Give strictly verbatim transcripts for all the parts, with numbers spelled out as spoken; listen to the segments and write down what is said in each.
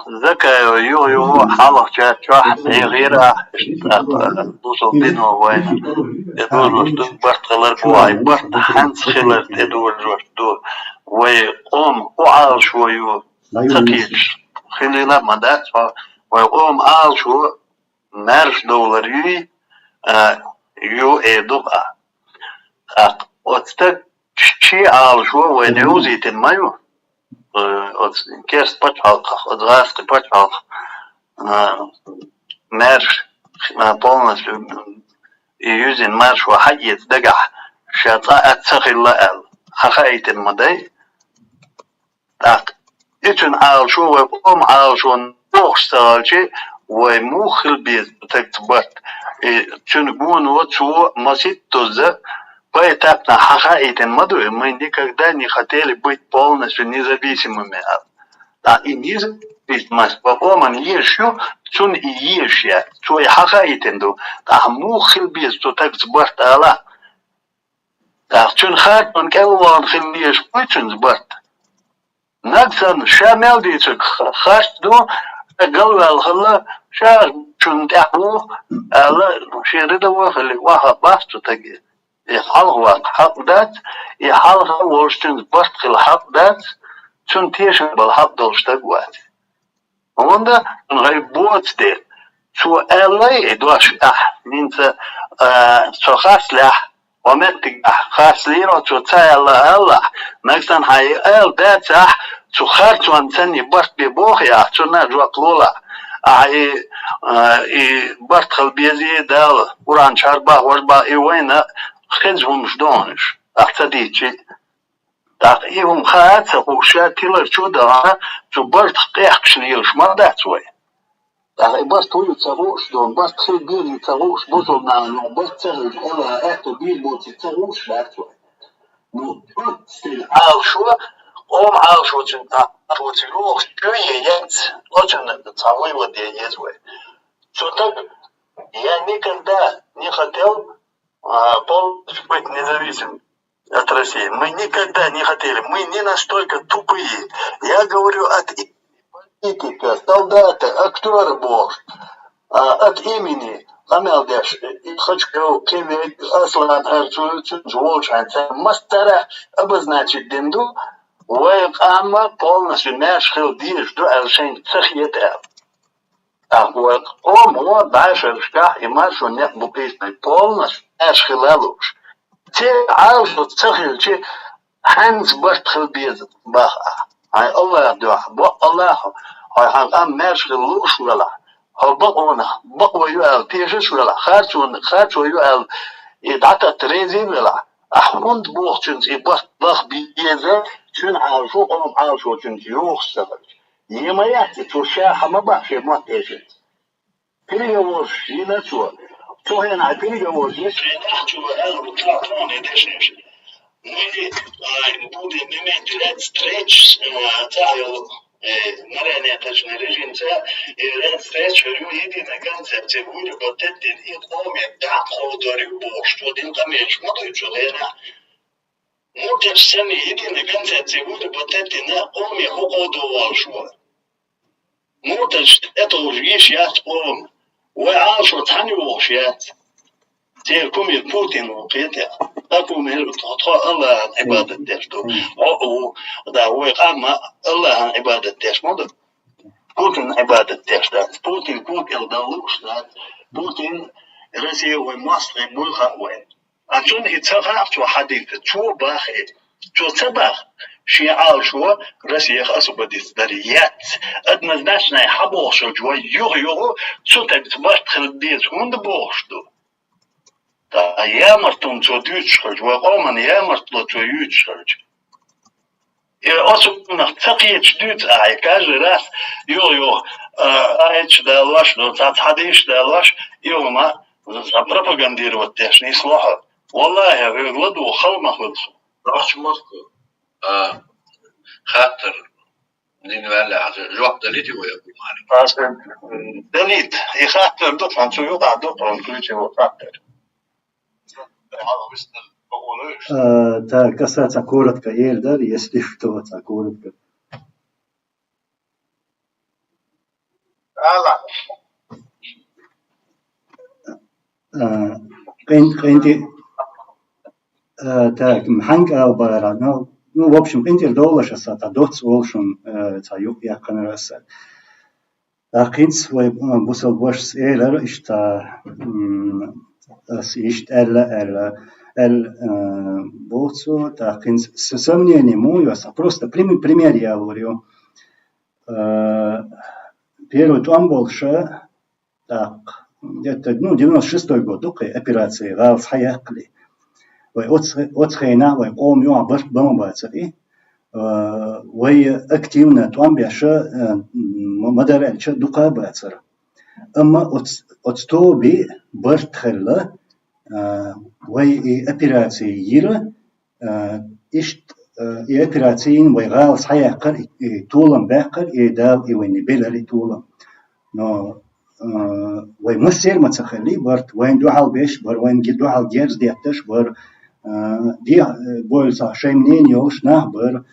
Закаева, юха-юха хьалхача чохь хьехийра ахь, иштта, бусалба дино вайна тӀедожош ду, барт хилар бу вай, барт хьанца хилар тӀедожош ду, вай къоман хӀун Ӏалашо ю, ца кхеташ хилийла а ма дац, вай къоман Ӏалашо маьрша довлар юй, а, ю эр ду-кх ахь. ТӀаккха оцу стага шен Ӏалашо вайна йовзийтина ма ю. Э, оцу керста пачхьалкхах, оцу гӀазкхийн пачхьалкх, а, маьрша, а, полностью и юьззина маршо хьаэца дагахь, ша цкъа а ца хилла аьлла, хьахаийтина ма дай. ТӀаккха и цуьнан Ӏалашо вай къоман Ӏалашонна бохуш ца хилча, вай муха хила беза цу стагца барт? И цуьнан гоно цо масийттазза поэтапно хьахаийтина ма ду, мы никогда не хотели быть полностью независимыми аьлла. Ткъа и независимость вай къоманна езаш ю, цунна и езаш яц, цо и хьахаийтина ду. Ткъа муха хила беза цу стагца барт ала? ТӀаккха цуьнан харцонна кӀел а вахана хила езаш ма ю цуьнца барт. Нагахь санна ша мел дийцарг ха-, харц ду, ша галваьлла хилла, ша цунна тӀаьхьа ву аьлла, шен рядовой хилла, охьа бац цу стаге. И хьалха ваккха хьакъ дац, и хьалха волуш цуьнца барт хила хьакъ дац, цунна тешам бала хьакъ долуш стаг вац. ХӀунда? Вай боцу де. Цо аьллай и дош ахь, хӀинца, а, со харцлехь, хьо меттигехь харцлийра, цо ца аьлла алалахь, нагахь санна хьан и ала дацахь, цу харцонна санна и барт бе боху ахь, цунна жоп лолахь. Ахьа и, а, и барт хила безий Дала, Къуръан чохь бах, важа бах, и вайна хеза хӀуманаш ду хьуна уьш, ахь ца дийцчи. ТӀаккха и хӀума хаа а ца хууш, ша тилар чу а дахана, цу бартах къехкаш лелаш ма дац вай. ТӀаккха и барт хӀун ю ца хууш, дон барт хила безий ца хууш, бусалба нахана барт ца хилча, Аллахьа аьтто бийр боций ца хууш дац вай. Ну, оццул Ӏалашо, къоман Ӏалашо цуьнан, Ӏалашо цуьнан йохуш чу е яц, оцунна цхьа вывод е еза вай. Цу стага, я никогда не хотел, а, полностью быть независимым от России. Мы никогда не хотели, мы не настолько тупые. Я говорю от имени политика, солдата, актера бохуш, а, от имени къамел деш, и Хачков, Кевек, Аслан, Арцуев, цуьнца волчхьан, цара массара обозначить дина ду, вай къам полностью маьрша хила дезаш ду аьлла шайна ца хета аьлла. ТӀаккха вай къомо дӀашаршкахь и маршо некъ бу къийсинарг полностью маьрша хила лууш. Церан Ӏалашо ца хилча, хьаьнца барт хила беза баха ахь. Хьайн Аллахьан дуьхьа, бакъ Аллахьа, хьо хьан къам маьрша хила лууш велахь, хьо бакъонах бакъо ю аьлла тешаш велахь, харцонах харцо ю аьлла и дӀататта реза велахь, ахь хӀунда бохучуьнца и барт лаха беза, цуьнан Ӏалашо къоман Ӏалашочуьнца йохуш ца хилча? Е ма яц, цо ша хьан ма баха шен мотт эшарца. Переговорш йина цо. Цу хенахь переговорш йиш. Хенахь чу вара, чу тхуна дешнаш. Мы, а, будем иметь ряд встреч, а, цхьа йолу, э, марионеточный режимца, и ряд встреч, говорю, единая концепция будет вот эти и коми, да, холдори бохуш, цо дин къамелаш ма дуй цу хенахь. Мурташ санна единая концепция вуьту батеттина къоме хӀокхо доваллаш вара. Мурташ тӀетовжа йиш яц къома. Вай Ӏалашо цхьаьна йохуш яц. Церан кумир Путин ву кхетахь. Тхан кумир тхо Аллахьан Ӏибадат деш ду. Хьо а ву, да, вай къам а Аллахьан Ӏибадат деш ма ду. Путин Ӏибадат деш дац. Путин кутел дан лууш дац. Путин Россия вай мостагӀий буй хаьа вайна. А цунна и ца хаьа, цо хьадийца, цо баха и. Цо ца баха, шен Ӏалашо Россиях освободиться дар яц. Однозначно хьан бохуш йолчу вай юха-юха цу тайпа барт хила деза хӀунда бохуш ду? Ткъа ямартло цо дуьйцуш хилча, вай къоман ямартло цо юьйцуш хилча. И оцунах ца кхеташ дуьйцу ахьа, каждый раз, йо-йо, а, аяташ далош, ну, цхьа хьадисаш далош, и хӀума пропагандировать деш нисло хьо. Валлахьи, хьоьга ладугӀу хала ма хуьлу со. Нохча мостагӀа, а, хаттар дина ваьлла хьажа, жоп далийта вай, Абу Малик? Далийта. И хаттар ду, цхьана цу юкъахь ду, тхуна ключевой хаттар. Э, так, касается коротко, ел дара, если что, цхьа коротко. Ала. Э, къин-, къинти-, э, так, м, хьанг албара, ну, ну, в общем, къинтӀера довлаш аса, та доц волшун, э, ца юкъ яккханараса. Та къинц вай, э, бусал бошс элар ишта, м, ас ишт элла, элла, эл, э, боцу, та къинц с-, сомнение му, я са просто прими-, пример я говорю. Э, первый тӀом болша, так, где-то, ну, девяносто шестой год, дукхе операция, гӀалас хьаяккхали. Вай оц-, оцхайна, вай къом юа барт бама бацари. Э, вай активно тӀом беша, э, м-, мадар элча дукха бацар. Амма оц-, оц тоби барт хилла, э, вай и операция йира, э, ишт, э, и операциян вай гӀалас хьаяккхар, и, и толам баьккхар, и Дала и вайни белар и толам. Но, э, вай массер ма ца хилли барт, вайн дуьхьал беш бар, вайн ги-, дуьхьал герз детташ бар, э, ди-, э, боль са шай мнение йолш нах бар,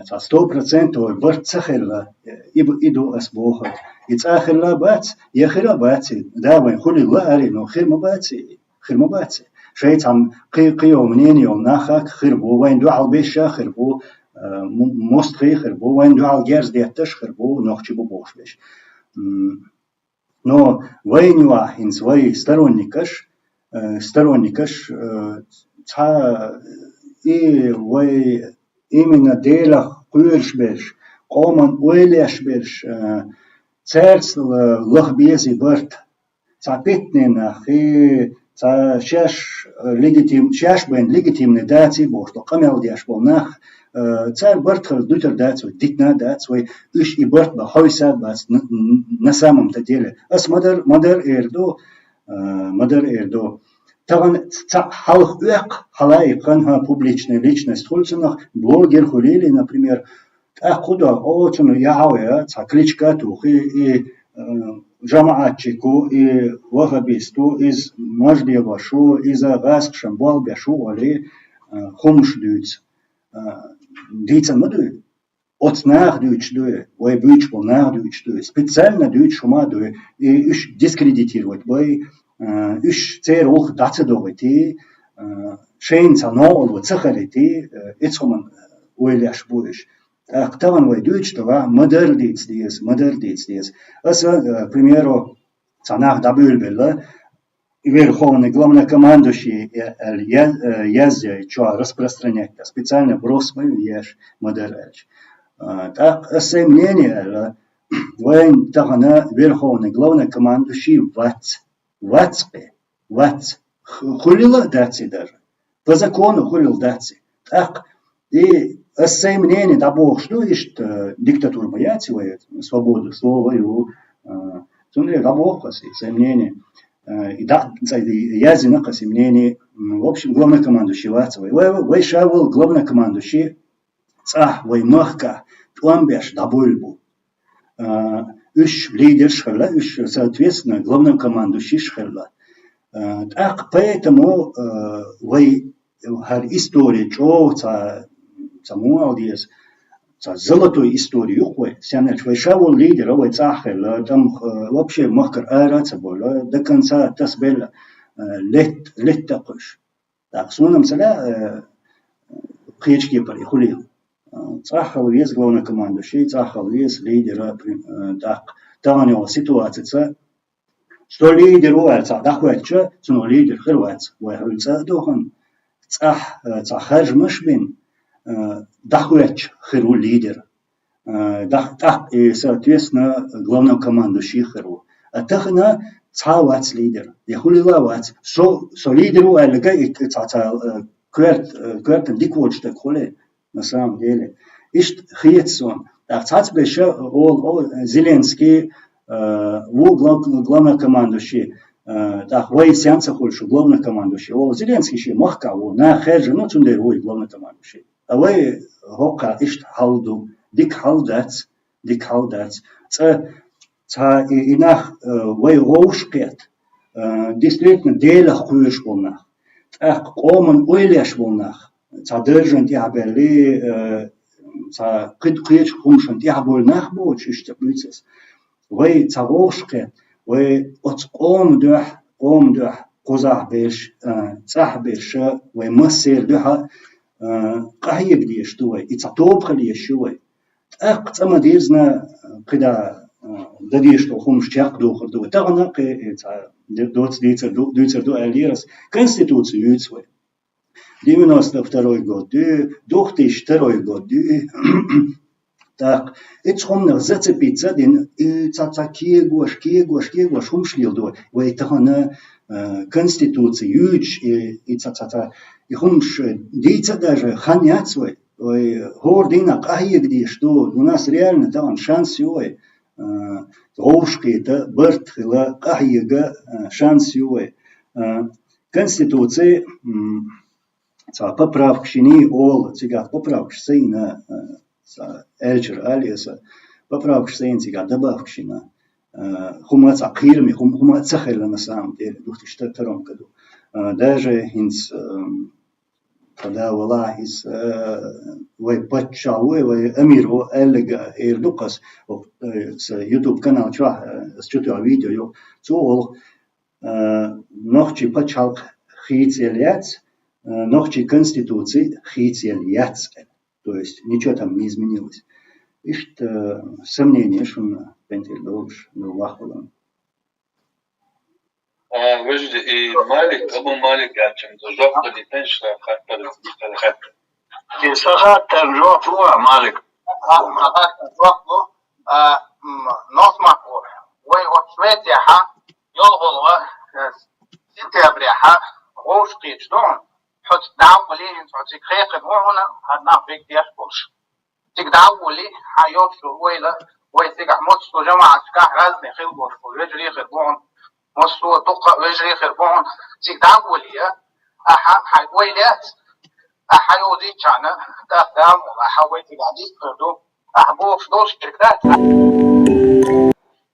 ца сто процентов барт ца хилла, и бу-, и ду ас бохар. И цӀа хилла бац, я хира бац, да, вайн хулилла ари, но хир ма бац, хир ма бац. Шайцам кхы-, кхыйо мнение йол нахак хир бу, вайн дуьхьал беша хир бу, э, м-, мост хи хир бу, вайн дуьхьал герз детташ хир бу, нохчи бу бохш беш. М, но вайн юа хинц вай сторонникаш, э, сторонникаш, э, ца и вай именно Делах кхуьрш берш, къоман ойлеш берш, э, церц л-, лах бези барт. Ца питненах, и ца шеш, э, легитим-, шеш бен легитимный даци бохто, къамел деш бол нах, э, цар барт хар дутар дац, вай дитна дац, вай уьш и барт ба хойса бац, н-, н-, на самом-то деле. Ас мадар, мадар эрду, э, мадар эрду. Таган ца халх уяк, халай хан, ха, публичная личность хулцунах, блогер хулили, например, тӀаккха худа, о, цуна яхьав я, ца кличка тухи, и, э, жамаатчику, и вахабисту, из маждебашу, иза гӀаскшан болбешу, оли, э, хумш дуьйц. Э, дийцан ма дуй? Оц нах дуьйч дуй, вай буьйч бол нах дуьйч дуй. Специально дуьйч хума дуй. И уьш дискредитировать бай, э, уьш цер вух даца догӀити, э, шейн ца новал ва ца харити, э, эцхуман ойлеш буйш. ТӀаккха таган вай дуьйчу тала, мадар диц деза, мадар диц деза. Аса, э, к примеру, ца нах дӀабуьйлбелла, верховный главнокомандующий, э, э, яз-, э, язъяй, чё распространять, да, специально брос вай еш, мадар аьлча. Э, тӀаккха аса мнение аьлла, вайн тахана верховный главнокомандующий вац, вац пе, вац, х-, хулила даци даже. По закону хулил даци. ТӀаккха и ас сай мнение дӀабохуш ду, иштта, э, диктатура ма яц вай, свобода слова ю, э, цундела дӀабоху ас и сай мнение. Э, и дӀа-, ца-, и язйина ас и мнение, м, в общем, главнокомандующий вац вай. Вай, вай ша вал главнокомандующий, цӀахь вай махка тӀом беш дӀабуьйлу бу. А, уьш лидерш хилла, уьш, соответственно, главнокомандующийш хилла. А, тӀаккха поэтому, а, вай хӀара история чӀогӀа ца, ца муал деза, ца золотой история юкъ вай, сеннарч вай ша волу лидер, вай цӀахь хилла, там, а, вообще махкара ара ца болу, до конца тасбелла, а, лет-, летта кхуьш. ТӀаккха суна-м ца лаьа, э, кхечу кепара и хуьлийла. Э, цӀахь хила веза главнокомандующий, цӀахь хила веза лидера, при-, э, тӀаккха тахана йолу ситуацица, со лидер ву аьлла цхьаъ дӀахӀоьттича, цунах лидер хир вац, вай хьуьлла цӀа а дохана, цӀахь, э, цхьа харжамаш а бина, э, дӀахӀоьттича хир ву лидер. Э, дах-, тӀаккха и, соответственно, главнокомандующий хир ву. А тахана цхьа а вац лидер, я хуьлийла а вац. Со, со лидер ву аьлларг и цхьа, цхьа, э, коьрт-, э, коьртана дика воцу стаг хуьлий, на самом деле. Иштта хета суна. ТӀаккха цхьацца беша олу, олу, Зеленский, э, ву глав-, главнокомандующий, э, тӀаккха вай сенца хуьлуш ву главнокомандующий. Олу Зеленский шен махкахь ву, наха хаьржина, цундела ву и главнокомандующий. Ткъа вай хӀокху иштта хьал ду, дика хьал дац, дика хьал дац. Цкъа цхьа и, и нах, э, вай вовшахкхетта, э, действительно, Делах кхоьруш болу нах, тӀаккха къоман ойла еш болу нах, цхьа даржана тӀехь а баьлли, э, цхьа кхид-, кхечу хӀуманашна тӀехь а болу нах боцуш, иштта буьйцу ас. Вай цхьа вовшахкхетта, вай оцу къоман дуьхьа, къоман дуьхьа кхузахь берш, а, цӀахь берш, вай массеран дуьхьа, а, къахьега дезаш ду вай, и цхьа тоба хила езаш ю вай. ТӀаккха цӀа ма-дирзина, кхидӀа, а, дан дезаш долу хӀуманаш чекхдохур ду вай. Тахана кхин, э, цхьа ди-, доцца дийцар ду, дуьйцур ду аьллера ас, Конституци юьйцу вай. Девяносто второй год ю, две тысячи второй год ю. ТӀаккха оцу хӀуманах зацепиться а дина, и цхьа-цхьа кегош, кегош, кегош хӀуманаш леладо вай. Вай тахана, а, Конституци юьйцуш, и, и цхьа-цхьа-цхьа, и хӀуманаш дийца а даже хан яц вай. Вай хӀора дийнахь къахьега дезаш ду, у нас реально тахана шанс ю вай, а, вовшахкхета, барт хила, къахьега, а, шанс ю вай. А, Конституци, м, цхьа поправкаш йина олу, цигахь поправкаш ца йина, а, цхьа аьллачуьра ала аса, поправкаш ца йина, цигахь добавкаш йина, а, хӀума цхьа кхераме, хӀума, хӀума ца хилла на самом деле, две тысячи втором году. А, даже хӀинца, ам, Тхо да валахь иза, э, вай паччахь ву, вай амир ву аьлларг эр ду-кх ас, э, сан YouTube канал чохь, э, ас чу тоьхна видео ю. Цо олу, э, нохчийн пачхьалкх хийцаелла яц, э, нохчийн конституци хийцаелла яц аьлла. То есть ничего там не изменилось. Иштта, э, сомнение шуна пендель долуш, ну, вахвалан. А, вежди, и Малик, Абу Малик яцчунна жоп далийтина ша хаттар, хаттар. И сан хаттар жоп ло, Малик? А, сан хаттар жоп ло. А, м, Носмахо, вай оцу Швецехьа, йолхалва, э, сентябрехьа, вовшахкхеташ ду хьуна, хьо цига дӀа а валий, хьо цига хьекхина ву хьуна, хьан нах бегдеш болуш. Цига дӀа а волий, хьан йолчу вайла, вай цигахь массо а жамаӀаташкахь разный хилла болуш бу, вежарий хир бу хьуна, массо а дуккха а вежарий хир бу хьуна. Цига дӀа а волий, ахьа хьайн ойла яц, ахьа йовзийчарна, тӀаккха Дала мукъ лахь, ахьа вай цигахь дийца хир ду, ахьа бохуш долуш дерг дац.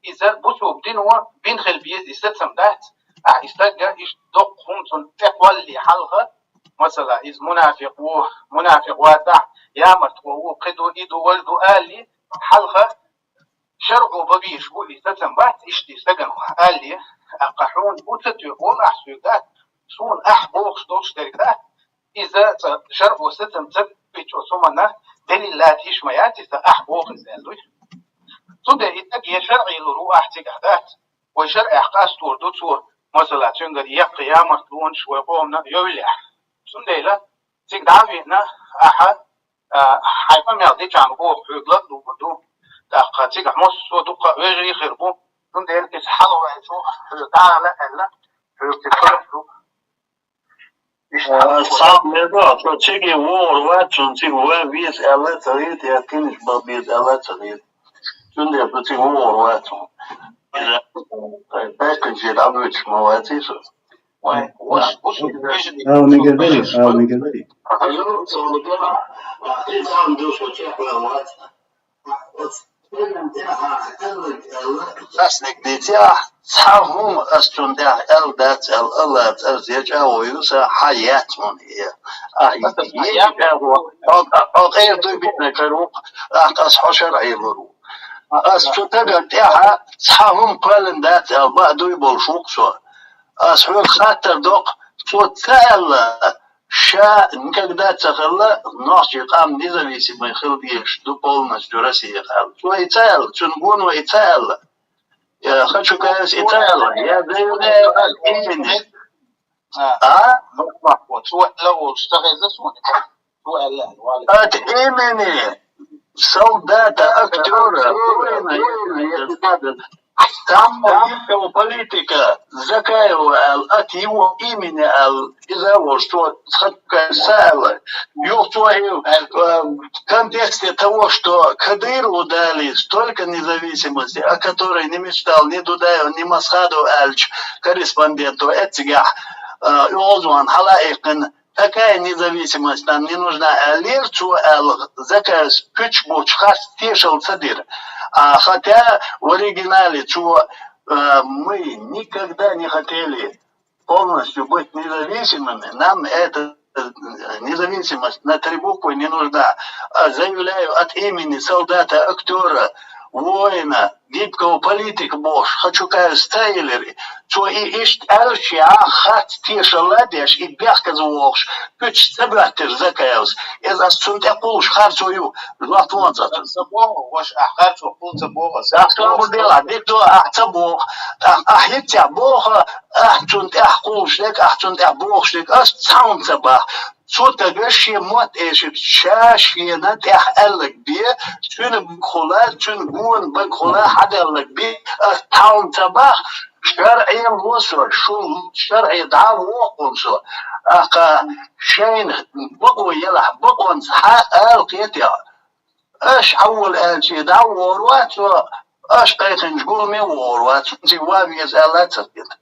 Иза бусулба дино бина хила беза и сацам дац, ахьа и стаг иштта доккха хӀума цунна тӀе кхоллале хьалха, масала, иза мунафикъ ву, мунафикъ вацахь, ямартло ву, кхин ду, и ду, важа ду алале, хьалха шарӀо бан безаш бу и сацам бац, иштта и стагана алале, тӀаккха хьуна бу ца тоьху, валлахь, соьга дац, суна ахь бохуш долуш дерг дац, иза цкъа шарӀо сацам ца бича оцу хӀуманна, делил лаьтташ ма яц иза, ахь боху иза аьлла. Цундела и стаг я шарӀе лур ву, ахь цигахь дац. Вай шарӀехь къастор ду цо, масала, цуьнгара яккха ямартлонаш вай къомана йовлехь. Цундела цига дӀа а веана, ахьа, а, хьайн къамел дечарна боху хьоьга лар а луур ду. ТӀаккха цигахь массо а дуккха а вежарий хир бу. Цундела иза хьалаваьлча, хьоьга дӀа а ала аьлла, хьоьга цига хӀара ду. Иштта хьалаваьлча. Цхьа мегар, цо цига вогӀур вац, цунна цига ван веза аьлла а ца хета, я кинаш бан беза аьлла а ца хета. Цундела цо цига вогӀур вац. Иза, э, паьстагӀче дӀабуьйцуш ма вац иза. Вай, вай, вай, вай. Ала мегар дарий, ала мегар дарий. Ас дика дийци ахь, цхьа хӀума ас цунна тӀехь аьлла дац аьлла, АллахӀаца ас зечӀа а войла сан, хьан яц хьуна и. Ахь, хьо, хьо къера дуй биъна кара ву-кх, ахь ас хьо шарӀе лур ву. Ас цу тагана тӀехьа цхьа хӀума кхоьллина дац аьлла, баа дуй болуш ву-кх со. Ас хьоьга хаттар до-кх, цо ца аьлла, ша никогда ца хилла, нохчийн къам независимый хила дезаш ду полностью Россехь аьлла. Цо и ца аьлла, цуьнан гоно и ца аьлла. Я хочу говорить и ца аьлла, я заявляю от имени. А? Цо аьлла волуш ца хеза суна. Цо аьлла, валла. От имени солдата, актёра, воина, если надо, самого высшего политика Закаева аьлла, от его имени аьлла, иза волуш, цо хатка ца аьлла. Юха цо и, э, в контексте того, что Кадырову дали столько независимости, о которой не мечтал ни Дудаев, ни Масхадов аьлча корреспонденту, эццигахь, э, оьгӀазван хьала а иккхина, такая независимость нам не нужна, аьллера цо аьлла, Закаевс пуч бучу харц тешал ца дира. А хотя в оригинале цо, э, мы никогда не хотели полностью быть независимыми, нам эта, э, независимость на три буквы не нужна. А заявляю от имени солдата, актёра, воина, гибкого политика бохуш, Хачукаевс ца элира. Цо и иштта аьллачу яхь хац тешалла а деш, и бехказа вогӀуш, куьчаш ца боьттира Закаевс. Иза ас цунна тӀе кхуллуш харцо ю, жоп вон ца цунна. Ца боху, ваша, ахь харцо кхулла ца боху ас. Ахь тобу дела, дика ду, ахь ца боху. Ахь, ахь хӀинца боху, ахь цунна тӀехь кхуллуш дерг, ахь цунна тӀехь бохуш дерг, ас цхьа хӀума ца боху. Цу тага шен мотт эшича, ша шена тӀехь аьлларг бе, цуьнан багахула, цуьнан гонан багахула хьадаьлларг бе, ас цхьа хӀума ца боху, шарӀе ло со, шу шарӀе дӀа а воху со, ахьа шайна бакъо елахь, бакъонца хьа ала кхетехь. Аша хьавола аьлча, дӀа а вогӀур вац цо, аша кхайкхинчу гуламе а вогӀур вац, цуьнца ван веза аьлла а ца хета.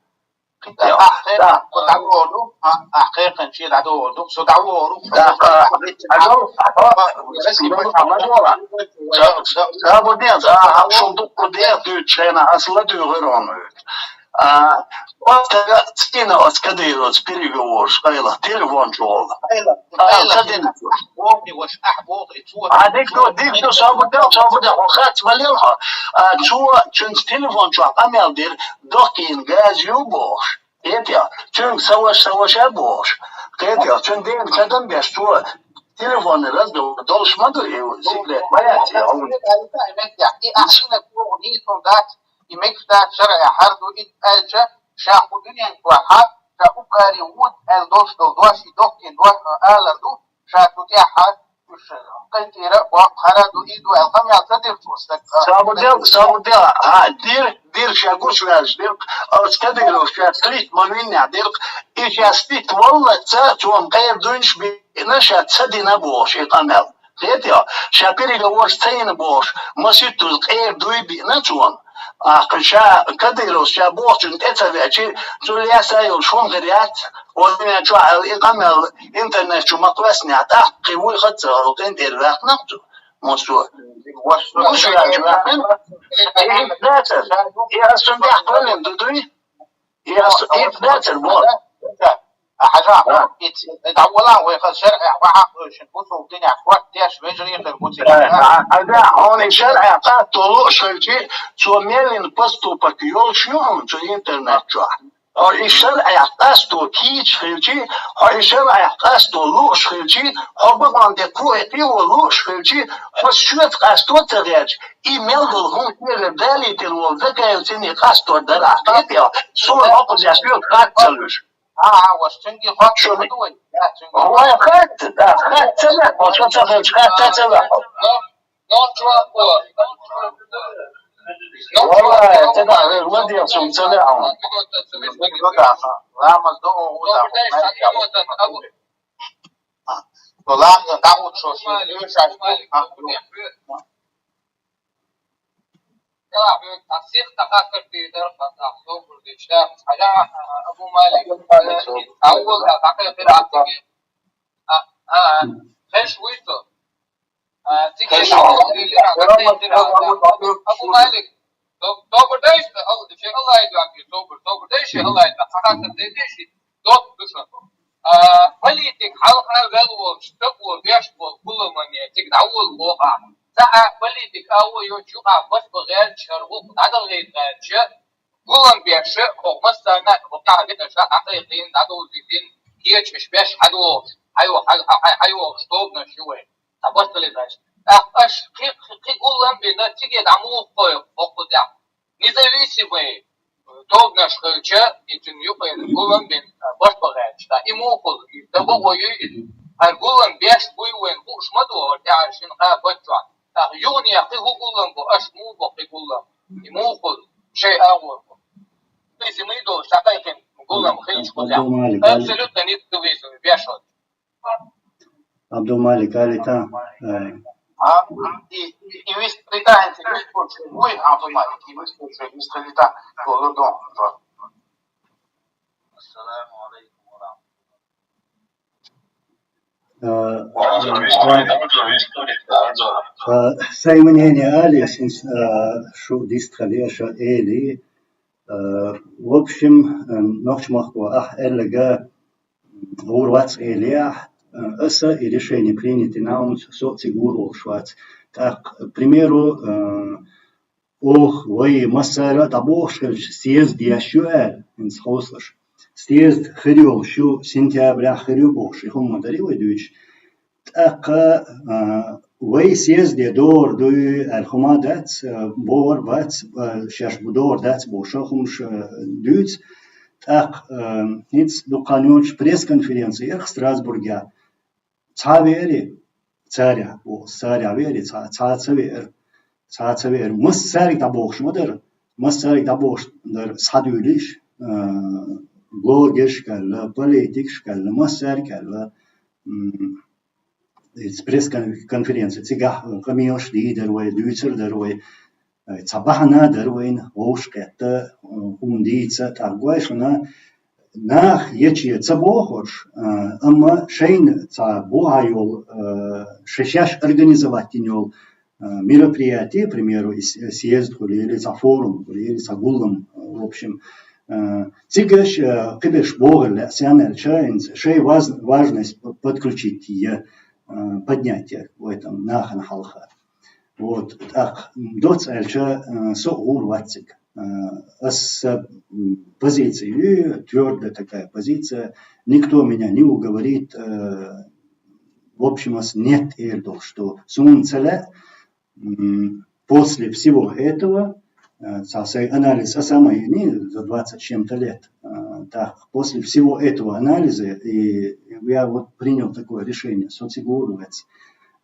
Ахь кхайкхинчу дӀавогӀур ду, а, ахь кхайкхинчу дӀадогӀур ду, со дӀавогӀур ду, со дӀавогӀур ду. Шул дуккха дехьа дуьйцу шайна, аса ладуьйгӀира хьуна. А, оцу тага цхьана оцу Кадыровс переговорш къайлах, телефон чу гӀолла. Къайлах, а, къайлах. Ца дина. Боху, ваша, ахь боху, и цо. А, дика ду, дика ду, собар де, собар де, хьо хац ма лела хьо. А, цо, цуьнца телефон чохь къамел дира, дохкийна газа ю бохуш. Кхетий, цуьнга сан ваша, сан ваша бохуш. Кхетий, цуьнан дена ца дан беш, цо телефонный разговор долуш ма ду, и секрет ма яц, и хьуна. И ахьа дина боху нийса хӀума дац, и мегаш дац шарӀе хьара ду, и аьлча, ша кху дуьнен чохь, ша уггаре вон аьлла долуш долу дош, и дохкийна дош, алар ду, ша цу тӀехь уьш кхайкхийра, боху хьара ду, и ду аьлла, къамел ца дира цо стаг. Собар де, собар де, а, дира, дира, ша гучуваьлча дира, оцу Кадыровс ша слить ма виннехь дира, и ша слить валлалц, цунна къера дуйнаш бина, ша ца дина бохуш, и къамел. Кхетий, ша переговорш ца йина бохуш, маситтаза къера дуй биъна цунна. Ахьа ша Кадыровс ша бохучунна тӀе ца веачи, цу лаьцна йолуш хӀума хир яц, оцу дуьнен чохь аьлла и къамел интернет чу ма кхоьссинехь, тӀаккха кхин вуй хаза ца хьо къинтӀера ваьккхина цо. Массо а. Гуш ваьлча ваьккхина. И хӀинца дацара. И ас цунна тӀехь кхоьллина ду дуй? И ас, и дацара бо. А, хьажа, а, и ц-, и дӀаволла вай хаза шарӀехь вахьа а хевшина, бусулба динехь хӀотта деш вежарий хир бу цига. Э, а, хьажа, хьуна и шарӀехь къасто лууш хилчи, цо мел йина поступок йолуш ю хьуна цу интернет чохь. Хьо и шарӀехь къасто кийча хилчи, хьо и шарӀехь къасто лууш хилчи, хьо бакъонан тӀе кхо и кхио лууш хилчи, хьо соьца къасто ца гӀерташ, и мел долу хӀума кхеле далийтина волу Закаевс и къастор дара ахь кхетий, суна хьокхуза соьца хатта ца луьйш. А, а, ваша, цуьнга хатта ца ду вай? Да, цуьнга. Вай хатта, да, хатта ца лаьа, хьо со ца хилча, хатта ца лаьа. Но, но чувак, Валлахи, ца да, ладегӀа сум ца лаьа хьуна. Ну да, ламаз до, у, да. Ламаз дӀахӀуттуш, шуьга лоьшуш ду. Сих тӀаккха кхардийр дара, хӀанз собар дича, хьажа, Абу Малик, э, Абу Малик, дӀакхайкхира а цига. А, а, хезаш вуй цо? А, цига хезаш ву. Абу Малик, со-, собар дай шен, Алла, шен Аллахье доьгӀна, собар, собар дай шен, Аллахье доьгӀна, хьан хаттар дай шен, собар ду шуна. А, политик хьалха ваьлла волчу, стаг волу, беш волу, гуламане, цига дӀаволла боху ахьа. Цхьа а политик а вон йоцу юкъахь барт бан гӀерташ, хӀара гӀуллакх дӀадала гӀерта гӀерташ, гулам беш, хӀокху массарна а хӀокху тӀаьхьа геташ а хьакхайкхийна, дӀадовзийтина, кечаш беш хьадогӀуш, хьайо-, хьай-, хьай-, хьайогӀуш тобанаш ю вай, цхьа барт ца лезаш. ТӀаккха аша кхин, кхин, кхин гулам бина, циге дӀа муха кхойкху хӀокху тӀехь? Независимый тобанаш хилча, и цуьнан юкъе гулам бина, барт бан гӀерташ, ткъа и муха хуьлу? И дан бакъо юй иза? ХӀара гулам беш буй вайна хууш ма ду, хӀара тӀаьхьара шина кхаа баттахь. ТӀаккха юханехь кхин хӀун гулам бу, аша муха бо кхин гулам? И муха хуьлу? Шайн агӀор бу. Независимый долуш, схьакхайкхина гулам хилча, кхузахь. Абдулмалик, Али. Абсолютно независимый беш хилча. Абдулмалик, Али, та, э. А, и, и, и вистхилийтахьа, и вистхилча вуй, Абдулмалик, и вистхилча, вистхилийтахьа, то ло дон. Ассаламу алейкум ва рахматуллах. Э, э, сайн мнение, Али, син, э, шу дистхале, ша эли, э, в общем, э, нохчмахко, ахь, эллага, гӀур вац эле ахь, э, аса и решение принято на ум, со цига гӀур волуш вац. ТӀаккха, к примеру, э, Оха вай массара а дӀабохуш хилча, съезд еш ю аьлла, хӀинца хьовсалаш. Съезд хир йолуш ю, сентябрехь хир ю бохуш, и хӀума ма дарий вай дуьйцуш. ТӀаккха, а, вай съезде догӀур дуй аьлла хӀума дац, а, богӀур бац, а, шаьш бу догӀур дац бохуш хӀумаш, а, дуьйцу. ТӀаккха, а, хӀинца дукха хан йоцуш пресс-конференци яра Страсбургехь. Цхьа веара, царехь, о, царехь веара, цхьа, цхьа ца веара, цхьа ца веара. Массаьрга дӀабохуш ма дара, массаьрга дӀабохуш дара, схьадуьйлийша, а, блогерш кхаьлла, политикаш кхаьлла, массаьрга кхаьлла, м, иза пресс-кон-, конференци. Цигахь къамелаш дийр дара вай, дуьйцур дара вай. Цхьа бахьана дара вайна вовшахкхетта, хӀума дийца, тӀаккха гой шуна, нах ече ца бохурш, а, амма шайна цхьа бухахь йолу, а, шаьш организовать йина йолу, а, мероприятие, к примеру, и с-, съезд хуьлий, или цхьа форум хуьлий, или цхьа гулам, в общем, а, цигаш, а, кхиберш богӀур лаьа, сенна аьлча, хӀинца шайн ваз-, важность подключить е, а, поднять е в этом нахана хьалха. Вот, тӀаккха, м, доцца аьлча, а, со а гӀур вац цига. А, аса, м, позиция ю, твёрдая такая позиция. Никто меня не уговорит, э, в общем, ас нет эр долуш ду. Суна ца лаьа, м, после всего этого, э, цхьа сайн анализ аса ма йиний за двадцать с чем-то лет. Э, так, после всего этого анализа и я вот принял такое решение, со цига гӀур вац.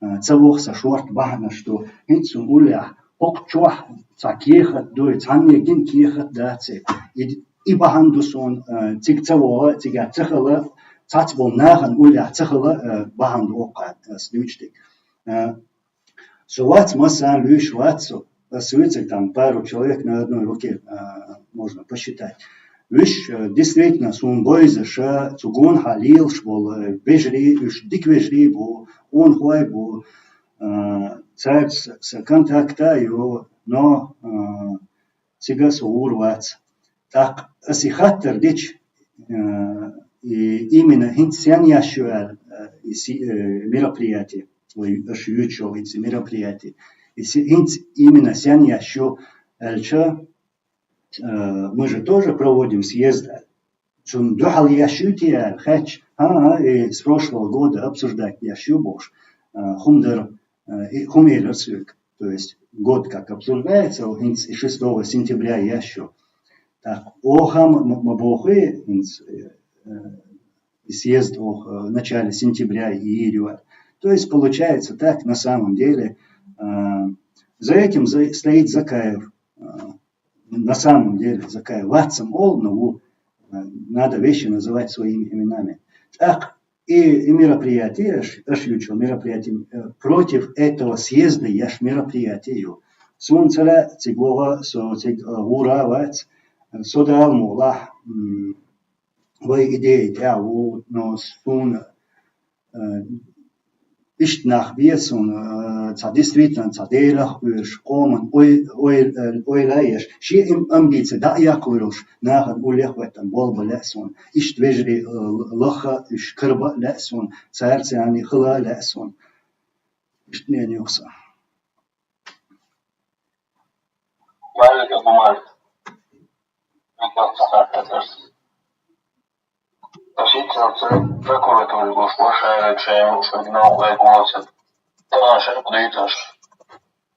Э, ца воху сан шорта бахьанаш ду. ХӀинца суна уллехь, хӀокху чохь цхьа кехат дуй, цхьанне гина кехат дац и. И, и бахьана ду суна, э, цига ца вогӀа, цига ца хала, цхьацца болу нахана уллехь ца хала, э, бахьана ду хӀокху ас дуьйцу дерг. Э, со вац, массарна луьйш вац со. Ас вуьйцург там пару человек на одной руке, э, можно посчитать. Уьш, э, действительно, суна бойзаша, цу гонахьа лелаш болу, э, вежарий, уьш дика вежарий бу, къонахой бу, э, цаьрца сан контакт а ю, но, э, цига со гӀур вац. ТӀаккха ас и хаттар дича, э, и именно хӀинца сенна еш ю аьлла, э, и си-, э, мероприятие, вай аша юьйцуш йолу хӀинца мероприятие. И си-, хӀинца именно сенна еш ю аьлча, э, мы же тоже проводим съезд. Цунна дуьхьал еш ю те аьлла, хаьттича, а, а, и с прошлого года обсуждать еш ю бохуш, э, хӀума дара, э, и хӀума элира соьга. То есть год как обсуждается, хӀинца и шестого сентября еш ю. Так, оха ма, ма, ма боху, хӀинца, э, э, и съезд оха, э, в начале сентября и йийр ю аьлла. То есть получается так, на самом деле, э, за этим за-, стоит Закаев, э, на самом деле, Закаев вац ам олу, но ву, э, надо вещи называть своими именами. Так, и, и мероприятие, аш, аш ючу мероприятие, э, против этого съезда еш мероприятие ю. Суна ца лаьа цига вогӀа, со цига, э, гӀур а вац, э, со Дала мукъ лахь, м, вай идея тӀехь ву, но суна, э, иштта нах беза суна, э, цхьа действительно, цхьа Делах а кхоьруш, къоман ой-, ой-, э, ойла а еш, шен им-, амбици дӀа а яккхалур йолуш, нахана уллех а хӀоьттина болх бан лаьа суна. Иштта вежарий, э, лаха а, уьш карабан а лаьа суна, цаьрца цхьаьна хила а лаьа суна. Иштта мнение ю сан. Малик Абу Малик. Ишица прокуратуре гуш, ваша шайна уьш гинал вай гоцат. Тахана шарх дуьйцуш.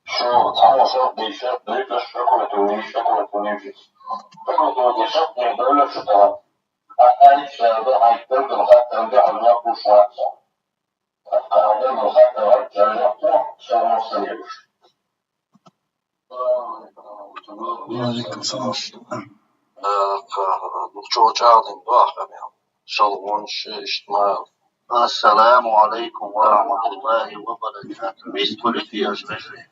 Шу цхьаммо шарх дуьйцуш, шарх дуьйцуш, прокуратуре йиш, прокуратуре йиш. Прокуратуре шарх дуьйцуш шу тахана. Ахьа иш шарх ду, хьайн даггара хаттар ду, хьан жоп луш вац со. Ахьа даггара хаттар вац, шарх жоп луш, шарх луш ца луш. Ва алейкум салам. Э, ка-, ну, чё, чалдин дуахь, камел. Шалгонш, иштма. Ассаламу алейкум ва рахматуллахи ва баракатух. Вист хуьлуьйту, я жмеши.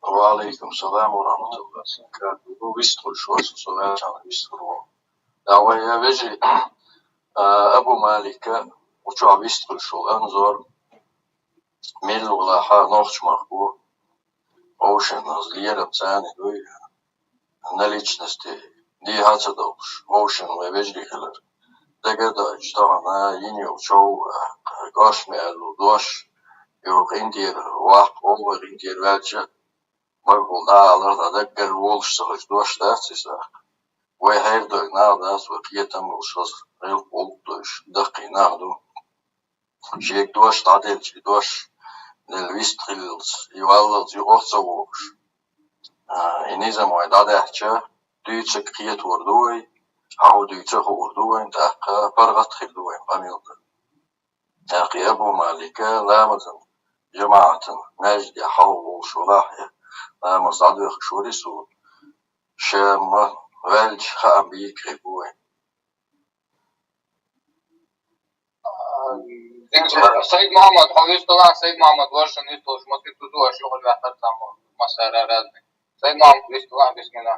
Ва алейкум салам ва рахматуллахи ва баракатух. Ну, вист хуьлуьйту, со, со ваьча вист хуьлуьйту. Да, вай, я вежи, э, Абу Малика, учу вист хуьлуьйту, Анзор. Милла валахь а нохчмахко, вовшанназа лерам царна дуй, наличности дехьа ца долуш, вовшан вай вежарий хилар. Дагадоуьйтуш тахана йина йолу чов, кошаме аьлла дош, юха къинтӀера ваккха, вовшийн къинтӀера ваьлча, Багахула дӀаалар, дӀа даггара волуш ца хилча, дош дац иза. Вай хьердойг нах дац, вай кхетам болуш хаза, гӀиллакх-гӀуллакх дойуш, даккхий нах ду. Шега дош дӀаделча, и дош делла вист хиллалц, и валлалц юкъах ца вогӀуш. А, и низам вай дӀадаьхьча, дуьйцург кхетор ду вай, хьо дуьйцург хуур ду вайна, тӀаккха паргӀат хир ду вайн къамел дан. ТӀаккха и Абу Малика ламазан жамаӀатан маьждиге хьалха волуш валахь, ламаз дӀадоьхкуш вара иза, ша ма ваьлча хаам бийриг хир бу вайн. Сайд Мухьаммад, хьо висталахь, Сайд Мухьаммад, вашан висталаш, маски тузу аш юхал ваьхар цхьа массара разный. Сайд Мухьаммад, висталахь, бисмилла.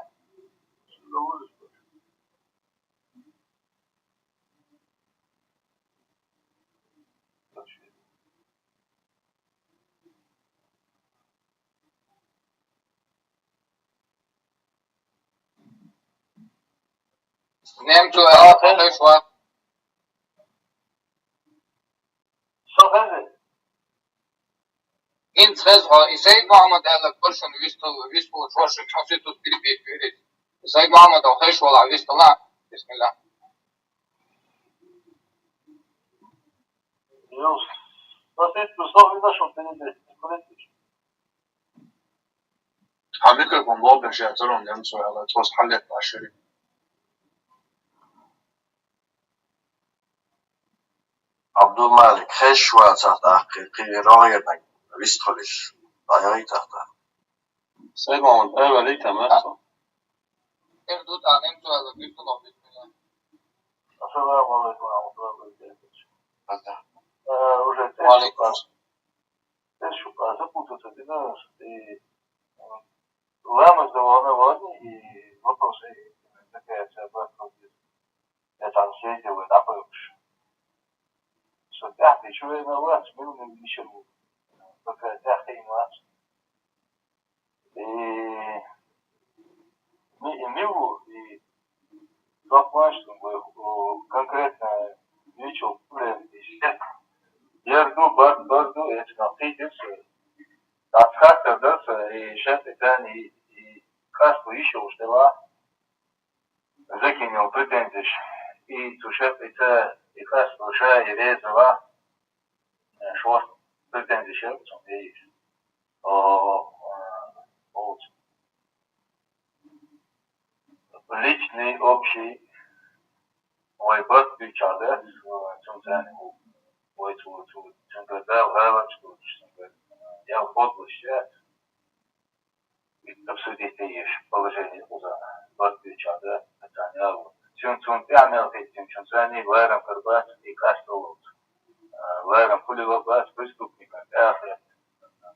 Немцо аьлла, хезаш вац. Со хеза. ХӀинца хеза хьо, и Сайд Мухьаммад аьлла, баршун вистал, вистал, шоршак, хьо ситут перепеть вирит. И Сайд Мухьаммад, хьо хезаш вала, вистала. Бисмилла. Юс, со ситут, со вина, шо перепеть, перепеть. Хьан микрофон лобеш яцара, немцо аьлла, тхоца хьаллетта ашшари. Абдулмалик, хезаш вацахь тӀаккха, кхин рогӀерниг вистхилиш, дӀаяхийтахь тӀаккха. Сайд Мухьаммад, айвалийтам, эр ду тӀаккха немцо аьлла, вистхила, бисмилла. Ассаламу алейкум ва рахматуллахи ва баракатуху. Э, уже Ва алейкум ассалам. Тешук, а, запутаться дина, и, м, ламаз да волна вани, и вопросы, и, такая вся обратная. Я там съездил, и напоешь. Что, пятый, чего я на вас, мы не мешали. Пока пятый, и, ми-, и милу, и документаш, о, конкретно ничего, проблем, и всё. Ярду, бар-, барду, эти на фидерс, дӀа хаттар дар са, и шаьтта и царна, и, и къасто йиш йолуш делахь, закинел претензеш, и цу шаьтта и ца, и къасто ша, и реза ваха, э, шорта претензеш яра цунна, и, о, о, о, личный, общий, вай барт буьйцуш дац, цунца, вай цу, цу, цуьнгара Дала гӀалаташ доцуш, цуьнгара, э, ял подлость яц. Обсудить еш положение уза, барт буьйцуш дац, цуьнан ял. Цуьнан, цунна тӀаьхьа мел хӀиттинчун царний ларам карбац и къасто волчу. Э, ларам хуле ван бац преступникан тӀаьхьа хетта.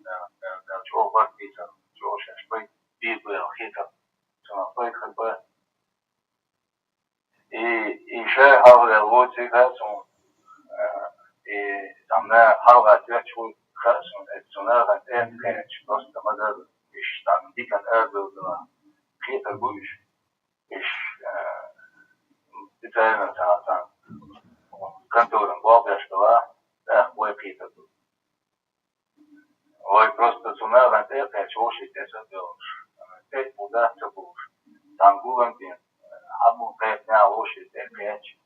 Мел, мел, мел чӀогӀа барт бийцар, чӀогӀа шаьш бай, бийр бу аьлла хетар. Цунах пайда хир бац. И, и ша хьалха ваьлла воций хаьа суна, э, и цхьана хьалха тоьттуш ву хаьа суна, эцу цу нахана тӀе а кхаьчча, просто ма дарра, уьш цхьана дикана арабевлла, кхетар бу уьш. Уьш, э, специально цхьа, цхьа конторан болх беш дала, тӀаккха вай кхетар ду. Вай просто цу нахана тӀе а кхаьчча, вовшийн тӀе ца а доьлхуш, тӀе а ца бууш, цхьана гулам бен, хьан бу кхетнехь вовшийн тӀе а кхаьчча,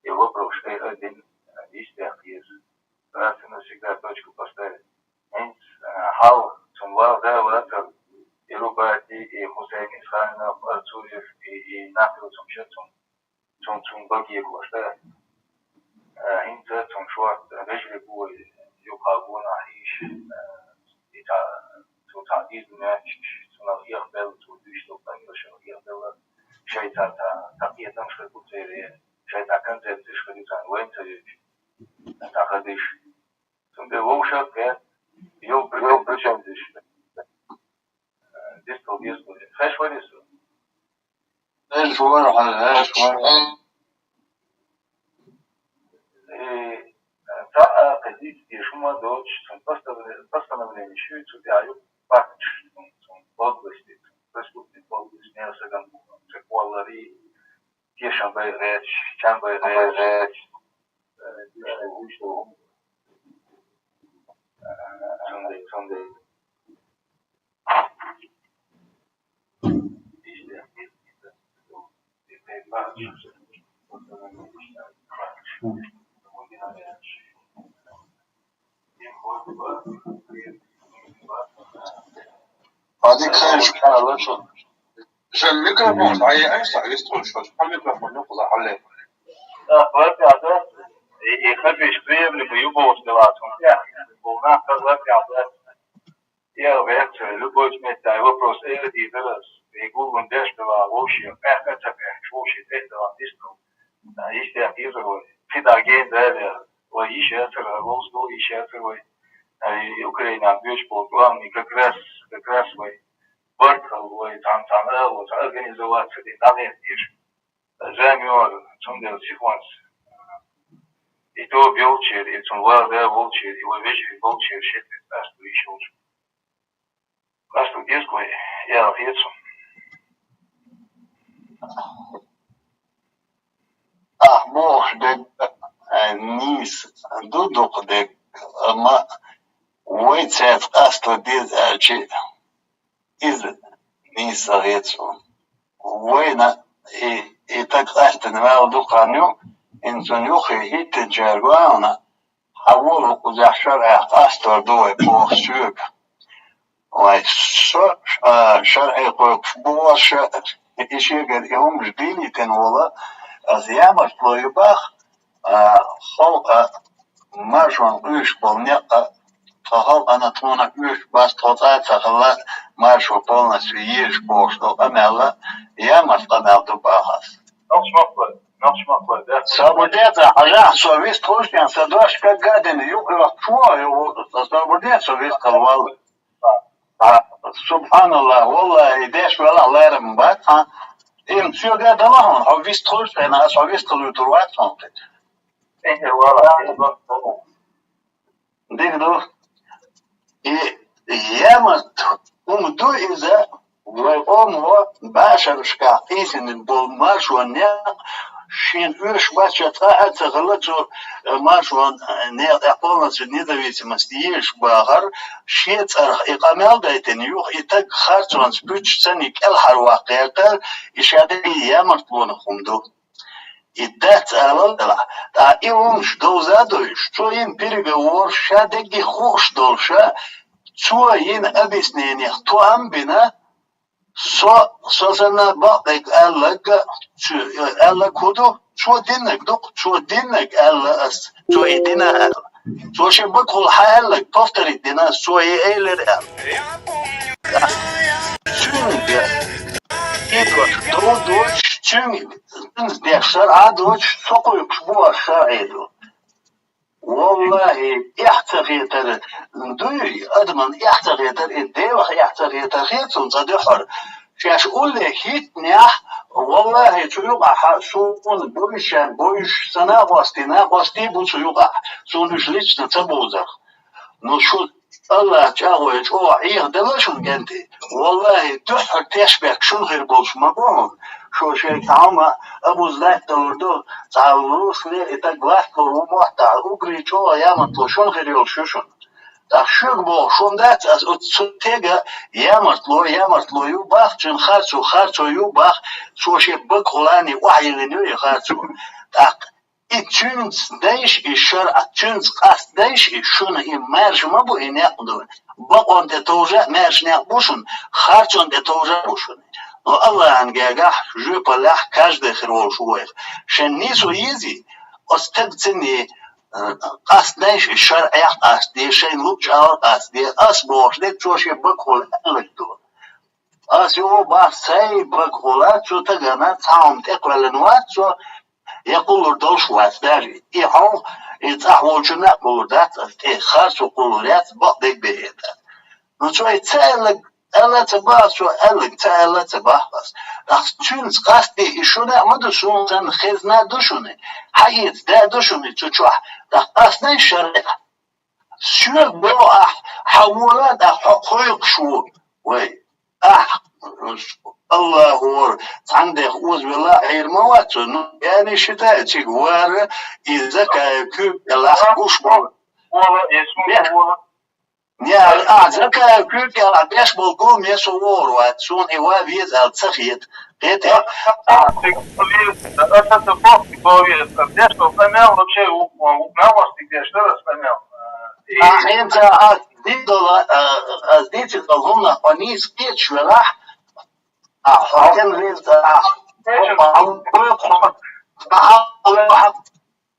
и вопрос кхайкха а дина, йистехь еза. Раз и навсегда точку поставить. ХӀинца, э, хьал цунна вала да вацара, и Рубати, и Хусейн Исханов, Арцуев, и, и нах ю цунна шен цунна. Цунна, цунна баге гуш дац. Э, хӀинца цунна шорта вежарий бу вай, юха гонахь йиш, э, и цхьа, цо цхьа дийза моьттуш, цунах эхабелла, цо дуьйцуш долу къамелаш эхабелла, шайн цхьа, цхьа, цхьа кхетамаш хир бу церан, шайн цхьа концепцеш хир ю царна, вайна ца вевзаш, цхьа хадийш. Цундела вовшах а кхетта, йолу претензеш, э, дистал деза вай. Хезаш вара иза? Хезаш вара хьан, хезаш вара. И, э, цхьа а кхин дийца дезаш хӀума доцуш, цуьнан постанов-, постановлени шу, цу тӀехь ю пакт, цуьнан, цуьнан подлость, цуьнан преступный подлость, мел сагана цуьнан кхолларий, тешам бай гӀерташ, чам бай гӀерташ. Э, уьш ду, уьш ду. Цундела, цундела. Adi kayış kârlı şu. Sen mikrofon, ay, ay, sa, üstü şu. Tam mikrofon yok, ulan, hallet. Так, ребята, и, и хабиш приемлемо любого дела. Я, любой смета вопрос, э, дидерас, и гулгун деш дела, вообще, э, это, э, вообще, это, дисто. Истя изрвой. Фида ген да, вай иши ацар, лоз го иши ацар вай. Украина бюч пол главный как раз, как раз вай. Барт вай, там, там, э, вот, организоваться, да, да, нет, иши. Зэмёр, цундел сихванс. И то белчер, и цун вар да волчер, и вай вежи волчер, шет, асту иши волчер. Асту десквай, я, ецу. Ах, бох, дег, э, нис, дудук дег, ма, вай цец, асту дез, э, чи, из, нис, ецу. Вайна, и, и так асту, вал дуканю, инсун юхи, хитин чаргуана, а вол, узяхшар, ах, асту, дуй, бох, сюк. Вай, со, а, шаръи къокъуш бугъуш, ишигер и хӀумаш дилийтина вола, аз ямартло ю бах, а, халкъа маршон къуьйш бола некъа, тха халкъана тхона къуьйш бац, тхо цӀа ца хилла, маршо полностью езаш бохуш долу къамел, ямарт къамел ду бах аз. Нохчмахвар, нохчмахвар, да? Собар де цӀа, хьажахь, со вист хуьлуш ден, са дош как гадина, юкъа йохчо, собар де, со вист хилла валла. А, субханаллах, валлахӀи, деш велахь ларам бац, хьан? Им соьга дала хьуна, хьо вист хуьлуш хьайна, ас хьо вист хила вуьтур вац хьуна тӀе. Дика ду. И ямарт хӀума ду иза, вай къомо башарашкахь къийсина болу маршонан некъ, шена оьшуш бац, ша цкъа а ца хилла цу, э, маршонан, э, некъа тӀехь полностью независимость езаш бахар, шен цӀарах и къамел дайтина юха и таг харцонца буьтуш санна кӀелхьарваккха гӀертар, и ша дерриг ямартлонах хӀума ду. И дац алал делахь, тӀаккха и хӀумаш довза а довзуш, цо йина переговораш ша дерриг хууш долуша, цо йина объяснениях тоам а бина, Со, со санна бакъдерг аьлларг, цу, аьлларг хӀун ду? Цо диннарг ду-кх, цо диннарг аьлла ас, цо и дина аьлла. Цо шен багахула хьан аьлларг повторить дина ас, цо и элира аьлла. Цуьнга, и дош, дов доцуш, цуьнга, цуьнца деш шарӀа доцуш, со кхойкхуш бу ас шарӀе ду. ВаллахӀи, эхь ца хетар дуй, адаман эхь ца хетар, и Делах эхь ца хетар хета цунна цкъа дуьххьара. Шаьш улле хӀиттинехь, валлахӀи, цу юкъахь суна буйш, шен буйш, сан накъостий, накъостий бу цу юкъахь, суна уьш лично ца бовзарх. Ну, шу АллахӀ чӀагӀо, чӀогӀа Ӏехадала шуна, кӀентий. ВаллахӀи, дуьххьара тешнабехк шуна хир болуш ма бу хьуна. Шу шайга хьалма абуз лаьтталур ду, цхьа русхле и таг латталур ву моттахь, угрий чӀогӀа ямартло шуна хир йолуш ю шуна. ТӀаккха шуьга боху, шуна дац ас оцу цу тега ямартло, ямартло ю бах, цуьнан харцо, харцо ю бах, цо шен багахула охьайиллина ю и харцо. ТӀаккха И цуьнца дайша и шарӀа, цуьнца къастадайша и шуна, и маьрша ма бу и некъ ду. Бакъонна тӀе товжа а маьрша некъ бу шуна, харцонна тӀе товжа а бу шуна. Но АллахӀан гергахь, жоьпаллехь каждый хир волуш ву вайх. Шен нийсо езий, оцу тагцане, э, къастадайша и шарӀехь къастаде, шайна луъучу агӀор къастаде, ас бохуш дерг цо шен багахула аьлларг ду. Ас юха бах, сайн багахула цу тагана цхьа хӀума тӀекхоьллина вац цо, я кхуллур долуш вац даже. И хьо, и цӀахь волчунна а кхуллур дац ас тӀе, харцо кхуллур яц, бакъдерг бен хетар. Ну, цо и ца аьлларг аьлла ца бах, цо аьлларг ца аьлла ца бах ас. ТӀаккха цуьнца къастаде и шуна а ма ду, суна санна хезна а ду шуна, хьаэца да а ду шуна цу чохь, тӀаккха къастадайша шарӀехь. Соьга боху ахь, хьан вола тӀаккха хьо кхойкхуш ву? Вай, ахь, АллахӀора, цхьаннех озавелла Ӏийр ма вац цо, ну, яьнна ши тай цига вара, и Закаев куьйга кӀелахь гуш болу. Не, ахь Закаев куьйга кӀелахь беш болу гума, я со вогӀур вац, суна и ван веза аьлла ца хета. Дете, а, а хӀинца ас дидола, а, ас дицидола хӀума хьо нийса кхеташ велахь, а, хьо кхин веза, а, хьо, хьо, хьо, хьо, хьо,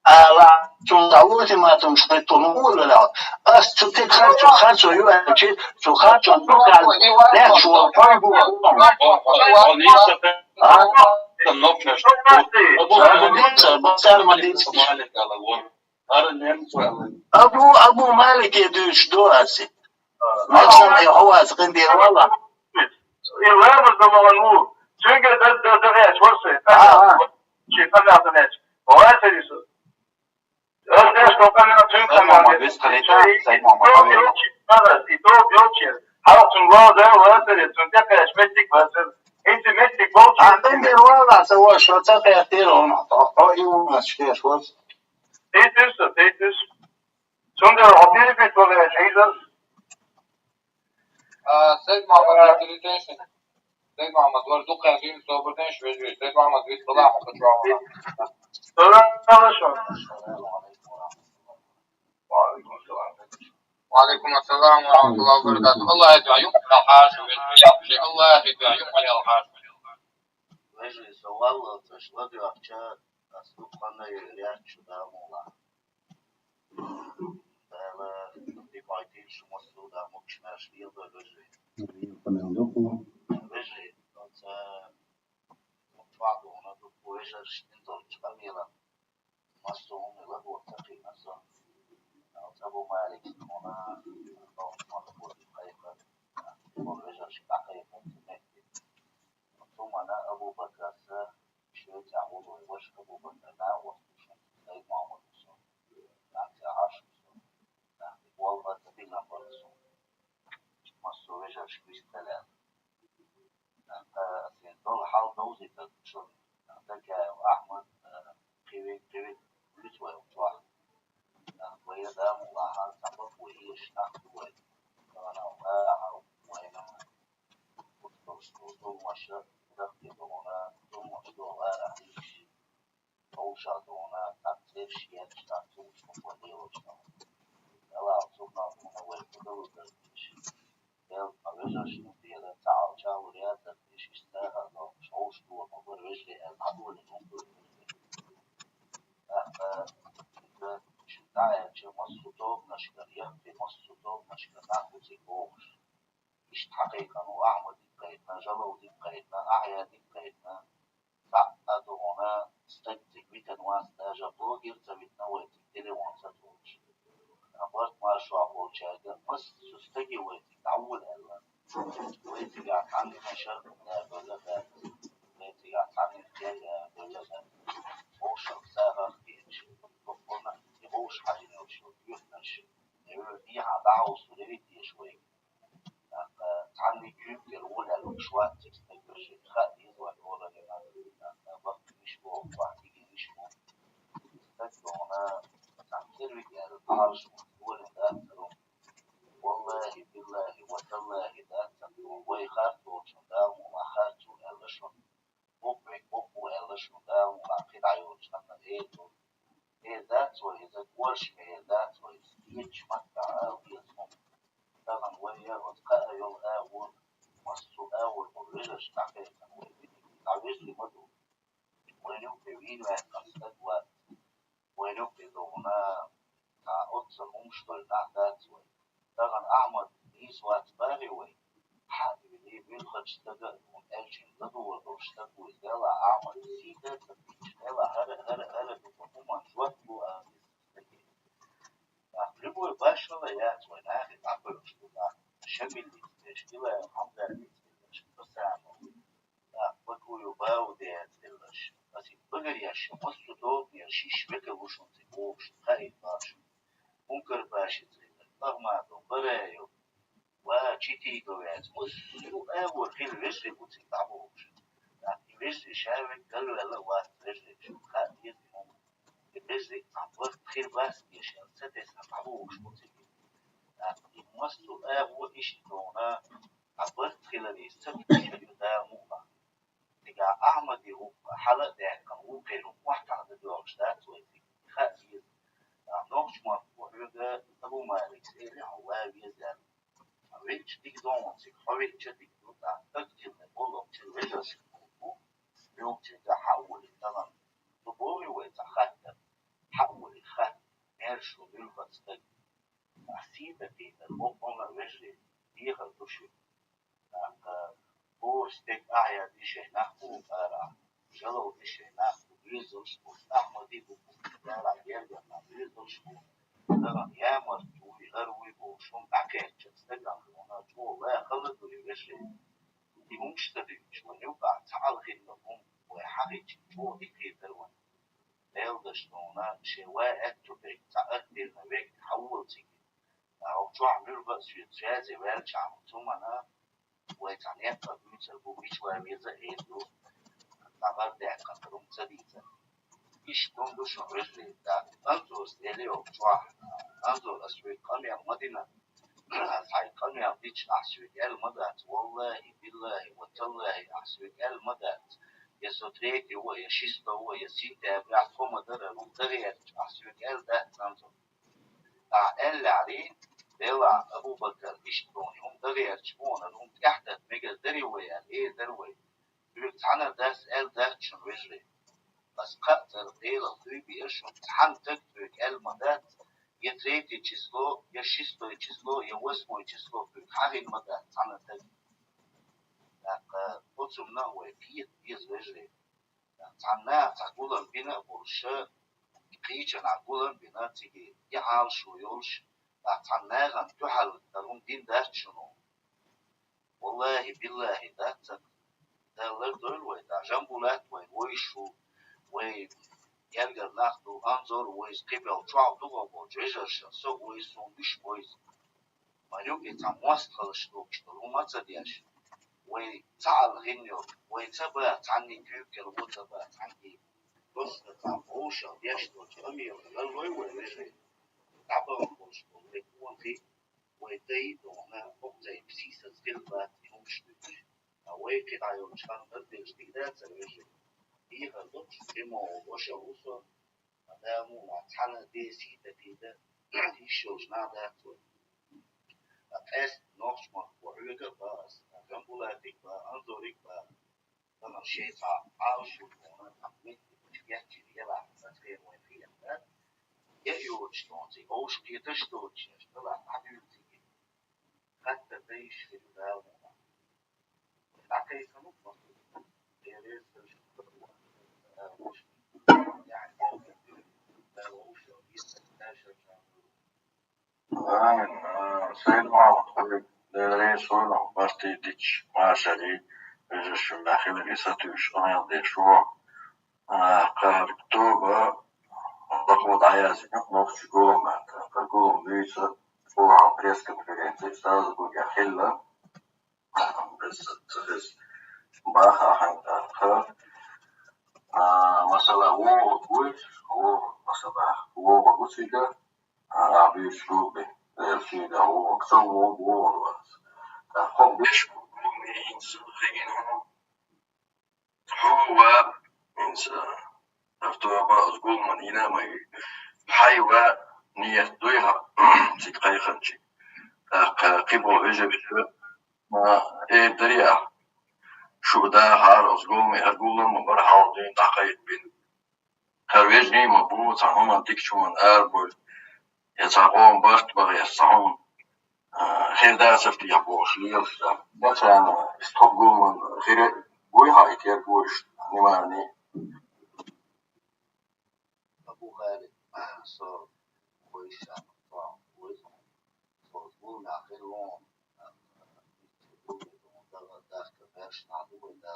ала, цунна ултиматум шойтун уллера. Ас цу тӀе харцо, харцо ю аьлчи, цу харцо дукхал лехчо хой бу. А? Абу, Абу Малике дуьйцуш ду ас. Максим, и хьо вац, къинтӀера вала. И ламаз дан валан ву. Цуьнга дан, дан, дан гӀерташ варсай. А, а. Ши къамел дан гӀерташ. Вацари со. Ас деш ко къамел, цуьнга къамел. Зай Мухьаммад, вис хилийта, Зай Мухьаммад, къамел. И тоба йолчер. Хьалха цуьнга вала дан вацари, цуьнга тӀекхаьча меттиг вацар. ХӀинца меттиг болчер. А, къинтӀера вала, ца ваша, ца кхетира, хьо, хьо, и ву, ма, шкеш варс. Тейт вис, тейт вис. Цундела хьо перепет вале хьийзар. А, Сайд Мухьаммад, передача. Сайд Мухьаммад, вар дукха дин собар деш, вежи. Сайд Мухьаммад, вид бала, хьо чуала. Салам алейкум. Ва алейкум салам. Ва алейкум ассалам ва рахматуллахи ва баракатух. Аллах хьайта, юкъ алхаш, вежи. Аллах хьайта, юкъ алхаш. Вежи, со валлал цаш ладоьгӀча, ас дукха ханна яьлча, да мула. Дала дикъойтийла шу массо а да мукшнаш лелдой вежарий. Вежарий, оца чохь духна дукха вежарш дин долчу къамелан массо а хӀума ладогӀа ца кхиъна со. Оца Абу Малик суна, Абу Малик кхайкхар, вежаршка дӀакхайкхар ца мехкий. Цумана Абу Бакарца шоьца гӀуллой ваша Абу Бакар, нагӀа вахтуш хӀума, Сайд Мухьаммад ву со, нагӀа ца Ӏаш ву со, нагӀа тӀе болх бан ца диган бара со. Массо а вежаршка вистхилар. ТӀаккха аса долу хьал довзийтар шуна. Дакаев Ахьмад, кхин вег, кхин вег вуьйцу вай чохь. Вай адамо лахьа цхьа бакъо еш нах ду вай. Вайна, вайна, вайна. Уьш долуш ду, зуламаш, дахкий догӀуна, зуламаш догӀу арахь йиш. Вовшах догӀуна, цхьацца цераш еш, цхьацца цу чу хӀокхо лелош догӀу. Далла цунах догӀуна вай кху далу дардеш. Дел ткъа вежаршна тӀера ца Ӏалча а лур яцара, иштта сагӀа догӀуш, вовшах догӀу ма бара вежарий аьлла, дӀадолийна хӀума ду вежарий. ТӀаккха иза шуьга дӀааьлча, массо а тобанашкара, яхкхий массо а тобанашкара нах бу цига бохуш. Иштта хьакхайкхина ву Ахьмад дика кхайкхина, Жалал дика кхайкхина, Ахья дика кхайкхина. Цхьа а догӀуна стаг цига витина вац, даже блогер ца витина вай цига телефон ца тухуш. Ткъа барт маршо болчаьрга, массо а стаге вай цига дӀавола аьлла. Вай цигахь цхьанна шаркъ а бевлла хаьттира. Вай цигахь цхьанна кхел а бевлла хаьттира. Вовшах сагӀа а кхеташ. Баккъалла и вовшах хьажийна йолуш йолу оьтанаш. Эвла дехьа дӀахьовсур яра и теша вайга. ТӀаккха цхьанна куьйга тӀера волаьлла лууш вац цига стаг, вежарий, хаа деза вай олаллина. ТӀаккха баккхийнаш боху, бахьтигийнаш боху. Стаг догӀуна, цхьацца цервиг аьлла, дӀахьалаш ву, волийна дац хӀара. Валлахи, биллахи, ва таллахи, дац хӀара. Вай харц волчун Дала мукъ лахь харц ву аьлла шуна. Боккъаве боккъаву аьлла шуна, Дала мукъ лахь кхин дӀайолчу ханна эр ду. Эр дац вай иза, кораш эр дац вай иза, кхечу маттахь ала деза хӀума. Тахана вай яра оцу кхаа йолу агӀор, массо а агӀор болу вежаршка дӀакхайкхина вай диниг, дӀавезли ма ду. Вайн юккъе вийна ваьккхина стаг вац. Вайн юккъе догӀуна, цхьа оццул хӀумаш долу нах дац вай. Тахана Ахьмад нийса вац бохий вай? Хьан вили, вилхачу стага а, хӀун аьлча, ладугӀур долуш стаг ву иза, делахь Ахьмад сийта а ца кхиъча, делахь хӀара, хӀара, хӀара дукха хӀуманна жоп ло ала иза стаге. ТӀаккха любой башхала яц вай, нахе дӀакхойкхуш ду нах. Шамиллица деш, Илаев Хьамзатица деш, Хасанов. ТӀаккха Бакуев Баудица хиларш, аса багареш, массо а тобанера шиш векал ву шуна цига вогӀуш, хаийта боху шуна. Мункар-Пашица хилар, Ахмадов, Бараев, ва Читигов яц, массо а агӀор хилла вежарий бу цига дӀабохуш. ТӀаккха и вежарий ша верг галваьлла а вац вежарий, шуна хаа деза и хӀума. И вежарий цхьа барт хир бац дешан, ца тесна дӀабохуш бу цига. ТӀаккха и массо а агӀо иштта догӀуна, Цхьа барт хиларе, са хӀума ю Дала мукъ лахь. И Я Ахьмади ву хьала а даьккхина, вукхеран охьатаӀа дан доагӀаш дац вай цига. Хаа деза. А нохчмахко хьоьга Абу Малик элира, хьо ва веза аьлла. Вича дика догӀун цига, хьо вича дика ду, тӀаккха дагчилла болу вокчул вежаршка боху, вокчул хьа а волий, тахана. Ду богӀий вай цхьа хаттар? Хьа а волий, хатта, маьрша волу муьлхха а стаг. Ахь сий дан кхийтар, боккъалла а вежарий, дехар ду шуьга. ТӀаккха хӀора стеган ахьа яа дешай нах бу арахь, жалал дешай нах бу, доьзалш бу, Ахьмади бу, арахь гергара нах доьзалш бу, тахана ямарт вуй, хӀара вуй бохуш, хӀума дӀакхаьчча стагана дуьйна чӀогӀа ла хала ду и вешин. И хӀумаш ца дуьйцуш, вайн юкъахь цхьа Ӏалхинна хӀума вай хьахийча, чӀогӀа дика хетар вайн. Делдаш дуьйна, шен вай аьтту берг, цхьа аттирна вег хьавола цига. ТӀаккха чохь муьлхха а соьца связе ваьлчахьана, цу хӀумана вай цхьа некъ а буьйцур бу, мича ван веза а эр ду, цхьа барт даьккхина хӀума ца дийцар. Иштта хӀума ду шуна, вежарий, тӀаккха Анзорс элира чохь, Анзор, ас хьоьга къамел ма дина, ас хьайга къамел дича, ахь соьга аьлла ма дац, валлахӀи, биллахӀи ва таллахӀи, ахь соьга аьлла ма дац, я со третий ву, я шестой ву, я сентябрь, ахь тхо ма дара, хӀума дагӀерча, ахь соьга аьлла дац, Анзор. Ахь аьллехьарий, делахь, Абу-Бакар, иштта дуьйна, хӀума дагӀерча, хьуна хӀума тӀаьхьататта мегар дарий вай аьлла, эр дара вай. Соьга цхьанна дас аьлла дац шуна, вежарий. Ас кхаъ цара Делах дуй биъар шуна, цхьанна таг соьга аьлла ма дац, я третье число, я шестое число, я восьмое число соьга хьахийна ма дац цхьанна таг. ТӀаккха оцунна а вай кхета деза, вежарий. Цхьана наха цхьа гулам бина а болуш, кхечанхьа гулам а бина, цига и Ӏалашо йолуш, цхьана нахана дуьхьал дан хӀума дина дац шуна. ВаллахӀи, биллахӀи, дац ца. Дала лардойла вай, тӀаккха Жамбулат вайн вовзаш ву, вай гергара нах ду, Анзор вовза, кхиболу чохь дукхах болчу вежарша, со вовза, суна уьш вовза. Ма юкъе цхьа мостагӀалаш лоьхуш долу хӀума ца деш, вай ца Ӏалхинна йолу, вай ца баха цхьанний куьйга кхелхо ца баха цхьанний. Просто цхьа вовшах деш долчу къамелах ларлой вай, вежарий. ДӀабахана болуш болу вай къонахий, вай дай а дуьйна, хӀокху тайпа сийсаз хила бац и хӀумаш дуьйцуш. Ткъа вай кхидӀа йолчу ханна хӀара дерш дика дацара, вежарий. Дехар долуш, тӀе ма ву, ваша ву со. Ткъа да муха, цхьана ден сий дакхийта йиш йолуш нах дац вай. Ткъа къаьстина нохчмахко хьоьга а бан ас, ткъа Жамбулатиг а бан, Анзориг а бан, тахана шайн цхьа Ӏалашо йолу, цхьа меттиг гечйина елахь, аса хер вайн хиъна дац. Я йоцуш тхуна цига, вовшах кхеташ доцуш, аша далахь дӀадуьйла цига. Хаттар дан йиш хир ю Дала мукъана. Сайн Мухьаммад хуьлу, Дела реза хуьлда, барт дийцича, машарий, вежаршна хиларе сатуьйсуш къамел деш ву. А, кхара тоба, лакхо дӀаяздина нохчийн гулам аьлла, кхара гулам буьйса, чӀогӀа пресс-конференци Страсбургехь хилла. Баха хьайн тӀаккха. А, масала, вогӀург вуй, вогӀург, масала, вогӀург ву цига, а, а, буьйса гулбе, э, шийга вогӀург, цо вогӀург, вогӀург вац. ТӀаккха хӀокху беш ву, ву, хӀинца хигина хьуна. Хьо ва, хӀинца, автобус гулман йина а ма ю. Хьайн ва, ниет дуй хьан, цига кхайкхинчий. ТӀаккха кхиболу вежарша, ма, эр дарий ахь. Шу дахар оцу гуламе, хӀара гулам ма бара хьалха дуьйна дӀакхайкхабина. ХӀара вежарий ма бу, цхьа хӀуманна, дикачу хӀуманна арабевлла, я цхьа къоман барт бан, я цхьа хӀума, а, хир дацара техьа бохуш лелаш дац. Я царна, иза тхо гулам хир а буй хьан и терго, вуьш, внимание. Абу Халид, со вуьш, со вуьш, со гулам хир ву, а, дахка беш нах ду вай, да,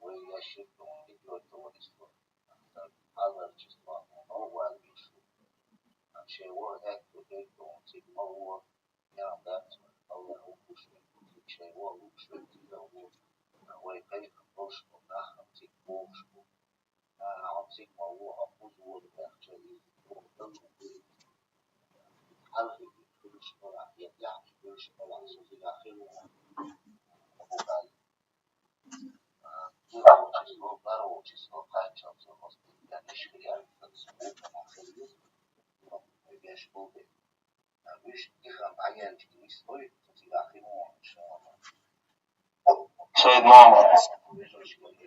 Вай ящик дон, видео дон, исто. Хьалар число, ну, ван вишу. Шей вор, это, это, он, цига ма вор. Я, да, Аллах, укуши, шей вор, укуши, цига вор. Вай кайка, прошло, нахам, цига, вошку. А, он, цига, ма вор, а, пуз вор, да, чей, вор, да, укуши. Хьалар, укуши, вор, я, я, укуши, вор, су, цига, хилу. Шейд Муаммад.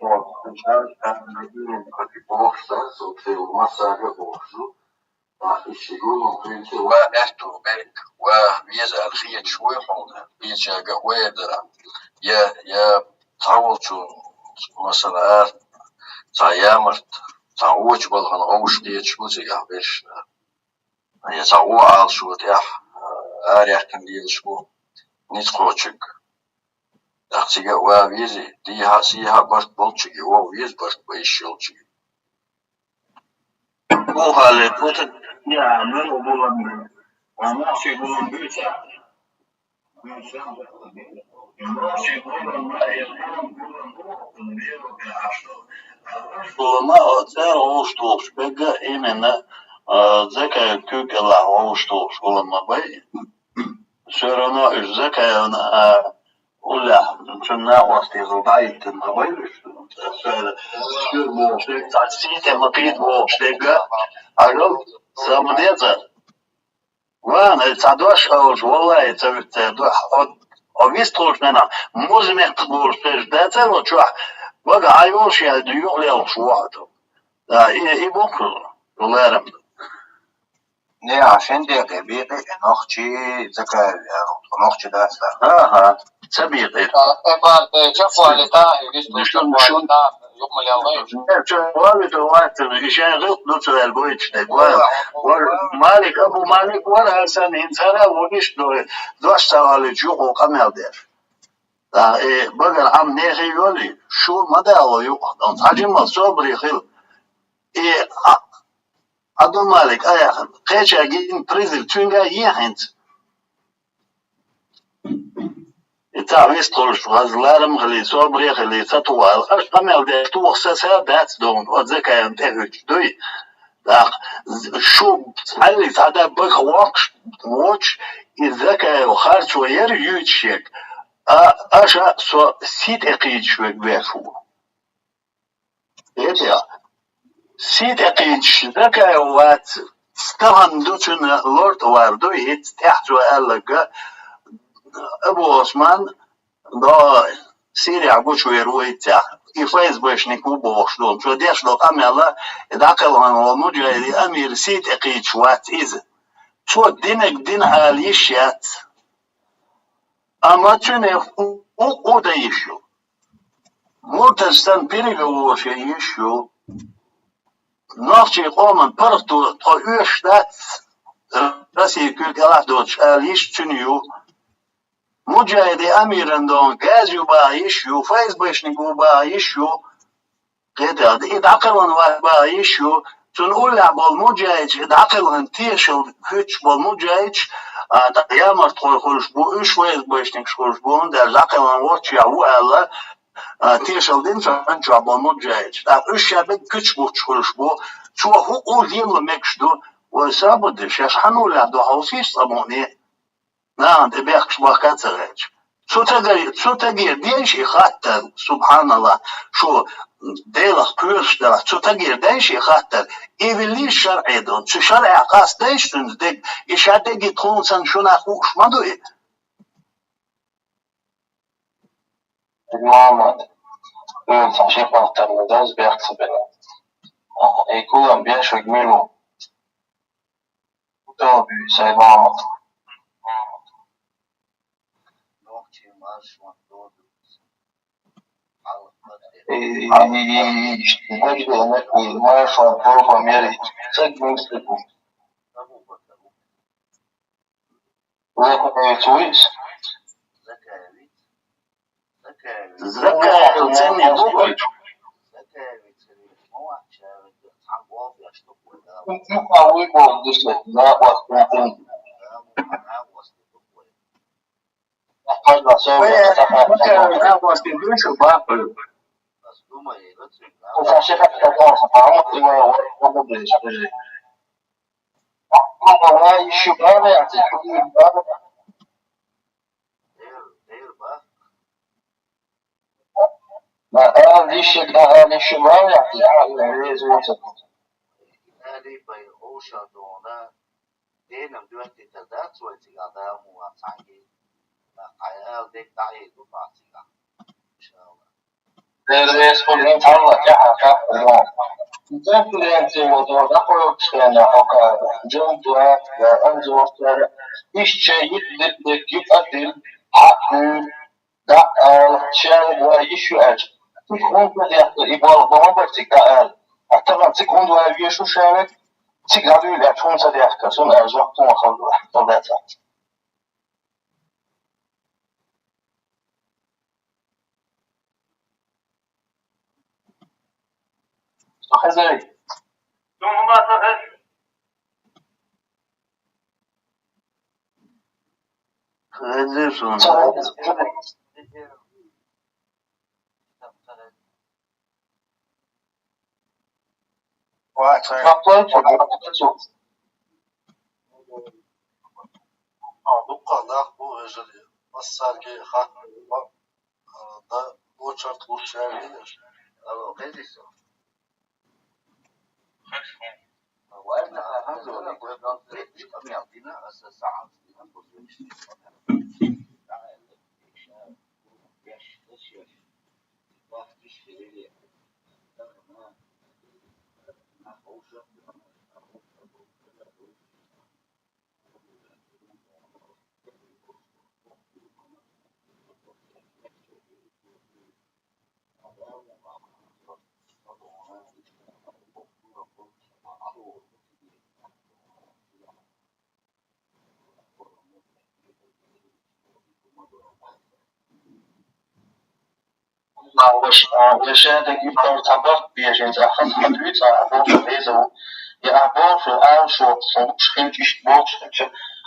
Вот, сейчас я на первом, как и плохо, да, вот, э, массажа бохшу. Ва аьттув берг, ва веза аьлла хеташ вуй хьуна, везачаьрга вер дара. Я, я цхьаволчун, масала, ара, цхьа ямарт, цхьа вочу балхана овш хеташ бу цигахь бершна. Я цхьа вон Ӏалашо тӀехь, а, араяьккхина лелаш бу ницкъ кхочург. ТӀаккха цига а ва вези, дийхьа а, сийхьа а барт болчуьнга, вов веза барт бан йиш йолчуьнга. Бухале, кутак я мел гулам, ва нохчий гулам буьйца. Нохчий гулам, гулама оцара вовш тухуш, бегга именно, а, Закаев куьг Аллах вовш тухуш гулам ма бай. Всё равно уьш Закаевна, а, уллехь, цуьнан накъостий хила дӀахӀиттина ма бай уьш. Цхьа шуьра бохуш дерг, цхьа сийте ма кхийда бохуш дерг, хьажал, самадецӀа. Ван, ай, цхьа дош олуш, валлахӀи, ца вуьту церан дуьхьа. Хьо, хьо вистхуьлучу ненахь, муза-меттах болуш хезаш дацара ван чохь, бага Ӏайолуш яьлла юкъа лелхаш вохьа ду. Да, и, и бу-кх шу ларам. Не, а шен декъе бекъе, э, нохчий, Закаев, э, нохчий дац, да? Ага, ца бекъе. Э, э, ба, э, чекхвали, да, э, вистхуьлуш чекхвали, да, юкъа ма лелхаш. Э, чекхвали, то вац, и шен гӀуллакх ду ца ваьлла гойтуш дерг. Вара, вара, Малик, Абу Малик вара, аса хӀинца ара ву иштта до-, дош ца валлича юкъа къамел деш. Да, э, багара Ӏам нехе йолий, шу ма дало юкъа, цхьа жимма собаре хила. И а, Абу Малик а яхана, кхечаьрга йина призыв цуьнга а ен хӀинца. И цхьа вистхуьлуш, хаза ларам а хилий, собаре а хилий, ца тухал. Аша къамел деш туху, сан са дац дуна, оцу Закаевна тӀехӀуьттуш дуй. ТӀаккха шу цхьаьллиг цхьа дан бага воккхуш воцуш, и Закаев харцо яра юьйцуш ерг, а, аша со сий тӀе кхийдаш верг веш ву. Эти а. Сий тӀе кхийдаш Закаев вац, стагана ду цуьнан лортӀа вар ду, хӀинца тӀехь цо аьлларг, Абу Осман, до Сирия гучувер ву хӀинццехь, и ФСБшник ву бохуш ду. Цо деш долу къамел, и дӀакхелхина волу муджахидийн амир сий тӀе кхийдаш вац иза. Цо динарг дина ала йиш яц. Амма цуьнан хӀу-, хӀу-, хӀу дан йиш ю? Мурташ санна переговораш ян йиш ю? Нохчийн къоман паргӀато тхо оьшуш дац, Россия куьйга кӀелахь доцуш ала йиш цуьнан ю? Муджахидийн амиран догӀу газа ю баха йиш ю, ФСБшник ву баха йиш ю? Кхетта, и дӀакхелхина вац баха йиш ю, цунна уллехь болу муджахидаш, и дӀакхелхина тешалла хӀуьттуш болу муджахидаш, а, тӀаккха ямартхой хуьлуш бу, уьш ФСБшникаш хуьлуш бу, хӀунда аьлча дӀакхелхина воццушехь ву аьлла, а, тешалла дина цу хӀуьнчохь болу муджахидаш. ТӀаккха уьш шаьш бен куьчбухкуш хуьлуш бу, цо хӀу-, хӀу лела мегаш ду, вай сабар де, шаьш хьан уллехь ду хьовсийша цкъа мукъане? Нахана тӀе бехкаш бахка а ца гӀерташ. Цу тагара, цу тагера ден шен хаттар, субхьаналлахӀ, шу Делах кхоьруш делахь, цу тагера ден шен хаттар, и виллийша шарӀе долу, цу шарӀехь къастадайша цуьнца дерг, и ша дерриге тхуна санна шу нах хууш ма ду и? Мама, цхьа ши хаттар ма дац бехк ца бина. И кулам бен шуьга мила ву? Тобий, сайн мама. Нохчий маршрут доду. И, и, и, и, и, и, маршрут, маршрут, маршрут, мери. Цег мистер. Закаевич вуьйцу? Закаевич. Закаевич. Закаевич, цӀена бу вай. Ага, вот, вот, вот. ما قاليش، ما قاليش ما يعني، يعني، لازم يوصل. Али бай оша дона, денам дуатти тадацвай цига адаму ацанги, хаял дек дай дубаци. Иншалла. Дервес кулин талла, я, я, я. Интеллигенция, вот, вот, такой вот, что я, пока, джем дуат, я, он дуат, ища, ид, ид, ид, ид, адил, хакур, да, а, чел, ва, ищу, ач. Ты хун, я, и бол, бол, бол, цик, да, а. А там, цик, хун, ва, вешу, шарик, цик, гадуй, я, чун, са, я, ка, сун, а, жок, тун, хал, хал, да, ца. Что хозяин? Хозяин, что он? Дукха нах бу эжели. Массарги хатны да очерк лучшери. Лаваш, а, лишадаг ибар табар бежен захас хатуй ца абошу резу. Я абошу, а, шо, шо, шхинч, ишт бок, шхинч.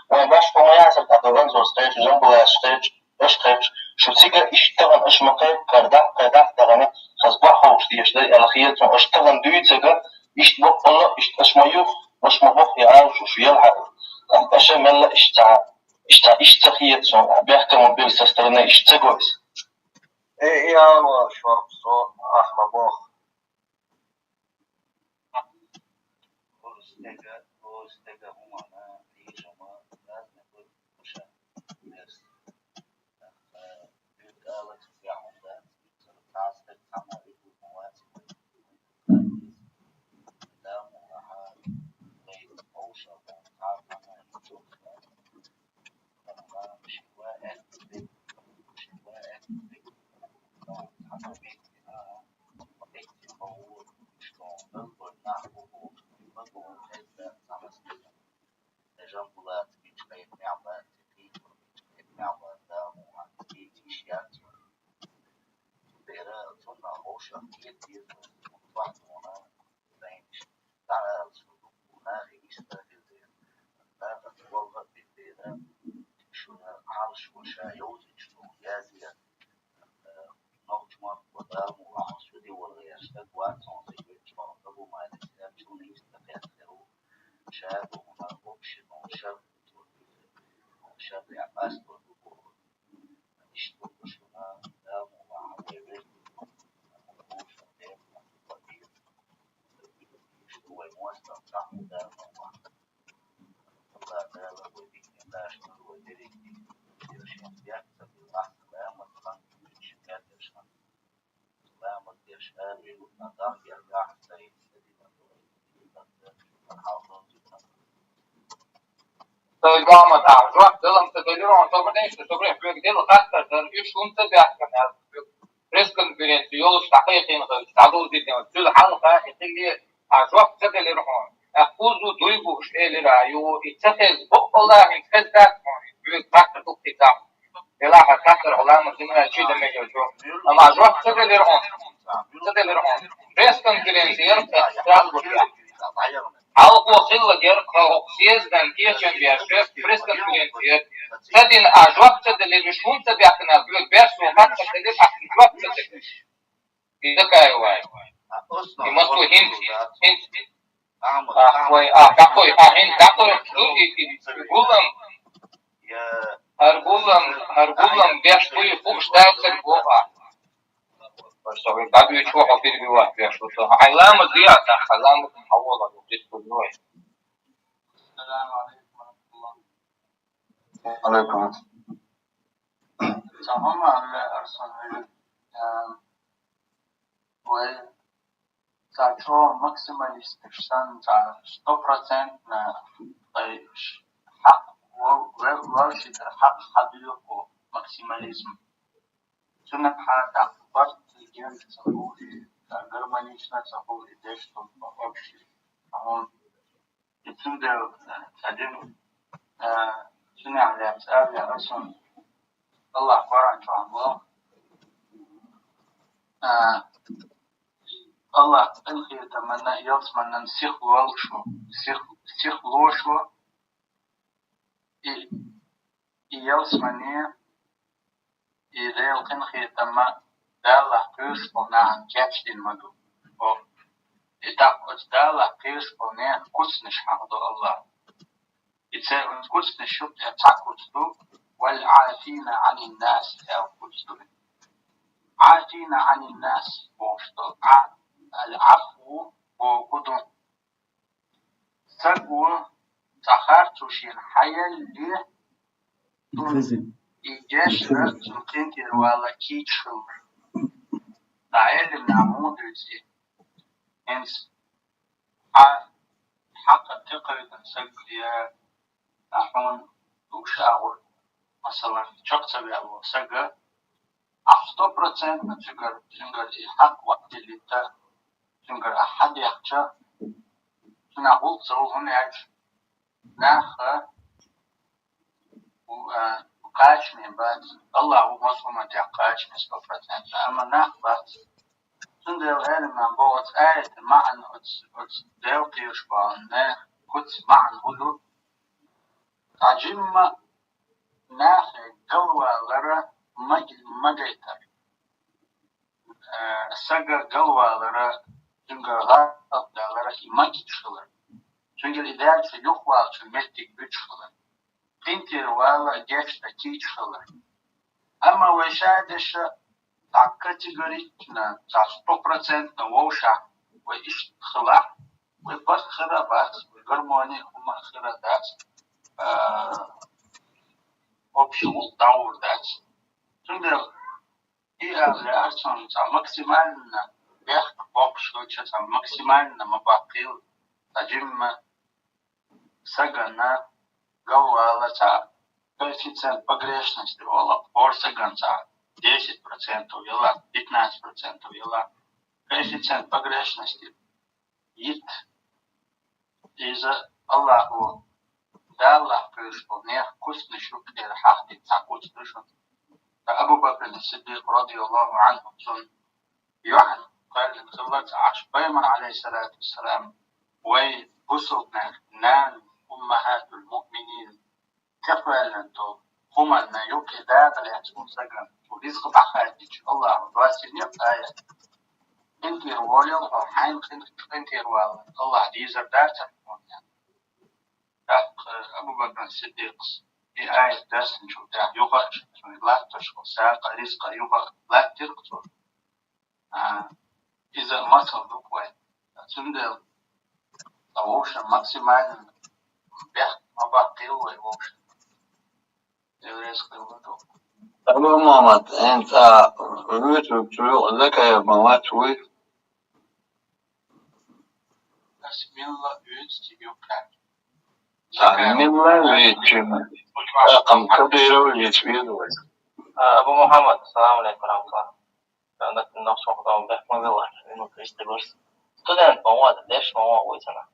Ва баш помаясар, а, доган зор, шхинч, жамбула, шхинч, аш, шхинч. Шо цига ишт таган аш макай, кардах, кардах тагана, хас бахош, дешда, я лахиет, аш таган дуй цига, ишт бок, Алла, ишт аш маюх, аш мабох, я, а, шо, шо, я, ха. Аша мелла ишт ца, ишт ца, ишт ца хиет, шо, бяхтама бир со стороны ишт ца гойс. Э, я, ва, шо, шо, ах, мабох. Ой, мама, там, жуак, делам, ты, делирон, то, конечно, то, блин, флаг, дело, как-то, да, и шум, ты, бяхка, пресс-конференция, ёлуш, такая, ты, ну, так, так, ты, ты, ты, а, жуак, ты, делирон. Акузу дуйбу иштӀелира, ю, иццахез букӀалда, хинцхез даккун, буьйз баккха тухтица. Илаха хатар гӀулама димана чида мегел жо. Амма жо хатар лер он. Ца делира хьуна. Пресс-конференци яра Страсбургехь. Хьалхо хилла герга хӀокху съездан кечам беш пресс-конференци яра. Ца дина а жоп ца делира, уьш хӀунда ца баьхкина, беш со хаттар делира, ахь жоп ца делира. И такая вай. И массо хӀинца, хӀинца. Ахь вай, ахь дӀакхой, ахь хӀинца дӀакхой, ду и, и, и гулам. ХӀара гулам, хӀара гулам беш буй, хууш дацар боху ахь. Просто вы дагвичу хьо перебивать беш, вот хьайн ламаз диа, так, хьайн ламаз хьавола, дис курной. Алейкум. Ца хӀума аьлла, Арслан, вай, а, вай, ца чӀогӀа максималисташ санна, ца стопроцентно, вай, хьакъ, вай, вай, вай ши тӀера хьакъ хьадуьйху максимализм. Цунах хьан тӀаккха барт легенда ца хуьлу, ца гармонично ца хуьлу и деш долу общий. Амма и цундела, э, ца дина, э, цунах лаьцна ала яра сан. Аллах Къуръан чохь боху. Э, Аллах къинхетаманна, ялсаманна сих лолуш ву, сих, сих лош ву. И, и ялсамане, и Делан къинхетамма Даллах кхоьруш болу нахана кечдина ма ду. О, и тӀаккха оцу Даллах кхоьруш болу нехан куцнаш хьахадо Аллах. И церан куцнаш ю, тӀе цхьа куц ду, «Вал-Ӏафина Ӏанин-нас» аьлла куц ду. «Ӏафина Ӏанин-нас» бохуш долу, Ӏа-, ал-Ӏафу боху ду. Стаг ву цхьа харцо шена хьаелле, цунна и гечдар, цунна къинтӀера вала кийча хилар. Ӏелам наха муха дуьйцу и? ХӀинца хьан хьакъ тӀекхуьйтина стаг я, хьуна лууш агӀор, масалан, чекх ца ваьлла стаг, ахь стопроцентно цуьнгара, цуьнгара и хьакъ вахдиллита, цуьнгара ахь хьадехча, цуьнан гӀуллакх ца ву, хӀунда аьлча наха, у, а, кхачаме бац, Аллах ву массо хӀуманна тӀехь кхачаме стопроцентно, амма нах бац. Цундела Ӏелам наха боху оцу аятан маьӀна, оцу, оцу Дела кхоьруш болу нехан куц маьӀна хӀун ду? Цхьа жимма нахе галвалара маг-, магайтар. Э, стага галвалара, цуьнгара гӀалат далара и магийча хилар. Цуьнгара и даьлча юхавалчун меттиг буьтуш хилар. КъинтӀера вала гечдан кийча хилар. Амма вай ша дешан цхьа категорично, цхьа стопроцентно вовшахь вай иштта хилахь, вай барт хир а бац, вай гармони хӀума хир а дац, а, общий гӀуллакх дӀагӀур дац. Цундела и аьлла лаьара цунна цхьа максимально бехк боккхуш хилча, цхьа максимально ма баккхийла, цхьа жимма стагана галвала цхьа коэффициент погрешности олу, хӀора стагана цхьа десять процентов йила, пятнадцать процентов йила. Коэффициент погрешности йита. Иза Аллахо Даллах кхоьруш болу нехан куцнаш юккъера хьахдина цхьа куц ду шуна. Ткъа Абу Бакр Сиддикъ, радияллаху анху, цунна йоьхна кхоьллина хилла цхьа Ӏаш, Пайхамар, алейхиссалату вассалам, вай бусулбанех нана, уммахатул муъминин, тӀекхоьллина долу хӀуманна юккъе дакъа лаьцна волу стагана цо ризкъ дӀахаьддича, Аллахо доссийна аят. КъинтӀера волийла хьо, хьайна къин-, къинтӀера вала, Аллах дезар дацара хьуна. ТӀаккха Абу Бакр Сиддикъас и аят доссийначул тӀаьхьа юха а, шен латтош волу сагӀа а, ризкъ а юха а латтира цо. А, иза масал ду вай. Цундела ткъа вовшах максимально бехк ма баккхийла вай вовшах. Еврейский вуьту. Абу Мухьаммад, хӀинца а вуьту, цу юкъа Закаев ма вац вуй? Ас милла вуьйцу цига юккъехь. А, милла вуьйцу. Акхам Кадыров вуьйцу веза вай. А, Абу Мухьаммад, салам алейкум ва рахматуллах. Студент ма вац, деш ма вац вуй цунах.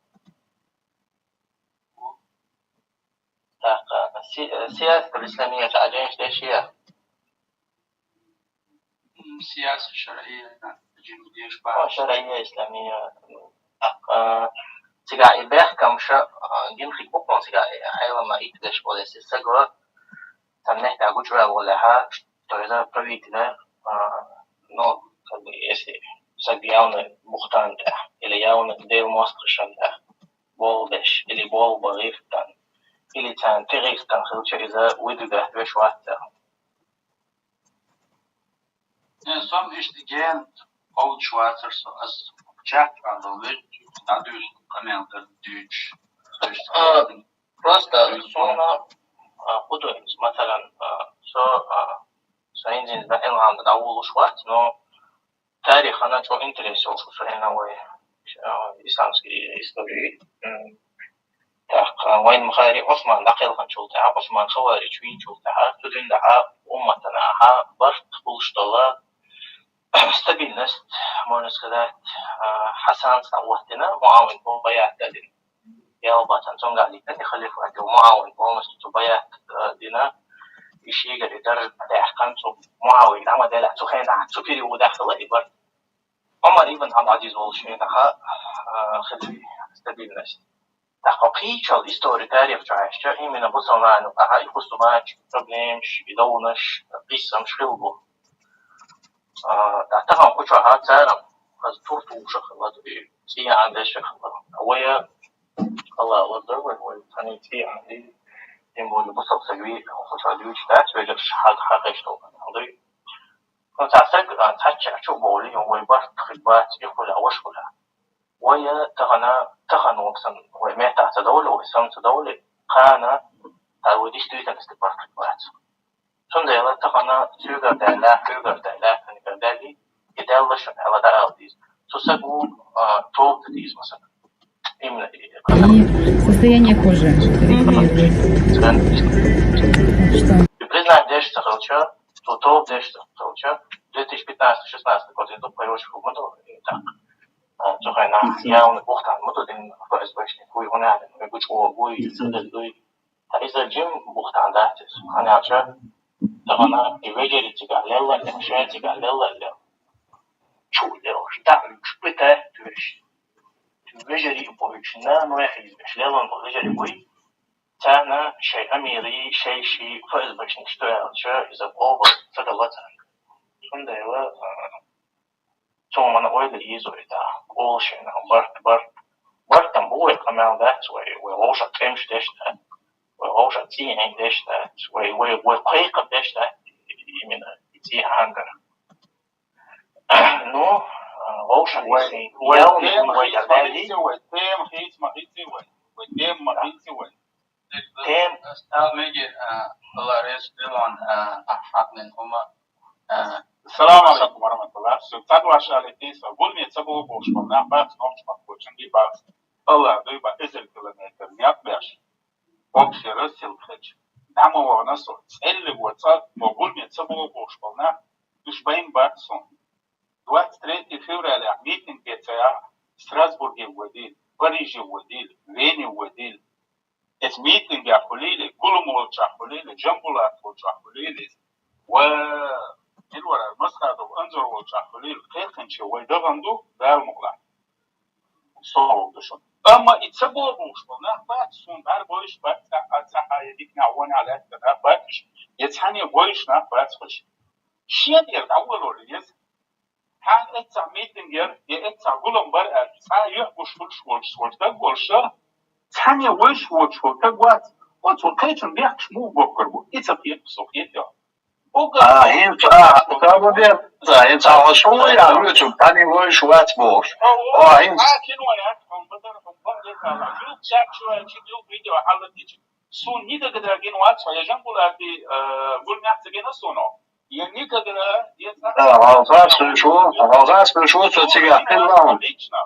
ТӀаккха си-, сиясатул исламият Ӏа жайнаш деш я? М, сиясат шаръия. О, шарӀийя, исламийя. А, цигахь и бехкамаш, а, гина хир бу-кх цигахь, и Ӏелам а итт деш болу, если саго цхьана меттехь гучуваьлла волехь, что иза правитель, а, ну, как бы, если саг явно бухтан тӀехь, или явно Делан мостагӀашна тӀехь, болх беш, или болх бан гӀиртан, или царна тӀе гӀиртан хилча, иза выдвигать веш вац царна. Э, со-м иштта гена кхочуш вацара со, ас чат тӀехь долу вежарий дӀадуьйцу, къамел дар дуьйцуш. А, просто суна, а, хӀун ду иза, масалан, а, со, а, со хӀинца баьӀ-, ИлгӀам дӀаволуш вац, но тарихана чӀогӀа интерес йолуш ву со хӀинца вай, а, исламский истории. М, тӀаккха вайн Бухари Ӏусман дӀакхелхинчул тӀаьхьа, Ӏусман хаварич вийначул тӀаьхьа, цу дийнахьа умматана хьа барт хуьлуш долу стабильность, можно сказать, а, Хьасан схьа а вахтина, МуӀавин бо баят а дина. Ялбатан цуьнгахь лийтина халифат, МуӀавин полностью цу баят а дина, и шегара и даржа даьхкина цу МуӀавин, амма делахь цу хенахь, цу периодехь хилла и барт. Ӏумар ибн Ӏабдул-Ӏазиз волуш хенахь, а, хезира стабильность. ТӀаккха кхечал истори, тарих чу хьаьжча, именно бусалба нахана юкъахь и хӀусамаш, проблемаш, и довнаш, къиссамаш хилла бу. А, тӀаккха тахана кху чохь цара хаза тур тухуш а хилла, и цӀий Ӏан деш а хилла. Вай а, Алла лардар вай, вай цхьаьна цӀий Ӏан дий, тем более бусалба саг вий, кху чохь дуьйцуш дац, вежарша хьаг-, хьагӀ еш долу хӀума ду. Ну, цхьа стаг, а, цхьаьчча чу а бовлий, вай барт хир бац, и хуьлу, ваша хуьлу. Вай, а, тахана, тахана воксан, вай меттахь ца довлий, вай сам ца довлий, кхана, а, вай действительно стаг барт хир бац. Цундела тахана соьгара даьлла, хьоьгара даьлла, хьоьгара даьллий, и Далла шан аьлла дӀаала деза. Цу саго, а, тоба дан деза, масала. Именно, и состояние кожи регулирует. Так что и признать деш ца хилча, цо тоба деш ца хилча, две тысячи пятнадцатый шестнадцатый год, я думаю, очень хубаво, и так. А, цу хенахь явно бухтан ма ду дина ФСБшник, вуй гӀуна, вуй гучу, вуй, вуй. Ткъа иза жим бухтан дац иза. ХӀана аьлча, тахана и вежарий цигахь лелла а лела, шен цигахь лелла а лела. Чу лела, дӀа а луьйш, пытать а тоьшуш. Вежарий а бойчу, нанойх а йизбеш, лелла а вежарий буй. Царна шайн амирий, шайший, ФСБшник что аьлча, иза оба ца дала царна. Цундела, а, цо ма ойла йийзо и тӀаккха, олу шена, барт, барт. Барт-м бу вай, къамел дац вай, вай вовшах тӀемаш деш дац, вай вовшах цӀий Ӏин деш дац, вай, вай, вай кхайкхам беш дац, именно цӀий Ӏан дар. Ну, а, вовшах вай, вай явный тема вай хийца ма дали. Хийца, вай тема хийца ма хийца вай, вай тема ма хийца вай. Тем. Стал меги, а, была речь, Илон, а, Ахатнин ума, а. Салам алейкум ва рахматуллах. Со цхьа дош алийтина, со гуламе ца бохуш болу нах бац, нохча махкочун ди бац. Аллах дуй ба эзар километр некъ беш. Общий рассылка хилча. ДӀа ма вахана со. ЦӀелли го цӀа, мо гуламе ца бохуш болу нах, уьш байна бац суна. Двадцать третье февралехь митинг ца яхь, Страсбурге вадийла, Париже вадийла, Вене вадийла. Эцу митингехь хуьлийла, гулам волчохь хуьлийла, Жамбулат волчохь хуьлийла иза. Ва мила вара, Масхадов Анзор волчохь хуьлийла, кхайкхинче вай дахана ду, Дала мукъалахь. Со вогӀу ду шуна. Амма и ца бохуш болу нах бац, суна бӀаьргойш бац, цхьа а, цхьа а, я диканехь вонехь лаьттина нах бац уьш, я цхьаьна гойш нах бац уьш. Шен тӀера дӀаволор иза. Хьан эццахь митинг яра, я эццахь гулам бара аьлча, цхьа а юьхь гуш хуьлуш волуш, волуш даг волуш, цхьаьна вайш воцуш волу таг вац, оцо кхечун бехкаш муха боккхур бу? И ца кхеташ со хетайо. А, хӀинца, а, хӀинца а хьо шо ву яхь, вуьйцург, цхьаьна вайш вац бохуш. А, хӀинца. А, кино яц, хьуна ма дара, хьуна бакъ деза ала. Юха чат чу аьлча, юха видео хьалладича, суна никогда гина вац хьо, я Жамбулати, э, гулам ца гина суна. Я никогда, я... Да, Алхас Пешо, Алхас Пешо, со цигахь хилла. Лично.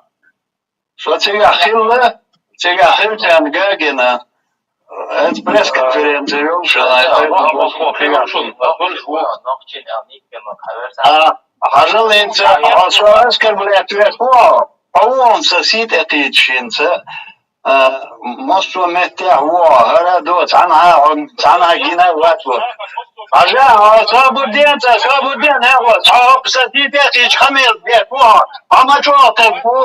Со цигахь хилла, цигахь хилчарна гагина. ХӀинца пресс-конференция йолуш, а, хьажал хӀинца, хьо со оскорблять веш ву, хьо вон сан сий тӀе кхийча хӀинца. А, массо а меттехь ву хьо, хӀара ду, цхьанхьа хьо, цхьанхьа гина вац ву. Хьажа, хьо собар де, ца собар де, нагӀо, цхьа хӀокху сан сий тӀе кхийча, къамел деш ву хьо. Хьо ма чӀогӀа стаг ву.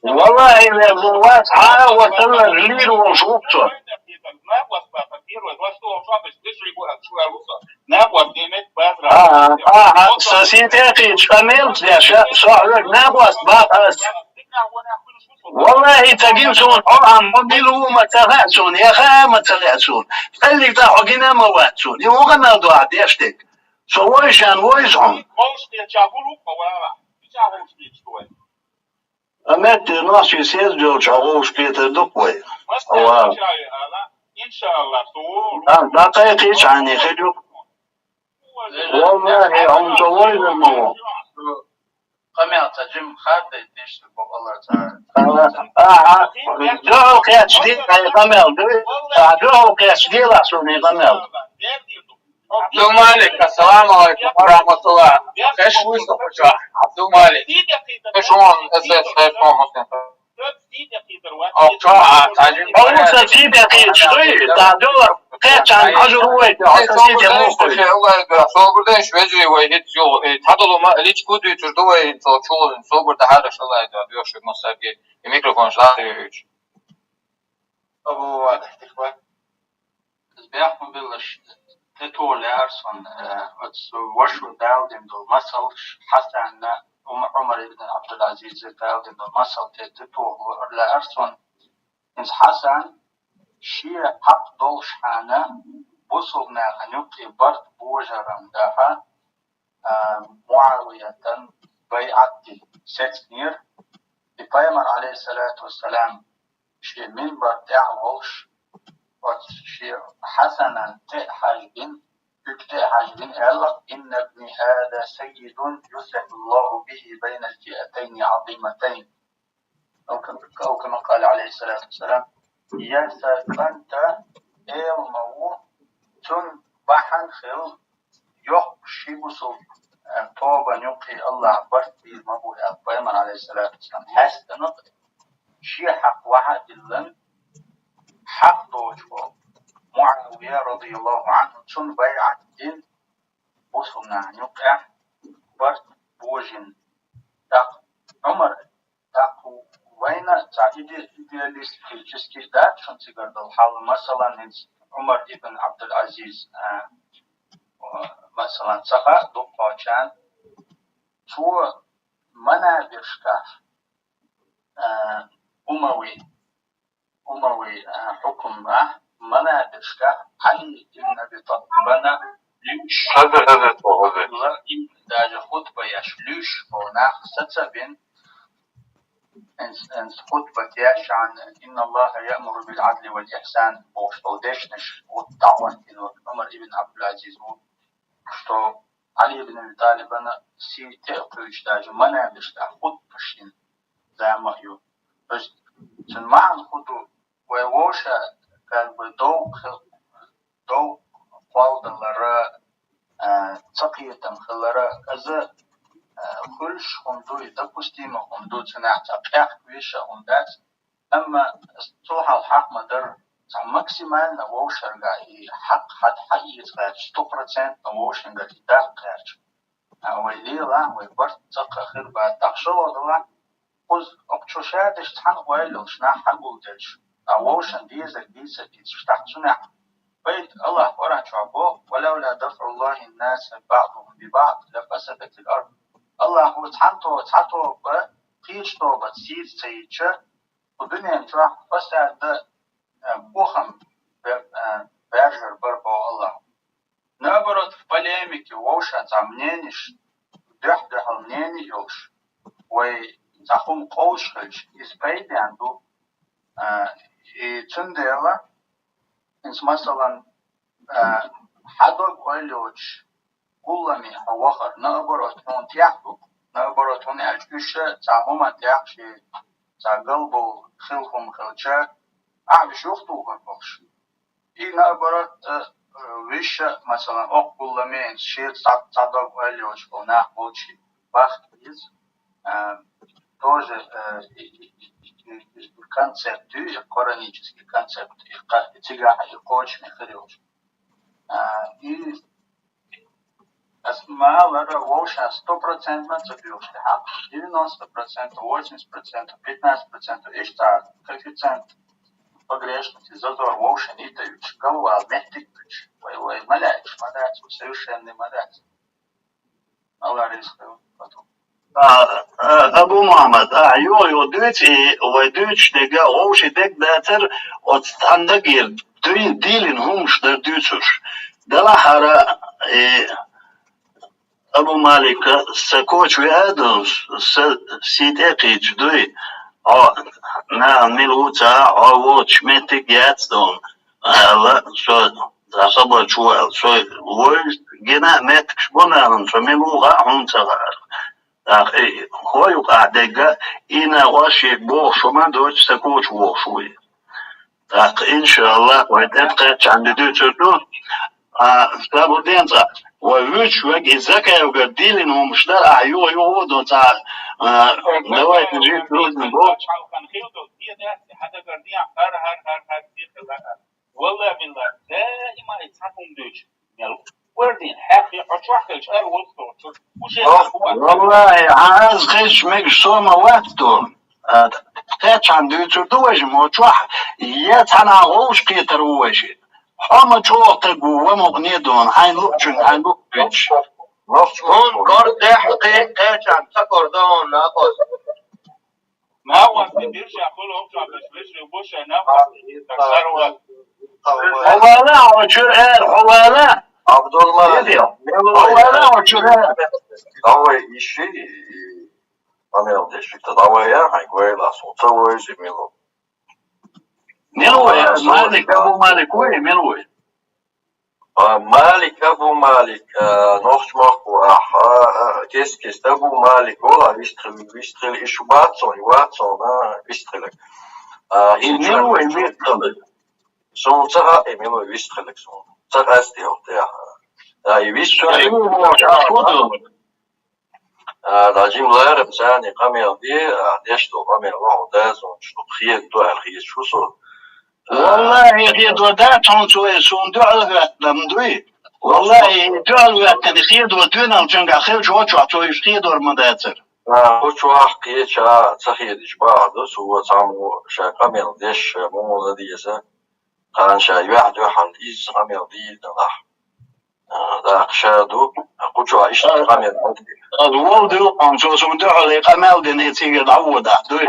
Валлахьи, веза вац, хьан а ваталлар лийр волуш ву-кх цо. Ага, ага, сан сий тӀе кхийча, къамел деш, со хьоьга накъост баккха ас. Валлахьи, ца гина суна хьо, амма хьо мила ву ма ца хаьа суна, я хаа ма ца лаьа суна. Кхеллиг цхьа хьо гина ма вац суна. И хӀун къамел ду ахь деш дерг? Со вовшашна вовза хьуна. Амма тӀе нохчий съезд йолчохь вовшахкхетар ду-кх вай. Ва. Ам, дӀакхайкхийча хьайна хир ю. Валлахьи, хьуна со вовзар ма ву. Къамел ца жима хаддайташ боху ца. Ага, дуьхьал кхетча де, хьайн къамел ду. Ага, дуьхьал кхетча делахь суна и къамел. Абдулмалик, ассаламу алейкум ва рахматуллах. Хеш вуй со хӀокху чохь? Абдулмалик. Хеш вон, эс эс, хеш вон, Муслим. Хьо чохь а, цхьа жима. Хьо ву сан сий тӀе кхийча дуй, тӀаккха дуьхьал кхетча хьайна хьажур ву вай, хьо сан сий тӀе муха кхийча. Собар деш, вежарий вай, хӀинца юха, э, цхьадолу ма, личку дуьйцуш ду вай, цо чула собар дахьара, шалай да, доьшур массаьрге, и микрофон шалахь йоьхуьйтуш. Абу Вадих, тихо. Иза бехкам биллаш, тӀетоха лаьара суна, э, оцу вашо далдина долу масалш, Хьасанна, Ӏума-, Ӏумар ибн Абдул-Азиза далдина долу масал тӀе тӀетоха лаьара суна. ХӀинца Хьасан шен хьакъ долуш хьана, бусулнахана юккъе барт божаран дахьа, а, Муавиятан байӀат де сецнера. И пайхамар, алейхиссалату вассалам, шен минбар тӀехь а волуш, оцу шен Хьасанан тӀе а хьаьжбина, уьгу тӀе а хьаьжбина, аьлла: «Инна ибни хӀаза саййидун юслихӀу Аллаху бихӀи байнал фиатайни Ӏазиматайн». Ау кам-, ау кама къала, алейхиссалату вассалам: «Я сан кӀанта эла ма ву, цунна бахьана хила, йоккха ши бусулба, э, тобан юккъе Аллахьа барт бийр ма бу», — аьлла пайхамар, алейхиссалату вассалам. Хьаьстина шен хьакъ вахьа а диллина, хьакъ доцуш волу Муавия, радияллаху Ӏанху, цунна байӀат дина, бусулнахана юккъехь барт божина. ТӀаккха Ӏумар, тӀаккха вайна цхьа иде-, идеалистический дац шуна цигара долу хьал. Масалан, хӀинца Ӏумар ибн Абдул-Азиз, а, масалан, ца хаьа дуккхачарна, цо манабиршкахь, а, умави, умави, а, хьукумехь манабиршкахь Ӏали ибн Аби Талибана луьйш, хаза, хаза, хаза. Даже хутба еш луьйш болу нах саца бина, хӀинца, хӀинца хутба тешан, «Инна Аллаха яъмуру бил Ӏадли вал ихсан», бохуш долу дешнаш, вот дӀахӀоттийна Ӏумар ибн Абдул-Азиз ву, что Ӏали ибн Аби Талибана сий тӀе а кхуьйсуш, даже манабиршкахь хутба шина зама а ю. То есть, цуьнан маьӀна хӀун ду, вай вовша, как бы, дов хил-, дов кхолладалара, а, цакхетам хилара, иза, а, хуьлуш хӀума ду, и допустимо хӀума ду, цунах цхьа къехка вешан хӀума дац. Амма цул хьалха хьакъ ма дара, цхьа максимально вовшарга и хьакъ хьан хьаэца гӀерташ, стопроцентно вовшенгара и даккха гӀерташ. А, вай лелахь, вай барт цӀаккха хир бац. ТӀаккха шолгӀа далахь, кхуза окху чу ша деш цхьаьна ойла йолуш нах хьагулделча, а вовшан дезарг дийца дийцаш, тӀаккха цунах пайда, Аллах Къуръан чохь боху: «Ва лавла дафӀуллахи ннаса баъдахум би баъд, ла фасадатил ард». Аллахо цхьана то-, цхьа тоба кхечу тобаца сийца ца йича, кху дуьнен чохь фасад а, бохам бе-, а, баьржар бара боху Аллахо. Наоборот, в полемике вовшан цхьа мнениш, дуьхь-дуьхьал мнени йолуш, вай цхьа хӀума къовсуш хилча, иза пайден ду. А, и цундела, хӀинца, масалан, а, хьан дог ойла йоцуш, гулламе хьо вахар, наоборот, хьуна тӀехь ду, наоборот, хьуна аьлча, уьш цхьа хӀуманна тӀехь шен цхьа галбовла хила хӀума хилча, ахьа уьш юхатухур болуш. И наоборот, э, виша, масалан, окху гулламе шен цхьа, цхьа дог ойла йоцуш болу нах болчий, бахт из, а, тоже, э, и, и, и, и, и концепт, и хронический концепт, и ка-, и цигахь, и кочме хирюш. А, и ас ма лара вовша сто процентов ца дуьйхуш, хьакъ, девяносто процентов, восемьдесят процентов, пятнадцать процентов, иштта коэффициент погрешности, зазор вовшен йитаюьйтуш, галвал меттиг буьтуш, вай, вай, ма лаьтташ, ма дац, совершенно ма дац. Аллах реза хуьлда. А, а, Абу Мухьаммад, а, йо, йо, дуьйцу и вай дуьйцуш дерг, вовши дерг дацара, оцу цхьана дагера дуй-, дийлина хӀуманаш дара дуьйцуш. Делахь хӀара, и, Абу Малика, сан коча веа а ду, сан сий тӀе а кхийдаш дуй, хьо нахана мила ву ца, хьо воцуш меттиг яц дуна, аьлла, со, за хабар чу аьлла, со вуьйш гина а меттигаш бу нахана, со мила ву хаьа хьуна ца хаьара. ТӀаккха и хӀо юкъахь дерг, и накъост шега бохуш хӀума доцуш сан коча вохуш вуй. ТӀаккха, иншааллахӀ, вай тӀе кхеччхьана дуьйцур ду. А, сабур де цкъа, вай вуьйцуш верг, и закай угар дийлина хӀуманаш дара, ахь юха-юха а ду цхьа, а, давайте жить дружно, бо. Валлахи, биллахи, даима и цхьа хӀума дуьйцу. Мел вардин, хьаькхи, хьо чохь хилча, ара вуьйцу, чу, уже Валлахи, хьан аз хезча мегаш со ма вац ду. А, кхечхьана дуьйцур ду вайша, мо чохь, я цхьана вовш кхетар ву вайша. Хьо ма чӀогӀа стаг ву, ва мукъане а дуна, хьайна луучуьнга, хьайна луучуьнга. Нохчо. ХӀунда кор дехьа кхе-, кхечхьана ца кор дан накъост. Накъост биржа хуьлу обжалдаш вежарий бу шайн накъост. Так сарват. Хьо вала, хьо чуьра эр, хьо вала. Абдулмалик. Хьо вала, хьо чуьра эр. Давай ищи, и, и, Амел деш, это давай я, хай гойла, су, ца войзи милу. Милу я, Малик, Абу Малик, ой, милу я. А, Малик, Абу Малик, а, нохч махку, а, а, кес, кес, Абу Малик, ола, вистрил, вистрил, и шубацо, и вацо, а, вистрил. А, и милу, и вистрил. Сун ца ха, и милу вистрил, сун. Ца гасти, охте, а. А, и вистрил. А, дӀа жима ларам царна къамел де, а, деш долу къамел вахьа дазун, шу хеда ду аьлла хезаш ву со. Валлахи, хеда ду, да, тхуна цо и суна дуьхьал хӀоьттина дуй. Валлахи, дуьхьал хӀоьттина, хеда ду, дуьйналла цуьнгахь хилча, хӀокху чохь цо уьш хедор ма дацара. А, хӀокху чохь кхеча ца хедаш бахьа ду, цо цхьаммо ша къамел деш, муха дан деза. Кхана ша юьхь-дуьхьал изза къамел дийр далахь. А, даккха ша ду, кху чохь иштта къамел ду. Аса вол ду, хьуна цо суна дуьхьал и къамел дина, и цига дӀаводахь, дуй?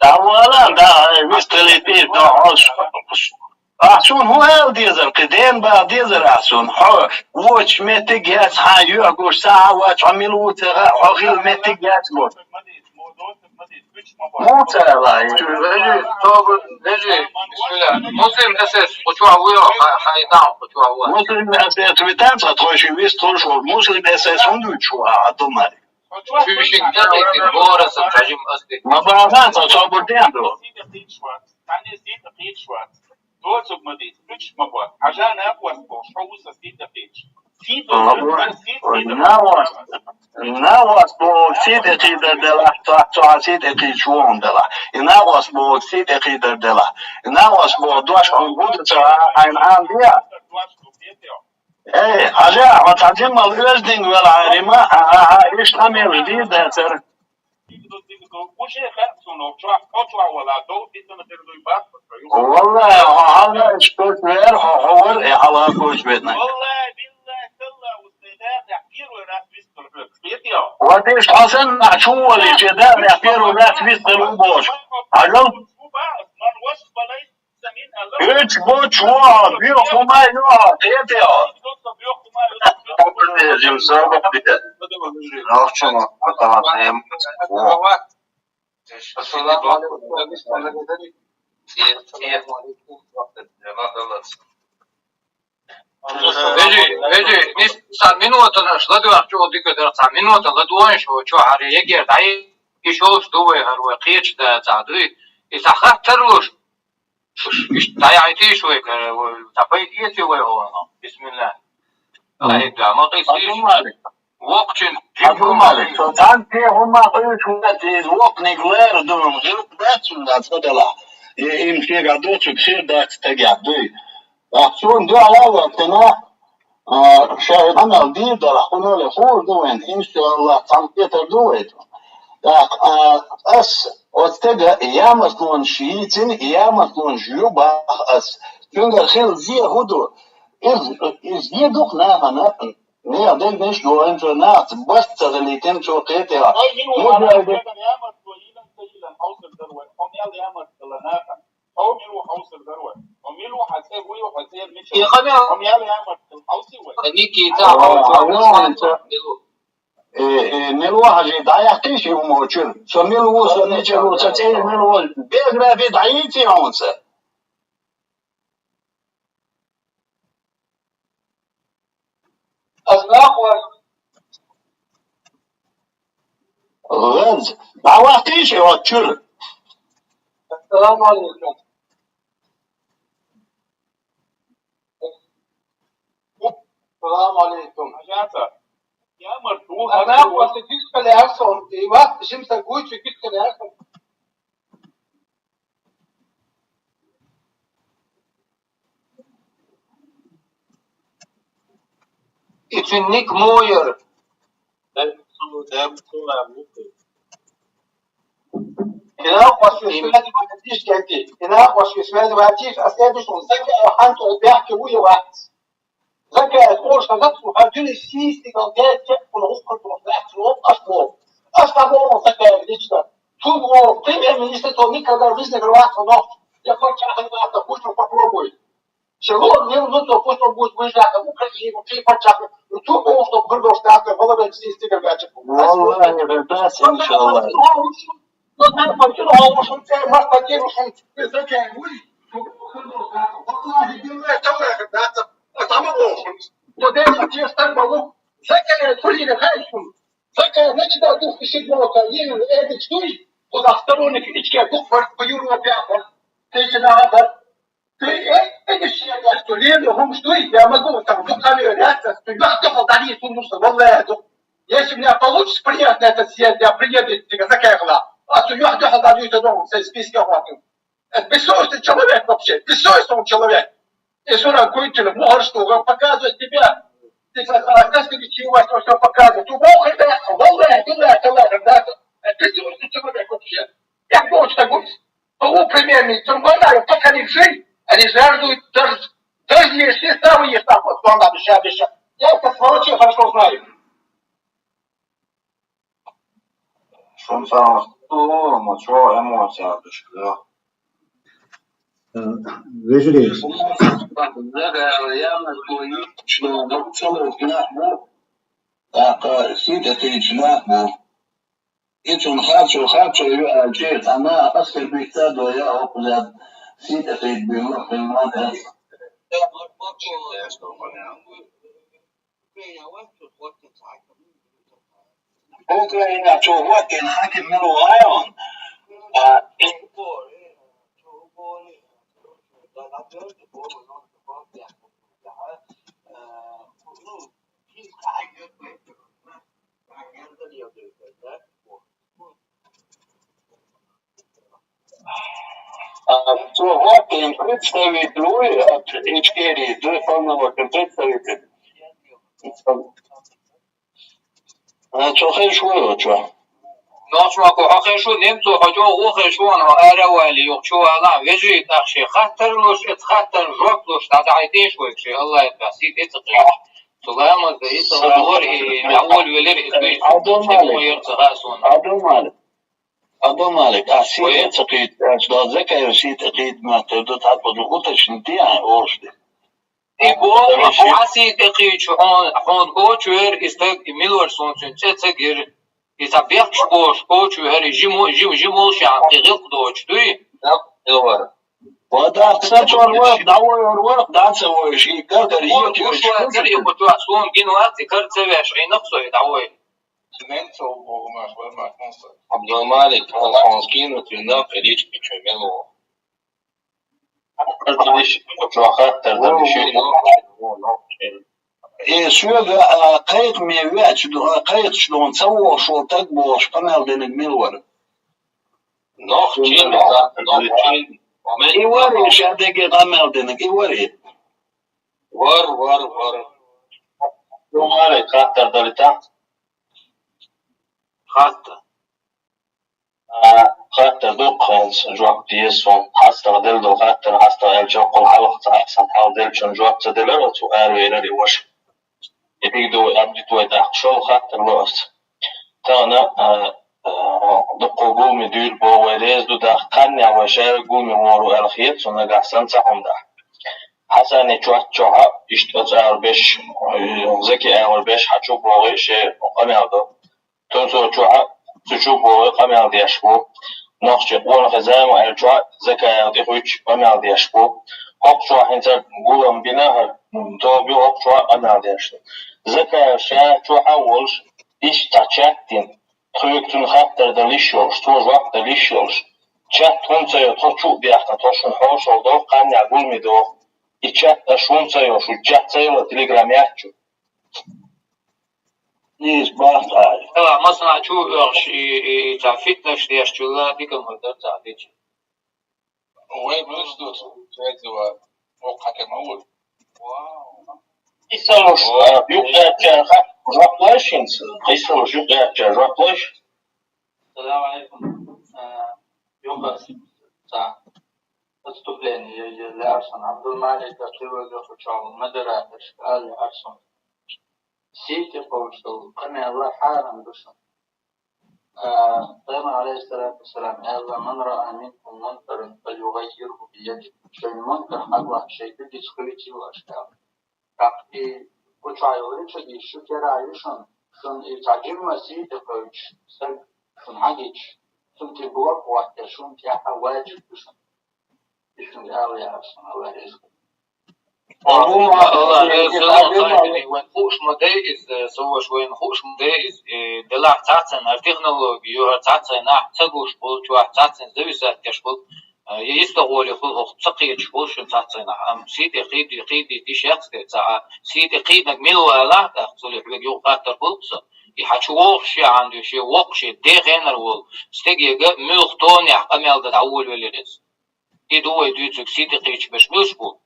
ДӀавала, да, вистхилийтийша, да, хьо. Ахь суна хӀун ала дезара, кхин дена бала дезара ахь суна? Хьо вочу меттиг яц, хьан юьхь гуш, сахьа вац, хьо мила ву ца хаьа, хьо хила меттиг яц бо. Муха ца ала, и? Вежи, тобу, вежи, бисмилла. Муслим эс эс, кху чохь вуй хьо, хьайн дам кху чохь вуй. Муслим эс эс витан ца тхойши вист хуш ву. Муслим эс эс хӀун дуьйцуш ву, а, а, думари? Чуьйшинг тӀекхийтина, бора сан, хьажим асти. Ма бахана ца, собур ден ду. Доцург ма дийца, уьш ма бо. Хьажа накъост бохуш, хьо ву сан сий тӀекхийдаш. Сий тӀекхийдаш. Накъост бохург сий тӀекхийдар делахь, цо, цо хьан сий тӀекхийдаш ву хьуна делахь. И накъост бохург сий тӀекхийдар делахь. И накъост бохург дош хьуна гу ду ца, хьайна Ӏан де. Эй, хьажа, хьо цхьа жиммал оьзданга велахьара, ма, а, а, а, иштта къамелаш дийр дацара. Уже хаьа суна, чохь, хьо чохь вала, дов дитана хир дуй баккха. Валлахи, хьо хьалха иштта кочвер, хьо, хьо вар, и хьалха кочведна. Валлахи, биллахи, талла, устайда, я первый раз вистхила хьоьга. Хетий хьо? Вот иштта хьо санна, чу волий, че да, я первый раз вистхила ву бохуш. Хьажал? Ман ваша балай. Уьш бочу вон, бехума ю, кхетий хьо? Нохчо ма, аталан эм. Вежи, вежи, нис, цхьа минотана аша ладоьгӀча, дика дара, цхьа минота ладоьгӀна шу, чохь хӀара егер дӀа, и шолуш ду вай хӀара вай кхечу да цхьа дуй, и цхьа хаттар луш. Иштта дӀаяхьийтийша вай, э, вай, цхьа пайда эций вай хьона? Бисмиллахь. Ага. Айда, ма къийсийша. Воккхачун Абдул Малик, со цхьаьнцци хӀума къуьйсу вац, из воккханиг лара ду, гӀилла дац цунна дац, ца делахь. И, им шегахь доцург хир дац стагехь, дуй. Ахчун дуьхьал а вац, а, ша и къамел дийр дара, хӀунда аьлча хуур ду вайн, иншааллахӀ, цхьаьнакхетар ду вай. ТӀаккха, а, ас оцу стага ямартлонаш йийцина, ямартлонаш ю боху ас. Цуьнгара хилла зе хӀун ду? Иза, иза зе ду-кх нахана, нехан дегнаш а йохийна цо, нахаца барт ца хилийтина цо кхетий. Муха аьлла? И къамел Никита, а, хьо а, мила ву? Э, э, мила ву, хьажий, дӀаяьккхий ши хӀума чуьра. Со мила ву, со мичара ву, со цӀе мила ву? Биографи дӀайийций хьуна. Ас нах вара. ГӀаз, дӀаваккхий ши хьо чуьра. Ассаламу алейкум. Ассаламу алейкум. Ас нах вара, со гичкале ас сон, и вац, шимса гуйчу гичкале ас сон. И цуьнан ник муха яра? И накъош ву связи ваьтийша, и накъош ву связи ваьтийша, а следующий закай хьан тӀе бехке ву и вац. Закай тхоша хаза цу хьан дуьнен сийсигал дерг кепкъула гӀуллакх долуш лаьтташ лоьху аш боху. Аш дӀабоху закай лично. Цунна боху, премьер-министр цо никогда в жизни рваться нохча. Я паччахьан ваьтта, пусть он попробует. Шен лоруш мел ду цо, пусть он будет выезжать на Украину, кхин паччахьна. Ну, цунна боху, что гурдош нахана валавелла сийсигал баьчча. Валлахи, да, иншаллах. Закай, начинай духу ишиг молока, ей, эдик дуй, куда сторонник ичке дух по Европе, а, ты сюда, а, ты, э, эдик, что левый, хумш дуй, я могу там, ну, камеру, я, ты, я, ты, подари, ты, ну, что, валлахи, если у меня получится приятно этот съезд, я приеду, тебе закай была. А то я, я, подарю, это, ну, в списке хватит. Это бессовестный человек вообще, бессовестный он человек. И сорок куйтина, мухӀар стугӀа, показывает тебя. Ты как раз, как ты чего, что, что показывает. Ты мухӀар, да, валлахи, биллахи, таллахи, да. Это бессовестный человек вообще. Я больше такой. По примеру, там валлахи, пока не жил, они жаждут, даже, даже если самые там, вот, вам надо сейчас, сейчас. Я этих сволочей хорошо знаю. Шун царах тулур ма чо эмоцияш да. Э, вежарий. ТӀаккха сий тӀе кхийдаш нах бу. И цунна харцо, харцо ю аьлча, цхьа наха аскар бийтта до я окхуза сий тӀе кхийда бийла хилла ма дац. Украина чу хӀоттийна хьаькам мила ву хьайна? А, А, цо хӀоттийна представитель вуй, а, Ичкерии, дуй, полномочный представитель. А, цо хезаш вуй оцо? Нохчо хьо хезаш ву, немцо хьо чӀогӀа ву хезаш ву, хьо ара а валий, юха чу вала, вежарий тӀаккха шен хаттар луш, эцу хаттарна жоп луш, дӀа, дӀахьийтийша вайга шен, АллахӀ яхь, сий тӀе ца кхийдаш. Цу ламаз да, и ца гӀо лора, и мел волавелира, и дуьйцу, Абдул Малик. Ца гӀо яра ца хаьа суна. Абдул Малик. Абдул Малик, ахь сий тӀе ца кхийда аьлча, Дала Закаев сий тӀе кхийда моьттур ду, тхьаболу уточнить де ахь олуш де. И боху, ахь сий тӀе кхийдачу хьуна, хьуна кочвер и стаг, и мила вара суна цуьнан цӀе ца гира. И цхьа бехкаш болуш кочвер, и жима, жима, жима волуш яхьа, кхин гӀиллакх доцуш дуй? Да, да, вара. Ва да, ца чор вара, дӀавойур вара, да, ца войуш, и гар-гар Хьуна йоьтуш, гуш вацара, и кху чохь суна гина вац, и кара ца веш, Ӏийнакх со и дӀавой. Абдул Малик, хьуна скинуть вина, личка чу мел ву. Хаттар далийша, чӀоагӀа хаттар далийша. Э, соьга, а, кхайкхаме веача, а, кхайкхача духьа ца вогӀуш вола таг бохуш къамел динарг мила вара? Нохчий, нохчий. И вара шадерриге къамел динарг, и вара. Вар, вар, вар. Ю, маьре, хаттар далийта. Хаттар. А, хаттар дукха хӀинца жоп деза суна. ХьастагӀа делла долу хаттар, хьастагӀа аьлча, кхул хьалха ца хьастагӀа хьал деллачунна жоп ца делара оцу аравелира и ваша. И дика ду вай, абдит вай тӀаккха шолгӀа хаттар ло ас. Тахана, а, а, дуккха гуламе дуьйла боху вай реза ду даха, кхаьннехь вай шаьрга гуламе вогӀур ву аьлла хета суна нагахь санна цхьа хӀума даха. Хьасани чот чохь а иштта оцу араваьш, э, Заки араваьш хьан чу богӀий шен къамел до. Тунсо чохь а цу чу богӀий къамел деш бу. Нохчий къонахий зама аьлла чохь а Закаев тӀехуьйцуш къамел деш бу. ХӀокху чохь хӀинца гулам бина хӀара, тоба ю хӀокху чохь а къамел деш ду. Закаев ша чохь а волуш, иштта цхьа чат дина, тхоьга цунна хаттар дала йиш йолуш, цо жоп дала йиш йолуш. Чат хӀунда ца йо, тхо чу а бехна, тхо шуна хьошалгӀа доху, кхаьннехь гуламе доху. И чат аша хӀунда ца йо, шу чат ца йо, телеграм яц шу. Иза бахьа. Ала, масала, чу оьгӀуш и, и, и цхьа фитнаш деш чуьлла диканхуьйтура цхьа дича. Вай муьлш ду цу, церзава, воккха хьаькам а ву. Къийсалуш, а, юкъаьрчара жоп лойша хӀинца? Къийсалуш юкъаьрчара жоп лойша? Салам алейкум. А, юха цхьа отступление е-, е-, лаьара сан. Абдулмалик а, кхин вай юха чохь модераторшка ала лаьара сан. Сий тӀе кхочуш долу къамел хьарам ду шуна. А, Пайхамар, алейхиссалату вассалам, аьлла: «Ман раа минкум мункаран, фалюгаййирху биядихи». Шайн мункар хьагош шайн куьйгица хуьйций аша аьлла. ТӀаккха и кху чохь йолу чу гича, шу кера ю шуна, шуна и цхьа жимма сий тӀе кхочуш стаг шуна хьагича, цунна тӀе блок хӀоттар шуна тӀехь важиб ду шуна. Иштта ала яхаш сан, Алла реза хуьлда. Алла реза хуьлда, Алла реза хуьлда, вайн хууш ма дай иза, со ваша, вайн хууш ма дай иза, э, делахь цхьаццанна хӀара технология ю, хӀара цхьаццанна нах ца гуш болчохь, цхьаццанна зависать деш болу, э, я йистагӀоле хуьлу хӀокху ца кхеташ болу шуна цхьаццанна нах. Амма сий тӀе кхийда, кхийдийта йиш яц те ца а, сий тӀе кхийдинарг мила валахь тӀаккха, цул юххе вегга юха хаттар хуьлу-кх сан. И хьан чу вогӀуш шен хьан дуьйш, шен воккха шен де хенара волу стегега муьлха тонехь къамел дан дӀаволавелира иза. И ду вай дуьйцург, сий тӀе кхийдаш берш муьлш бу?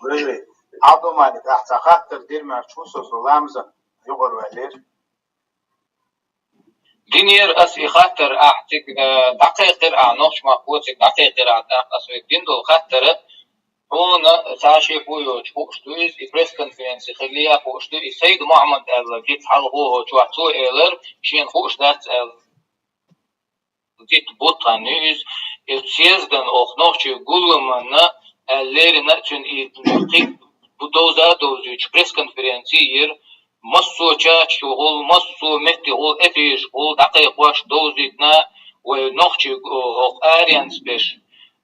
Вежарий, Абдулмалик, ахь цхьа хаттар дира, марчу со, со ламазан юкъара ваьллера. Динера ас и хаттар, ахь цига, э, дӀакхайкхира ахь, нохчмахко цига дӀакхайкхира ахь, тӀаккха ас вайга дина долу хаттар, хьуна цхьа шеко йоцуш хууш ду иза, и пресс-конференци хиллехь а хууш ду, и Сайд Мухьаммад аьлла, диц хьалхо чохь цо элира, шена хууш дац аьлла. Дита бутт хан ю иза, и съездана оха нохчийн гулламанна, аьлла, леррина а цуьнан и кхин бу довза а довзуьйтуш пресс-конференци йира, массо а чаташ чухула, массо а меттехула, эфирашкахула дӀакхайкхош довзийтина вай нохчийн, о, хӀокху аренца берш,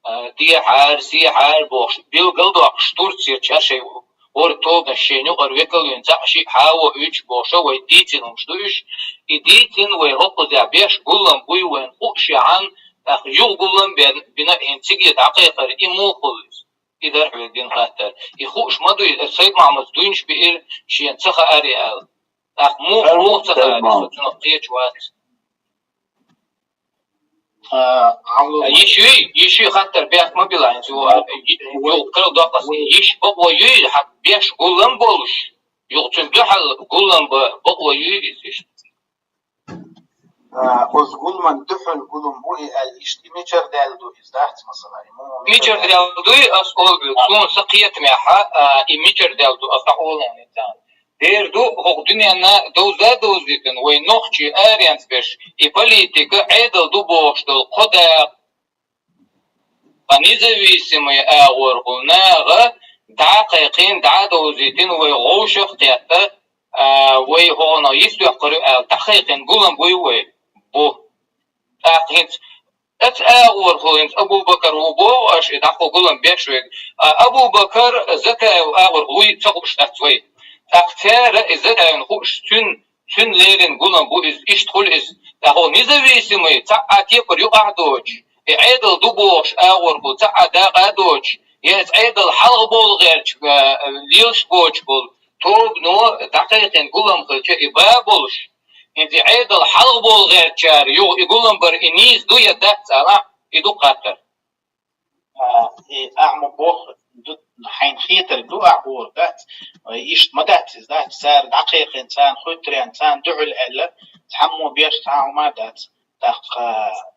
а, дехьара, сехьара бохуш, билгал а доккхуш, Турцера чӀа шайн хӀора тобанаш шайна юкъара векал вина цхьаъ, шиъ, хьан а вуьйцуш бохуш, вай дийцина хӀумаш ду уьш. И дийцина вай хӀокхузахь беш гуллам буй вайна хууш яхьан, тӀаккха юха гуллам бен, бина хӀинца цига дӀакхайкхар, и муха хуьлу иза? И дара хьоьга дина хаттар. И хууш ма дуй, Сайд-Махьмуда дуйнаш биира, шена ца хааре аьлла. ТӀаккха муха, муха ца хааре, со цунах кхеташ вац. А, Абдулмалик. Йиш юй, йиш юй хаттар бехк ма била, хӀинца ю, а, ю, ю, карладоккху ас. Йиш бакъо юй, хьан беш гуллам болуш, юха цуьнан дуьхьал гуллам бан бакъо юй иза иштта? А, оцу гулламан дуьхьал гуллам бу и аьлла, иштта и мичара даьлла ду иза дац, масала, и муха мичара даьлла дуй, ас олу, суна сан кхетамехь, а, и мичара даьлла ду, ас дӀакъовлина ницкъана. Дера ду, хӀокху дуьненна довза а довзийтина, вай нохчийн аренца берш, и политика Ӏедал ду бохуш долу кхо дакъа, ткъа независимый агӀор хуьлу наха дӀа а кхайкхина, дӀа а довзийтина, вай гӀовшах а кхетта, а, вай хӀокхунах йист йоккхур ю аьлла, дӀакхайкхина гулам буй вай? Бу. ТӀаккха хӀинца Оцу агӀор хӀу хӀинца Абу-Бакар ву боху аша, и дӀакхо гулам беш вега. А Абу-Бакар Закаев агӀор хӀу вуй ца хууш дац вай. ТӀаккха цара и Закаевна хууш, цуьнан Цуьнан леррина гулам бу иза, иштта хуьлу иза. ТӀаккха независимый цхьа а кепара юкъахь а доцуш, и Ӏедал ду бохуш агӀор хуьлу цхьа а дакъа а доцуш, я иза Ӏедал хьалха бовла гӀерташ, а, лелаш боцуш болу тобано дӀакхайкхина гулам хилча, и ба болуш, хӀинца и Ӏедал хьалха бовла гӀертачара юха и гулам бар и нийса ду я дац алахь, и ду хаттар. А, и ахьа ма боху, ду-, хьайна хетарг ду ахьа бохург дац, иштта ма дац иза, дац, цара дӀакхайкхина, царна хуьттаренна, царна дуьхьал аьлла, цхьаммо беш цхьа а хӀума а дац. ТӀаккха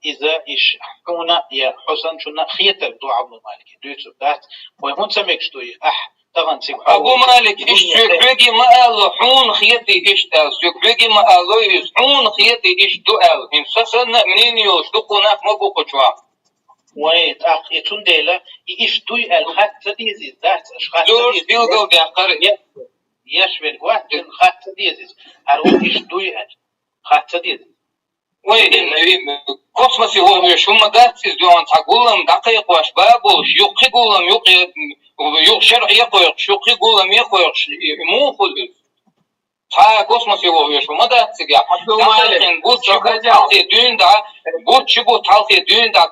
иза иш хьуна я хьо санначунна хетарг ду, Ӏабдулмалик, дуьйцург дац. Вай хӀунда ца мегаш ду и? Ахь тахана цига хьо Абу Малик, иштта соьга хьоьга ма алло, хьуна хетий иштта аьлла, соьга хьоьга ма алло иза, хьуна хетий иштта ду аьлла. ХӀинца со санна а мнение йолуш дукха нах ма бу кху чохь. Вай, тӀаккха и цундела, и иштта дуй аьлла хатта ца деза иза, дац, аша хатта ца Луш деза. Билгал дехкара. Еш верг вац, цуьнан хатта ца деза иза. ХӀара ву иштта дуй аьлла. Хатта ца деза иза. Вай, и, и, космосе вохуьйш хӀума дац иза, дуьхьал цхьа гулам дӀакхайкхош ба болуш, юха кхин гулам, юха, юха шарахь е кхойкхуш, юха кхин гулам е кхойкхуш, и, и муха хуьлу иза? Цхьа а космосе вохуьйш хӀума дац цига. Абдулмалик, дӀакхайкхина бутт ши бутт хьалхе дуьйна дӀа, бутт ши бутт хьалхе дуьйна дӀа.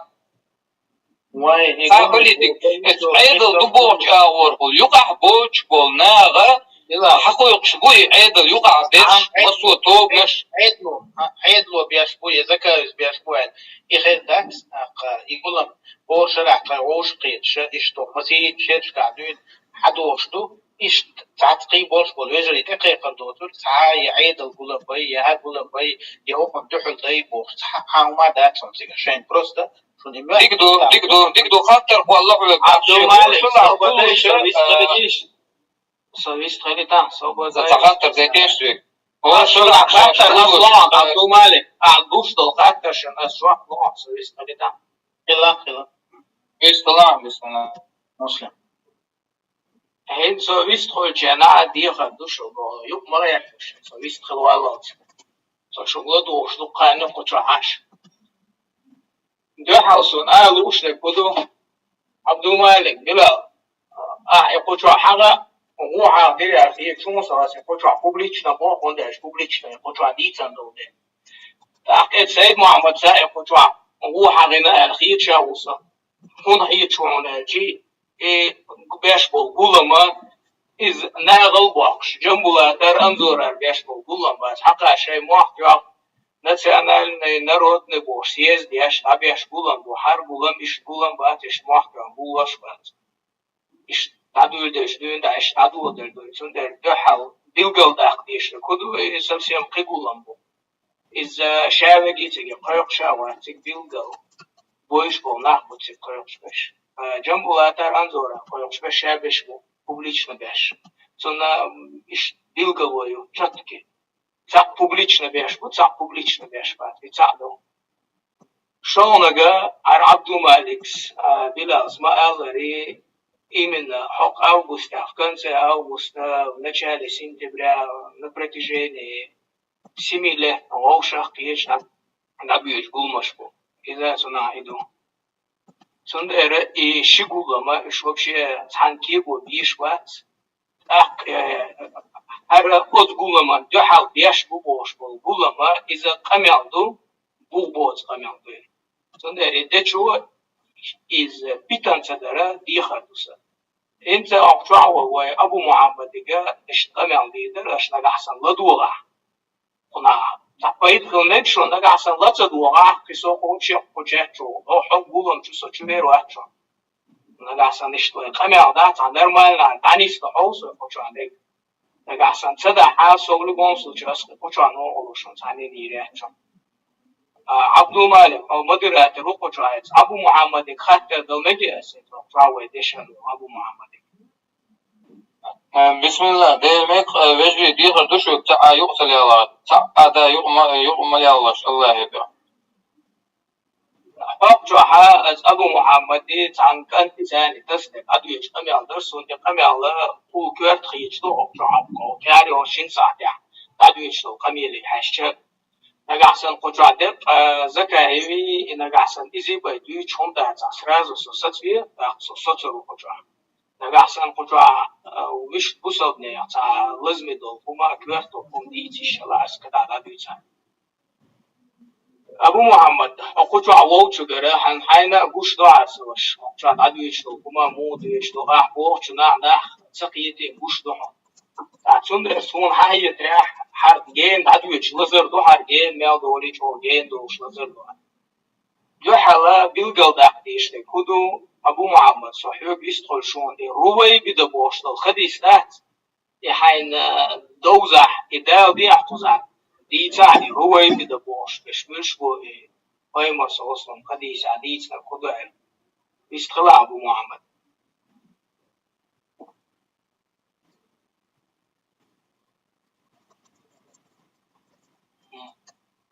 Вай, и Цхьа гур-, политик, и эцу Ӏедал ду бохучу агӀор хуьлу, юкъахь боцуш болу наха, хьакхойкхуш бу и Ӏедал юкъахь берш, массо а тобанаш. Ӏедало, а, Ӏедало беш бу, я Закаевс беш бу аьлла. И хир дац, тӀаккха, и гулам, хӀора шарахь тхайн вовшах кхеташ, иштта масийтта шерашкахь дуьйна хьадохуш ду, иштта цхьацца кхин болуш болу вежарий тӀекхайкхар доцург, цхьа а я Ӏедал гулам бай, я хӀара гулам бай, я хӀокхунна дуьхьал дай бохуш, цхьа а хӀума дац хьуна цига, шайна просто Дика ду, дика ду, дика ду, хаттар кхолла хьоьга. Абдулмалик, со бадайша, вистхилитиш. Со вистхилитахь, со бадайша. Ца хаттар дайтеш век. О, шуна хаттар ас лохьа, Абдулмалик. А, гуш долу хаттар шуна, ас жоп лохьа, со вистхилитахь. Хила, хила. Вистхила, вистхила. Муслим. ХӀинца со вистхуьлучу хенахь дехар ду шуна, юкъа ма гӀерташ, со вистхила валлалц. Со шуна ладугӀуш ду кхаьнна кху чохь Ӏаш. Дуьхьал суна ала лууш дерг хӀун ду? Абдулмалик, Билал, ахь и кху чохь хьагӀа, вон хьагӀа диряр хеташ хӀун со, аса и кху чохь публично боху, хӀунда аьлча публично и кху чохь дийцан долу де. ТӀаккха и Сайд-Мухьаммад са и кху чохь вон хьагӀина аьлла хеташ а ву со. ХӀунда хеташ ву хьуна аьлчи, и беш болу гулама, иза нагӀал боккхуш, Джамбулатар, Анзорар беш болу гулам бац. Хьакха шайн мохк йоккху, национальный, народный бохуш съезд еш, дӀабеш гулам бу, хӀара гулам, иштта гулам бац, иштта мохк йоккху гулам бац. Иштта дӀадуьйладелча дуьйна дӀа, иштта дӀадуьйладелча дуьйна, цундела дуьхьал билгал даккха дезаш дерг хӀун ду, и совсем кхин гулам бу. Иза ша вега и цига кхойкхуш а вац, цига билггал бойуш болу нах бу цига кхойкхуш берш. А, Джамбулатар, Анзорар кхойкхуш берш ша берш бу, публично беш. Цунна, м, иштта билгало ю, чётки. Цхьаъ публично беш бу, цхьаъ публично беш бац, и цхьаъ ду. ШолгӀанага, хӀара Абдулмаликс, а, Билалс ма-аллара, именно хӀокху августехь, в конце августа, в начале сентября, на протяжении семи лет вовшах кхеташ дӀа-, дӀабоьдуш гуламаш бу. Иза цунах и ду. Цундела и ши гулама, уьш вообще цхьана кего бийш бац. ТӀаккха, э, хӀара оцу гуламан дуьхьал беш бу бохуш болу гулама, иза къамел ду, бух боцу къамел ду. Цундела и дечо иза питана ца дара дехар ду сан. ХӀинца окху чохь волу вай Абу Мухьаммадига иштта къамел дийр дара, аша нагахь санна ладогӀахь. Кхунах цхьа пайда хила мега шуна, нагахь санна ла ца догӀахь, кхин со кху вообще кху чехча ву. О, хьо гулам чу со чу вер вац шуна. Нагахь санна иштта вай къамел дац, цхьа нормально дӀанисна хьо со кху чохь мега. Нагахь санна ца дахьа, со в любом случае ас кху чохь ногӀу луш шуна цхьаьна дийр яц шуна. А, Абдулмалик, хьо модератор ву кху чохь, Абу Мухьаммадига хаттар дала мега аса, кху чохь вай дешан ву Абу Мухьаммадига. Э, бисмилла, Делан мекх, э, вежарий, дехар ду шуьга, цхьа а юкъа ца лелаш, цхьа а да юкъа ма, юкъа ма лелаш, Аллахье дуьхьа. ХӀокху чохьа аса Абу Мухьаммади цхьана кӀанти царна и тасдек Ӏадвечу къамел дара, суна и къамел кхул коьрта хийча ду хӀокху чохьа, кху кхаьрйолу шина сахьтехь Ӏадвечу долу къамеле хьаьжча. Нагахь санна кху чохь деккъа, а, Закаеви, и нагахь санна изий бай дуьйцу хӀума дацахь, сразу со сацве, тӀаккха со соцур ву кху чохь. Нагахь санна кху чохь, а, вуьшта бусалба нехан цхьа лазаме долу хӀума, коьрта долу хӀума дийца йиш йолу, ас кхидӀа дӀадуьйцу хьуна. Абу Мухьаммад, хьо кху чохь волчуьра, хьан хьайна а гуш ду хьара со ваша, хьо кху чохь дӀадоьдуш долу хӀума муха доьдуш ду, ахь бохучу нах, нах ца кхетий гуш ду хьуна. Ткъа цундела суна хьан хетарехь, хьара гена дӀадоьдуш лазар ду хьара, гена мел долий чӀогӀа гена долуш лазар ду хьара. Дуьхьал билгалдаккха дезаш дерг хӀун ду, Абу Мухьаммад, со хьоьга вистхуьлуш ву, и Рувайбида бохуш долу хадис дац, и хьайна довзахь, и Дала дехьа кхузахь, дийцахь, и Рувайбида бохуш, аш муьлш бу, и пайхамар, саллаллаху Ӏалайхи ва саллам, хадисехь дийцинарг хӀун ду аьлла. Вистхила, Абу Мухьаммад.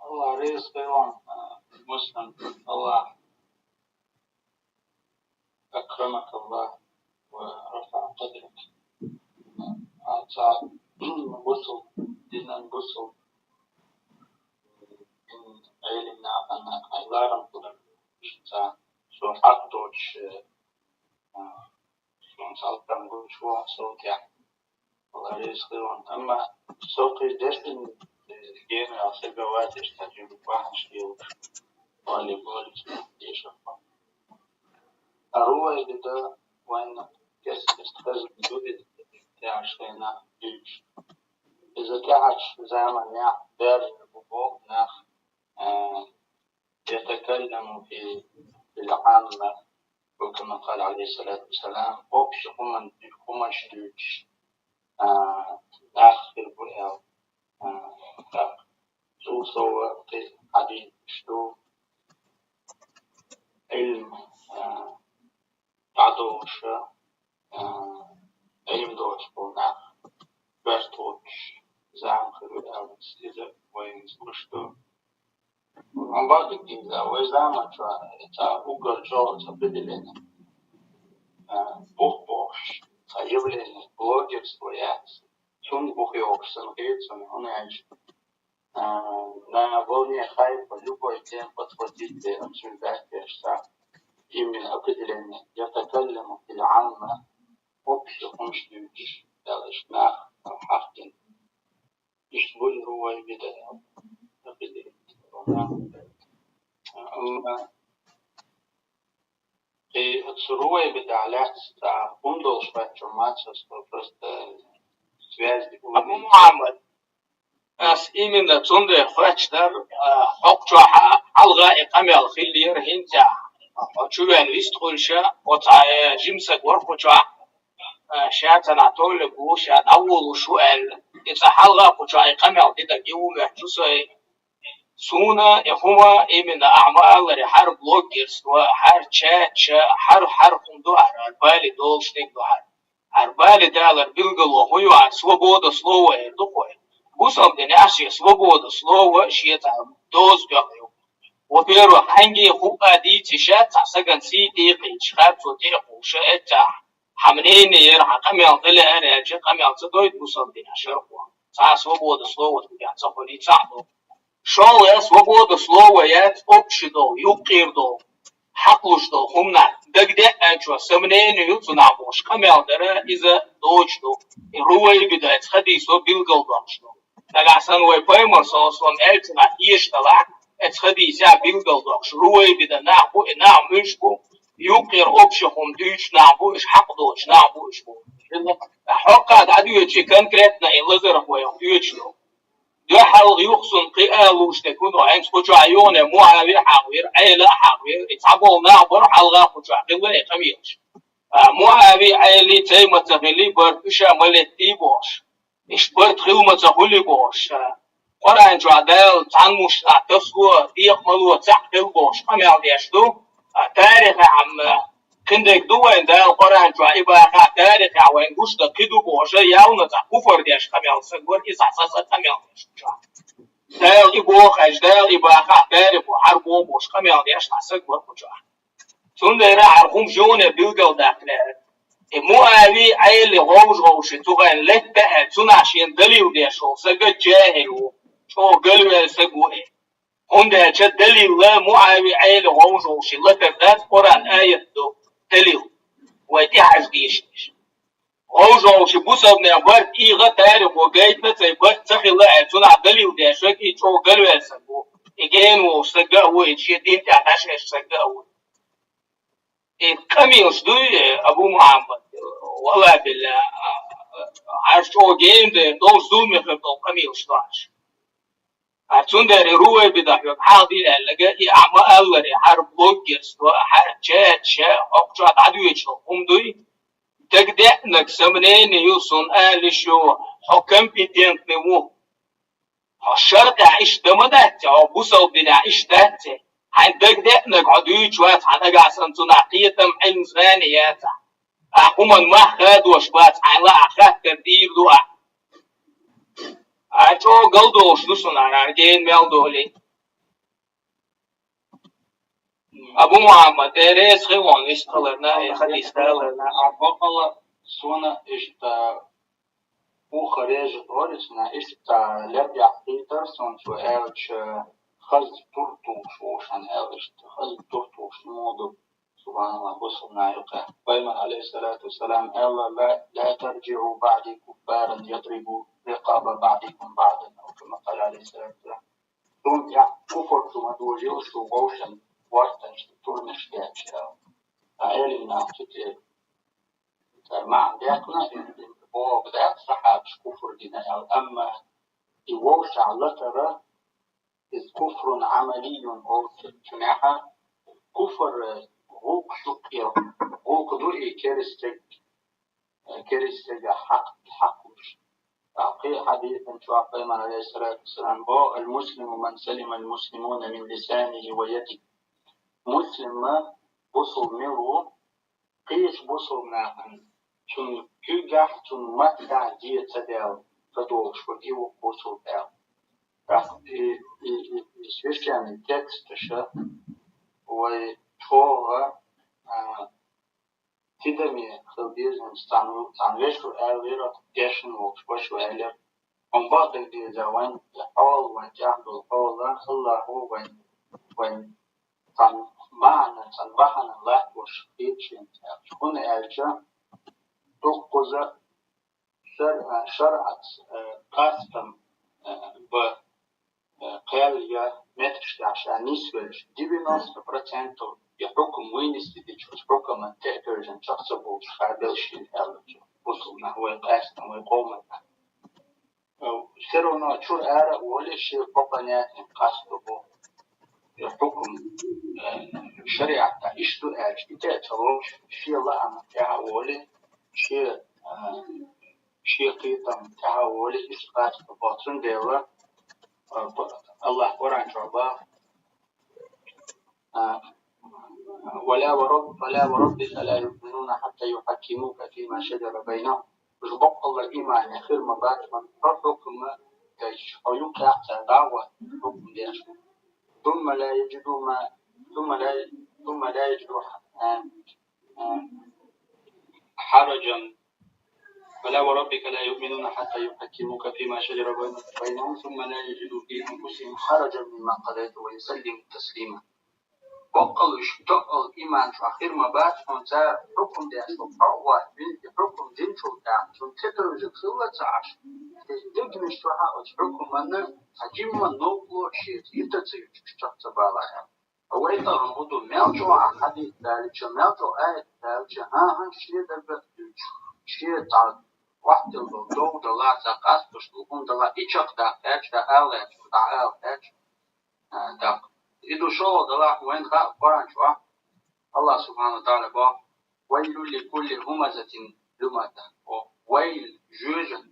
АллахӀ реза хуьлда, а, Муслим, АллахӀ أكرمك الله ورفع قدرك. А, цхьа бусалба, динан бусалба, м, Ӏелам нахана хьайла ларам хилар, цхьа, со хьакъ доцуш, а, Суна салтам гучу ван сов тӀехь. АллахӀ реза хуьлда. Амма со кхин дешна, э, генара сага вацаш, цхьа жимма бахьанаш лелаш, валли болчу дешах. А Рувайбида вайна кест-кеста хезна ду иза, тӀаьхьарчу хенахь дуьйцуш. Иза тӀаьхьарчу заманехь баьржина бу боху нах, э, يتكلم في، في العامة، أو كما قال عليه الصلاة والسلام, общий хӀуман-, хӀуманаш дуьйцуш, а, нах хир бу аьлла. А, так. Цул сов кхин хьадийцаш ду, Ӏилма, а, дӀадолуш, а, Ӏилма доцуш болу нах коьрта волчу зама хир ву аьлла, иза вайна гуш ду. Амма бакъдерг иза, вай заман чохь цхьа уггар чӀогӀа цхьа определение, а, бух бохуш, цхьа явление, блогерство яц. Цунна бух йохуш санна хета суна, хӀунда аьлча, а, на волне хайпа любой тема подхватить, обсуждать деш цхьа именно определение. يتكلم في العامة, общий хӀуманаш дуьйцуш, аьлла, иштта нах хьахкина. Иштта буьйлур ву вай беда. Амма и оцу Рувайбидах лаьцна цхьа хӀума долуш хӀоьттина маца, просто связь дика. Абу Мухьаммад, ас именно цундела хоьттуш дара, а, хӀокху чохь хьалха и къамел хиллера хӀинца, хьо чу ваьлла вистхуьлуш, оцу, а, жима саг вара кху чохь, а, ша цхьа нах товлаг ву, ша дӀаволуш ву аьлла. И цкъа хьалха кху чохь и къамел дитарг и ву моьтту со и. Суна и хӀума именно ахьа ма-аллара, хӀара блогерство, хӀара чатча, хӀара, хӀара хӀума ду ахьа, хӀара бале долуш дерг ду ахьа. ХӀара бале далар билгало хӀун ю ахьа, свобода слова эр ду кхо. Бусалба динехь шен свобода слова шен цхьа доза тоьхна ю. Во-первых, хьаьнгге хӀуъа дийца йиш яц цхьа сагана сий тӀекхийдаш, хӀара цо тӀе а кхуллуш, эццахь хьан мнение яра, хьан къамел дан лаьара аьлча, къамел ца дойту бусалба динехь шарахо. Цхьа свобода слова динехь ца хуьлий, цхьаъ ду. ШолгӀа, свобода слова яц общий долу, юккъера долу, хьакхалуш долу хӀуманах дагадеа аьлча, сомнение ю цунах бохуш къамел дара, иза доцуш ду. И Рувайбида оцу хадисо билгалдоккхуш ду. Нагахь санна вай пайхамар, саллаллаху Ӏалайхи ва саллам, аьллачунах эшаш далахь, оцу хадисехь билгалдоккхуш, Рувайбида нах бу, и нах муьлш бу, юккъера общий хӀума дуьйцуш нах бу, уьш хьакъ доцуш нах бу, уьш бу. Хьокхузахь дӀадоьдуш и конкретно и лазарх вайх доьдуш ду. Дуьхьал юха суна кхин а лууш дерг хӀун ду, хӀинца кху чохь юхане МуӀави а хьахавира, Ӏела а хьахавира, и цхьаболу нах бара хьалха кху чохь хилла и къамелаш. А, МуӀави, Ӏели цай ма ца хили, барт уьш а ма леттий бохуш. Иштта барт хила ма ца хуьлий бохуш, а, Къуръан чохь Дала цхьана мушнахь тасало, декъамало цхьаъ хила бохуш къамел деш ду, а, тарихехь-м, а, кхин дерг ду вайн Дала Къуръан чохь и бахахь, тарихехь вайн гуш дан кхин ду бохуш, а, ялна цхьа куфар деш къамел саг вара, иза цхьа са къамел деш чохь. Дала и боху аьлча, Дала и бахахь, тарихо хӀара боху бохуш къамел деш цхьа саг вара кху чохь. Цундела хӀара хӀума жоне билгалдаккха лаьара. И МуӀави, Ӏели гӀовжа-гӀовши цу гӀайна летта аьлла, цунах шена далил деш волу сага джахӀил ву, чӀогӀа галваьлла саг ву и. ХӀунда аьлча далилла МуӀави, Ӏели гӀовжа-гӀовши латар дац, Къуръан аят ду далил. Вай тӀехьажа дийшинаш. Олжолча бусалба наьха барт ийгӀа тарихо гайтина цай барт ца хилла аьлла, цунах далил деш саг и чӀогӀа галваьлла саг ву. И гена волуш саг а ву, и шен дин тӀехь дӀашхьаьш саг а ву. И къамелаш дуй, Абу Мухьаммад, валла билла, Ӏаш чӀогӀа гена дер долуш зуламе хир долу къамелаш ду Ӏаш. А цундела и Рувайбида хьоьга хьахдийла аьлларг, и ахь ма-аллара, хӀара блогерство, хӀара чаташ, хӀокху чохь дӀадоьдуш хӀума дуй, дагадеанарг самнени ю, суна ала йиш ю, хьо компетентный ву. Хьо шарӀехь иштта дан ма дац, хьо бусалба динехь иштта дац. Хьайн дагадеанарг хьо дуьйцуш вац, хьан нагахь санна цунах кхетам, Ӏилма, знани яцахь. Ахь хӀуманна мах хадош бац, хьайна лаахь хаттар дийр ду ахь. Ахь чӀогӀа галдолуш ду суна, ахь гена мел долий. Абу Мухьаммад, Дела реза хила хьуна, вистхиларна, и хадис даларна. Бакъала суна иштта уха режет орицна, иштта леб яхкийтар суна цо аьлча, хаза тур тухуш вовшан аьлла, иштта хаза тур тухуш муду. Субханаллах, бусалба наха юкъа. Пайхамар, алейхиссалату вассалам, аьлла: «لا ترجعوا بعدي كفارا يضرب رقاب بعضكم بعضا», أو كما قال عليه الصلاة والسلام. Цунна тӀехь куфар чу ма дожийла шу вовшан вортанаш, турнаш деча. Ткъа элина нах цу тӀе цара маьӀна дехна, и боху дац сахьабаш куфр дина аьлла. Амма и вовшах латара, иза куфрун Ӏамалийюн олу цунехьа, куфр гӀуллакх ду кхел, гӀуллакх ду и керистаг, керистага хьакъ, хьакъ луш. Кхин хьадисан чохь Пайхамар, алейхиссалату вассалам, боху: «المسلم من سلم المسلمون من لسانه ويده». Муслим бусалба мила ву, кхечу бусалба нахана цуьнан куьйгахь, цуьнан маттахь де ца даьлла, ца долуш ву, и ву бусалба аьлла. ТӀаккха и, и, и, и священный тексташа вай чӀогӀа, а, тидаме хила деза, цхьана, цхьана вешо аьллера, дешна волчу вашо аьллера: «Хьуна бакъдерг деза вайн, я хьол, вайн тӀехь долу хьола, Аллахо вайн, вайн цхьана бахьана, цхьана бахьана латтош хилча», аьлча. ХӀунда аьлча, дуккхуза шар-, шарӀаца, э, къастам, э, бан, э, кхел я меттигаш тӀехь ша нисвелча, девяносто процентов и хьукам вынести дича, оцу хьукаман тӀе а тевжина, чекх ца болуш хабелла шена аьлла цо. Бусалба нах вай къаьстина, вай къоман нах. Э, всё равно чуьра ара а волий, шен по понятиям къасто боху. И хьукам, э, шариатехь иштта ду аьлча, и тӀе а ца лоцуш, шен лаамна тӀаьхьа а волий, шен, э, шен кхетам тӀаьхьа а волий, иштта къасто боху. Цундела, э, Аллах Къуръан чохь боху, а, «ولا ورب-، فلا وربك لا يؤمنون حتى يحكموك فيما شجر بينهم». Уьш боккъалла имане хир ма бац, хьо хьукма дайча, хьо юккъехь цара дӀа а гӀоттуш хьукма деш. «ثم لا يجدوا ما، ثم لا، ثم لا يجدوا ح-، а, а, حرجا، فلا وربك لا يؤمنون حتى يحكموك فيما شجر بين-، بينهم ثم لا يجدوا في أنفسهم حرجا مما قضيت ويسلموا تسليما». Боккъал уьш тоъал иман чохь хир ма бац, хьуна цара хьукум деш хьо а вац, вина и хьукум динчул тӀаьхьа, цунна ца тевжина хилла ца Ӏаш, шайн дегнаш чохь а оцу хьукуманна цхьа жимма новкъарло шеца йита ца юьтуш чекх ца балахь аьлла. Вай тахана хӀун ду, мел чӀогӀа хьадис далича, мел чӀогӀа аят далича, хӀан-хӀа, шен дагах а дуьйцуш, шен цхьа охьатилла долу дов далахь, цхьа къасташ долу хӀума далахь, и чекхдаккха аьлча, дӀаала аьлча, дӀаала аьлча, а, даккха. И ду шолгӀа далахь, вайна хаьа Къуръан чохь, Аллах субхьана ва тагӀала боху: «ويل لكل همزة لمزة». О, вайл, жоьжахат,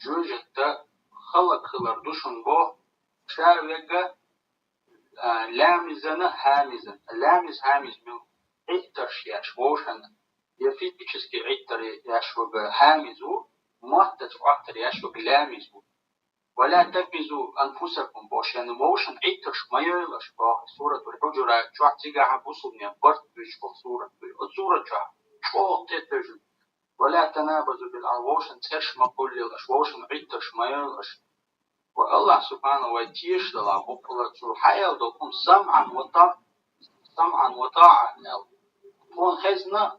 жоьжахатта халак хилар ду шуна боху, ша вегга, а, ламизана, хьамизана. Ламиз, хьамиз мила? Ӏиттарш еш вовшанна. Я физический Ӏиттар еш вага хьамиз ву, моттаца Ӏоттар еш вага ламиз ву. «ولا تمزوا أنفسكم», боху, шен вовшан Ӏиттарш ма йойла аша, боху, Суратул Хьуджурат чохь, цигахь а бусалбанийн барт буьйцуш болу сурат ду. Оцу сурат чохь чӀогӀа тӀетевжина: «ولا تنابزوا بالألقاب», вовшан цӀерш ма кхуллийла аша, вовшан Ӏиттарш ма йойла аша. Ва Аллах субхьана вай тешаш далахь, боккъала цо хьаэлла долу хӀума: «سمعا وطاعة», «سمعا وطاعة» аьлла. Тхуна хезна,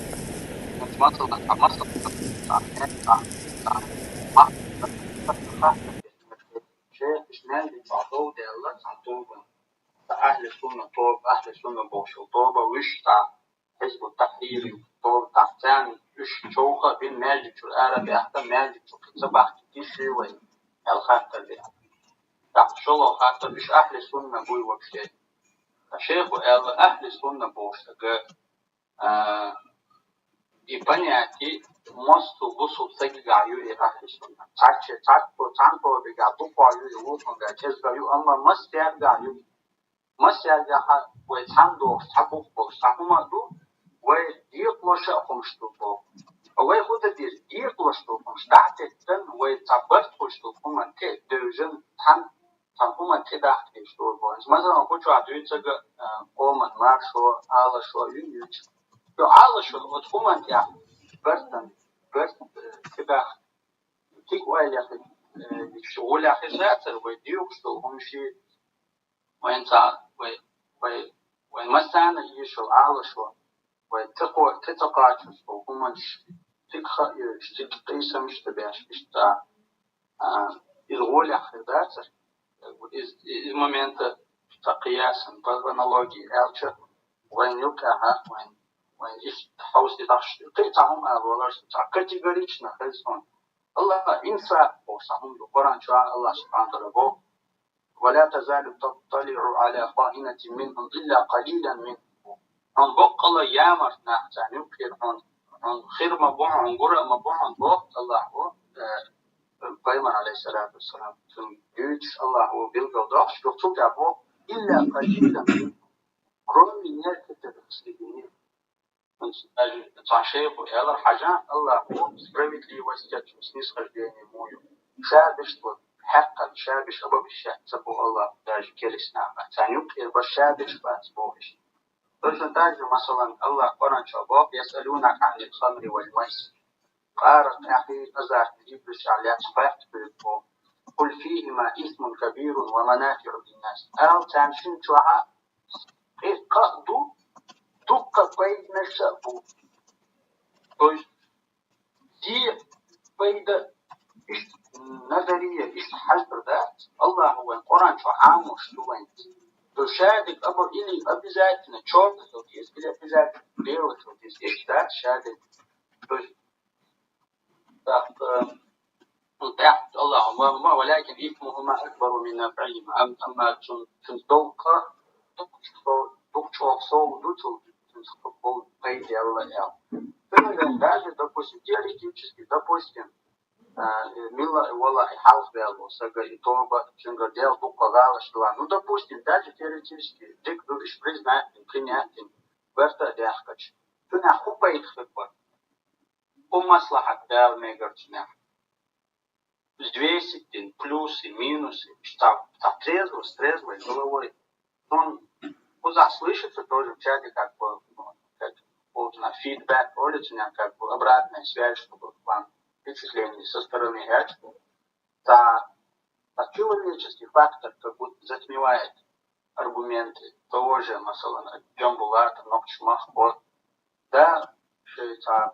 Масала, масала, шайх, ишмаьлдича дов даьлла цхьа тоба. Ахьли сунна тоба, ахьли сунна бохуш йола тоба, вуьш цхьа Хьизбу Тахьрир тоба, цхьа царна уьш човха а бина, маьждиг чура ара а баьхкина, маьждиг чу кхин ца бахкийтий ши вай, аьлла хаттар даьд. ТӀаккха шолгӀа хаттар, уьш ахьли сунна буй вообще? Ткъа шайхо аьлла, ахьли сунна бохуш саг, а, и понятие массо а бусалба сагагахь ю и ахьли сунна. Цхьацца, цхьацца, цхьана тобегахь дукхагӀа ю и, вукхунгахь кӀезигагӀа ю, амма массаьргахь ю. Массаьргахь вай цхьана дохуш, цхьа бух болуш, цхьа хӀума а ду, вай декъалуш а хӀумаш ду боху. Вай хӀун дан деза? Декъалуш долу хӀумаш дӀа а теттина, вай цхьа барт хуьлуш долу хӀуманна тӀе а девзина, цхьана, цхьана хӀуманна тӀе дахкийтуш долу боху. Масала, кху чохь дуьйцург, а, къоман маршо, Ӏалашо, юн юьйцу. Ю Ӏалашо, оцу хӀуманна тӀехь барт, барт, э, тӀе дахка. Цига ойла яхи, э, гӀолехь хир дацара, вай доьхуш долу хӀумнаш, вайн цхьа, вай, вай, вайн массарна а йиш йолу Ӏалашо, вай ца кхо-, ца, ца кхаччалц болу хӀуманаш, цига ха а йоьдуш, цига къийсамаш а ца беш, иштта, а, иза гӀолехь хир дацара. Иза, иза момент а цхьа кхин ясана, по аналогии аьлча, вайн юкъахь, вайн, вайн иштта хьовса дагахь, кхин цхьа хӀума ала валарца, цхьа категорично хеза суна. Аллах инсаф боху цхьа хӀума ду, Къуръан чохь Аллах субхьанаху ва тааля боху: «Ва ла тазалу татталиӀу Ӏала хаинатин минхум илла къалилан минхум». Хьуна боккъала ямарт нах царна юккъера хьуна, хьуна хир ма бу хьуна, гура а ма бу хьуна, боху Аллахо, э, пайхамар, алейхиссалату вассалам, цунна дуьйцуш, Аллахо билгалдоккхуш, юха цул тӀаьхьа боху: «Илла къалилан минхум». Кроме некоторых среди них. Цхьа шайхо аьлар, хьажа, Аллахо справедливость, снисхождение муй ю. Ша беш бу, хьаькъал, ша беш а бу, беш ца бу Аллахо даже керист нах. Царна юккъера баш ша беш бац бохуш. Точно так же, масалан, Аллах Къуръан чохь боху: «Ясъалунака Ӏанил хамри вал майсир». парах, тӀехьа азартный играш лаьцна баьхкаб боху. قل فيهما إثم كبير ومنافع للناس. Ала царна шин чохь кхин кхаъ а ду, дуккха пайданаш а бу. То есть, де пайда, иштта назария, иштта хьаждар дац. Аллахьа вайн Къуръан чу Ӏамош ду вайн. То есть, шадерг абур или обязательно чёрный хила деза, или обязательно белый хила деза. Иштта дац шадерг. То есть, тӀаккха, э, ну, тӀаккха Аллахьа: «Ва, ва, ولكن إثمهما أكبر من نفعهما». Ам-, амма цун, цун доккха, дукха чӀо-, дукха чӀогӀа совгӀат ду цул, цун болу пайда ялла аьлла. Цундела даже, допустим, теоретически, допустим, а, э, милла а вала а хьалха ваьлла сага и тоба, цуьнгара Дела дуккха гӀалаш хилла. Ну, допустим, даже теоретически, дика ду, уьш признать дина, принять дина, барта а даьхкича, цунах хӀун пайда хир бара? ХӀун маслахьат Дала мегар цунах? Взвесить дина, плюсы, минусы, цхьа, цхьа трезво, с трезвой головой. Он куда слышится тоже в чате, как бы, ну, как вот на фидбэк, улица, как бы обратная связь, чтобы к вам впечатление со стороны, я что. Цхьа, цхьа человеческий фактор как будто затмевает аргументы того же, масалан, Джамбулата, нохчий махкахь. Да, ши цхьа,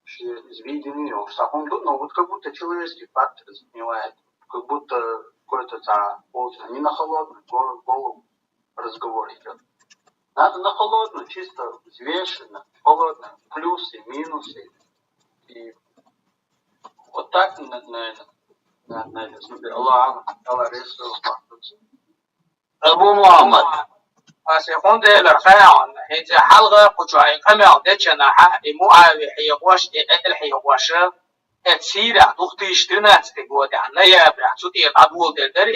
ши из видение йолуш цхьа хӀума ду, но вот как будто человеческий фактор затмевает, как будто какой-то цхьа, не на холодную го-, голову разговор идёт. Надо на холодную, чисто взвешенно, холодно, плюсы, минусы. И вот так, на-, наверное, на-, наверное, смотри, Аллах, Аллах, Аллах, Аллах. Абу Мухьаммад. Аса хӀун делара хаьа, хӀинца хьалха кху чохь и къамел дечу нахьа, и МуӀавия хьехош, и Ӏел хьехош, эцу Сирехь две тысячи тринадцатый годехь, ноябрехь цу тӀера дӀадоладелла дара.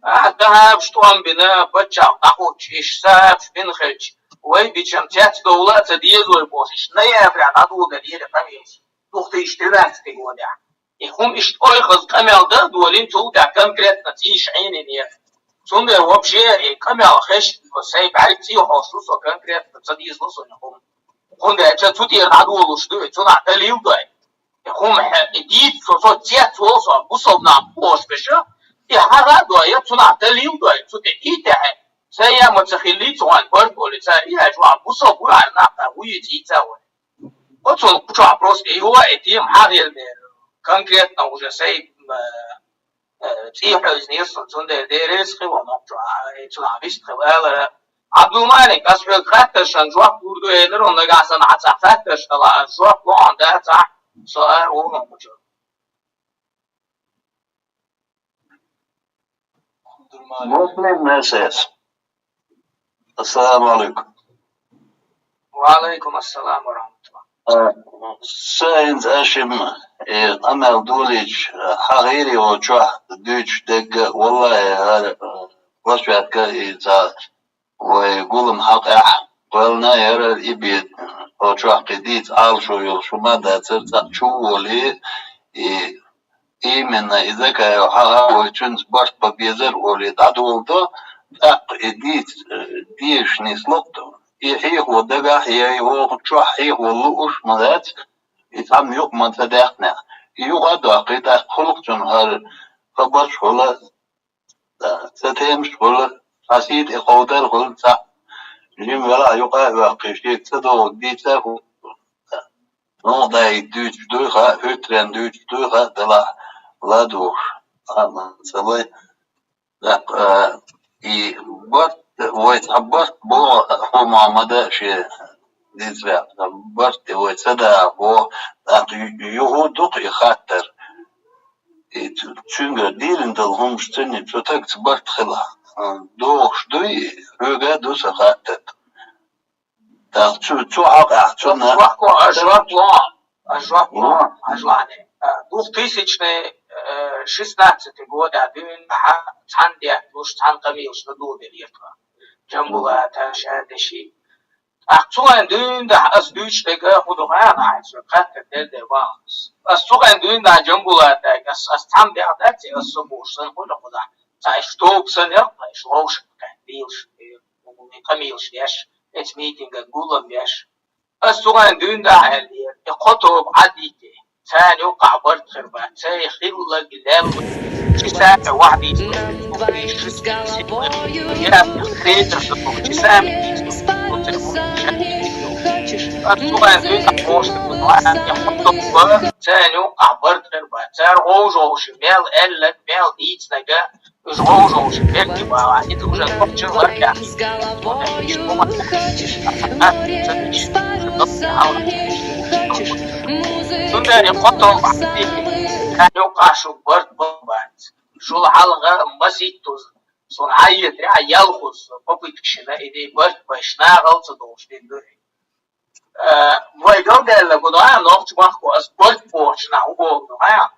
Ахьа сахьабаш тӀом бина, паччахь дӀакхуьучу, иш сахьабаш бина хилча, вай бичам цецдовла а ца дезой бохуш, иш ноябрехь дӀадоладелла дара къамелаш, две тысячи тринадцатый годехь. И хӀума иштта ойхаза къамел дан а долийна, цул тӀаьхьа конкретно цӀийш Ӏийнинера. Цундела вообще и къамел хезча, сайн бӀаьрг цӀий хьош ву со, конкретно ца дезало суна хӀума. ХӀунда аьлча цу тӀера дӀадолуш ду и, цунах далил дой. И хӀума хье-, и дийца со, со цец волу со, бусалба нах бохуш берш, и хьагӀ а дой, я цунах далил дой, цу тӀе и тӀехь, сайн я ма ца хиллий цу хьайн барт олий цара, и аьлча ван бусалба ву хьайн нах, ву и цӀийца вай. Оцунна кху чохь просто и юха и тема хьагӀ елла дела, конкретно уже сайн, э, э, цӀий хьоьзнера суна, цундела дерриг а хилла нохчо, а, и цунах вистхила алара. Абдулмалик, ас хьоьга хаттаршна жоп лур ду элира, хӀунда нагахь санна хьан цхьа хаттарш дала, ас жоп лохьан дац, а, со ара вогӀу кху чу. Муслим эс эс. Ассаламу алейкум. Ва алейкум ассалам ва рахматуллах. А, Саинц Ашим, э, къамел долийча, э, хьан гӀийре волчохь дуьйцуш дегга, валлахӀи, хӀара, э, площадка и цхьа вай гулам хьакъехь кхоьллина яра и бен, хьо чохь кхин дийца Ӏалашо йолуш хӀума а дацара, цхьаъ чу а волий, и именно и Закаев хьагӀ вай цуьнца барт бан безара олий дӀадоладо, тӀаккха и дийца, э, дезаш нисло а, и хьехо дагахь а яй, вогӀу чохь хьехо лууш а ма дац, и цхьамма юкъа ма ца даьккхинехь. И юкъа а доккхий, тӀаккха хӀуллакх цунна хӀара хабарш а хуьлу, ца темаш а хуьлу, цхьа сий тӀе кховдар а хуьлу, цхьаъ жима велахь а юкъа а оьккхий, шега ца догӀург дийца а хуьлу. Ногдаийта дуьйцуш дуй хаьа, хӀуьттаренна дуьйцуш дуй хаьа, делахь ладугӀуш, а, ца лай. ТӀаккха, а, и барт, вай цхьа барт боху, хӀума ма дан шен дийца ваьккхина, барт и вай ца даха боху, тӀаккха ю-, юха а ду-кх и хаттар. И цу-, цуьнгара дийрина долу хӀумаш цуьнан цу тагца барт хилахь, а, догӀуш дуй, хьоьга а ду сан хаттар. ТӀаккха цу, цу хьокъехь цунна Ас жоп ло, ас жоп ло, ас жоп ло. Двухтысячный, э, шестнадцатый годехь дуьйна хьан цхьаьна детталуш, цхьаьна къамелаш дан доладелира тхан. Джамбулата, Шадаши. ТӀаккха цу хенахь дуьйна дахь ас дуьйцуш дерг хӀун ду хаьий, хьайна соьга хаттар делла дела ван ас. Ас цу хенахь дуьйна дахь Джамбулатага, ас, ас цхьамма бехк дац, ас со бохуш санна, хӀун ду кху дахь? Цхьа иштта тоба санна яра, ткъа иштта вовшах кхаьчна, дийлаш, э, къамелаш деш, эцу митинган гулам беш. Ас цу хенахь дуьйна дахь аьллера, и кхо тоба Ӏад йитте. Царна юкъахь барт хир бац, цай хилларг лелла. Чи саьрта вахь дийца. Чи саьрта хетар ду, чи саьрта дийца. Ас цугӀан дуьйна бохуш ду, царна юкъахь барт хир бац. Цара гӀовжовша, мел аьлларг, мел дийцинарг, уьш гӀовжовша, беркате бахьа, и ду уже кхоччур ларкъян. Цундела кхо товбахь, царна юкъахь шух барт бан бац. Шул хьалха маситтаза, суна хьаетарехь, ялхуза, попыткаш йина, и де барт беш, нахал ца долуш дина ду. Э, вай галдаьлла гу, а, нохча махко ас барт бохучу нах хӀун боху, а?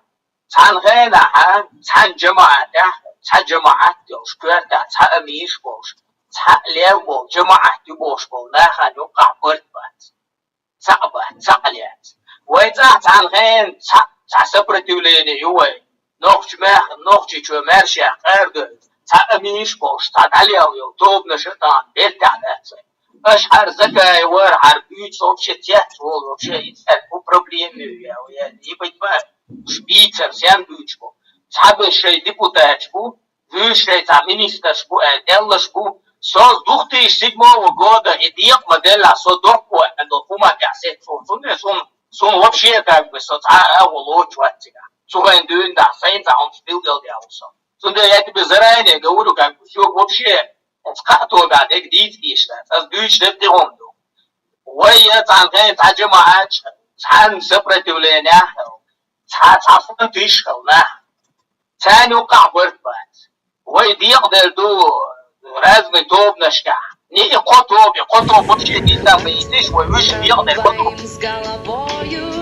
Цхьана хенахь, цхьана жамаӀатехь, цхьа жамаӀат йолуш, коьртехь цхьа амийша болуш, цхьаъ лел болу, жамаӀат ю бохуш болу нахана юккъахь барт бац. Цхьаъ бац, цхьаъ лаьцна. Вай цӀахь цхьана хенахь цхьаъ, цхьа сопротивление ю вай. Нохча мах-, Нохчийчоь маьршех къардо, цхьа амийша болуш, цхьа дӀалел йолу тобанаш а тахана бертахь дац вай. Аша хьара Закаев вара, хьара буьйцу вообще цец волу, вообще и цаьрга хӀун проблема ю, я, я, не понимаю. Уьш бийцар, сен буьйцуш бу? Цхьаберш шайн депутаташ бу, вуьйш шайн цхьа министраш бу аьлла, аьллаш бу. Со с двух тысяч седьмого года и декъа ма делла, со доккхо аьлла, хӀума тӀехь сецо. Цундела суна, суна вообще как бы со цхьа а агӀо лоцуш вац цигахь. Цу вайн дуьйна дахь, сайна цхьа хӀумнаш билгалдаьлла со. Цундела я тебе заранее говорю, как бы, всё вообще, оцу кхаа тобехь дерг дийца дезаш дац. Ас дуьйцуш дерг тӀехула ду. Вай я цхьана хенахь цхьа жамаӀаташ, цхьана сопротивлениехь, цхьа, цхьа фондаш хилла нах. Царна юккъахь барт бац. Вай декъаделла ду разный тобанашкахь. Не и кхо тоба, и кхо тоба вообще дийца ма йитиш, вай вуьш декъаделла ма ду.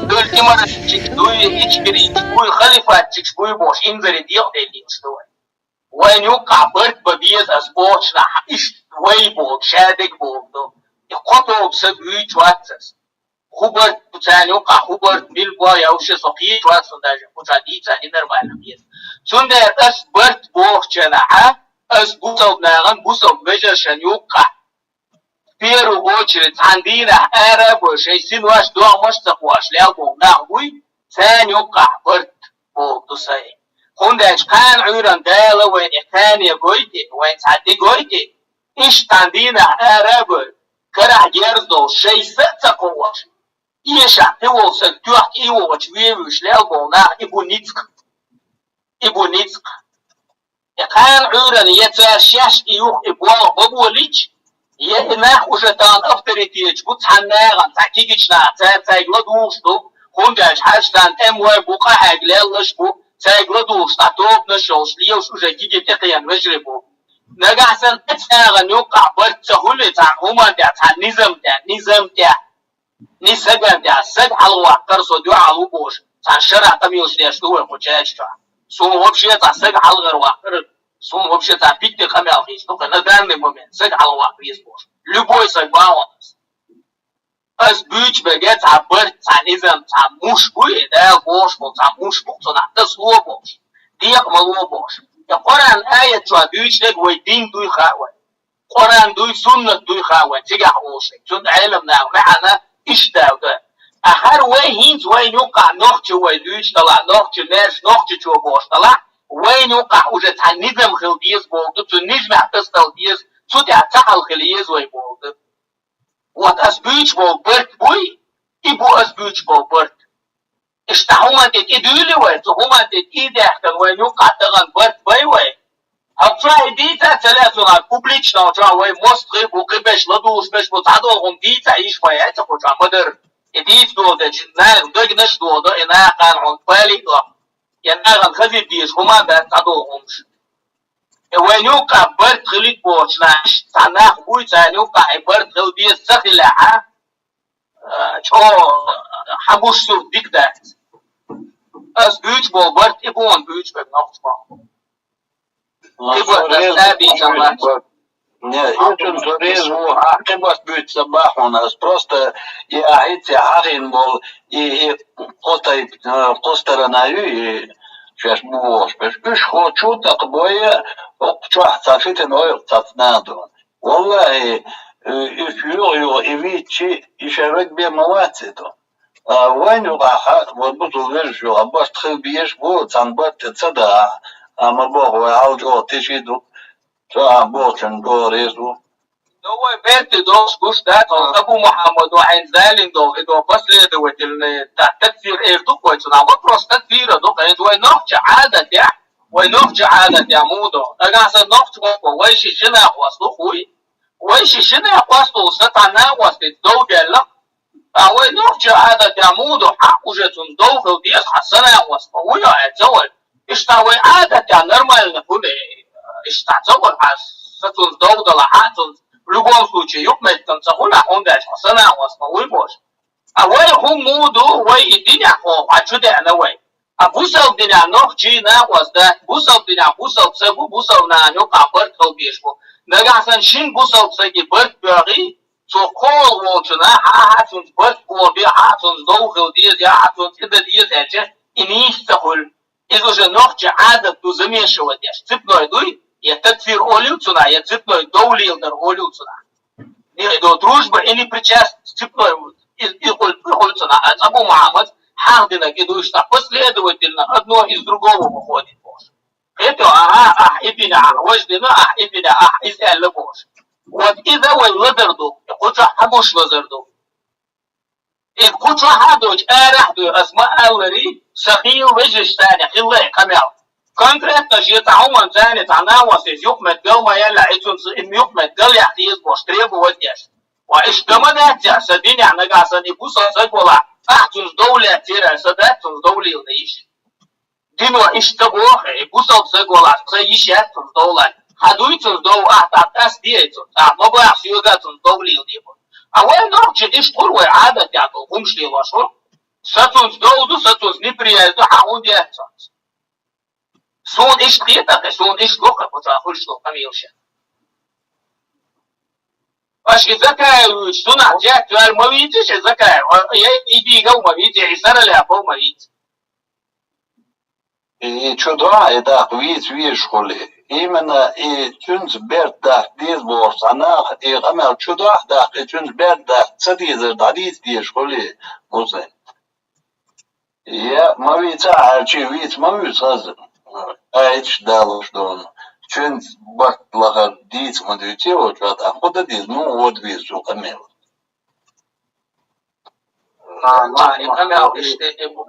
Дуьль имаратчикаш дуй, ичкерийчаш буй, халифатчикаш буй бохуш, инзаре декъаделла йиш ду вай. Вайна юккъахь барт бан беза ас бохучу нах, иштта вай боху, шадерг боху ду. И кхо тоба саг вуьйцуш вац ас. ХӀун барт бу царна юккъахь, хӀун барт мила бу, я вообще со кхеташ вац, сан даже кхуча дийца и нормально беза. Цундела ас барт бохучу нахьа, ас бусалба нахана, бусалба вежаршна юккъахь в первую очередь, цхьана дийнахь ара а бой, шайн синош, догӀмаш а ца кхоьхьуш лел болу нах буй, царна юккъахь барт боху ду сайн. ХӀунда аьлча кхана Ӏуьйранна Дала вайна и кхане гойту, вайна цхьа де гойту, иштта цхьана дийнахь ара а бой, карахь герз долуш, шайн са а ца кхоьхьуш, эшахь кхин волу саг тоьхна и вогӀучу вевуьйш лел болу нах, и бу ницкъ. И бу ницкъ. И кхана Ӏуьйранна я цара шаьш и юха и болх бан болийча, я и нах уже тахана авторитеташ бу цхьана нахана, цхьа кегийчу наха, цара цаьрга ладугӀуш ду, хӀунда аьлча хьаьжцарна тӀемалой бу, къахьегна леллаш бу, цаьрга ладугӀуш дӀа тобанаш йолуш, лелаш уже кегий тӀекхиъна вежарий бу. Нагахь санна оцу нахана юккъахь барт ца хуьлий, цхьана хӀуманна тӀехь, цхьана низам тӀехь, низам тӀехь, ни сагана тӀехь, саг хьалхаваккхар со дуьхьал ву бохуш, цхьана шарахь къамелаш деш ду вай кху чаьрча чохь. Суна вообще цхьа саг хьалхара ваккхар, суна вообще цхьа питти къамел хийца ду-кх на данный момент, саг хьалхаваккха веза бохуш. Любой саг ван ван ас. Ас буьйцуш берг цхьа барт, цхьа низам, цхьа муш буй, и Дала бохуш болу цхьа муш бу, цунах тасало бохуш, декъа мало бохуш. И Къуръан аят чохь дуьйцуш дерг вай дин дуй хаьа вай. Къуръан дуй, суннат дуй хаьа вайн цигахь волуш. Цунна Ӏеламнаха маьӀна иштта ду. Ахьар вай хӀинца вайна юккъахь нохчо вай дуьйцуш далахь, нохчо маьрша, нохчочо бохуш далахь, вайна юккъахь уже цхьа низам хила деза боху ду, цу низамехь тасадала деза, цу тӀехь цхьа хьал хила еза вай боху ду. Вот ас буьйцуш болу барт буй, и бу ас буьйцуш болу барт. Иштта хӀуманна тӀе тӀедуьйли вай, цу хӀуманна тӀе тӀе а даьхкина вайна юккъахь тахана барт бай вай. Хьо чохь и дийца а ца лаьа цунах, публично чохь вай мостагӀий бу, кхиберш ладугӀуш берш бу, цхьадолу хӀума дийца а йиш ма яц кху чохь ма-дарра. И дийца доладелча, наха дегнаш а доладо, и нахана хьуна палий а до. И нахана хазийта дезаш хӀума а дац цхьадолу хӀумаш. И вайна юккъахь барт хилийта бохучу наха, цхьа нах буй, царна юккъахь и барт хила беза ца хилахь, а, чӀогӀа хьан гуш сурт дика дац. Ас буьйцуш болу барт и бу вайн буьйцуш берг нохча боху. И барт ас цӀа а бийцам бац. Не, иза цо реза ву, ахь кхин барт буьйцу ца бахьа хьуна ас. Просто и ахь хӀинца хьахийна болу, и, и кхо тайпа, э, кхо сторона ю, и шаьш бу бохуш берш. Уьш хо чу а тӀаккха бойа, хӀокху чохь цхьа фитина ойла цхьацца нана ду. Валлахьи, э, уьш юха-юха и вийччи, и шайн вег бен ма вац и ду. А вайна юкъахь, вай бусулба вежарий, барт хила безаш бу, цхьана барт тӀе ца дахь, а ма боху, вай хьал чӀогӀа теший ду, цу а бохучун чӀогӀа реза ву. Ну, вай берте долуш гуш дац, хьо Абу Мухьаммад ву хьайна залийна долу, и до последовательный, так, такфир эр ду вай цунах. Вопрос такфира ду, хӀинца вай нохча Ӏадатехь, вай нохча Ӏадатехь муха до? Нагахь сан нохча вац, вай ши шина къослу хуй. Вай ши шина къослу, сан цхьа накъост дов делла. А вай нохча Ӏадатехь муха ду, хьан уже цунна дов хила деза, хьан сан накъост ма вуй, аьлла, ца вай. Иштта вай Ӏадатехь нормально хуьлу, иштта ца вара хьан, сан цунна дов дала, хьан цунна в любом случае юкъаметтиг ца хуьлу, хьуна аьлча хьан сан накъост ма вуй бохуш. А вай хӀун муха ду, вай и динехь хьо, хьан чу деана вай. А бусалба динехь нохчий накъост дац, бусалба динехь бусалба саг ву, бусалба нахана юкъахь барт хила безаш бу. Нагахь санна шина бусалба саге барт боьгӀий, цо кхоалгӀа волчунна, хьан, хьан цунца барт бохабе, хьан цунца дов хила деза, я хьан цунца и дан деза аьлча, и нийса ца хуьлу. Иза уже нохча Ӏадат ду замешивать деш. Цепной дуй, я такфир олу цунах, я цепной дов леладар олу цунах. И до дружба и непричастность цепной, и, и хуьлу, и хуьлу цунах. А Абу Мухьаммад хьахдинарг и ду, иштта последовательно одно из другого выходит бохуш. Хетий, аха, ахь и бина, ахь важа дина, ахь и бина, ахь иза аьлла бохуш. Вот иза вай лазар ду, и кху чохь хьан гуш лазар ду? И кху чохь а доцуш, арахь а дуй, ас ма аллара, сан хийла вежарий санна хилла и къамел. Конкретно шен цхьа хӀуманца, цхьа накъостаца юкъаметтиг гал ма яьлла, и цунца и юкъаметтиг гал яхьа деза бохуш требовать деш. Ва иштта ма дац, сан динехь нагахь санна и бусалба саг валахь, ахь цунца дов лаьцнера, сан дац цунца дов леладан йиш. Дино иштта боху, и бусалба саг валахь, сан йиш яц цунца дов лан. Хьан дуй цунца дов, ахь тӀаккха ас дий цунца, ахь ма боху, соьга цунца дов леладе боху. А вай нохчий иштта хуьлу, вай Ӏадатехь долу хӀумаш лелош хуьлу. Сан цунца дов ду, сан цунца неприязнь ду, хьан хӀунда яц цунца? Суна иштта хета кхин, суна иштта го кхин, кху чохь хуьлуш долу къамелаш. Аша и Закаев вуьйцу, цунах чет ваьлла ма вийци, и Закаев, а, я и Дигов ма вийци, я и Саралепов ма вийци. И чу дохьа, и даккха вийца везаш хуьлу. Именно и цуьнца берд даккха деза бохуш цхьа нах, и къамел чу дохьа даккха, и цуьнца берд даккха ца дезар дӀадийца дезаш хуьлу, Муслим. Я ма вийца аьлча, вийца ма вуьйцу хаза, айдаш далуш долу. Цуьнца барт лахар дийца ма дуьйцу, вачохь, тӀаккха хӀун дан деза, ну, вода веза цу къамел. А, ну, и къамел иштта и бу.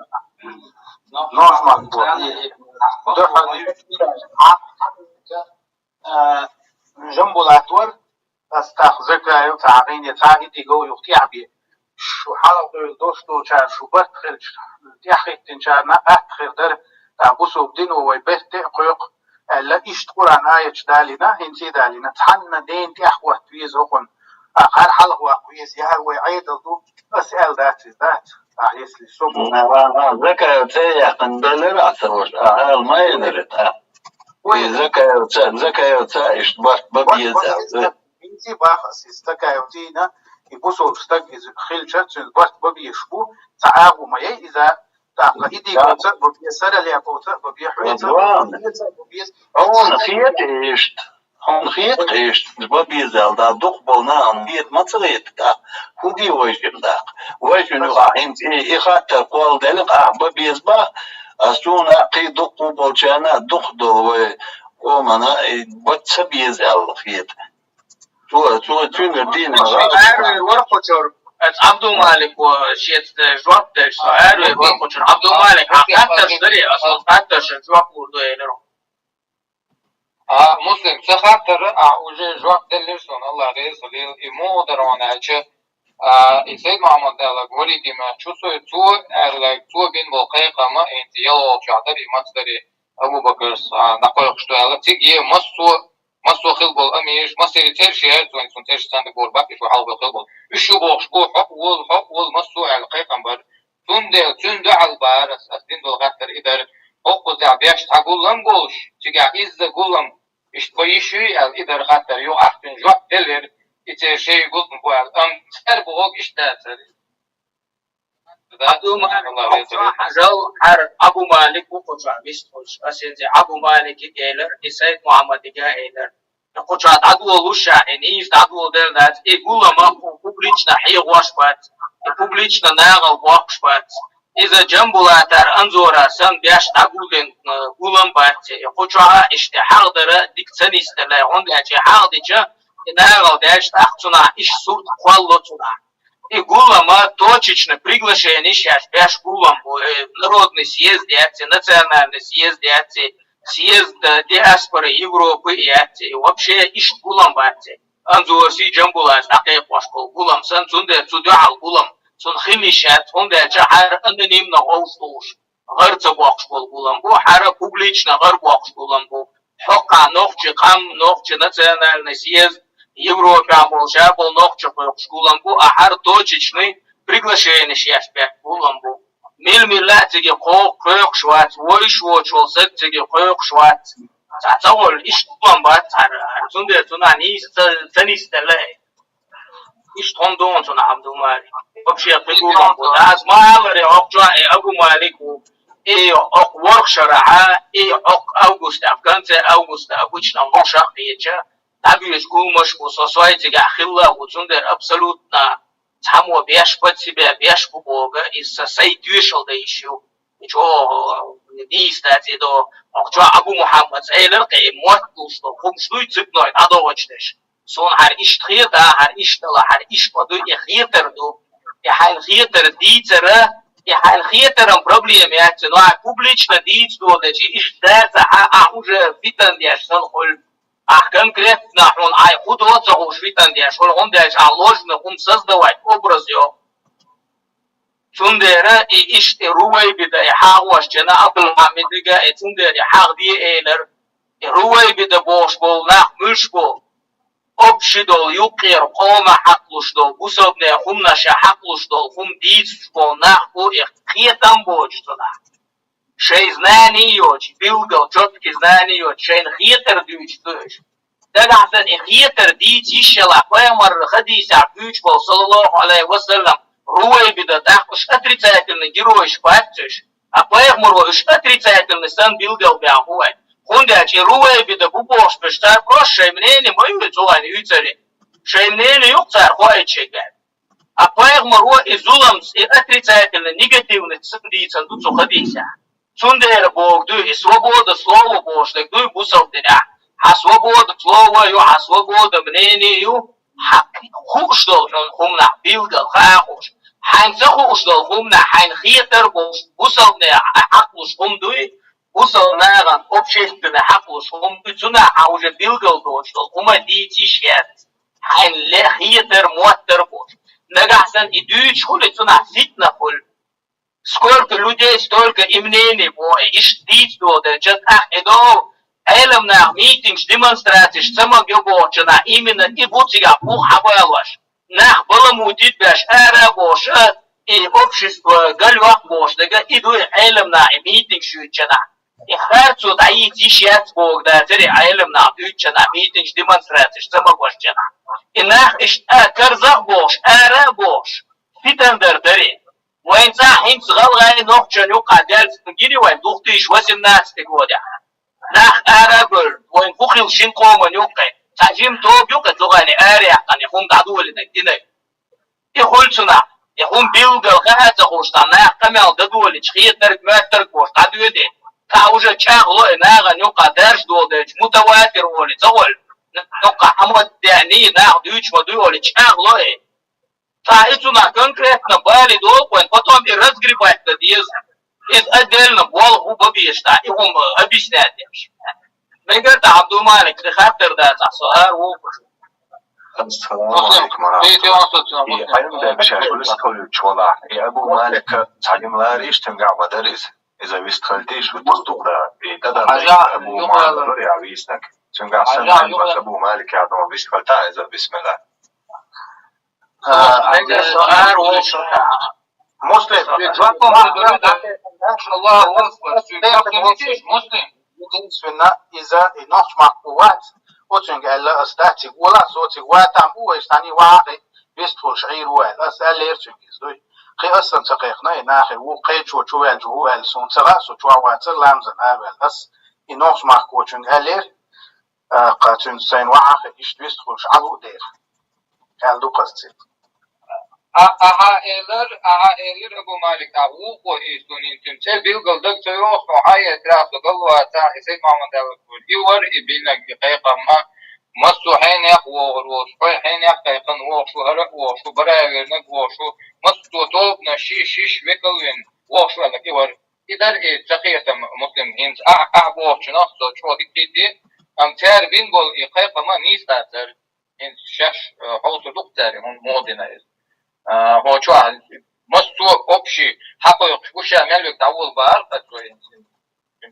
Ну, ну, дуьхьал а, Жамбулат вара, ас тӀаккха Закаев, цхьа гӀийне, цхьа и Дигов юха тӀаьхьа бе. Шу хьалха долуш долчара, шу барт хилча, тӀаьхьахӀиттинчарна атта хир дара, тӀаккха бусалба дино вай берте а кхойкху, аьлла, иштта Къуръан аяташ далийна, хӀинца а далийна, цхьанна ден тӀехь хӀотта веза хӀокхунна, а хӀара хьалха ваккха веза, яхьар вай Ӏедал ду, ас аьлла дац иза, дац, а если со бу. Закаев ца яьккхина делира аса ваша, а ала ма елира тӀаккха. Ой, Закаевца, Закаевца иштта барт бан беза. Минци баха ас иза Закаев дийна, и бусалба стаг иза хилча, цуьнан барт бан безаш бу, цхьа агӀо ма яй иза, тӀаккха и Диговца а бан беза, Саралеповца а бан беза, хьоьца а бан беза, хьуна хета иштта, хьуна хета иштта, бан беза аьлла, дукха болу нахана хета ма ца хета тӀаккха, хӀун де вайшимма тӀаккха? Вайшимма юкъахь хӀинца и, и хаттар кхолладелла, ахь бан беза бах, ас суна кхин дукха болчарна дукха долу вай къомана, и бан ца беза аьлла хета. Цо, цо цуьнгара дийна гӀалат. Аьрвер вара кху чуьра, аса Абдулмалик ву шеца жоп делча, со аьрвер вара кху чуьра. Абдулмалик, а хаттарш дарий, аса хаттаршна жоп лур ду элира. А, Муслим, ца хаттара, а, уже жоп деллира суна, Аллах реза хуьлийла, и муха дара хьуна аьлча, а, и Сайд-Мухьаммад аьлларг валид ма чу со, цо аьлларг, цо бина болу кхайкхам, хӀинца ялхолгӀачохь дарий, маца дарий, Абу Бакарс, а, дӀакхойкхуш ду аьлла, цига е массо, массо хила болу амираш, массеран цӀераш яра цуьнан, цуьнан цӀераш цхьаьна гора баккхий ву хьалха хила болу. Уьш ю бохуш бу, хьо а волу, хьо а волу, массо аьлла кхайкхам бара. Цундела, цуьнан дуьхьал бара ас, ас дина долу хаттар и дара. Хьо кхузахь беш цхьа гулам болуш, цигахь изза гулам, иштта бан йиш юй аьлла, и дара хаттар, юха ахь цуьнан жоп делира, и церан шайн гулам бу аьлла, амма цара бохург иштта дацара. Абдулмалик, Аллах реза хуьлийла. Хьажал, хӀара Абу Малик ву кху чохь вистхуьлуш. Ас хӀинца Абу Маликига элира, и Сайд-Мухьаммадига элира. Кху чохь дӀадолуш ша, и нийса дӀадоладелла дац, и гулам а кху публично хьехош бац. Публично нахал боккхуш бац. Иза Джамбулатар Анзора санна беш дӀагулдина, э, гулам бац. Кху чохь иштта хьагӀдара дика ца нисделла, хӀунда аьлча хьагӀдича, и нахал деш тӀаккха цунах иштта сурт кхолло цунах. И гулама точечно приглашение еш беш гулам бу, э, народный съезд яц, национальный съезд яц, съезд, э, диаспоры Европы яц, вообще иштта гулам бац. Анзорси Джамбулас дӀакхайкхош болу гулам санна, цундела цу дуьхьал гулам, цунна хила йиш яц, хӀунда аьлча хӀара анонимно вовшахтухуш, гӀар ца боккхуш болу гулам бу, хӀара публично гӀар боккхуш гулам бу. ХӀокху нохчи къам, нохчи национальный съезд, Европехь болу ша болу нохчи кхойкхуш гулам бу, а хӀара точечный приглашенеш еш беш гулам бу. Мила-милла а циге кхо-, кхойкхуш вац, войш воцуш волу саг циге кхойкхуш вац. Цхьа ца волу, иштта гулам бац хӀара, хӀара. Цундела цунах нийса ца, ца нисделла. Иштта хӀума ду хьуна цунах, Абдулмалик. Вообще кхин гулам бу. Аса ма аллара, хӀокху чохь и Абу Малик ву. И хӀокху ворхӀ шарахь, и хӀокху августехь, в конце августа обычно вовшах а кхетча, дӀабоьдуш гуламаш бу, со сой цигахь хилла а ву, цундела абсолютно цхьаммо беш бац, беш бу боху, иза сан сайн тоьшалла дан йиш ю. Чо дийца дац и до, хӀокху чохь Абу Мухьаммад элира кхин, мотт луш долу хӀумаш дуй цуьнан дӀадогӀучу деш. Суна хӀара иштта хета, хӀара иштта дала, хӀара иштта ма ду, и хетар ду. И хьайн хетар дийцара, и хьайн хетаран проблема яц, но хьайн публично дийца догӀу дечи, иштта дац, ахьа, ахьа уже фитан деш санна хуьлу. Ахь конкретно хьуна хьайн хӀун до ца хууш фитан деш хуьлу, хӀунда аьлча ахь ложный хӀума создавать, образ йо. Цундела и иштта и Рувайбида, и хьагӀош чана Абдулхьамидига, и цундела и хьагӀ де элира. И Рувайбида бохуш болу нах муьлш бу? Общий долу юккъера къоман хьакъ луш долу, бусалбанийн хӀуманаш хьакъ луш долу хӀума дийцаш болу нах бу, и кхетам боцуш цунах. Шайн знани йоцуш, билггал, чоткий знани йоцуш, шайна хетар дуьйцуш ду уьш. Дагахь санна и хетар дийца йиш ялахь, пайхамаран хадисехь дуьйцуш болу, саллаллаху алейхи ва саллям, Рувайбида, тӀаккха уьш отрицательный геройш бац уьш. А пайхамаро уьш отрицательный санна билгал баьхна бу вайн. ХӀунда аьлча и Рувайбида бу бохуш берш цара просто шайн мнение ма ю цу вайн уьйцаре. Шайн мнение ю-кх цара хоуьйтуш ерг. А пайхамаро и зуламца, и отрицательный, негативный санна дийцина ду цу хадисехь. Цундела боху дуй, и свобода слова бохуш дерг дуй бусалба динехь. Хьан свобода слова ю, хьан свобода мнения ю, хьан хууш долу хьуна хӀуманах билггал хаа хууш. Хьайн ца хууш долу хӀуманах хьайн хетар болуш, бусалбанийн хьакъ луш хӀума дуй, бусалба нахана общественный хьакъ луш хӀума дуй, цунах хьан уже билггал доцуш долу хӀума дийца йиш яц. Хьайн ле хетар, моттар болуш. Нагахь санна и дуьйцуш хуьлу, цунах фитна хуьлу. Сколько людей, столько и мнений боху, иштта дийца догӀу делча, тӀаккха и догӀу, Ӏеламнаха митингаш, демонстрацеш ца магайо бохучунах, именно и бу цигахь бух хьабалош. Нах баламутийта беш ара а бохуш, и общество галйоккху бохуш дерг, и ду и Ӏеламнаха и митингаш юьйцучунах. И харцо дӀайийца йиш яц боху дацара и Ӏеламнаха дуьйцучунах, митингаш, демонстрацеш ца магош чунах. И нах иштта а карза а бохуш, ара а бохуш, фитан дар даре. Вайн цӀахь хӀинца гӀалгӀай нохчан юккъахь даьллачун гиний вайн две тысячи восемнадцатый годехь? Нах ара а бевлла, вайн хӀун хилла шина къоман юккъе? Цхьа жима тоба юккъе цу гӀайне ара яьккхина, и хӀума дӀадолийна динарг. И хуьлу цунах, и хӀума билггал хаа а ца хууш, цхьа нах къамел дан долийча, хетарг, моьттарг бохуш дӀадоьдий. Цхьа уже чӀагӀло и нахана юккъахь дарж доладелча, мутаватир олий ца волу. Юккъахь Ахьмад деаний, нах дуьйцуш ма дуй олий, чӀагӀло и. Цхьа и цунах конкретно бале долу вайн, потом и разгребать дан деза. Иза отдельно болх бу бан безаш, и хӀума объяснять деш. Мегар тӀе Абдулмалик, тхе хаттар дац ахь со ара вовхуш. Ассаламу алейкум ва рахматуллах. И Ӏилманчаш вистхуьлуьйтуш валахь, и Абу Малика цхьа жима ларийша, цуьнгахь ма дара иза. Иза вистхуьлуьйтийша, шу тӀе дукха да. И тӀадам Абу Малик вара я вийснаг. Цуьнгахь санна Абу Малик я дон вистхуьлуьйтахь иза, бисмилла. А, эгер со ара волчу Муслим, Аллаху акбар, цуьнга Муслим. Единственно, иза и нохчмахку вац, оцуьнга аьлла ас дац цига, вала со цига ватам бу, вай стани вахьа вистхуьлуш Ӏийр ву аьлла, ас аьллера цуьнга иза дуй. Кхин ас сан ца кхайкхина, и нахе ву, кхечо чу ваьлча ву аьлла, суна ца хаьа, со чохь вацара ламзан а ваьлла. Ас и нохчмахкочуьнга аьллера, а, кхачуьнца сайна вахьа иштта вистхуьлуш Ӏа лу дера. Аьлла ду кхас цига. Ахьа элар, ахьа элар, Абу Малик, ахьа вукхо ийс ду нин цун цӀе билгал даг ца йоах, хьа я трасу галва ца, и Сайд Мухьаммад Далла кур. И вар, и бинаг, и кайкъама, массу хьенех вогӀур волш, хьой хьенех кайкъан вогӀшу, хӀара вогӀшу, баравернаг вогӀшу, массу тобна шиш, шиш векалвин вогӀшу ала и вар. И дар и цакхетам Муслим хӀинца, ахь, ахь бохчунах, со чӀо диккити, ам цар бин бол и кайкъама нийс дацар. ХӀинца шаьш, э, хьовсур ду-кх цаьрга, хӀунда муха дина иза. А, хьо чохь массо а общий хьакхойкхуш гуш ша мел вега дӀаволла бахьара, ткъа цо хӀинца.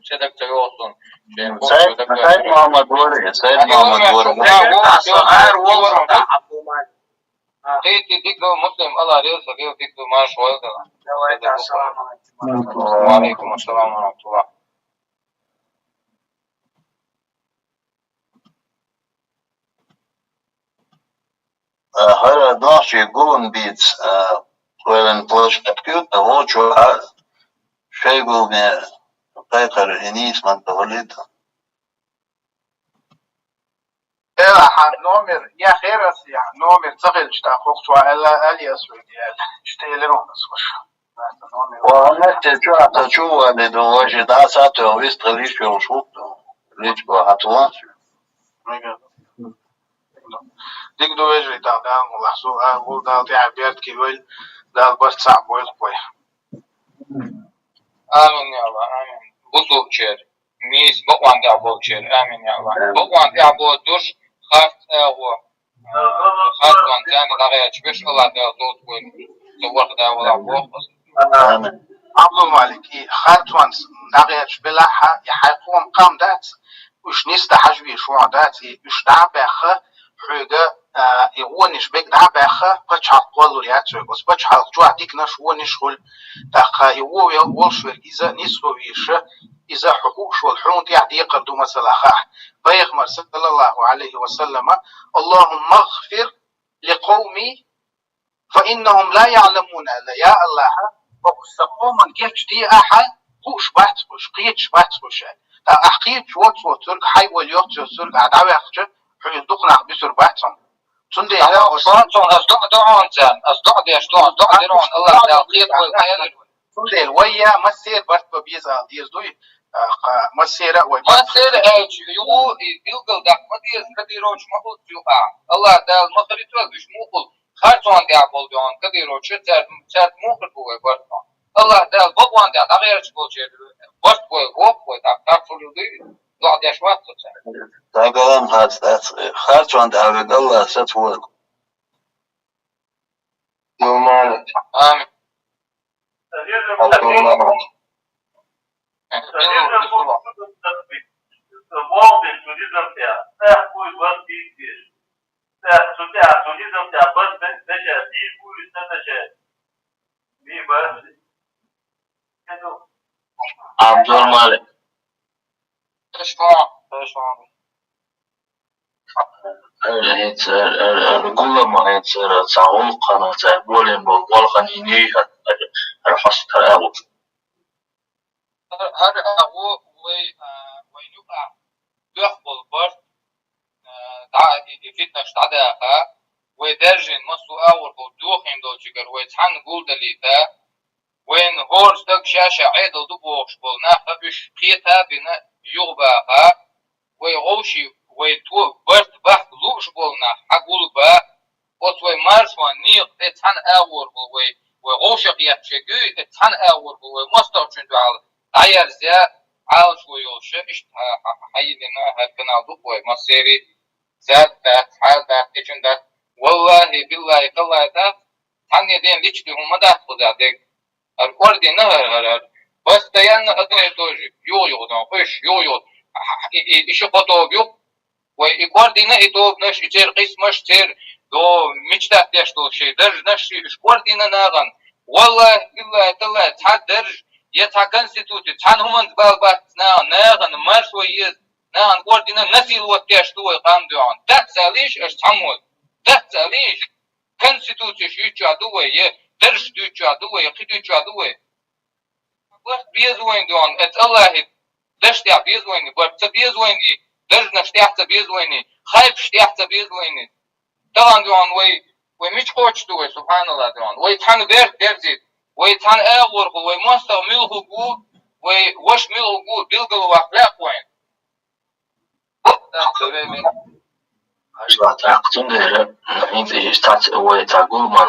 Цхьа даг ца йогӀу суна. Шен Сайд, боху даг Сайд Мухьаммад вара, Сайд Мухьаммад вара. Кхетий дика ду, Муслим, Алла реза хила, дика ду, марша войла. Давайте, ассаламу алейкум. Ва алейкум ассалам ва рахматуллах. ХӀара нохчий гулам бийца, а, ойлан площадка ю, а вочу а шайгулме кхайкхар и нийсман товалита. Эла хьан номер, я херас, я номер ца хилча, тӀаккха хӀокху чохь аьлла, али ас вуьйди аьлла. Иштта элира хьуна ас ваша. Ва, Анатте чохь ца чу вали ду, важи дӀа сатуьйху вист хила йиш йолуш ву-кх ду. Личко хьан ту ван. Дика ду, вежарий, тахана Дала мукъ лахь, со а ву Дала тӀехь беркате войла, Дала барт цхьаъ бойла вай. Амин, я Аллах, амин. Бусулбачеран нийса бакъонан тӀехь болчеран. Амин, я Аллах. Амин. Бакъонан тӀехь боцуш, харц агӀо, харцонца дӀагӀерташ берш Аллах Дала товса вайна. Со ворхӀ да валахь боху аса. Амин. Абдулмалик, и харцонца дӀагӀерташ белахь, и хьайн къоман къам дац, уьш нисдан хьажа везаш ван дац, и уьш дӀа а баьхна, хьоьга, а, и вонаш бега дӀа а баьхна, пачхьалкх кхоллалур яц хьоьга. Оцу пачхьалкх чохь диканаш, вонаш хуьлу. ТӀаккха и вон вел-, волуш верг иза нисдо везаш, иза хьо хууш волу, хьуна тӀехь декхар ду, масала, хаахь. Пайхамар, саллаллаху алейхи ва саллама: «Аллахумма гфир ли къауми, фа иннахум ла яъламун», аьлла. Я Аллахь, оцу сан къоман гечде ахьа, хууш бац уьш, кхеташ бац уьш аьлла. ТӀаккха ахь кхеташ воцуш воцург, хьайн волу йоцуш йоцург ахь дӀаваьккхича, хьуьнца дукха нах буьсур бац хьуна. Цундела аса, ас доӀа, доӀа, доӀа хьуна царна, ас доӀа деш ду, ас доӀа дер хьуна, Аллах Дала кхетабойла, кхаелира. Цундела вай я массера барт бан беза ала деза дуй, а, кха, массера а вай барт. Массера аьлча, юху и билгал даккха ма деза, Кадыровча ма хуьлу юкъахь. Аллах Дала ма хилийта уьш мукъа хуьлу. Харцонан тӀехь болу дуьхьал Кадыровча, цаьрца, цаьрца муха хир бу вай барт бан? Аллах Дала бакъонан тӀехь дӀагӀерташ болчеран барт вай, воккху вай, тӀаккха харц хуьлур дуй, доӀа деш вац со цаьрга. Дагахь ма хац дац, харцонан тӀехь верг Аллах сацавойла. Амин. Амин. Абдулмалик. Эр хӀинца, эр, эр, эр гулам хӀинца, эр цхьа гӀуллакхана, цхьа болийна болу болхана йиний хӀара, эр, эр хьоста хӀара агӀо. ХӀара агӀо вай, а, вай юкъахь дуьхьа болу барт, а, дӀа, и, и фитнаш дӀадаха, вай даьржина массо а агӀор болу дохийна долчуьнгара вай цхьаьна гулдалийта, вайна хӀора стаг ша-ша Ӏедал ду бохуш болу нах а уьш кхета а бина юхабаха, вай гӀовший, вай то барт бахка лууш болу нах хьагулбан, оцу вай маршонан некъа тӀе цхьаьна агӀор болу вай, вай гӀовшах етташ ерг юй, тӀе цхьаьна агӀор болу вай мостагӀчун дуьхьал дӀаерза, Ӏалашо йолуш, иштта хьа-, хьа-, хьайиллина хӀара канал ду вай массерий, зад дац, хьал дац, тӀечун дац. Валлахи, биллахи, таллахи дац, цхьанне ден личный хӀума дац кхуза дерг. ХӀара кӀордина хӀара, хӀара, хӀара. Постоянно одно и то же. Юха-юха, дон, уьш, юха-юха. И, и, и ши-кхо тоба ю-кх. Вай и кӀордина, и тобанаш, и церан къийсамаш, церан до мечтать деш долу шайн даржанаш, ши уьш кӀордина нахана. Валлахи, биллахи, таллахи, цхьа дарж, я цхьа конституци, цхьана хӀуманца бала бац нахана, нахана маршо еза, нахана кӀордина насиловать деш ду вай къам дуьхьал. Дац алийша аша цхьаммо. Дац алийша. Конституцеш дуьйцучохь ду вай, я даржаш дуьйцучохь ду вай, я кхин дуьйцучохь ду вай. Барт беза вайна дуьхьал, эцу Аллахьи даржаш тӀехь беза вайна, барт ца беза вайна, даржанаш тӀехь ца беза вайна, хайпаш тӀехь ца беза вайна. Тахана дуьхьал вай, Вай мича кхочуш ду вай, субханаллахӀ, дуьхьал? Вай цхьана берд дерзийта, вай цхьана агӀор хуьлу, вай мостагӀа мила хӀу гу, вай ваша мила хӀу гу, билгал ваккха лаьа вайна. Хьажа, тӀаккха цундела, хӀинца иштта цхьацца вай цхьа гуламан,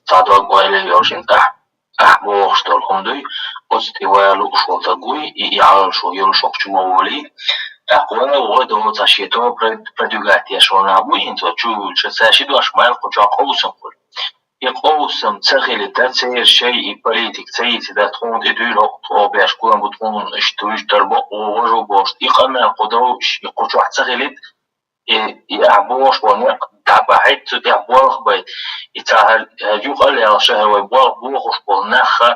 цхьа дог ойла йолчун тӀехь, ахь бохуш долу хӀума дуй, оцу тӀе вала лууш волу даг вуй, и, и Ӏалашо йолуш хӀокху чу ма волий. ТӀаккха вай вогӀу долу цхьа шен тоба пред-, продвигать еш волу нах буй хӀинца вай чу вуьйлуш, цаьрши дош мел кху чохь къовсам хуьлу. И къовсам ца хилийтар, церан шайн и политика ца йийци дан тхуна тӀе дуьйла хӀокху тхо беш гуам бу тхуна, иштта вуьш тара бакъо важа бохуш, и къамел кху довш, и кху чохь ца хилийта, и, и ахь бохуш болу некъ дӀабахьийта, цу тӀехь болх байта. И цхьа хӀара, хӀара юкъа а лелха, ша хӀара вай болх бохуш болу нахха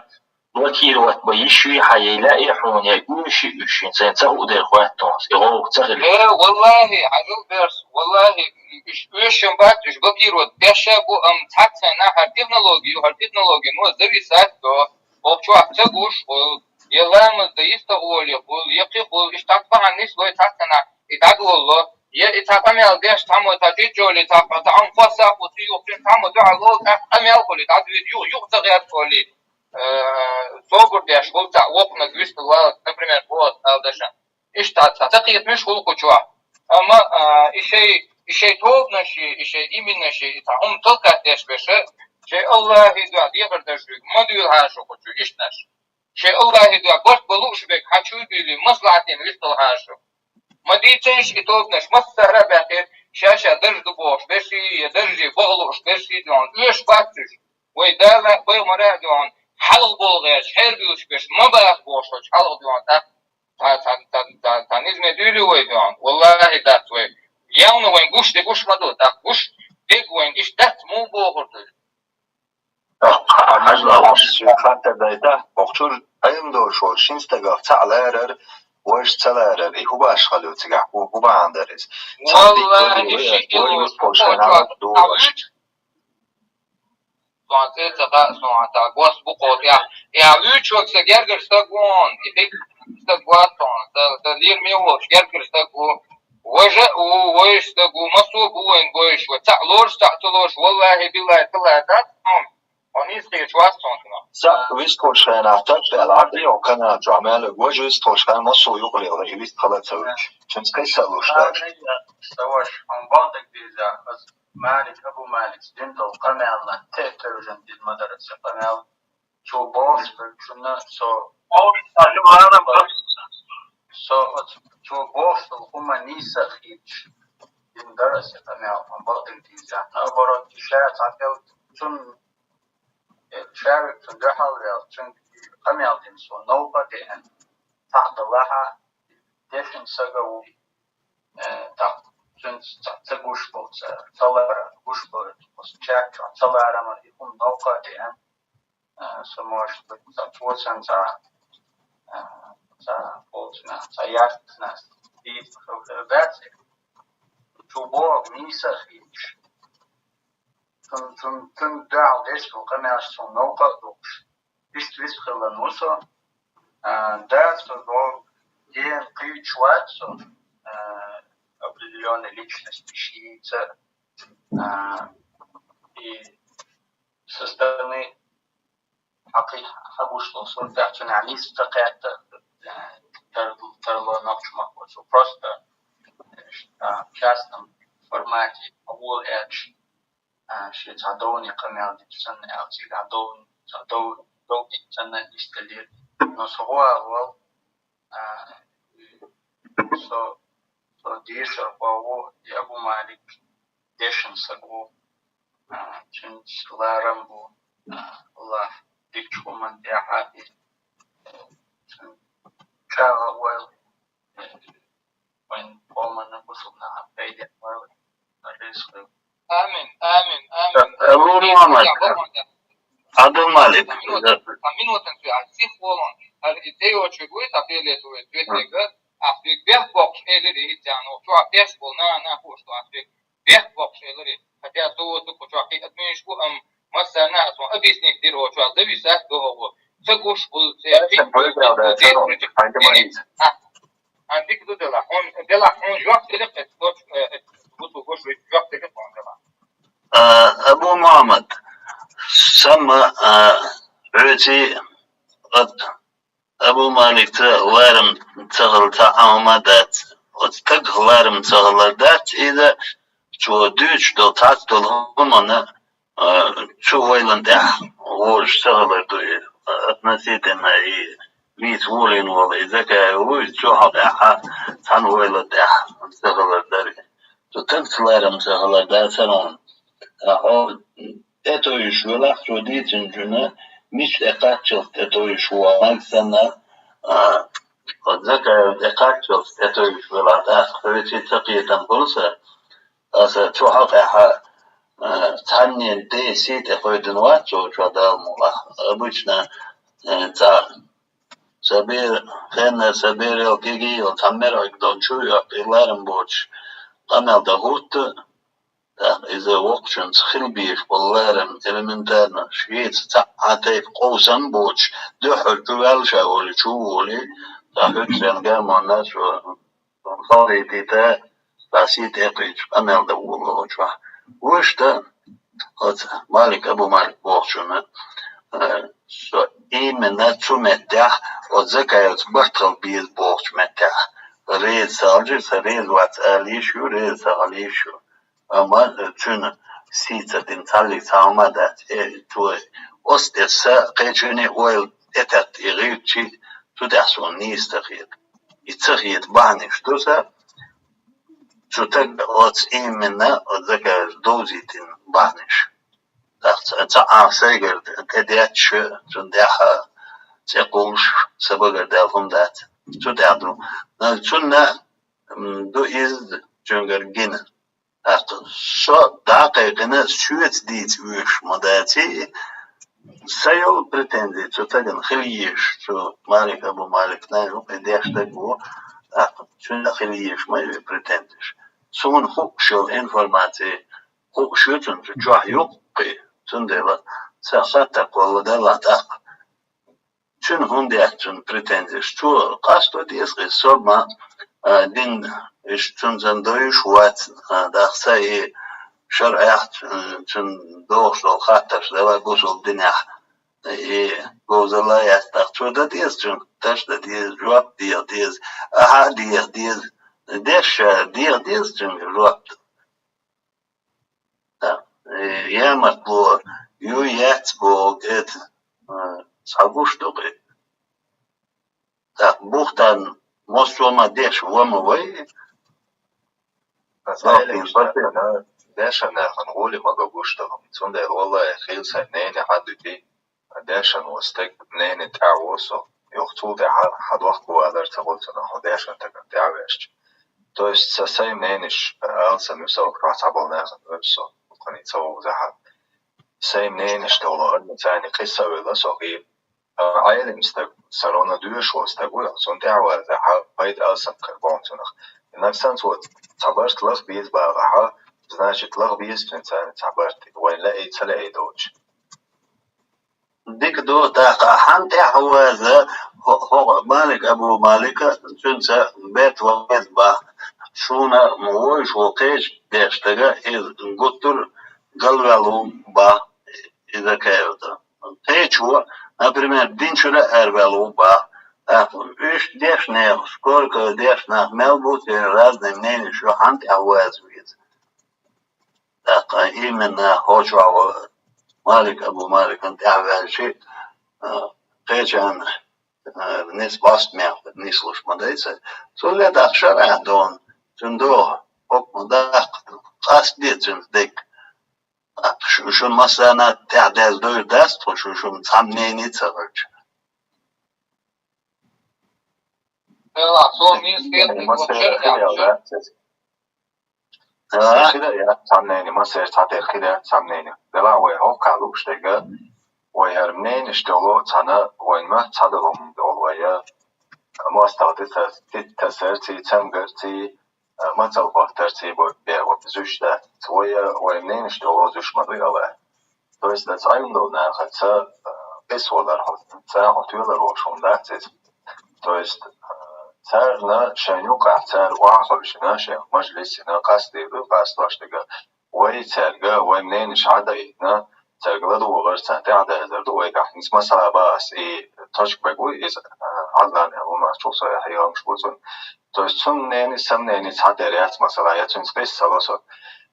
блокировать бан йиш юй хьан, я лаьий хьуна, я уьш уьш, сайн ца хуу дерг хоьтту хьуна, и гӀовгӀа ца хилийта. Э, валлахӀи, хьажал берс, валлахӀи, уьш оьшам бац, уьш блокировать беш а бу, амма цхьацца хӀара технология ю, хӀара технология, ну, зависит до, хӀокху чохь ца гуш хуьлу, я ламаз дан йистагӀ волий хуьлу, я кхин хуьлу, иштта цхьацца бахьана нислой цхьацца, и дӀадолало, я и цхьа къамел деш, цхьаммо цхьа чӀичӀолий, цхьа, цхьа хӀума хоссахь, оцу юхцуьнга цхьаммо дуьхьал ло, тӀаккха къамел хуьлий, дӀадоьду юха, юха ца гӀерта олий, э, собар деш хуьлу цхьа воккханиг вистхила валлалц, например, вот, ала дашан. Иштта цхьа ца кхетамаш хуьлу кху чохь. Амма, а, и шайн, и шайн тобанаш, и шайн иминаш, и цхьа хӀума толкать деш берш, шайн АллахӀан дуьхьа дехар дара шуьга, ма дуьйлахьа шу кху чу, иштанаш. Шайн АллахӀан дуьхьа барт бан лууш берг хьан чу а буьйлий, маслахьатана вистхилахьа шу. Ма дийцинаш и тобанаш, массара а баьккхира, ша-ша дарж ду бохуш берш, я дарже баха лууш берш, дуьхьал оьшуш бац уьш. Вай Дала а, пайхамара а дуьхьал хьалха болу гӀерташ, хьерабуьйлуш берш, ма баха бохуш, хьалха дуьхьал тӀаккха Цхьа, цхьа, цхьа, цхьа, цхьа низме дуьйлий вай дуьхьал? Валлахи, дац вай. Явна вайн гуш де гуш ма ду, тӀаккха гуш дерг вайн иштта дац муха бохур ду? Хьажа, ваш шен хаттар дайта, бохучуьра, Ӏилма долуш волу шин стагах цхьаъ ларар, вайша ца ларар, и хӀун башхалла ю цигахь, хӀун, хӀун бахьана дара иза? Валлахи, ши кило, ши кило, ши кило. Суна цӀе ца хаьа, суна цхьа гос бу кхо тӀехь. Эхь вуьйчуьнга сан гергара стаг ву хьуна, и дика стаг вац хьуна, сан, сан лераме а волуш гергара стаг ву. Важа а ву, вайша стаг ву, массо а бу вайн бойуш, вай цхьаъ лоруш, цхьаъ ца лоруш, валлахи, биллахи, таллахи, дац хьуна. Хьо нийса кхеташ вац хьуна. Сан вистхуьлуш хенахь таппел Ӏадийо канал чохь мел, важа вистхуьлуш хенахь массо а юкъале вай вистхила а ца вуьйчу. Цуьнца кхин а ца луш лаьш. Сан ваша, хьуна бакъдерг деза, аса Малик, Абу Малик дина долу къамелна тӀе а тевжина дина ма дара аса къамел. Цо бохуш берчунна со, со оцу, цо бохуш долу хӀума нийса а хийташ дина дара аса къамел, хьуна бакъдерг деза. Наоборот, ша цхьа кӀел цунна, э, ша верг цунна дуьхьал ваьлла, цуьнга къамел дина, суна новкъа а деана, цхьаъ далахь а, дешна сага ву. Э, тӀаккха цуьнца ца, ца гуш болу, ца, ца лара, гуш болу, оцу чат чохь ца лара, амма и хӀума новкъа а деана, э, со, может быть, ца цоцан, ца, э, ца полцна, ца ястна, дийца хила хир дац. Цо боху нийса а хийташ. Цун, цун, цун дуьхьал деш долу къамелаш суна новкъа а духуш. Иштта вист хилла ву со. А, да, со догу ден кхийчу вац со, а, определённая личность шийца, а, и со стороны хьакхи-, хьагуш долу суртах цунах нийса ца кхетта, а, тар-, тарло нохча махко со просто, а, в частном формате, а, вула аьлча, а, шен цхьа довне къамел дича санна аьлла, цигахь дов-, цхьа дов-, дов дича санна нисделира. Но со гӀо ала вал, а, со, со дешархо ву, и Абу Малик дешна саг ву, а, цуьнца ларам бу, а, Аллах дикачу хӀуманна тӀехь а, и, а, цуьнан чӀагӀо а войла. Вайн къоманна, бусулба нахана пайде а войла. Реза хуьлда. Амин, амин, амин. Абу Мухаммад. Абдул Малик. Цхьа минута, цхьа минута, цхьа сих волун. ХӀара и тӀейочуьг вуй, цхьа фиолетовый цветника, ахь соьга бехк боккхуш элира и хӀинца, ну, чохь теш болу, на, на, хууш ду, ахь соьга бехк боккхуш элира. Хотя со оцу кху чохь кхин а адамаш бу, амма массарна а суна объяснить дира, оцу чохь зависит до хӀокхо. Ца гуш хуьлу, церан кхин а, а, дика ду делахь. Хьуна, делахь, хьуна жоп делахь, эцу гуш, э, эцу гуш, гуш, жоп делахь хьуна делахь. А, Абу Мухьаммад, сама, а, хьоьций, от Абу Маликца ларам ца хилла цхьа а хӀума дац, оцу стагах ларам ца хилар дац, иза цо дуьйцуш долу цхьацца долу хӀуманна, а, цу ойланна тӀехь вожаш ца хилар ду и, относительно и вийца волийна волу и Закаев вуй, цу хьокъехь цхьана ойланна тӀехь ца хилар дара. Цу стагца ларам ца хилар дац хьуна. Ткъа хьо тӀетовжуш велахь, цо дийцинчунна, мича тӀе кхаччалц тӀетовжуш ву, ма санна, а, оцу Закаев тӀе кхаччалц тӀетовжуш велахь, тӀаккха хьоьций ца кхетам хуьлу сан, аса цу хьокъехь, а, цхьаннен ден сий тӀе кхойдина вац цо чохь Дала мукъ лахь. Обычно, а, цхьа сан бер-, хеннара сан берал кегий йолу цхьа мерӀиг долчу йоккхий ларам боцуш къамел дан хӀутту, тӀаккха иза воккхачунца хила безаш болу ларам, элементарно, шеца цхьа а тайпа къовсам а боцуш, дуьххьара чу ваьлла ша волий, чу а волий, ткъа хӀуьттаренна гамонна цо халхийтийта, ткъа сий тӀе а кхийдаш, къамел дан волавелла чохь. Вуьшта, оцу Малик, Абу Малик бохучунна, э, со именно цу меттехь, оцу Закаевца барт хила беза бохучу меттехь, реза ца хилча, сан реза вац ала йиш ю, реза ца хила йиш ю. Амма цуьнан сий ца дина цхьаллиг цхьа хӀума дац, э, цо оцу тӀе сан кхечуьнан ойла тӀетатта и гӀиртчий, цу тӀехь суна нийса ца хета. И ца хета бахьанаш ду сан, цу стага оцу именно оцу Закаевс довзийтина бахьанаш. ТӀаккха ца, ца Ӏаха сайгара тӀедетташ, цунна тӀехь цӀе кхуллуш, сан багара даьлла хӀума дац. Цу тӀехь ду. Цунна, м, ду иза цуьнгара гина. ТӀаккха со дӀа а кхайкхина, соьца дийца вуьйш ма даций, сан йолу претензи цу стагана хила езаш, цу Малик Абу Маликна юкъа деш стаг ву, тӀаккха цуьнан хила езаш ма ю претензиш. Суна хууш йолу информаци хууш ю цунна, цу чохь юккъе, цундела сан хаттар кхолладелла тӀаккха. Цуьнан хӀунда яц цуьнан претензиш? Цо къасто деза иза, со ма, а, дин, иштта цуьнца довзуьйтуш вац, а, даха сан и шарӀехь, а, цуьнан догӀуш долу хаттарш, давай бусулба динехь, и говзалла яц, тӀаккха цо дан деза цуьнга, таш дан деза, жоп деха деза, ахьа а деха деза, деш ша деха деза цуьнга жоп. Э, ямартло юй яц боху кӀеда, э, схьагуш ду-кх и. ТӀаккха бухтарна массо а ма деш, ва ма вай. Аса Ӏелим стагана, дешан нахана гӀоли ма гуш ду хӀума. Цундела, валлахӀи, хийла сайн ненан хьан дуьтий, дешан ву стаг, ненан тӀаьхьа ву со. Юха цул тӀаьхьа хьан дохко алар ца хуьлу цунах, хьо дешан стагана тӀаьхьа ваьшча. То есть, сан сайн ненаш, алсам ю со, чохь цхьаболу нахана вевза со, кхуьнан ца вовзахьа. Сайн ненаш долу, арна царна къиса а велла со гӀийла. А, Ӏелим стаг, сан ровно доьшуш волу стаг ву, цунна тӀаьхьа вазахьа, пайда алсам карбон цунах. Нагахь санна цо цхьа барт лаха беза бахахьа, значит, лаха беза цуьнан царна цхьа барт, вайн лаьий, ца лаьий долчу. Дика ду, тӀаккха хьан тӀаьхьа ваза, хӀо-, хӀокху Малик Абу Малика, цуьнца бертал веза бах. Шуна вовзаш ву кхечу деш стага, иза гуттар а галваьлла ву бах, иза кхевта. Кхечо, например, дин чуьра а араваьлла ву бах. ТӀаккха уьш деш нехан, сколько деш нах мел бу, церан разный мненеш ю, хьан тӀаьхьа ваза веза. ТӀаккха именно хӀокху чохь ву Малик Абу Маликан тӀаьхьа ваьлча, а, кхечарна, а, нис баст мех нислуш ма дайца. Цул а тӀаккха шарахь дона, цуьнан догӀа, хӀокху ма даккха, къаста де цуьнца дерг. ТӀаккха шу, шуна массарна тӀаьхьа деза дойр дац тхо, шу, шуна цхьа мнение ца хилча. Делахь, со нийса хетарг вообще яц. А? Хила яц сомнение, массеран цхьатерра хила яц сомнение. Делахь вай хӀокху лууш дерг, вай хӀара мненеш долу цхьана, вайн ма цхьадолу хӀума долу вай, мостагӀа дита, дита тасарций, цамгарций, а, мацалла хӀоттарций бо-, бегӀо зуьйш дац. Вай, вай мненеш долу зуьйш ма ду яла. То есть, аса Ӏилма долу нахаца, а, къийса валар хьо, цара хьо тоьлар волуш хӀума дац иза. То есть, а, царна шайн юкъахь, цара охьахевшина, шайн мажлисина, къастийла, къастош дерг, Вай цаьрга, вай мненеш хьадайтина, цаьрга ладугӀар, царна тӀаьхьадазар ду вайгахь. ХӀинца масала бахьа и точка бегу, иза, а, Ӏадлан аьлла, ма чухсой хьеламаш бу цунна. То есть цун мнение, са мнение цхьатерра яц масала, я цуьнца къиса ца ло со.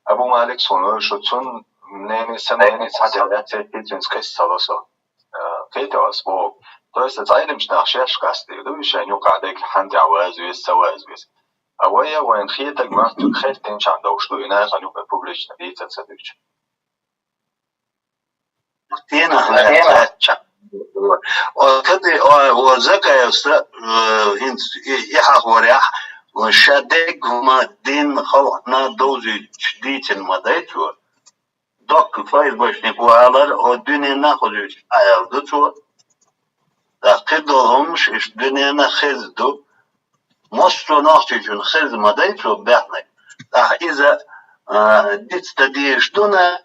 Абу Малик суна вевши, цун мнение, са мнение цхьатерра яц, я цуьнца къиса ца ло со. Э, кхеталас боху. То есть цхьа Ӏеламчу нах шаьш къастийр ду, шайн юкъахь дерг хьан тӀехь ваза веза, ца ваза веза. А вай, вайна хетаг маттуг хеттинчхьана довш ду, и нахана юкъа публично дийца ца дуьйцу. Стенах лаьцна. О, кхетий, о, о, Закаевс, э, хӀинца и, и хьахорехь, ша дерг хӀума дин халкъна довзуьйтуш дийцина ма дай цо. Доккха ФСБшник ву алар, о, дуьненна а кхузуьйтуш Ӏаьржа ду цо. ТӀаккха кхидолу хӀуманаш иштта дуьненна хеза ду. Массо а нохчичунна хеза ма дай цо баьхнарг. ТӀаккха иза, а, диц дан дезаш ду на,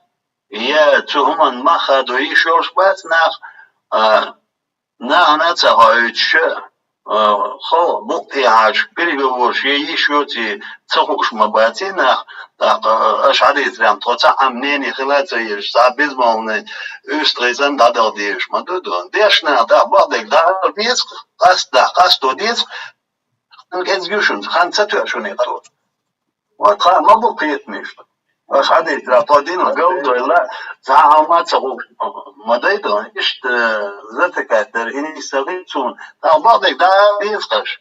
я цу хӀуманна мах хадо йиш йолуш бац нах, а, нахана а ца хоуьйтуш, а, халкъ букъ тӀехьаьжча, переговораш ян йиш йоций ца хууш ма баций нах, тӀаккха, а, аша хьадийцарехь, тхо цхьа а мнение хила а ца езаш, цхьа а безмолвный уьстагӀий санна дӀадала дезаш ма ду ду. Дешна, тӀаккха бакъдерг дӀа а деза, къаста, къасто деза, хан кӀезиг ю шуна, хан ца тоьа шуна и къасто. Ва тхан ма бу кхетамаш. Аша хьадийцарехь, тхо динах галдойла, цхьа а хӀума ца хууш ма дай ду, иштта, э, затакать дара, и нисса гӀийцуна, тӀаккха бакъдерг дӀа а деза кхаша.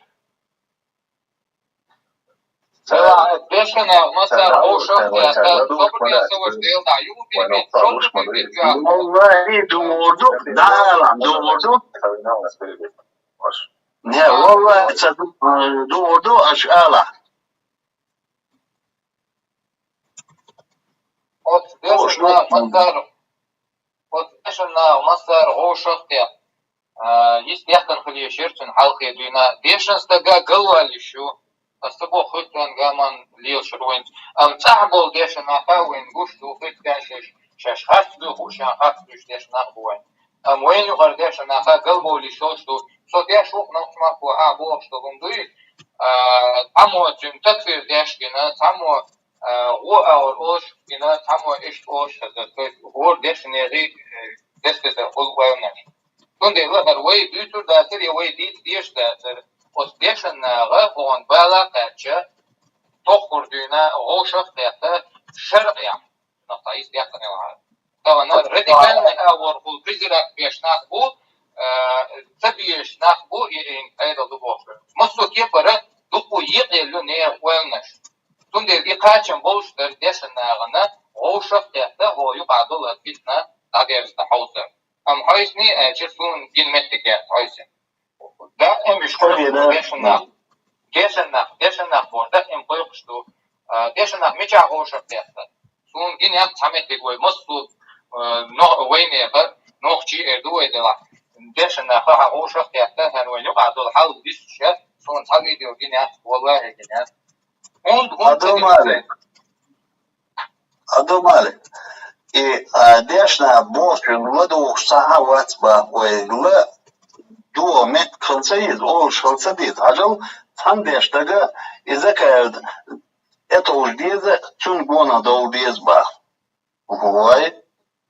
Дешана масар вовшах тӀехь, собар я саваш делахь, ю бибит, шо бибит, ю. Валлахи, дугӀур ду, дӀаала, дугӀур ду. Не, валлахи, ца ду-, дугӀур ду, аша ала. Оцу дешан наха массара, оцу дешан наха массара вовшах тӀехь, а, йист яхкана хила ешира цуьнан хьалхе дуьйна. Дешан стага галваллиш ю, аса ца боху хӀуьттан гаман лелаш вайна. Амма цӀахь болу дешан наха вайна гуш ду, хӀуьттан шаьш, шаьш харц дуьйху, шаьш харц дуьйш дешан нах бу вайн. Амма вайна юкъара дешан наха галбовлуш йолуш ду. Со деш ву-кх нохчмахко а бохуш долу хӀума дуй, а, цхьаммо цуьнан такфир деш гина, цхьаммо, а, гӀо агӀор олуш гина, цхьаммо иштта олуш хезна. То есть хӀора дешан нехан, э, деш-дезар хуьлу ойланаш. Цундела хӀара вай дуьйцур дацара, я вай дийца дезаш дацара. Оцу дешан наха хӀокхунна бала а кхаьчча, тоххур дуьйна вовшах а кхетта, шаръехь нах цхьа йист яхкана вахьара. Тахана радикальный агӀор хуьлу, презирать беш нах бу, а, ца безаш нах бу, и, и, Ӏедал ду бохуш. Массо а кепара дукха екъаелла ю нехан ойланаш. Цундела и кхачам болуш дара дешан нахана вовшах а кхетта, хӀокху юкъахь долу фитна дӀадерза хьовсар. Амма хьовсий аьлча, суна гина меттиг яц хьовсийна. Даим иштта кхойкхуш ду дешан нах. Дешан нах, дешан нах боху, даим кхойкхуш ду. А, дешан нах мичахь вовшах а кхетта? Суна гина яц цхьа меттиг вай массо а, а, но-, вайнехан, нохчий эр ду вай делахь. Дешан нах хьан вовшах а кхетта, хӀара вайн юкъахь долу хьал висча, суна цхьа видео гина яц, валлахи гина яц. ХӀунда, хӀунда ца гина? Адамалли, и, а, дешна бохучун ладугӀуш цхьа а вац боху вай, ла дуо меттиг хила ца еза, олуш хила ца деза. Хьажал, цхьана деш дага, и Закаев тӀе товжа деза, цунна гонах довла деза боху. Вай,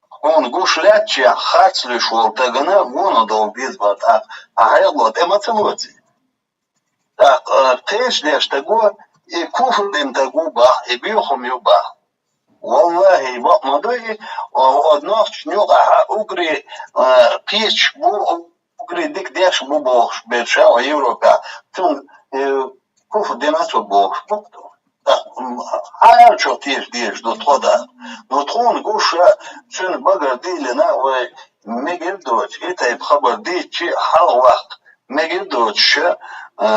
хьуна гуш лаьттачехь, харц луьйш волу дагана гонах довла деза боху, тӀаккха хьан хьекъало тӀе ма ца лоций. ТӀаккха, а, кхечу деш даго, и куфр дина даг ву боху, и боьхам ю боху. Валлахи, бакъ ма ду и, о, о, нохчашна юкъахь уггаре, а, кхеташ бу, уггаре дика деш бу бохуш берш а Европехь. Цунна, э, куфр дина цо бохуш бу-кх. ТӀаккха, м, хьан аьллачух теша дезаш ду тхо дӀа? Ну, тхуна гуш а, цуьнан багара дийлина вай мегар доцуш, и тайпа хабар дийцча а, хьалхаваккха мегар доцуш а, а,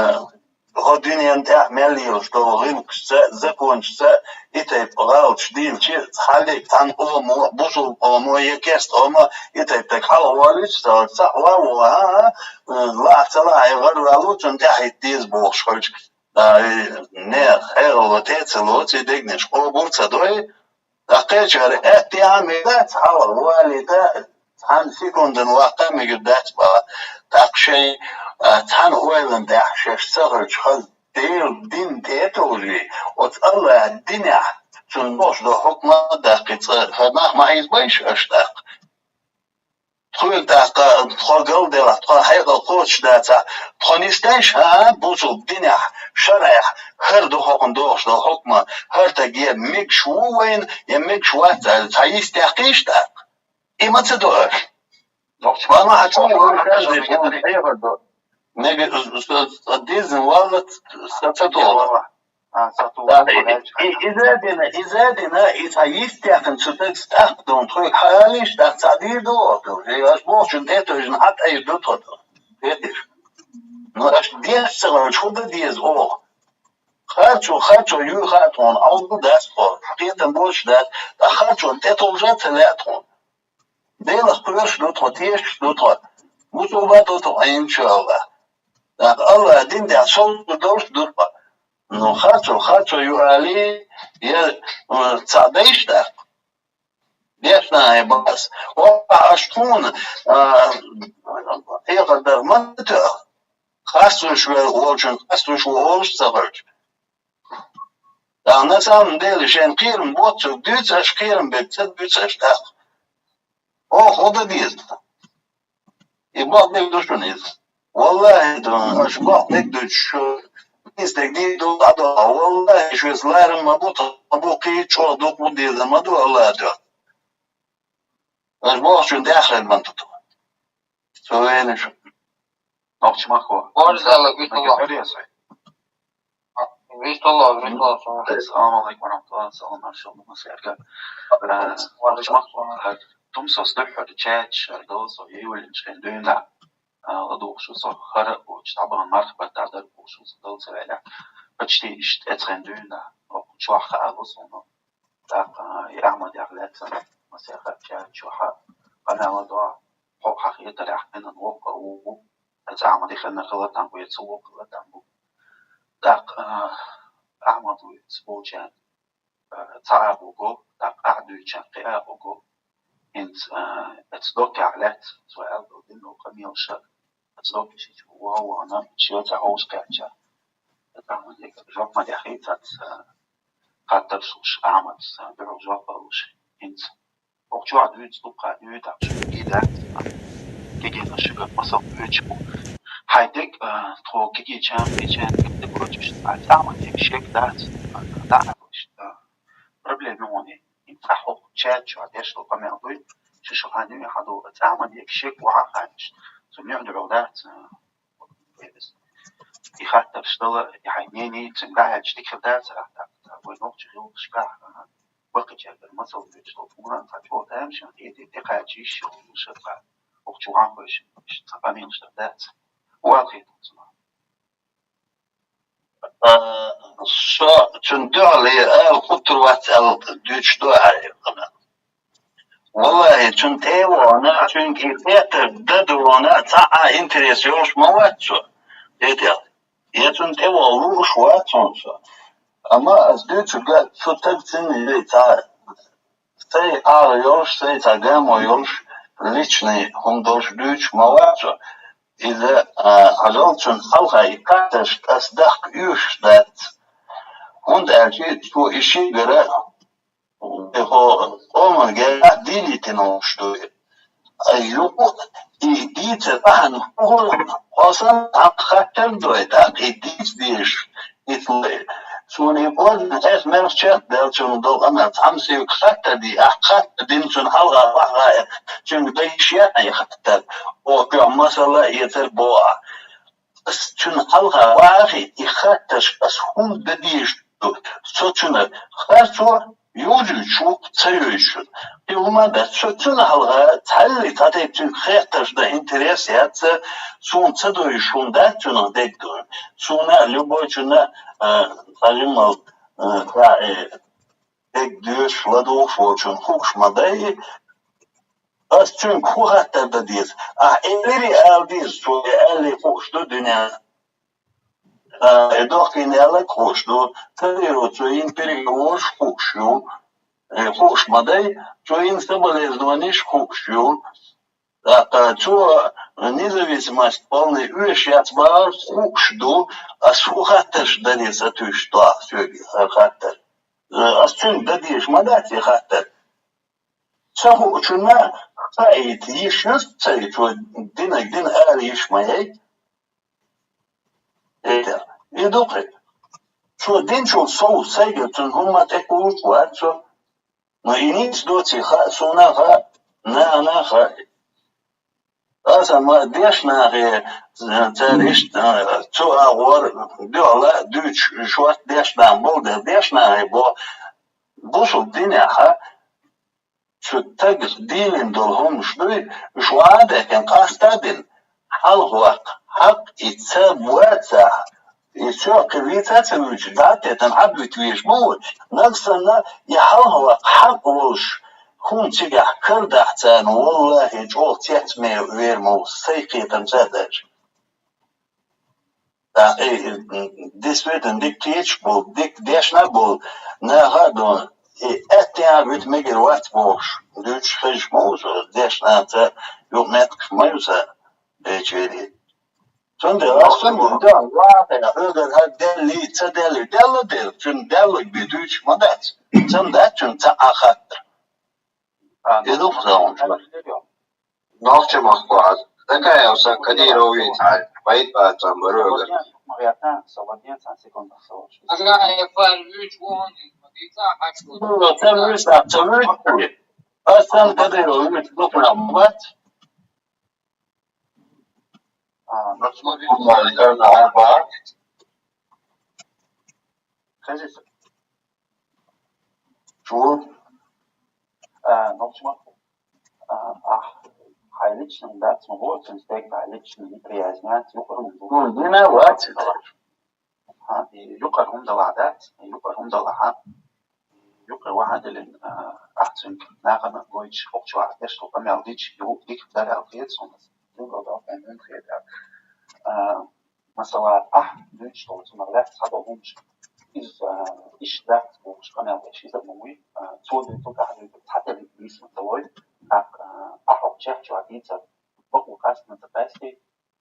хӀо дуьненна тӀехь мел лелаш долу гӀиллакхашца, законашца и тайпа гӀалаташ дийцча, хьаллиг цхьана къомо, бусулба къомо я керста къомо и тайпа таг хьалхаволуьйтуш ца хилча, цхьаъ ван ву, а, а, лаахь ца лаахь, и гӀар ваьлла ву, цунна тӀаьхьахӀитта деза бохуш хилча. А, и, не, хьекъало тӀе а ца лоцу, и дегнаш къобал а ца до и, ТӀаккха кхечара аьттехьа а мегар дац, хьалха валийта, цхьана секундан ваккха а мегар дац боху. ТӀаккха шайн, а, цхьана ойланна тӀехь шаьш ца хилча, хаза Делан дин тӀе а товжий, оцу АллахӀан динехь цун бохуш ду хьукма а даккхи цкъа, хӀара нах ма хьийзабайша аша тӀаккха. Тхоьга тӀаккха, тхо галделахь, тхо хьекъал кхочуш дацахь, тхо нисдайша, хӀа, бусулба динехь, шарӀехь, хӀара ду хӀокхунна дохуш долу хьукма, хӀара стаг я мегаш ву вайна, я мегаш вац аьлла, цхьа йист яьккхийша тӀаккха? И ма ца до аша. Валлахьи, ца валлахьи, каждый день хьехар до. Мега, с-, с-, с-, дезна валла, с-, ца тола. А, ца тола. Да, и, и, иза дина, иза дина, и цхьа йист яьккхина цу стагца тӀаккха ду, тхоьга хьалалийша, тӀаккха цхьа дийр ду оха. Э, аш бохучун тӀе а тевжина, хьа тӀайжа ду тхо ду. Хеташ? Ну, аш деш ца гӀоьрташ, хӀун дан деза оха? Харцо, харцо юй хаьа тхуна, Ӏовдал дац тхо, кхетам боцуш дац, ткъа харцонна тӀетовжа ца лаьа тхуна. Делах кхоьруш ду тхо, тешаш ду тхо. Муцуба ду тхо, иншаллахӀ. ТӀаккха АллахӀ дин тӀехь совцур долуш ду тхо. Ну, харцо, харцо ю алий, я, м, цхьаъ дайша тӀаккха. Дешна хьайн бакъас. Ва аш тхуна, а, хьехар дар ма тоьа. Харцлуьйш вер волчун, харцлуьйш ву олуш ца хилча. ТӀаккха на самом деле шайн кхерам боцург дуьйцу аша, кхерам берг ца дуьйцу аша тӀаккха. Оха хӀун дан деза? И бакъдерг ду шуна иза. Валлахьи, ду, аша бакъдерг дуьйцуш шу, дийцинарг дийр ду, дӀадо. Валлахьи, шуьца ларам ма бу, тхо ма бу, кхин чӀогӀа дукха ву дезар ма ду, АллахӀа дуьхьа. Аша бохучун тӀаьххьара ма ду тхо. Цу венаш. Нохчмахо. Орзала витулла. Витулла, витулла. Ассаламу алейкум ва рахматуллахи ва салам, маршалла, масерка. Орзмахо. Тумсос дуьххьара чаьча шар дала со, июльнчу хен дуьйна. А, ладугӀуш со хара а боцуш, дӀабахан марха баттахь дара бохуш, со дала ца ваьлла. Почти иштта эцхен дуьйна. Окху чохь хаало суна. ТӀаккха, а, и Ахьмад яхь лаьцна, масеха чаьча чохь а, къамел а до, хьо хьан хетарехь, хенан воккха а ву, Ахьмад и хеннара хала там бу, я цу воккха хала там бу. ТӀаккха, а, Ахьмад ву, цу болчаьрна, а, цхьа агӀо го, тӀаккха ахь дуьйцучаьрна кхин агӀо го. ХӀинца, а, эцу доккхехь лаьцна, цо аьлла долу дина къамелаш, эцу доккхий шича ван вахана, шен цхьа хьовса кхаьчча. Ахьмад жоп ма дехий цац, а, хаттарш луш, Ахьмадс, а, дуьхьал жоп а луш. ХӀинца. Окху чохь дуьйцу дуккха а дуьйцу, тӀаккха шу кегий дац. Кегийна шуьга масал оьцуш бу. Хьайн дерг, а, тхо кегийчарна, кегийчарна дерг оьцуш, а, цӀахь ма дерг шек дац, а, дӀа а вуьш, а, проблема хӀуна. ХӀинца хӀокху чаьрчохь деш долу къамел дуй, шу шу хьан дуьйна хьан долу, цӀахь ма дерг шек вахьа хьаьнаш. Цу нуьхь дуьхьал дац, а, И хаттарш дала, и хьайн мнение, цуьнга дӀахьаьрча дика хир дацара, тӀаккха вайн нохчийн гӀиллакхашкахь, баккхийчаьргара масал дуьйцуш долу хӀума цхьа чӀогӀа тамашийна хетий, тӀекхача йиш йолуш а цхьа, охьа чу гӀан кхойшина, иштта цхьа къамелаш дар дац. Вала хеталц ма. А, со цуьнан дуьхьал ала хӀуттур вац аьлла дуьйцуш ду ахьа. Валлахьи, цунна тӀе а вахана, цуьнга и хеттарш дан догӀана, цхьа а интерес йолуш ма вац цо. Дедел, я цунна тӀе ваха лууш вац хьуна со. Амма ас дуьйцург цу стагца цхьа сай ала йолуш, сай цхьа гамо йолуш, личный хӀума долуш дуьйцуш ма вац со. Иза, а, хьажал цунна хьалха и кхаттарш ас дахка оьшуш дац. ХӀунда аьлча цо и шигара Вай хӀо къоман гергахь дийна йитина волуш ду. Ай, юкъа и дийцар ахьана хӀугӀур, хьо санна, хаттар дой, тӀаккха и дийца дезаш, и тлой. Суна и къордан эс мелхачех делчунна долу къамел цхьамсевга хаттар ди, ахь хаттар дина цунна хьалха вахьа, цуьнга дайша яа и хаттар. Оха коьхь масала а эцар боху ахь. Ас цуьнан хьалха вахахь, и хаттарш ас хӀунда дан дезаш ду? Со цуьнан харцо йовзуьйтуш ву, ца йовзуьйтуш ву. И хӀума дац, со цуьнан хьалха цхьалли цхьа тайпа цуьнга хеттарш дан интерес яц, суна ца довзуьйтуш хӀума дац цуьнан дегга. Суна а, любойчунна а, а, цхьа жимма, а, цхьа, э, дегга доьшуш, ладугӀуш волчунна хууш ма дай, ас цуьнга хӀун хаттар дан деза? Ахь элира ала деза, цо и аьллий хууш ду дуьненна. А, и дохкийна аьлларг хууш ду. Кадыров цо йина переговораш хууш ю. Э, хууш ма дай, цо йина соболезнованиш хууш ю. ТӀаккха цо независимость полный оьшуш яц бахар хууш ду. Ас хӀун хаттарш дан деза, ца туьйсуш ду ахь соьга хаттар. Ас Цуьнга дан дезаш ма дац и хаттар. Ца хуучунна хаийта йиш яц цаьрца, динаг дина ара йиш ма яй. Эта, и ду-кх и. Цо динчул сов сайга цунна хӀумма тӀе кхувш вац цо. Но и нийса доций хаьа, суна а хаьа, нахана а хаьа. Аса ма дешнахе, цара иштта, цу агӀор, дуьхьал а дуьйцуш, шорта дешна болу дела, дешнахе бо, бусулба динехь а, цу стага дийна долу хӀуманаш дуй, уьш ван а даьккхина, къаста а дина, хьалхаваккха, хьакъ и ца вацахь, и соьга кхин вийца а ца вуьйцуш, дӀа а теттина, хьабуьйта везаш ма ву, нагахь санна, и хьалхаваккха хьакъ волуш хӀума цигахь карадахь царна, валлахӀи, чӀогӀа цецвер ма ву, сайн кхетамца а даьлча. ТӀаккха и, м, действительно, дика кхеташ болу, дика дешна а болу, наха а долу, и аьттехьа а вита мегар вац бохуш, дуьйцуш хезаш ма ву со, дешнаца юкъаметтигаш ма ю сан Ӏечерий. Цундела ас ма ду, вахана, хьоьгара хӀара даьллий, ца даьллий, даьлла дела, цуьнан даьлларг бен дуьйцуш ма дац. Ца ма дац цуьнан цхьа а хаттар. И ду-кх сан хӀума. Нохчийн махкахь, Дакаев сан Кадирович, вайта бацам барогар. Ца вуьйш, ца вуьйш. Ас сан Кадирович, дукха бац. Чего? А, нохчийн махкахь. А, ахь, хьайн личный дац ма боху, цуьнца дерг хьайн личный неприязнь яц, юкъара хӀума ду. Ну, виноват. Ха, и юкъара хӀума далахь дац, и юкъара хӀума далахь, юкъе вахьа а диллина, а, ахь цуьнга нахана гойтуш, хӀокху чохь деш долу къамел дича, юха дика дара аьлла хета суна. Юха доккха хета. А, Масала, ахь дуьйцуш долу цунах лаьцна цхьадолу хӀуманаш, иза, а, иштта дац бохуш къамел деш иза а ма вуй, а, цо дуьйцург ахь дуьйцург цхьатерра нийса ма ца лой, тӀаккха, а, ахь хӀокху чат чохь дийцар бакъо къаьстина ца къаьстий,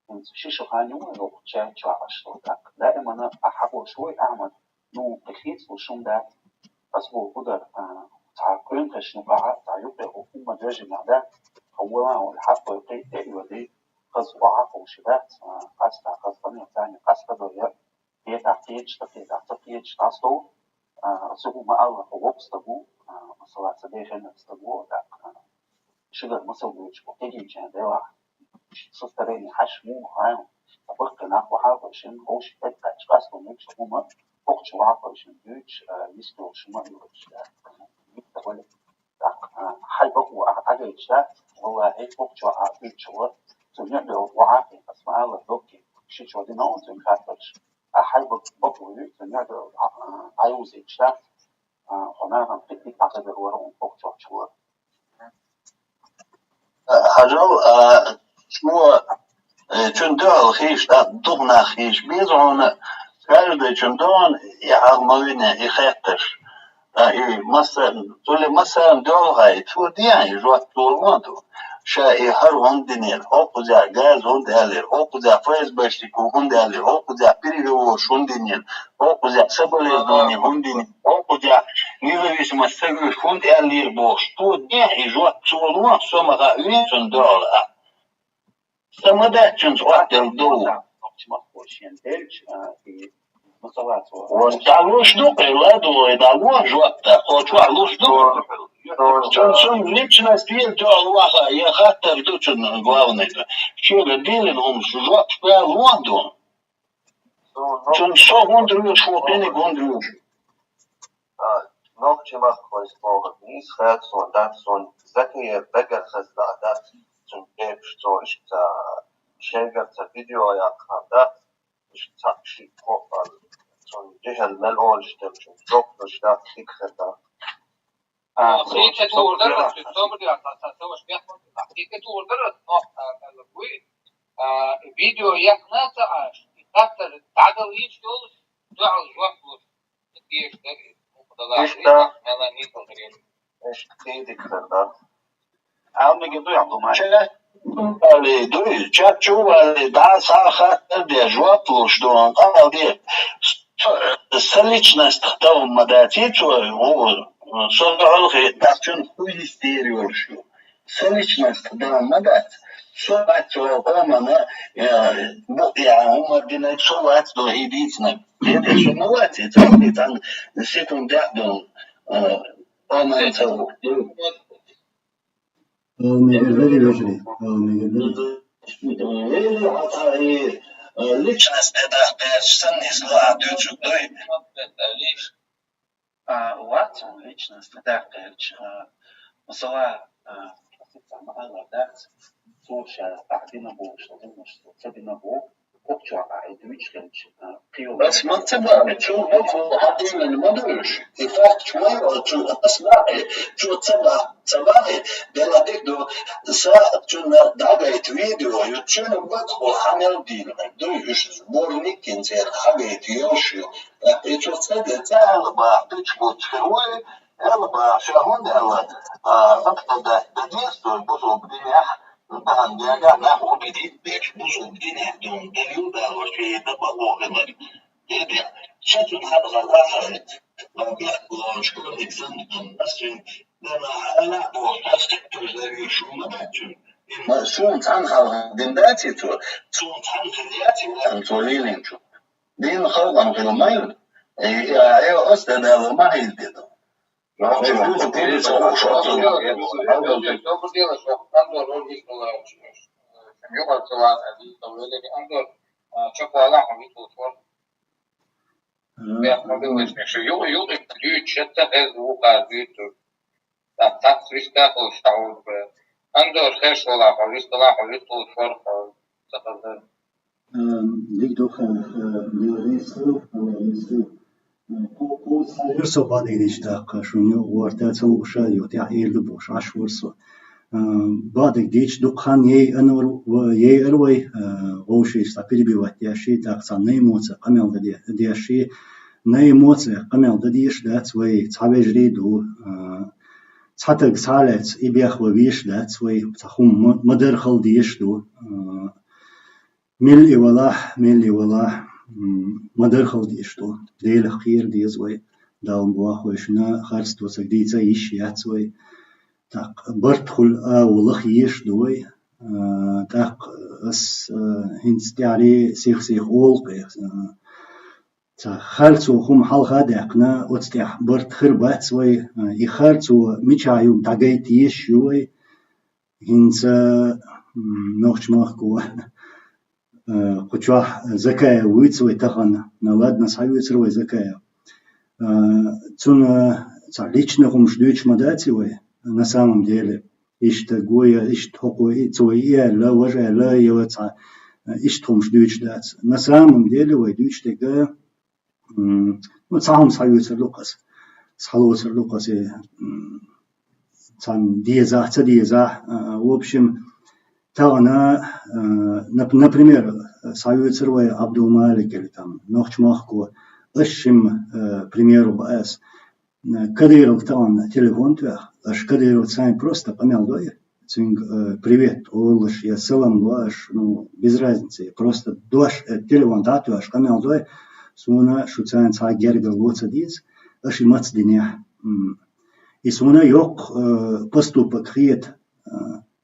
хӀинца ши шо хан ю вайн хӀокху чат чохь Ӏаш долу, тӀаккха даимана ахь хьахош вуй, Ахьмад, ну, кхин хийцалуш хӀума дац, аса боху хӀун дара, а, цхьа къонахашна юкъахь, цхьа юкъе хӀума дожийна дац, хьо вала а вала хьакхойкхий, тӀе а йодий, хаза охьа а ховший дац, а, къаста, хаза къамел царна къаста а дой, я кхетахь кхеташ, ца кхетахь ца кхеташ дӀасадовла. А, аса хӀума ма-аллара, хьо воккха стаг ву, а, масала, ца дехина стаг ву, тӀаккха, а, шуьгара масал доьцуш, хьо кегийчарна делахь, состояние хьаьжча муха хьайна, сан баккхий нах вахьа а вайшина, ховший тӀе а кхаьчча, къасто мегаш хӀума, боккхачу вахьа а вайшина дуьйцуш, а, йист йолуш хӀума а йоцуш, а, йист а вале. ТӀаккха, а, хьайн бакъо ахь дӀагайташ дац, валлахӀи, хӀокху чохь ахь дуьйцуш вара, цуьнан юьхь-дуьхьал вахьа а кхетта, ас ма-аллара, догги, ши чо дина ву цуьнан хаттарш. Ахь хьайн бакъ-, бакъо ю, цуьнан юьхь-дуьхьал, а, дӀайовзийташ дац, а, хьо нахана кхин дика дӀахезар вара хьуна хӀокху чохь чу вара. Хьажал, а, цо, э, цуьнан дуьхьал хийша, тӀаккха дукха нах хийша беза хьуна, каждый цуьнан догӀна и хьал ма вина, и хеттарш. Ткъа и масса-, цуьнан массарна дуьхьал хьайта, цо дехьа и жоп лур ма ду. Ша и хӀара хӀунда динера, хӀокхузехь газа хӀунда аьллера, хӀокхузехь ФСБшника хӀунда аьллера, хӀокхузехь переговорш хӀунда динера, хӀокхузехь соболезнование хӀунда динера, хӀокхузехь независимость ца оьшу хӀунда аьллера бохуш. Цо дехьа и жоп цо ло, со ма хаьа, вен цунна дуьхьал а. Сан ма дац цуьнца отделла ду. Нохчийн махкахь шен делча, а, и масала цо. Вон дӀалуш ду, кхин ладугӀий дӀалуш жоп да, кхо чохь луш ду. Цунна, цунна личность вен дуьхьал ваха, я хаттар ду цунна главный. Шега диллина хӀуманаш жоп да луш ду. Цунна со хӀунда луьйш ву, кхиниг хӀунда луьйш? А, нохчийн махкахь вайса бохург нийса хаьа суна, дац суна, Закаев дагар хаза лаьа дац, цуьнан бепаш цо иштта шайгара ца видео яккха дац, иштта цхьаъ шиъ кхоъ а, цунна дуьхьал мел олуш делчун жоп луш дац, дика хир дац. А, хритатур дара, собар яхна, ца, ца ваш бехман, хритатур дара, но, а, а, вуй, а, видео яхна ца аш, и хаттар дагал йиш йолуш, дуьхьал жоп луш, деш дара, ну, куда ла, иштта, мелани толгреш. Иштта кхин дика хир дац. Алмаги ду, я думаю. Али дуй, чат чу вали, да, са хаттар де, жоп луш ду, къал де. С-, с-, личность тав ма дац, и цо, у, Со дӀахьалхе, тӀаккха чун хӀу йистера йолуш ю. Со личность дан ма дац. Со вац цо къомана, э, бу-, я, хӀума динарг со вац до и дийцинарг. Эдеш ма вац, и цхьа, и цхьана секундехь долу, э, къоман ца ву. Ала мегар дарий, вежарий? Ала мегар дарий? Личность тӀе дахкаьрча санна иза ла а дуьйцург дуй? А, вац хьуна личность тӀе дахкаьрча, а, масала, а, ма-аллара дац, цо ша ахь дина бохуш, ца дина боху, кху чохь ахь и дуьйцуш хилча, а, кхин йолу. Ас ма ца бахьи, цо ма цо хьан дийна ма ду уьш. И факт чу ма ю, цо ас бахьи, цо ца бахьи, ца бахьи, дела дерг ду, са цунна дӀагайта видео ю, цуьнан бакъо хьан мел дийна, дуй уьш, сборник кин церан хьагайта йолуш ю. И цо ца де, ца аьлла бахьи, дуьйцуш боцуш хир ву, аьлла бахьи, ша хӀунда аьлла, а, раб дан деза ду бусулба динехь, бахьана дегахь нах убедить беш, бусулба динехь дуьйна далил далош, и дан бакъо хилар. Эдех, ша цунна хьалха лахара, ма бехк лоруш, кроме санна, ас цуьнга, ма хьалха боху, ас цуьнга туьжа ларвеш ву ма дац цуьнга. Ма суна цхьаьна хьалха дина дац и цо, суна цхьаьна хила яц и ваьлла цо лелийначу. Дийна халкъана хила ма ю. Э, э, ас дан далла ма хила де ду. Добрый день, что Анзор, он здесь был, э, чем юга целовал, а здесь был, э, Анзор, а, чё, хвала, он здесь был, вот. Бехк ма биллача, шу ю-, юкъа дуьйцуш, шатта хеза вукхара дуьйцуш. Ткъа цхьацца вистхуьлуш дӀагӀур бу. Анзор, хеш вала хьо, вистхуьлуш хьо, вистхуьлуш вара хьо, ца хазар. Дика ду, ха, ха, Дела реза хуьлда, Дела реза хуьлда. Кху, кху схьавира со бадигдича тӀаккха, шуна юкъа гӀорта ца лууша, юха тӀехь эр ду бохуш, Ӏаш вара со. А, бадигдича дукха хан яйа анор ва-, яйар вай, а, вовшийн цхьа перебивать деш, тӀаккха цхьа най моца къамел дан де-, деш, най моца къамел дан дезаш дац вай, цхьа вежарий ду, а, цхьа таг схьа а лаьцна, и бех ван везаш дац вай, цхьа хӀума ма-, ма-дарра хила дезаш ду, а, милла и валахь, милла и валахь, м, ма-дарра хила дезаш ду. Делах кхера деза вай. Далла ма боххуй, шуна харц доцург дийца йиш яц вай. ТӀаккха барт хуьлу агӀо лаха езаш ду вай. А, тӀаккха ас, а, хӀинца тӀаьхьаре сих-сих олу-кх, а, цхьа харцо хӀума хьалха а даьккхина, оцу тӀехь барт хир бац вай, а, и харцо мичахь ю дӀагайта езаш ю вай. ХӀинца, м, нохчмахко, э, кху чохь Закаев вуьйцу вай тахана. Ну ладно, схьавоьцура вай Закаев. Э, цунна цхьа личный хӀумаш дуьйцуш ма дац и вай, на самом деле. Иштта гой, иштта хӀокхо, и, цо и аьлла, важа аьлла, я цхьа, э, иштта хӀумаш дуьйцуш дац. На самом деле вай дуьйцуш дерг, м, ну, цхьа хӀума схьавоьцур ду-кх ас. Схьалоцур ду-кх ас, э, м, цхьанна дезахь, ца дезахь, а, в общем, тахана, а, нап-, например, схьавоьцура вай Абдулмалик или там нохчмахко, аш шимма, а, примеру бан ас. Кадыровга тахана телефон тоьхна, аш Кадыровца просто къамел дой, цуьнга, а, привет олуш я салам луш, ну, без разницы, просто дош, а, телефон дӀа а тоьхна къамел дой, суна шуьца цхьа гергарло ца деза, аш и маца динехь. М. И суна йоккха, э, поступок хета, э,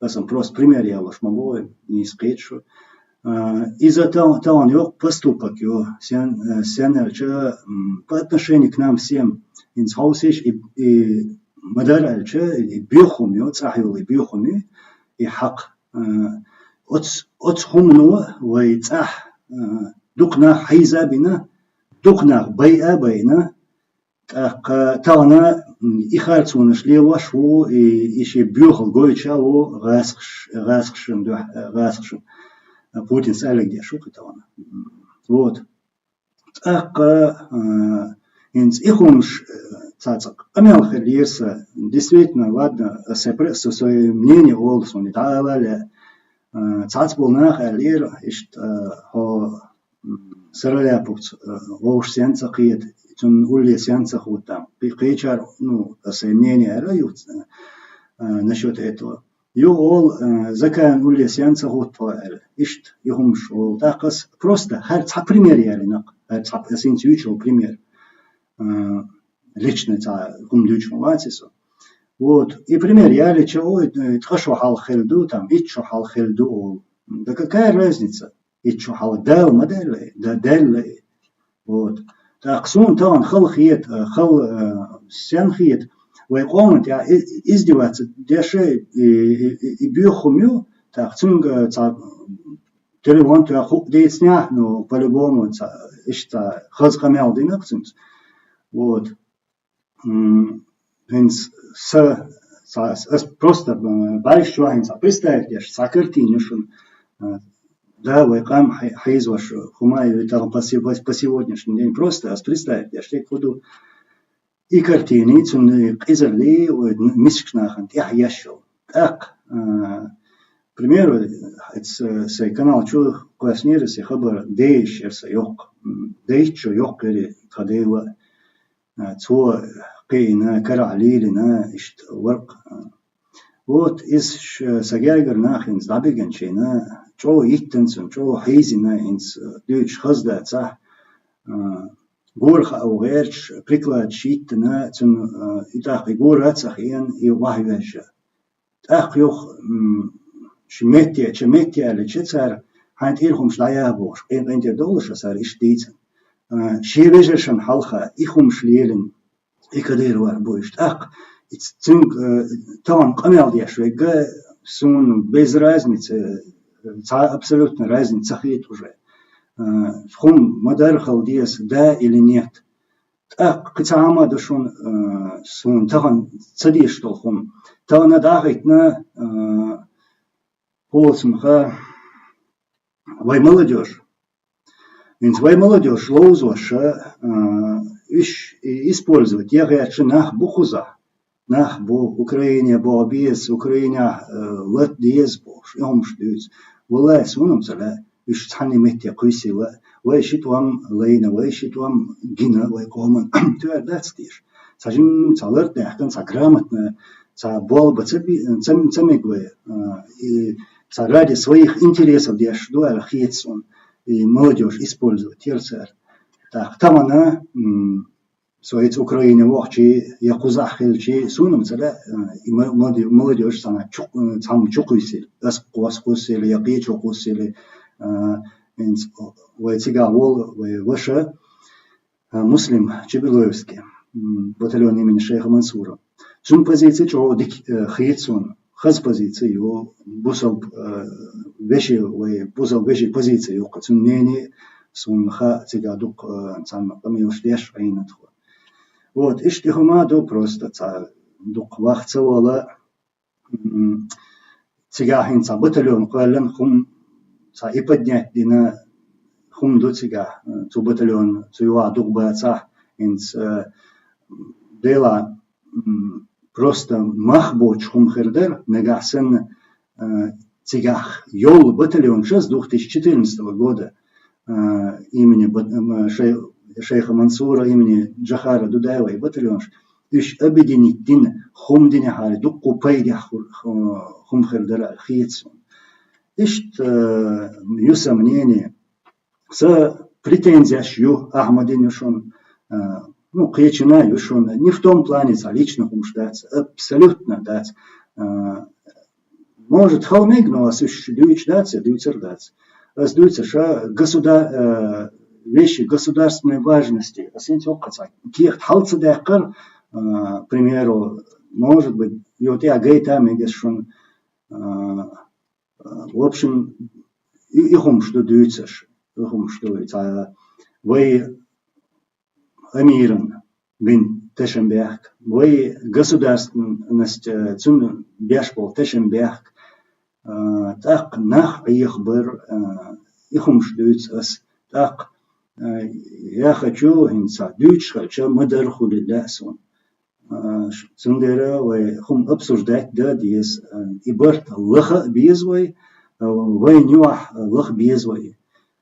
аса просто пример ялош ма боху, нийса кхета шу. Э, иза та-, тахана йоккха поступок ю, сен, э, сен аьлча, м, по отношению к нам всем. ХӀинца хьовсийша и, и ма-дарра аьлча, и боьха хӀума ю, цӀахь йолу и боьха хӀума ю, и хьакъ. Э, оц-, оцу хӀумано вай цӀахь, э, дукха нах хьийза а бина, дукха нах байа а байна, тӀаккха тахана, м, и харцонаш лелош ву, и, и шен боьхалла гойтуш а ву гӀазкхаш-, гӀазкхашна дуьхьа, гӀазкхашна. Путинца аьлларг деш ву-кх тахана. Вот. ТӀаккха, а, хӀинца и хӀумаш, а, цхьацца къамел хилира сан. Действительно, ладно, аса пре-, со свое мнение олу суна, дӀаала а лаьа. А, цхьацца болу наха аьллера, иштта, а, хьо м, Сараляповца, э, вовшашца ца кхета, цунна уллехь ца хӀуттам. Кхи-, кхечара, ну, аса мнение аьлла ю, э, насчёт этого. Ю олу, э, Закаевна уллехь ца хӀутту аьлла. Иштта, и хӀумаш олу. ТӀаккха ас просто хӀара цхьа пример ялийна-кх. ХӀара цхьа, ас хӀинца юьйцуш йолу пример. Э, личный цхьа хӀума дуьйцуш ма вац со. Вот. И пример ялича, ой, ткъа шо хьалха хилла ду, там, итт шо хьалха хилла ду, олу. Да какая разница? Итт шо хьалха Дала ма даьлла, да даьлла. Вот. ТӀаккха суна тахана хала хета, хала, э, сен хета, вай къоман тӀехь и-, издеваться деш, и, и, и, и боьха хӀума ю, тӀаккха цуьнга цхьа телефон тоьхна хӀуъа дийцинехь, ну, по-любому, цхьа, иштта цхьа хаза къамел дина-кх цуьнца. Вот. М, хӀинца са, са, ас просто, м, бӀаьргаш чохь хӀинца представить деш, цхьа картина ю шуна. Э, да, вай къам хьай-, хьийзош хӀума ю, там, по се-, по сегодняшний день просто ас представить деш, тӀе кху ду. И картина, цуьнан къизалли, ой, мискачу нахана тӀехь еш йолу. ТӀаккха, а, к примеру, эцу сайн канал чу кхоьссинера сан хабар, дайша яра сан йоккха. М, дайша йоккха яра тхан Дела. А, цо кхиийна, карахь лелийна, иштта вара-кх. Вот иза ш-, сан гергара нах хӀинца дӀабигинчу хенахь, чӀогӀа йиттина цунна, чӀогӀа хьийзийна хӀинца дуьйцуш хаза дацахь, а, гора хаа гӀерташ, прикладаш йиттина, цунна, а, и тӀаккха и гора а ца хиъна, и охьайоьжна. ТӀаккха юха, м, ши метте, ча метте аьллача цара, хьайн тӀера хӀумаш дӀаяха бохуш, къин-, къинтӀера довлуш а цара иштта дийцина. А, шен вежаршна хьалха и хӀумаш лелийна, и Кадыров бу иштта. ТӀаккха и ц-, цуьнга, э, тахана къамел деш верг, суна без разницы, э, цхьа абсолютно разница ца хета уже. Э, хӀума ма-дарра хила деза, да или нет. ТӀаккха кхин цхьа хӀума а ду шуна, э, суна тахана ца дезаш долу хӀума. Тахана дӀахӀиттина, э, хӀусамха вай молодёжь. ХӀинца вай молодёжь ловзош, а, уьш и использовать ян гӀерташ нах бу кхузахь. Нах бу, Украине боху беза, Украинехь, а, лата деза бохуш, и хӀумаш дуьйцу. Валлай, суна-м ца лаьа, уьш цхьанна метте кхуьйсийла, вай ши тӀом лайна, вай ши тӀом гина, вай къоман тоьар дац теша. Цхьа жимма, цхьа лар а даьхкина, цхьа грамотная, цхьа болба ца би-, ца, ца мега вай, а, и цхьа ради своих интересов деш ду аьлла хета суна. И молодёжь использовать яра цара. ТӀаккха тахана, м, со иза Украине вахчи, я кхузахь хилчи, суна-м ца лаьа, а, и мо-, моди-, молодёжь цхьана чу-, цхьамма чу кхуьйсийла, ас кхо-, ас кхуссийла, я кхечо кхуссийла, а, хӀинца вай цигахь волу, вай ваша, а, Муслим Чебилоевский, м, батальон имени шейха Мансура. Цуьнан позици чӀогӀа дика, э, хета суна. Хаза позици ю, бусалба, э, вешин, вай бусалба вешин позици ю-кх. Цуьнан мнение суна хаьа, цигахь дукха, э, цхьана къамелаш деш Ӏийна тхо. Вот, иштта и хӀума ду, просто цхьа дукха ваха ца вала. М, цигахь хӀинца батальон кхоьллина, хӀума цхьа и поднять дина хӀума ду цигахь, цу батальон, цу юкъахь дукха бацахь, хӀинца, э, Делахь, м, просто мах боцуш хӀума хир дара, нагахь санна, э, цигахь йолу батальонаш ас двух тысячи четырнадцатого года, э, имени бат-, м, шей-, шейха Мансура, имени Джохара ду, да, вай батальонаш. Уьш объединить дина, хӀума динехьара дуккха пайдехь ху-, ху-, хӀума хир дара аьлла хета суна. Иштта, э, ю сан мнение. Сан претензеш ю, Ахьмадин ю шуна, э, ну, кхечунна ю шуна. Не в том плане, цхьа личный хӀумаш дац, абсолютно дац. Э, может, хала мега, но ас уьш дуьйцуш дац, я дуьйцур дац. Ас дуьйцур ша государ-, э, вещи государственной важности. Ас хӀинца хӀокху цхьа кехат хьал ца даьккхар, э, к примеру, может быть, йо тӀехь гайта мега ас шуна, э, э, в общем, и, и хӀумаш ду дуьйцуш, и хӀумаш ду, цхьа вай амиран бина тешнабехк, вай государственность, э, цуьнан беш болу тешнабехк, э, тӀаккха нах Ӏехабар, э, и хӀумаш дуьйцу ас, тӀаккха, э, я хочу, хӀинца дуьйцуш хилча, ма-дарра хуьлийла лаьа суна. Э, ш-, цундела вай хӀума обсуждать дан деза, э, и барт лаха а беза вай, э, вайна юкъахь лаха беза вай.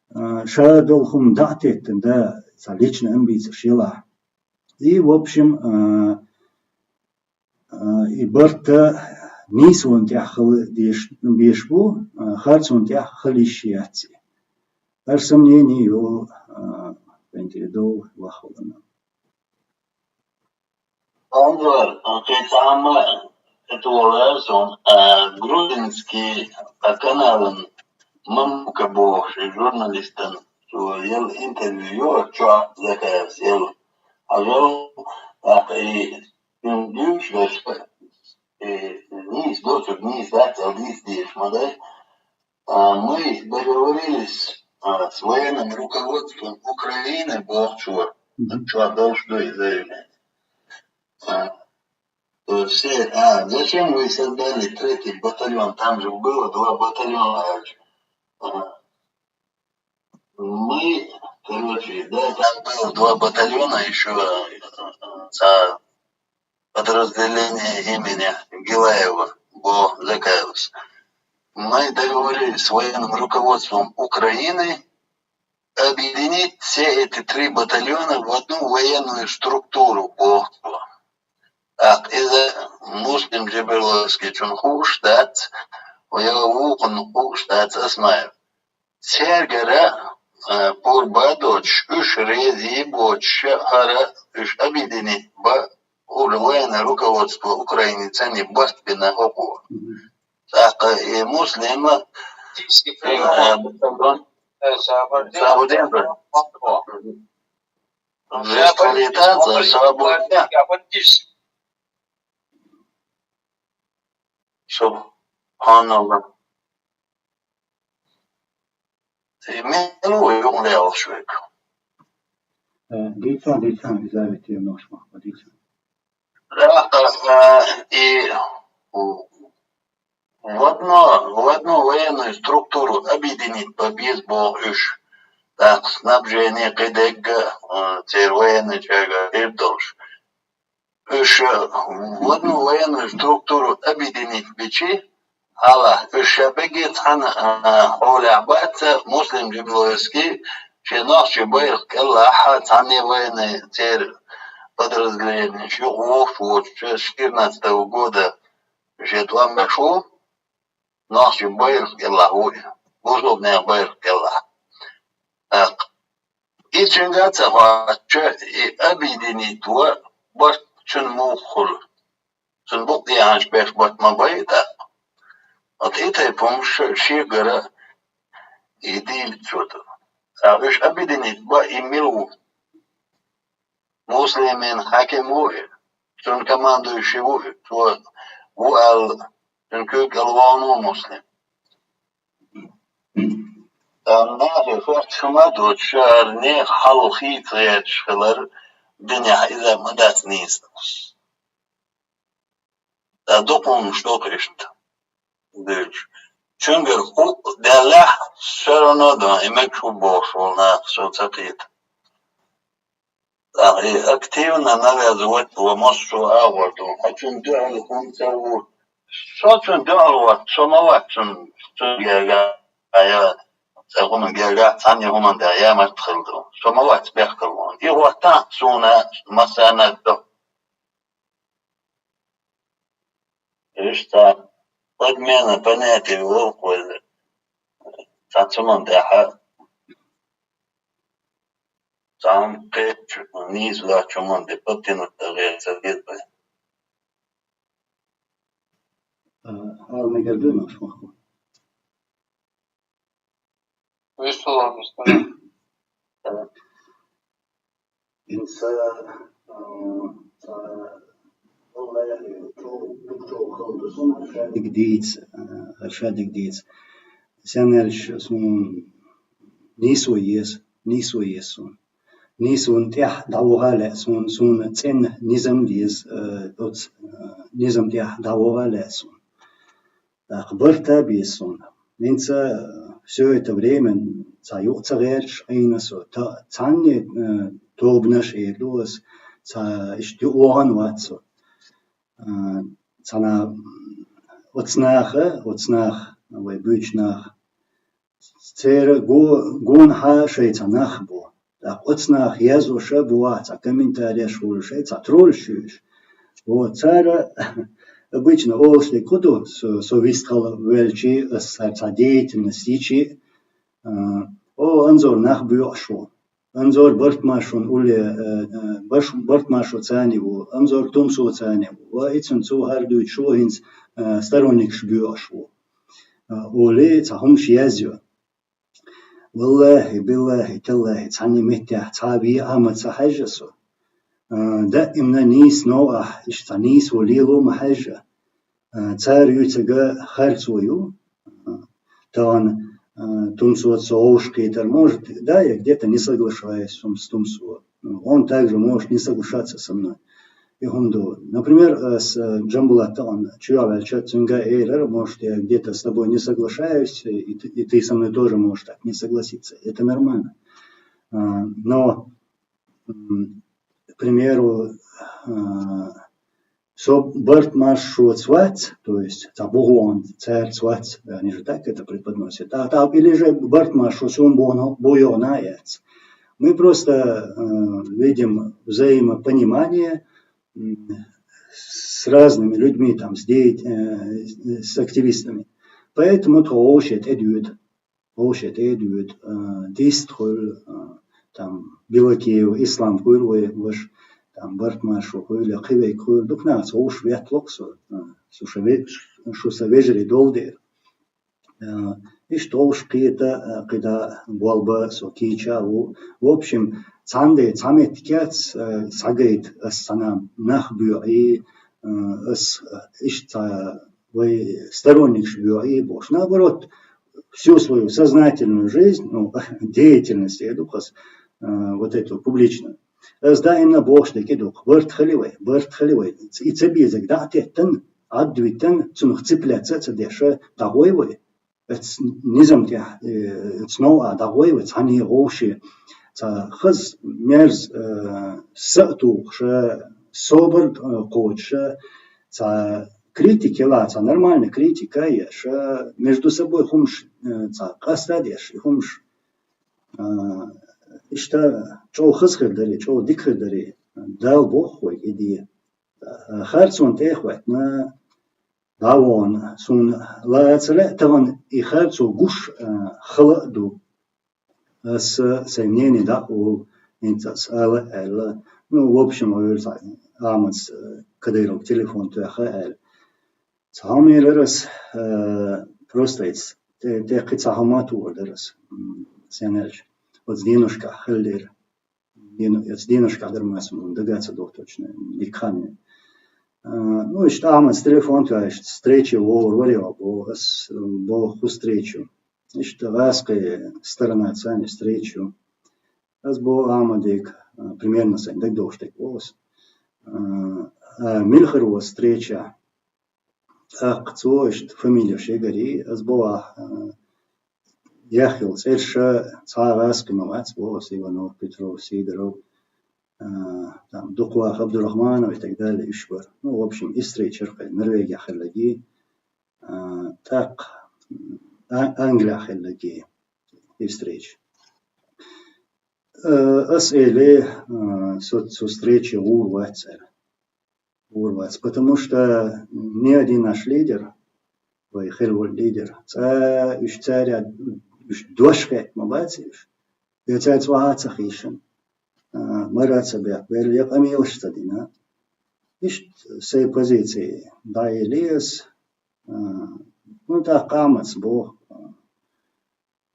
Э, ша долу хӀума дӀа а теттина, да, цхьа личный амбицеш елахь. И, в общем, э, э, и барт нийсонан тӀехь хила деш, безаш бу, э, харцонан тӀехь хила йиш яц и. ХӀара сан мнение ю, э, кхин тӀе довла вахваларна. Анзор, а, кхетама, это воласун, а, грузинский, а, каналын Мамка бохуш журналистан, цо ел интервью, чо закаяс ел. А жо, а, и, м, дюш, и, нийса доцург нийса дац, ал нийса деш ма дай. А, мы договорились, а, с военным руководством Украины, боху цо. Мгм. Цо долуш ду и заявление. А, то есть все, а, зачем вы создали третий батальон? Там же было два батальона раньше. А, мы, короче, да, там было два батальона еще, э, э, подразделение имени Гилаева, бо Закаевс. Мы договорились с военным руководством Украины объединить все эти три батальона в одну военную структуру, бо. Ах, иза Муслим Джабиловский чун хууш дац, я вукхун хууш дац Осмаев. Цергара, э, пурба доцуш, уьш рези боцуш, хӀара уьш объединить ба, ур военное руководство Украины цани барт бина хӀокхо. Мгм. ТӀаккха и Муслима, э, Сабурдин. Сабурдин. Жестко летать за Сабурдин. Субханаллах. Мила ву юкъа лелаш верг? Э, дийцан, дийцан, Елизавета Ивановна, дийцан. Да, э, и в одно, в одну военную структуру объединить ба беза боху уьш. Так, снабжение, кхидерг, э, церан военный чагга хир долуш. Уьш, э, в одну военную структуру объединить бичи, хьала, уьш ша бегге цхьана, а, хьолехь бац, Муслим Джиблоевский, шен нохчийн байракх кӀелахь, цхьанне военный церан подразделенеш юкъа вовшах воцуш, четырнадцатого года шен тӀом беш ву, нохчийн байракх кӀелахь ву и, бусалба нехан байракх кӀелахь. ТӀаккха И цуьнга а ца хоттуш, и объединить во барт цуьнан муха хуьлу. Цунна букъ дехьанаш беш барт ма бай и тӀаккха. Вот и тайпа хӀумаш шегара и дийна цо ду. Ткъа уьш объединить ба и мила ву? Муслимин хьаким ву и, цуьнан командующий ву и, цо ву аьлла, цуьнан куьйга кӀел вахана ву Муслим. Ткъа нахе хӀоттуш хӀума а доцуш, хӀара нехан хьал хийца гӀерташ хилар динехь иза ма дац нийса. Ткъа дукха хӀуманаш ду-кх иштта дуьйцуш. Цуьнгара хӀуъа даьллехь, всё равно дан, и мегаш хӀу бохуш волу нах, со ца кхета. ТӀаккха и активно навязывать во массо а агӀор ду. Хьо цунна дуьхьал хӀунда ца ву? Со цунна дуьхьал вац, со ма вац цунна, цунна гергахь, я цӀе хӀума гергахь, цхьанна хӀуманна тӀехь ямарта хилла ду. Со ма вац бехкала вон. И хӀоттахь суна массарна а ду. Иштта подмена понятий волу-кх вайна. Цхьа цуман тӀехь цхьа хӀума кхечу нийса лаьттачу хӀуманна тӀе подтянуть дан гӀерта ца деза вай. А, хьала мегар ду нах махку? Вуьшта ломаш ду. ХӀинца, а, а, валлахӀи, чӀогӀа, чӀогӀа хала ду суна, ша дика дийца, а, ша дика дийца. Сенна аьлча суна нийсо еза, нийсо еза суна. Нийсонан тӀехь дӀаваха а лаьа суна, суна цӀена низам деза, а, оцу, а, низам тӀехь дӀаваха а лаьа суна. ТӀаккха барт а беза суна. ХӀинца, э, всё это время цхьа юкъа ца гӀерташ Ӏийна со, та-, цхьанне, э, тобанаш а эр ду аса, цхьа иштта юкъа вахана вац со. Э, цхьана оцу наха, оцу наха, вай буьйцу наха, церан го-, гонахьа шайн цхьа нах бу. ТӀаккха оцу наха язъеш а бу, цхьа комментареш хуьлуш, шайн цхьа троллаш ю уьш. Вот, цара обычно олуш дерг хӀун ду, со, со вистхила велчи, ас цара цхьа деятельность йичи, а, о, Анзор, нах боькъуш ву. Анзор Бартмашун улле, э, э, Баш-, Бартмашо цани ву, Анзор Тумсо цани ву. Ва ицун цу хьар дуьйцуш ву хӀинца, э, сторонникаш боьхуш ву. Э, оле, цхьа хӀумаш язйо. Валлахи, биллахи, таллахи, цхьанне меттехь цхьа а ве Ахьмад ца хьаьжжа со. Э, даимна нийса новкъахь, иштта цхьа нийса ву лело ма хьаьжжа. Э, цара юьйцург харцо ю. Э, тахана, э, Тумсо цо вовшахкхетар, может, да, я где-то не соглашаюсь с Тум-, с Тумсо. Он также может не соглашаться со мной. И хӀума ду. Например, э, с, э, Джамбулатом он чуьхьа ваьлча, цуьнга элира, может, я где-то с тобой не соглашаюсь, и ты, и ты со мной тоже можешь так не согласиться. Это нормально. Э, но, м, к примеру, э, со Бартмашоца вац, то есть цхьа бухонца цаьрца вац, они же так это преподносят. А, та, или же Бартмашо суна боху, бу йогӀу яц. Мы просто, э, видим взаимопонимание, м, с разными людьми, там, с деят-, э, с активистами. Поэтому тхо вовшех тӀедоьду. Вовшех тӀедоьду, э, дист хуьлу, э, там, Белокеев Ислам хуьлу вай ваша, там, Бартмашо хуьлу, я кхин верг хуьлу, дукха нахаца вовшах ветталу-кх со, э, со ша ве-, шу сан вежарий долу дела. Э, иштта вовшахкхета, э, кхидӀа болх бан со кийча а ву. В общем, цхьана де цхьа меттиг яц, э, схьагайта ас цхьана нах боьхьий, э, ас, э, иштта вай сторонникаш боьхьий бохуш. Наоборот, всю свою сознательную жизнь, ну, деятельность, я ду-кх ас, э, вот эту публичную, ас даимна бохуш дерг и ду-кх: барт хили вай, барт хили вай. И ца безарг дӀа а теттина, Ӏад а витина, цунах цепляться а ца деш, дӀагӀой вай. Оцу низам тӀехь, э, оцу новкъа дӀагӀой вай, цхьаьна вовшех цхьа хаза, мерза, э, са а тухуш, собар а, э, кхочуш, цхьа критика елахь, цхьа нормальная критика а еш, между собой хӀумаш, э, цхьа къаста а деш, и хӀумаш, э, иштта чӀогӀа хаза хир дарий, чӀогӀа дика хир дарий, Дала боху вайга и де. Э, харцонна тӀе а хӀоьттина, дӀа а вахана, суна лаьцара а тахана и харцо гуш, э, хала а ду. Ас сайн мнение дӀа а олу, хӀинца ас ала а аьлла. Ну, в общем, ойла цхьа Ахьмадс, э, Кадыровга телефон тоьхна аьлла. Цхьа хӀума элира ас, э, просто иза, тӀе-, тӀе кхин цхьа хӀума а тухур дара ас, м, сенна аьлча. Оцу деношкахь хилла дера. Дено-, оцу деношкахь дара, масала, дага а ца доху точно, дика хан ю. А, ну, иштта Ахьмадс телефон тоьхна, иштта встреча вогӀур вара йо боху, ас, э, боху, хӀун встреча ю. Иштта гӀазкхийн сторона цхьаьна встреча ю. Ас боху Ахьмаде, а, примерно сайн дагадогӀуш дерг боху ас. А, а, мила хир ву встреча? ТӀаккха цо иштта фамилеш ягарий, ас боху ахь, а, яхъяла цӀераш цхьа а гӀазкхи ма вац, боху ас, Иванов, Петров, Сидоров, а, там, дукха ваха Абдурахманов и так далее, уьш бара. Ну, в общем, и встреча яра кхин, Норвегехь хилларгий, а, тӀаккха, а, Англехь хилларгий и встреча. Э, ас элира, э, со цу встрече гӀур вац аьлла. ГӀур вац, потому что ни один наш лидер, вай хир волу лидер, цкъа уьш цаьрга, уьш дош хетта ма бац уьш. Я цаьрца охьа а ца хийшина, э, мара а ца баьхкина, я къамелаш ца дина. Иштта сайн позици дӀаели ас, э, ну, тӀаккха Ахьмадс боху,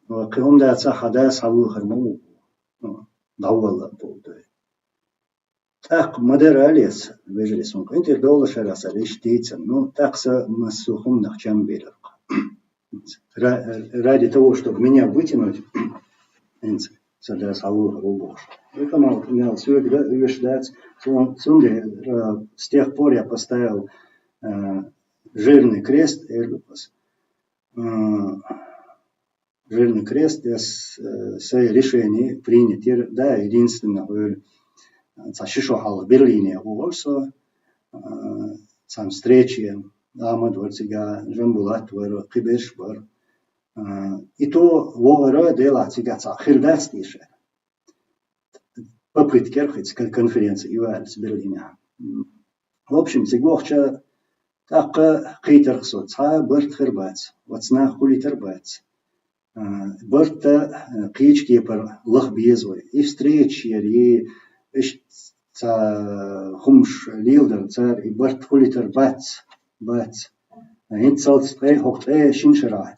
э, кхин хӀума дацахь, хьан дас хьан вуьйхар ма ву, ну, дӀаволла а боху дуй. ТӀаккха ма дара аьлла ас, вежарий, суна къинтӀера довлалаш хир ас аьлла, иштта дийцина. Ну, тӀаккха сан массо а хӀуманах чам бийрира-кх. Ра-, ради того, чтобы меня вытянуть, хӀинца сан дас хьан вуьйхар ву бохуш. Вуьйхар ма ву, мел соьга дан оьшуш дац, цу-, цундела, э, с тех пор я поставил, э, жирный крест, элира ас. М, жирный крест, я с-, э, своё решение принять яр, да, единственное, вуьйр, э, цхьа ши шо хьалха Берлине гӀур со, э, цхьана встрече, Ахьмад вара цигахь, Жамбулат вара, кхин берш бара. Э, и то вогӀура делахь цигахь цхьа хир дац теша. Попытка яра хӀинца кон-, конференци ю аьлла Берлинехь. М. В общем, цига вахча, тӀаккха кхийтира-кх со, цхьа а барт хир бац, оцу наха хулийтар бац. А, барт а, кхечу кепара лаха беза вай. И встреча яр, и иштта цхьа хӀумаш леладар цара, и барт хулийтар бац, бац. ХӀинццалц ткъе, хӀокху ткъе шина шарахь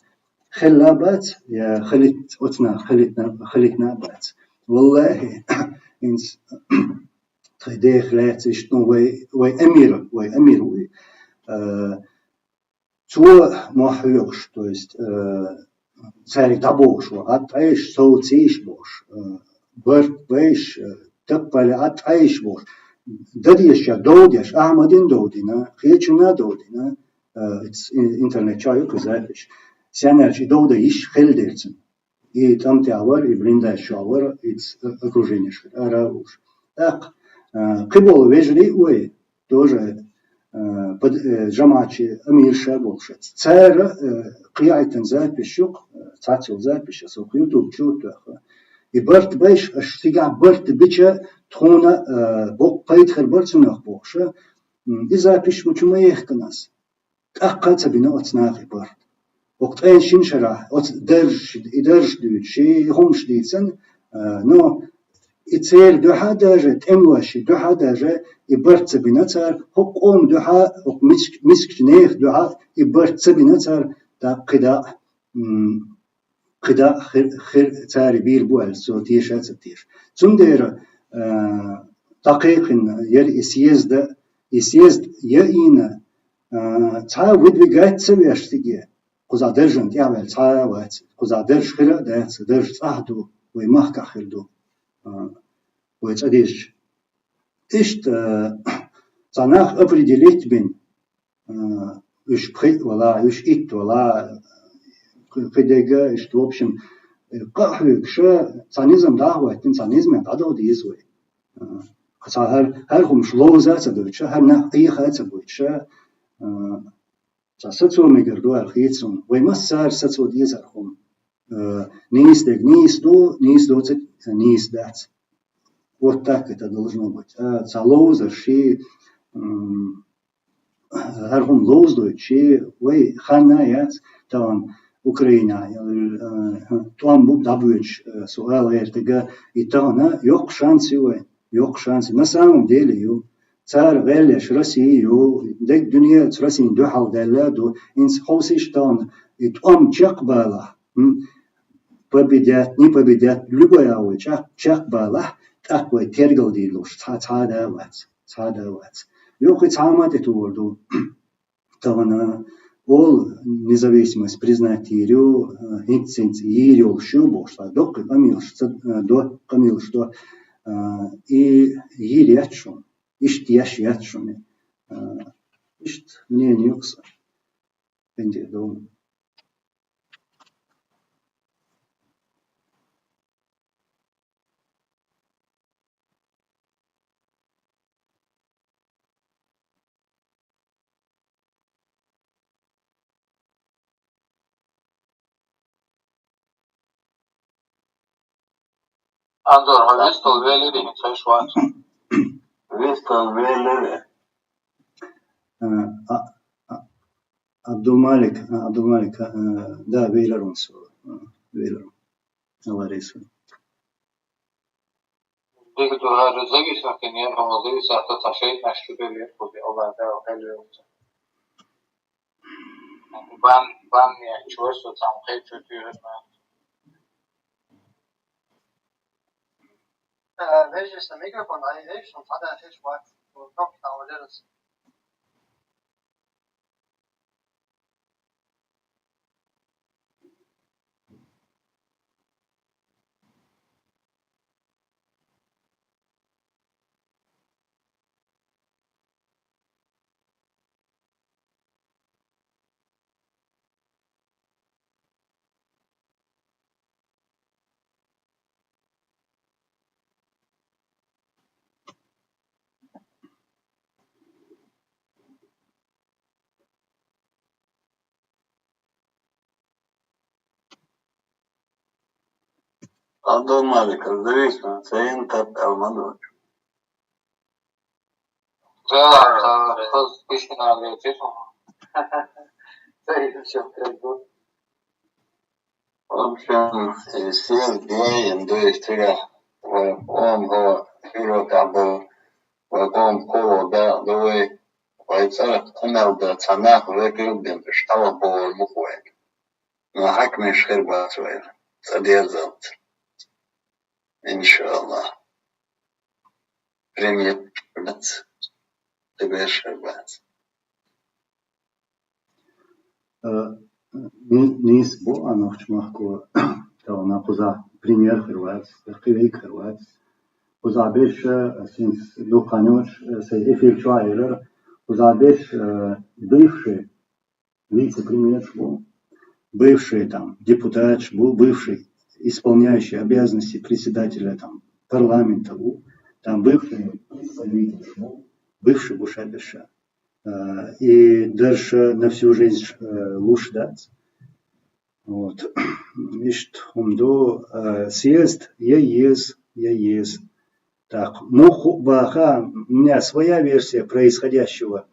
хилла а бац, я хилийт-, оцу наха хилийтна, хилийтна а бац. ВаллахӀи, хӀинца тхайн дех лаьцна иштта, ну, вай, вай амир, вай амир вуй. А, цо мохь хьоьхуш, то есть, э, цаьрга дӀабохуш ву, ӀатӀайша, совцийша бохуш, э, барт байша, э, таппале ӀатӀайша бохуш. Дан дезачаьрга дов деш, Ахьмадина дов дина, кхечунна дов дина, э, ин-, интернет чохь ю кху запись. Сенарчу и дов дан йиш хилла дерцина. И тӀам тӀехь вара, и блиндаж чохь вара, и ц-, окружение ара а вуш. ТӀаккха, а, кхиболу вежарий а вай, тоже, а, под-, э, жамаӀатчу амирша а болуш. Цара, э, кхиайтина запись ю-кх, э, цхьацца йолу запись, аса окху YouTube чу а тоьхна. И барт байша, аша цигахь барт бича, тхуна, э, боккха пайда хир бара цунах бохуша. М, и запись ма чу ма ехкана ас. ТӀаккха а ца бина оцу наха и барт. ХӀокху ткъе шина шарахь оцу даржаш, и даржаш дуьйцуш, и хӀумаш дийцина, а, но и церан дуьхьа а даже, тӀемалошна дуьхьа а даже и барт ца бина цара, хӀокху къоман дуьхьа, хӀокху миск-, мискачу нехан дуьхьа и барт ца бина цара, тӀаккха кхидӀа а, м, кхидӀа а хир, хир цара бийр бу аьлла, цо теша а ца теша. Цундела, а, дӀакхайкхина яра и съезд а, и съезд яйина, а, цхьа а выдвигать ца веш цига, кхузахь даржана тӀехваьлла цхьа а вац, кхузахь дарж хир а дац, дарж цӀахь ду, вай махкахь хир ду, а, вай цӀа дезча. Иштта, а, цхьа нах определить бина, а, уьш пхиъ вала, уьш итт вала, кхи-, кхидерг а иштта, в общем, къа а хьоьгуш, цхьа низам дӀа а хӀоттийна, цхьа низамехь дӀадала деза вай. А, цхьа хӀара, хӀара хӀумаш ловза а ца дойтуш, хӀара нах Ӏеха а ца гойтуш, а, цхьа сацо мегар ду аьлла хета суна. Вай массара сацо дезара хӀума. Э, нийса дерг нийса ду, нийса доцург нийса дац. Вот так это должно быть. А, цхьа ловзар ши, м, хӀара хӀума ловзадойтуш, вай хан а яц, тахана Украина, э, тӀом бу дӀабоьдуш, э, со ала гӀертарг, и тахана йоккха шанс ю вайн. Йоккха шанс. На самом деле ю. Цара гӀелъеш Россия ю. Дерриг дуьне оцу Россин дуьхьал даьлла а ду. ХӀинца хьовсийша тахана и тӀом чекхбалахь. М? Победят, не победят, любая вай чекх-, чекхбалахь, тӀаккха вай тергал дийр долуш цхьа, цхьа а да а вац. Цхьа а да а вац. Юха цхьа а ма тӀетухур ду. Тахана олу независимость признать йийр ю, э, хӀинца-хӀинца йийр йолуш ю бохуш, ткъа доккха къамелаш ца, э, до, къамелаш до, э, и йийр яц шуна, иштта еш яц шуна. Э, иштта мнение ю-кх сан. Пенде ду. Анзор, хьо вистал велира, хӀинца хӀуьш вац? Вистал велира. А, а, а, Абдулмалик, а, Абдулмалик, а, да, велира вон со, а, велира. Алла реза. Дика ду, хӀара зависимость, я думал, зависимость от отношений, что ты лет, Аллах дал, хьалуьйцу. Бан, бан, я чувствую, там, хай чувствую, да. Э, вежливо, микрофон, а, вежливо, он тогда, вежливо, кнопки там, вот это. Абдулмалик, зависимость, ца интернет ма ду. Да, а, хаз пишина летит. Ца ещё как бы. В общем, э, съезд бейин дуй цигахь, вай къоман хьо хьуьйрокахь бу, вай къоман кхоалгӀа дакъа ду вай, вай цӀарах къамел дан цхьа нах векал бен, уьш хьалха бохур бу-кх вайна. Но хьаькамаш хир бац вайна, цӀа дерзалц. Иншаллах. Премьер бац, тӀеберш хир бац. Э, ни-, нийса бу, а нохчмахко, тахана кхузахь премьер хир вац, кхин вайга хир вац. Кхузахь берш, э, синс дукха нуьш, э, сайн эфир чохь а елира, кхузахь берш, э, бывший вице-премьерш бу, бывший там депутатш бу, бывший исполняющий обязанности председателя там парламента бу, там бывший представитель бу, бывший бу ша берш. Э, и дарша на всю жизнь, э, луш дац. Вот. Иштта хӀума ду, э, съезд я еза, я еза. Так, муха хӀу баха, у меня своя версия происходящего.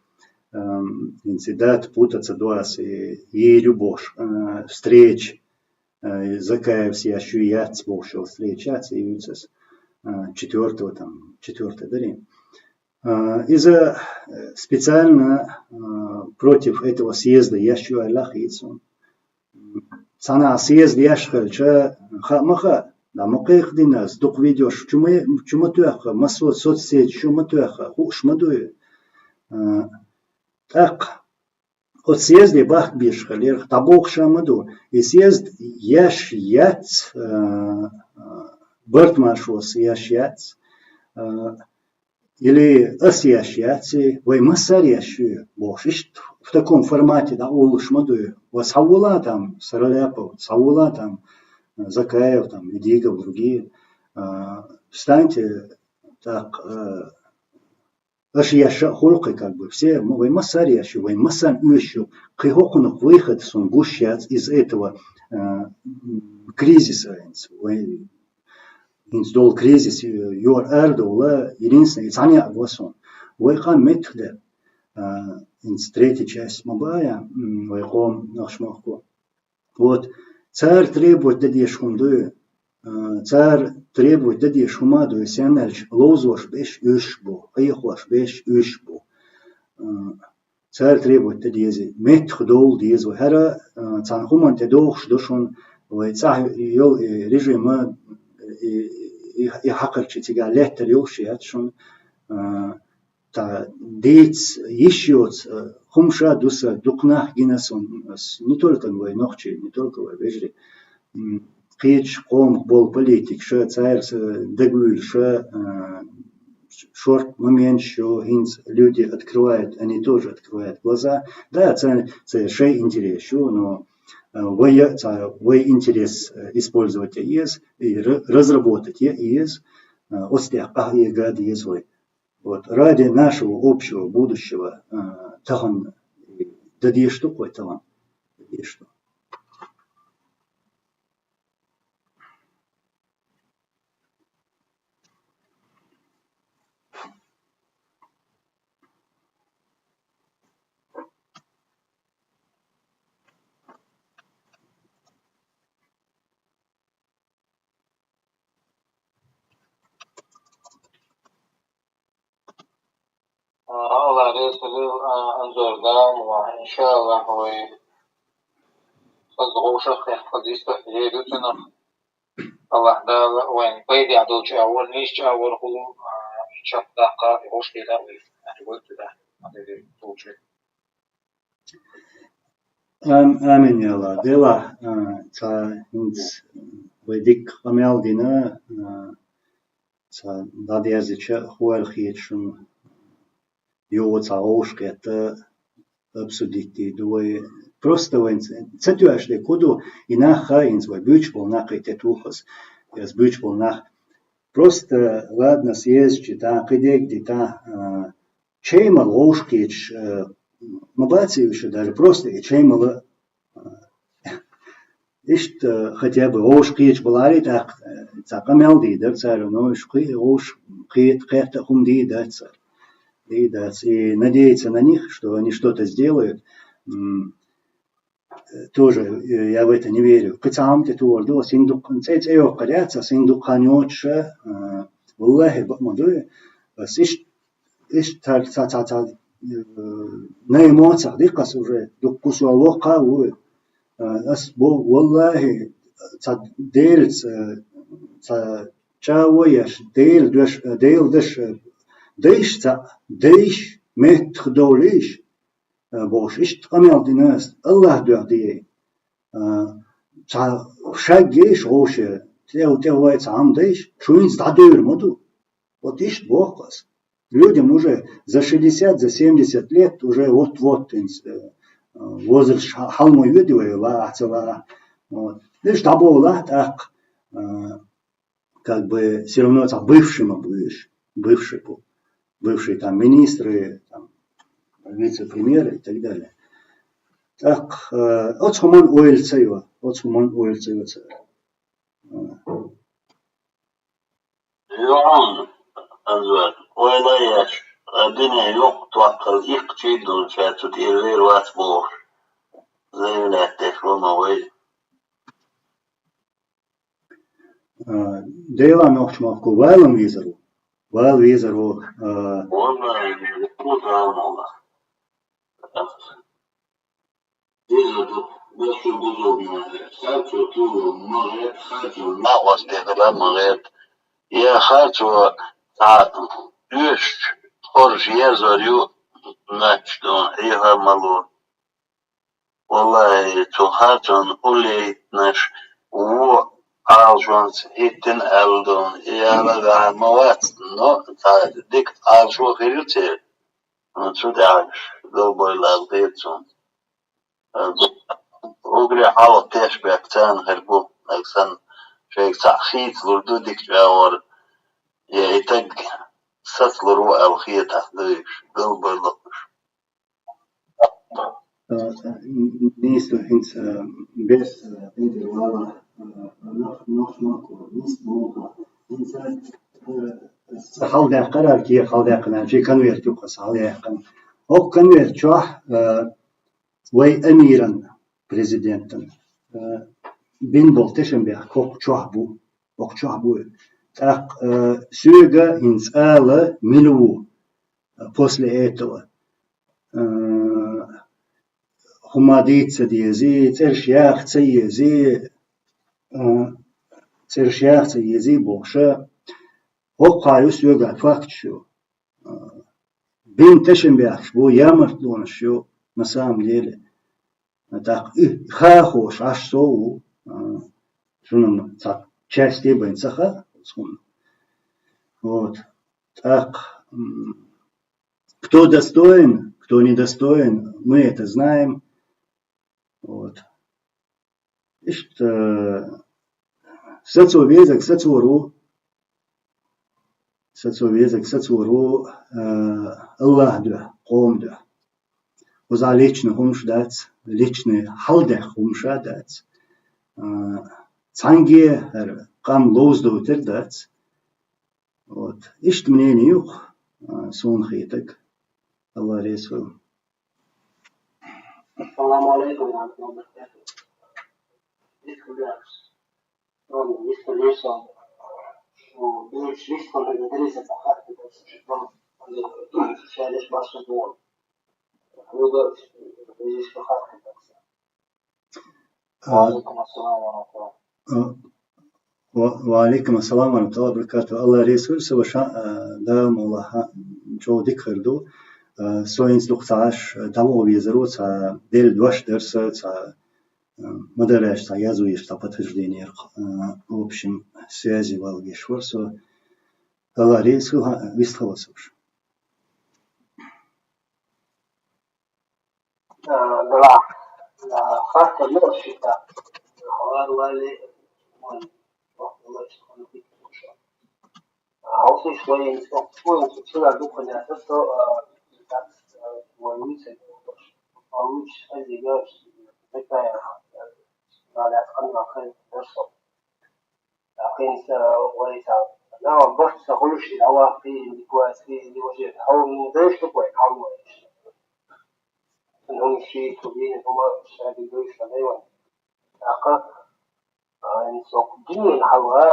Эм, инцидент путаться дуас, и, и любовь, э, встреча, э, Закаевс я шу яц бохуш йолу встреча, цӀе юьйцу ас, э, четвёртого там, четвёртого дари. А, иза, э, специально, а, против этого съезда еш ю аьлла хета суна. Цхьана съезд еш хилча, хаа ма хаьа, дӀа ма кхайкхадина ас, дукха видеош чу ма, чу ма тоьхна, массо соцсеташ чу ма тоьхна, хууш ма дуй. А, тӀаккха оцу съезде бахка безаш хилира, дӀабохуш а ма ду. И съезд еш яц, а, а, Бартмашос еш яц, а, или ас еш яц, вай массара еш ю бохуш, иштта в таком формате дӀаолуш ма ду. Ва схьавола там Сараляпов, схьавола там, а, Закаев там и дигал другие. А, встаньте, так, а, аша еш а хуьлу кхин, как бы, все, м-, вай массара еш ю, вай массарна оьшуш ю. Кхин хӀокхунах выход суна гуш яц из этого, а, м, кризиса хӀинца. Вай хӀинца долу кризис, э, юха арадовла, единственное, и цхьаьна а го суна. Вай къам меттах дара. А, хӀинца третья часть ма баьхьа, м, вай къоман нохчмахко. Вот. Цара требовать дан дезаш хӀума ду, а, цара требовать дан дезаш хӀума а ду, сенна аьлча, ловзош берш уьш бу, хьехош берш уьш бу. А, цара требовать дан деза, меттах довла деза вай. ХӀара, а, цхьана хӀуманна тӀедогӀуш ду шуна, вай цӀахь йолу и режим а, и, и, и хьакхарчий цигахь лаьттар йолуш яц шуна. А, Та дийца йиш йоцу, э, хӀума ша ду сан, дукха нах гина суна, ас не только вай нохчий, не только вай вежарий. М, кхечу къомах болу политикаш, цара са дагавуьйлуш, э, шорта моменташ ю, хӀинца люди открывают, они тоже открывают глаза. Да, ца, ца шайн интерес ю, но, э, вай, ца, вай интерес, э, использовать а еза, и ра-, разработать а еза, э, оцу тӀехь къахьега деза вай. Вот, ради нашего общего будущего, а, тахана дан дезаш ду-кх вай, тахана дан дезаш ду. Алла реза хуьлда, а, Анзор, Дала мукъ лахь, иншаллах, вай хаза вовшах а, хаза йистехь а ду цунах. Аллах Дала вайн пайдехь долчу агӀор, нийсачу агӀор хуьлда, а, чекхдаккха, вовшахкхетта вай, а, вай цу тӀехь, а, долчу. Ам-, амин, я Аллах. Делахь, а, ца хӀинца вай дика къамел дина, а, ца дӀадерзича а хӀора хеташ шуна юха цхьа вовшахкхетта обсудить ду вай. Просто вайн ца, ца тоьаш дерг хӀун ду, и нах хаьа хӀинца вай буьйцуш болу нах, кхин тӀетуху ас, ас буьйцуш болу нах. Просто, ладно, съезд чу тӀе, кхидерг де тӀе, а, чай мала вовшахкхеташ, э, ма бац уьш даже, просто и чай мала, э, иштта, э, хотя бы вовшахкхеташ балахьара, тӀаккха, э, цхьа къамел дийр дара цара, но уьш кхин а вовшахкхета, кхетта а хӀума дийр дац цара. Дийр дац. И надеяться на них, что они что-то сделают. М, Тоже, э, я в это не верю. Кхы цхьа хӀума тӀе тохар ду, ас хӀинца дукха, цӀе, цӀе йоккхур яц, ас хӀинца дукха хан йоцуш, э, валлахӀи, бакъ ма ду, ас иштта, иштта цхьа, цхьа, цхьа, э, на эмоциях диккха ас уже, дукха кусо воккха а ву. Э, ас бо, валлахӀи, цхьа Делаца, цхьа чӀагӀо еш, Дела дош, Дела даш, дайша цхьаъ, дайша, меттах довлийша, э, бохуш, иштта къамел дина ас, АллахӀ дуьхьа де. Э, цхьа шаг ейша гӀовше, тӀе, тӀе вай цхьа хӀума дайша, шу хӀинца дӀадевр ма ду. Вот иштта боху ас. Людям уже за шестьдесят, за семьдесят лет уже вот-вот, э, возраст ха-, хьалмо йоьду вай, лаахь, ца лаахь. Вот. Лиш дӀаболахь тӀаккха, э, как бы всё равно там бывший ма бу уьш, бывший бу, бывшие там министры, там, вице-премьеры и так далее. Так, э, оцу хӀуман ойла ца йо, оцу хӀуман ойла ца йо цара. Э. Юхьун, Анзор, ойла еш, э, дуьне йоккха тохкал иккхачий долча цу тӀера вер вац бохуш, заявлять деш ву ма вай. А, Делан нохчмахко валам везар ву. Вал везар ву. А, Вон, э, куда мула? Деза ду, деза ду, бузулгнахьа. Харцо тулу ма гӀерта, харцо накъостехила ма гӀерта. Я харцо цхьа оьшучу хоржа ерзор ю, ночдон Ӏеха ма ло. Валлахи, цу харцонна уллейтинарш вон Ӏалашонца хӀиттина аьлла ду, и яла ваьхьа ма вац, но цхьа дика Ӏалашо хир ю церан. Ну, цу тӀехь галбойла ала хета цунна. Угре хьалха тешбехк царна хир бу, нагахь санна шайга цхьаъ хийцалур ду дика чӀагӀор, я и таг сацалур ву аьлла хетахь ду уьш, галбойла уьш. Нийса хӀинца, э, бес, э, интервала, э, нах-, нохчмахко нийса болу хӀинца, э, аса хьалдаьккхира, кхера хьалдаьккхина, ши конверт юкъа аса хьалъяьккхина. ХӀокху конверт чохь, э, вай амиран, президентан, э, бина болу тешнабехк хӀокху чохь бу, хӀокху чохь бу. ТӀаккха, э, соьга хӀинца ала мила ву, э, после этого. Э, хӀума дийца ца дезий, цӀераш яха ца езий, э, цӀераш яха ца езий бохуша, хӀокху ю соьга факташ ю. Э, бина тешнабехкаш бу, ямартлонаш ю, на самом деле. ТӀаккха и хаа хууш Ӏаш со а ву, э, шуна цхьа часть а бен ца хаьа, цхьа хӀума. Вот. ТӀаккха, м, кто достоин, кто недостоин, мы это знаем. Вот. Иштта, э, сацо везарг сацор ву, сацо везарг сацор ву, э, АллахӀ дуьхьа, къоман дуьхьа. Уза личный хӀумаш дац, личный хьалдаьхна хӀумаш а дац. Э, цхьаьнгге хӀара къам ловзадайтар дац. Вот. Иштта мнение ю-кх, а, суна хетарг. АллахӀ реза хуьлда. Ассаламу алейкум ва рахматуллахи ва баракатуху. Дика хуьлда. Ладно, дика хуьлда. Шу дерриш вистхуьлда, деррис а хатта деррис. Шу дерриш башха деррис. Шу дерриш хатта деррис. А, Ва алейкум ассалам ва рахматуллахи. а, ва, ва алейкум ассалам ва рахматуллахи ва баракатуху. АллахӀ реза хуьлда, со ваша, а, Дала мукъ лахь, чӀогӀа дика хир ду. А, со хӀинца дукха ца Ӏаш, а, дӀаваха везаро, цхьа Делан дош дара сан, цхьа, а, ма дарра аьлча, цхьа язъеш, цхьа подтверждение, а, в общем, связи вала везаш вара со. АллахӀ реза хуьлда, вистхила со ваша. Э, да, э, хатта лоьхуш итта. Хавар вали, ой, ох, лоьхуш, ой, бик лоьхуш. А, офис вай, ой, сюда духу не отослал, э, так, э, вай, лучше, лучше, а, такая, э, надо открыть, открыть, хорошо. Ахинца вайца. Нава бахса хулуши, ава хи, диквайс хи, дивожи. Хау деш тупой, хау деш. هم شيء تبين هم شادي دوش عليهم. ТӀаккха, а, хӀинца оха дуьненан хьалха,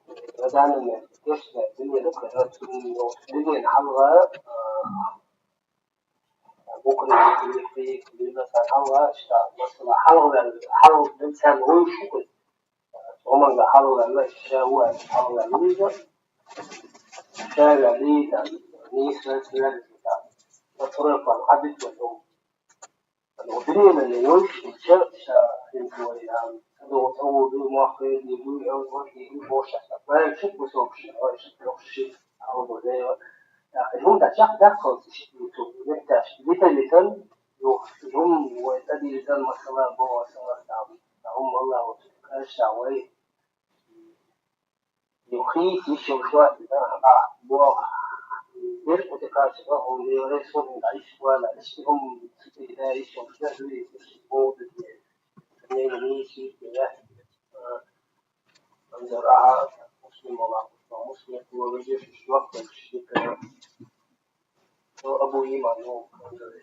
э, данный момент, кечде дуьне ду-кх, э, цунна оха дуьненан хьалха, а, букъ, букъ, букъ, букъ, хьалха, иштта, масала, хьалха ваьлла, хьалха ваьлла царна вуйш ю-кх. Оманга хьалха ваьлла, ша ву аьлла, хьалха ваьлла ву иза. Ша ваьлла, нийса ваьлла, ца ваьлла, ца ваьлла. Ца ваьлла, хьадис ваьлла. Ну, временно не очень, сейчас, а, интуя, а, ну, вот, а, вот, ну, махе, не, ну, я, вот, не, ну, может, сейчас, а, правильно, что бы, собственно, а, что бы, вообще, а, вот, да, я, так, ну, да, чак, да, солнце, что бы, ну, да, что бы, ну, да, что бы, ну, вот, а, не, да, масала, бо, масала, там, там, мало, вот, конечно, ой, Юхи, ишо шуат, а, бо, бер кутикача, он, ресурс, да, ишвала, ишком, да, ишо шуат, ишком, да, не, не, не, не, а, Анзар, а, муслим, вала, муслим, вала, вежеш, шуат, шуат, ну, Абу Иман, ну, Анзар.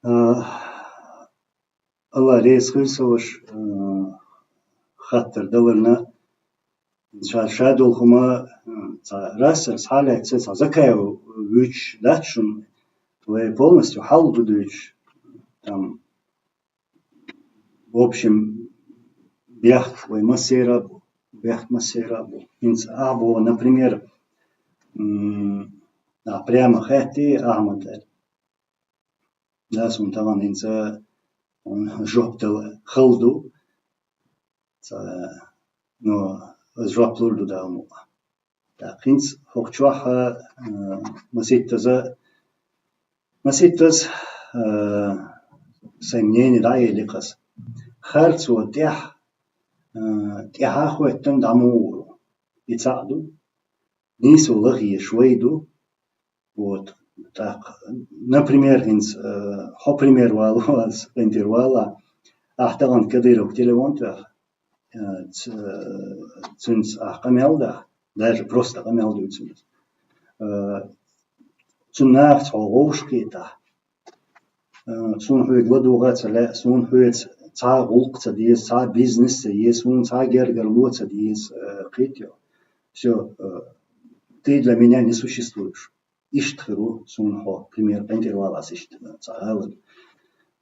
А, АллахӀ реза хуьлда ца ваша, а, хаттар даларна. Ша, ша долу хӀума, а, цхьа рассара, цхьа лаьцна, цхьа Закаев вуьйцуш дац шуна, вай полностью хьал ду дуьйцуш, там, в общем, бехк вай массеран а бу, бехк массеран а бу. ХӀинца ахьа боху, например, м, а, прямо хаьттий Ахьмада аьлла. Да, суна тахана хӀинца жоп дала хала ду. Ца, но аса жоп лур ду Дала мукъ. ТӀаккха хӀинца хӀокху чохь, а, масийттаза, масийттаза, а, сайн мнение дӀаели-кх аса. Харцо тӀехь, а, тӀаьхьа а хӀоьттина дӀа муха ву? И цхьаъ ду. Нийсо лахъеш вай ду. Вот. ТӀаккха, например, хӀинца, э, хьо пример вала, аса къинтӀера вала, ахьа тахана Кадыровга телефон тоьхна, э, ц-, э, цуьнца ахьа къамел дахь, даже просто къамел дуьйцу цуьнца. Э, цуьнан нахаца хьо вовшахкхетахь, э, суна хьоьга ладогӀа а ца лаьа, суна хьоьца цхьа а гӀуллакх ца деза, цхьа а бизнес ца еза, суна цхьа а гергарло ца деза, э, кхетий хьо. Всё, э, ты для меня не существуешь. Иштта хир ву суна хьо, пример, къинтӀера вала аса иштта ца алале.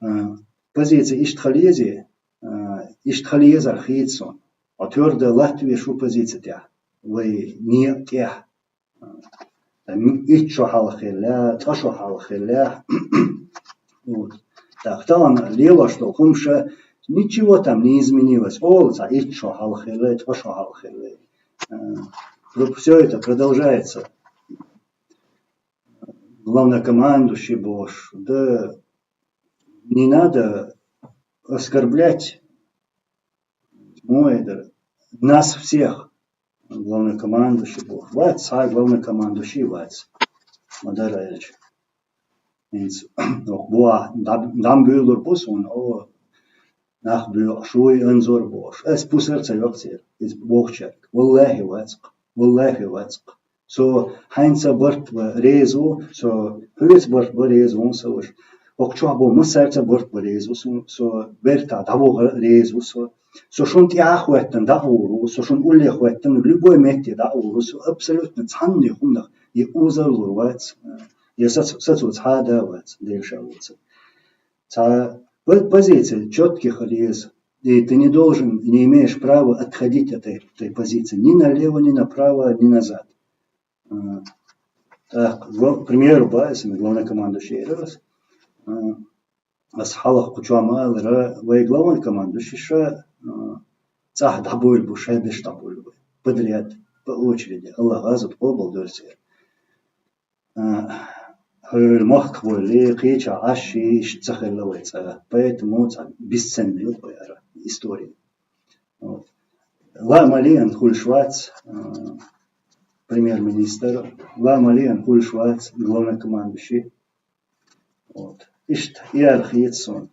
А, позиция иштта хила езий, а, иштта хила езар хийца суна. Хьо твердо латтавеш ву позици тӀехь, вай некъа тӀехь. М, итт шо хьалха хиллехь, ткъа шо ххьалха хиллехь. Вот. Так, тахана лелош долу хӀумаш, ничего там не изменилось. Олу цхьа итт шо хьалха хиллехь, ткъа шо хьалха хиллехь. Э, про-, всё это продолжается. Главнокомандующий бохуш. Да не надо оскорблять, мо эдара, нас всех. Главнокомандующий бохуш. Вац цхьа а главнокомандующий вац. Ма-дарра аьлча. ХӀинца, ох, боху, дӀа-, дӀа ма буьйлур бу суна, о, нах боьхуш вуй, Анзор бохуш. Ас пусар ца йоккху церан, иза бохучаьрга. Валлахи, вац-кх. Валлахи, вац-кх. Со хьайнца барт бан реза ву, со хьоьца барт бан реза ву, сан ваша. ХӀокху чохь болу массаьрца барт бан реза ву, со, со бертахь дӀавахар реза ву со. Со шуна тӀаьхьа а хӀоьттина дӀагӀур ву, со шуна улле а хӀоьттина, любой метте дӀагӀур ву, со абсолютно цхьанне хӀуманах я узар лур вац, я сац-, сацо цхьа а да вац, Делан ша воцург. Цхьа по-, позиция чётки хила еза. И ты не должен, не имеешь права отходить от этой, этой позиции ни налево, ни направо, ни назад. А, так, гла-, к примеру, ба, если мы главнокомандующий аса, а, аса хьалха кху чохь ма аллара, вай главнокомандующий ша, а, цӀахь дӀабуьйлу бу, шайн деш дӀабуьйлу вай. Подряд, по очереди, Аллах гӀазот къобал дойла церан. А, хӀара махкахбойла, кхечахь Ӏаш, иштта ца хилла вай цӀа. Поэтому цхьа бесценный ю вай хӀара история. Вот. Лаамалиан хуьлуш вац, а, премьер-министр, лаамалиан хуьлуш вац главнокомандующий. Вот. Иштта яра хийца суна.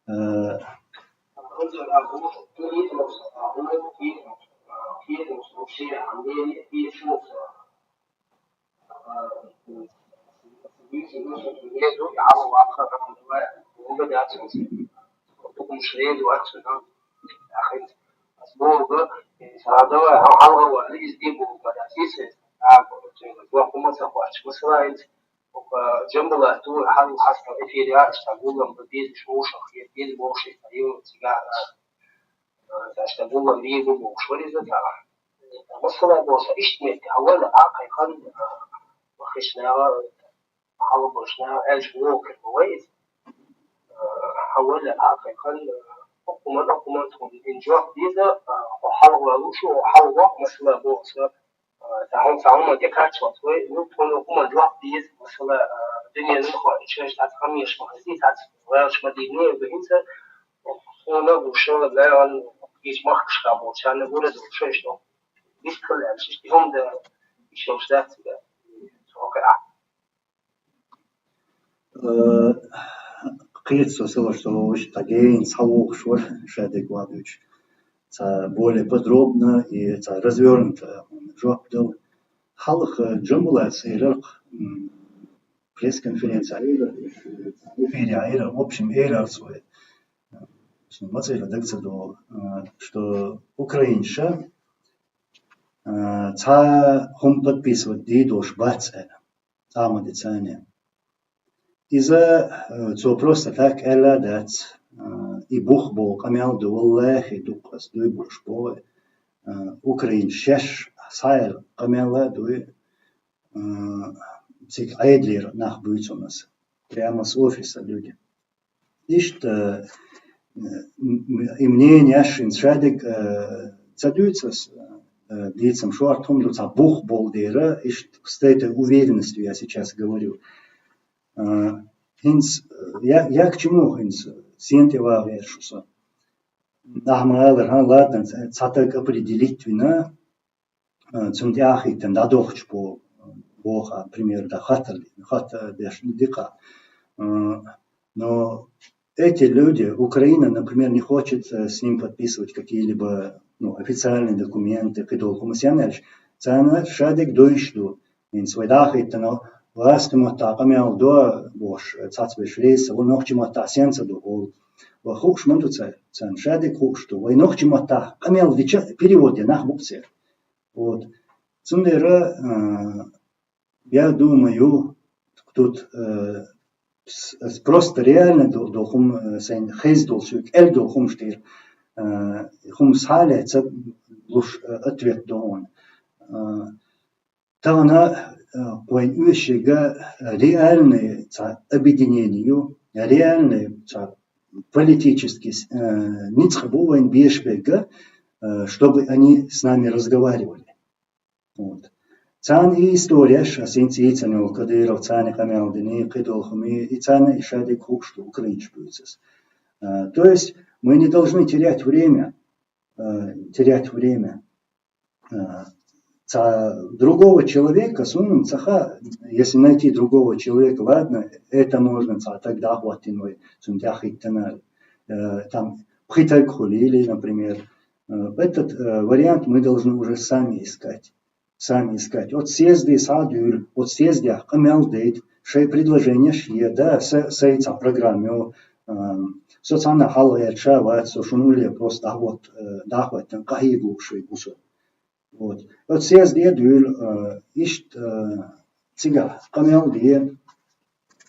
А, Джамбулат, хьал хьастагӀа эфире, иштта гулам бан беза шоушах, ер беза бохуш, иштта, ю, цигара, а, иштта гулам бийр бу бохуш вара иза, цхьа. Масала бохуш, иштта метте, хьавола, а, кхайкхан, а, вахишна, хьалабашна, аьлча вокхар бу вай иза. А, хьавола, а, кхайкхан, а, хӀукуман, хӀукуман тхуна ин жоп деза, а, хьо хьалгӀа луш, хьо хьалгӀа, масала бохуш, а, цхьа хӀума, цхьа хӀума тӀекхаччалц вай, ну, тхуна хӀукуман жоп деза, масала, а, дуьненан хо, чуьрча цхьацца хамеш ма хезий, цхьацца ваьлча ма дийне, хӀинца, тхуна гуш, лайгӀан, кхечу махкашка болчарна гура долуш, иштта, дистхила аьлча, иштта, хӀума да, иштта йолуш дац, да, цхьа хӀокху а. Э, кхета со, со, что вуьш тхан генца хьалавохуш вара, ша дерг ван дуьйцуш. Ца более подробно и ца развёрнуто жоп дала. Хьалха Джамбулата элира, м, пресс-конференция элира, эфире элира, в общем, элира цо. Шуна ма цӀера дага ца долу, э, что украинца, э, цхьа хӀума подписывать дийр долуш бац аьлла. Ахьмадица. Иза, э, цо просто так аьлла дац, э, и бух боху къамел ду, валлахӀи, дукха аса дуй бохуш боху, э, украинца шаьш схьааьлла къамел а дуй, э, цига Ӏедалера нах буьйцу аса. Прямо с офиса люди. Иштта, э, м-, м-, и мнение шуна ша дерг, э, ца дуьйцу аса, э, дийцам шорта хӀума ду, цхьа бух болу дела, иштта с этой уверенностью я сейчас говорю. Э, хӀинца, э, я, я к чему хӀинца, сен тӀе ван гӀерта шу со. Ахьа ма аллара, хьан, ладно, ц-, цхьа таг определить вина, э, цунна тӀе а хӀиттина дӀадохчу бо-, боху, пример, да, хаттар, хаттар деш дика. Э, но эти люди, Украина, например, не хочет, э, с ним подписывать какие-либо, ну, официальные документы, кхидолу хӀума сен аьлча, царна ша дерг дуйш ду. ХӀинца вай дӀа а хӀиттина, вай кху маттахь къамел до бохуш, цхьацца вешан рейса, вай нохчийн маттахь сен ца ду олу. Вай хууш ма ду цара, царна ша дерг хууш ду. Вай нохчийн маттахь къамел дича, перевод де нах бу-кх церан. Вот. Цундела, э, я думаю, тут, э, с-, с-, просто реально до, до хӀума, э, сайн хезна долчу, кӀел долу хӀумаш тӀера, э, хӀума схьа а лаьцна луш, э, ответ до хьуна. Э, тахана, э, вайн оьшург реальный цхьа объединение ю, реальный цхьа политический, э, ницкъ бу вайн беш берг, э, чтобы они с нами разговаривали. Вот. Царна и историяш, ас хӀинца йийцина йолу Кадыров, царна къамел дина, кхидолу хӀума, и царна и ша дерг хууш ду, украинцаш буьйцу аса. Э, то есть мы не должны терять время, э, терять время. Э, ца другого человека, суна ца хаьа, если найти другого человека, ладно, это можно, ца таг дӀахӀоттийна вай, цунна тӀе а хӀиттина, э, там, пхи таг хуьлий, или, например, э, этот, э, вариант мы должны уже сами искать. Сами искать. Оцу съезде схьа а дуьйлу, оцу съездехь къамел дайта, шайн предложенеш е, да, са-, сайн цхьа программа йо, эм, со цхьанна хьалха гӀерташ а вац, со шуна улле просто дӀахӀотт-, э, дӀахӀоттийна къахьега лууш ву со. Вот. Оцу съезде а дуьйлу, э, иштта, э, цигахь къамел де,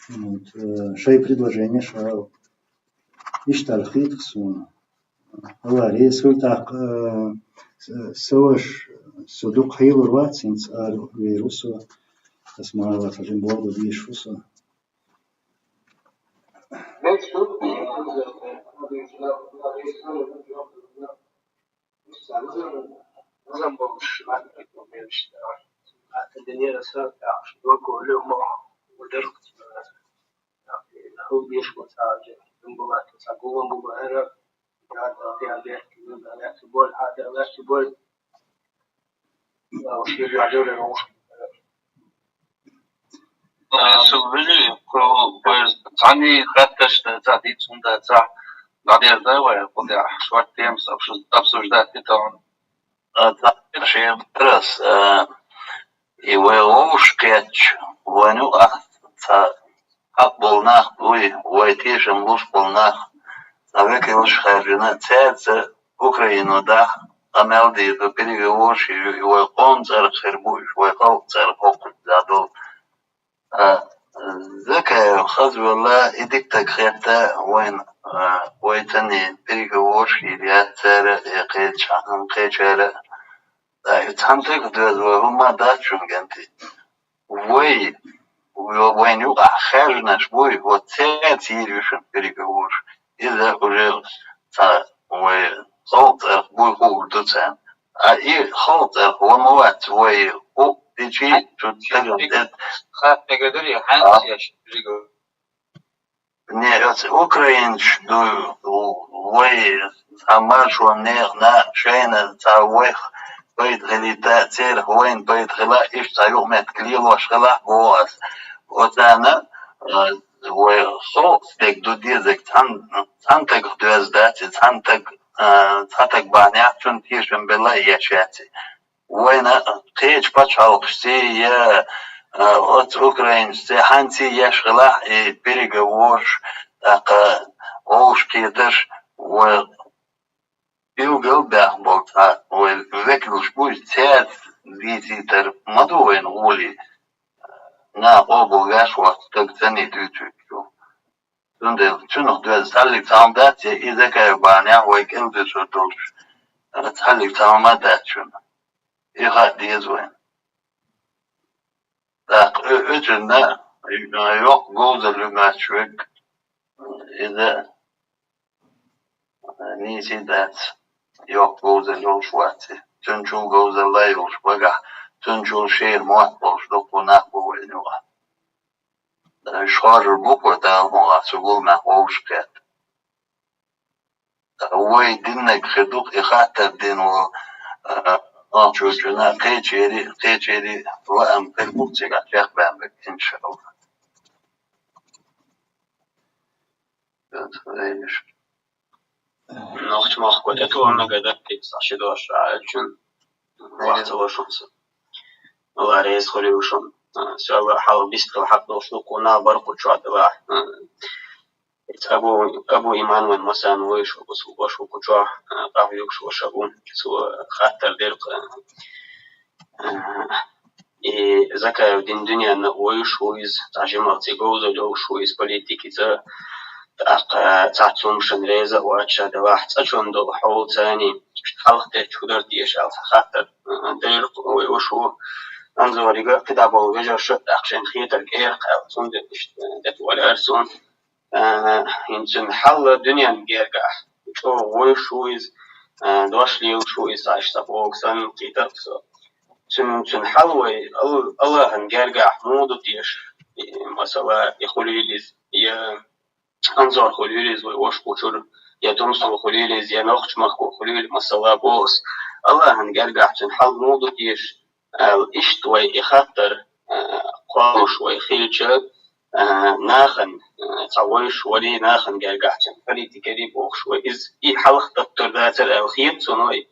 вот, э, шайн предложенеш а, иштта аьлла хета суна. Аллара реза хуьлда тӀаккха, э, с-, со ваша, со дукха хьийзор вац, хӀинца ара вер ву со, ас ма аллара, хьажин боху дезаш ву со. Цхьанний хатташ ца дийцина дац, дӀадерза вай, кху тӀехь шорта темас обсуж-, обсуждать ди тахана. А, цхьа шен барас, а, и вай вовшах кхетча, Вайн юкъахь цхьа хьакъ болу нах буй, вай тешам луш болу нах, цхьа векалш хаьржина, цаьрца Украино даха къамел дийр ду, переговорш йир ю, и вай къоман цӀарах хир бу, уьш вай халкъан цӀарах хӀокхуьнца дӀа долу. А, Закаев хаза велла, и дика стаг хетта вайна, а, вай цӀанийн переговорш йийр яц цара, я кхеча-, кхечара. Ткъа и цхьана стагах доьзна вай хӀума дац шуна генти. Вай, вайна юкъахь хаьржинарш буй, вот цаьрца йийр ю шуна переговорш. Иза уже цхьа вай халкъан цӀарах буй хуур ду царна. А и халкъан цӀарах ван ма вац вай, хӀу, тӀечи, цу стагана тӀе. Хатта мегар дара, я хьаьнца еш переговор? Не, оцу украинцаш ду, вай цхьа маршонан нехан а шайна цхьа вайх пайда хилийта, церах вайна пайда хила, иштта цхьа юкъаметтиг лелош хилахь, боху ас. Оцарна, а, вай халкъан стаг ду дезарг цхьана, цхьана стагах доьзна дац, и цхьана стаг, а, цхьа стаг бахьанехь цунна тешам белла а еш яц и. Вайна кхечу пачхьалкхашций я, а, оцу украинцашций хьаьнций еш хилахь и переговорш, тӀаккха вовшахкхетарш, вай билгал а баьхна болу цхьа вай векалш буй, цаьрца дийцийтар ма ду вайна гӀоле, наха къобалвеш вац стаг цӀанийн дуьйцуьйтуш ю. Цундела цунах доьзна цхьаллиг цхьа хӀума дац, я и Закаев бахьанехь вай кӀелдисур долуш, цхьаллиг цхьа хӀума а дац шуна. И хаа деза вайна. ТӀаккха о-, оьцунна йоккха говзалла ю моьттуш верг, иза нийса дац, йоккха говзалла йолуш вац и. Цуьнан чул говзалла йолуш багахь, цуьнан чул шера мотт болуш дуккха нах бу вайна юкъахь. Уьш хоржур бу-кх вай, Дала мукъ лахь, цу гуламехь вовшахкхетта. Вай диннарг хир ду-кх и хаттар дина волу, а, нохчочунна, кхечеран, кхечеран лаам хир бу-кх цигахь чекхбаьннарг, иншаАллахӀ. Нохчийн махкахь тӀетоха мегар дара, иза ши дош а аьлча, вахца ло шуна со. АллахӀ реза хуьлийла шуна. Со хьалха вистхила хьакъ долуш ду-кх, нах бара кху чохь делахь. Иза Абу, Абу Иман вайн массарна вуьйш ву, цо вуьйш ву кху чохь, къахьоьгуш ваша ву. Цо хаттар дира-кх, и Закаев дина дуьненна вуьйш ву иза, цхьа жималц и говзалла йолуш ву иза политикица, тӀаккха цхьацца хӀуманашна реза а вац ша делахь, цкъачунна долу хьолаца, иштта хьалха тӀе чу хӀун дара теша аьлла, цхьа хаттар, а, дерриг а вуьйш ву. Анзорига а, кхидӀа болу вежарша а тӀаккха шайна хетарг эр-кх аьлла, цундела иштта, а, тӀетоьхна лаьара суна. А, хӀинца цуьнан хьал дуьненна гергахь чӀогӀа вуьйш ву иза, а, дош лелаш ву иза, цхьа иштта боху санна, кхийтар-кх со. Цуьнан, цуьнан хьал вай Ал-, АллахӀан гергахь муха ду теша, и, масала, и хуьлийла иза, я Анзор хуьлийла иза, вай ваша кху чуьра, я Тумсо хуьлийла иза, я нохчийн махко хуьлийла, масала, боху ас. АллахӀан гергахь цуьнан хьал муха ду теша аьлла, иштта вай и хаттар, а, кхоллуш вай хилча, а, нахана, а, цхьа вуьйш вара, нахана гергахь цуьнан политика яра бохуш вай. Иза и хьалха таттар дацара аьлла хета суна вай.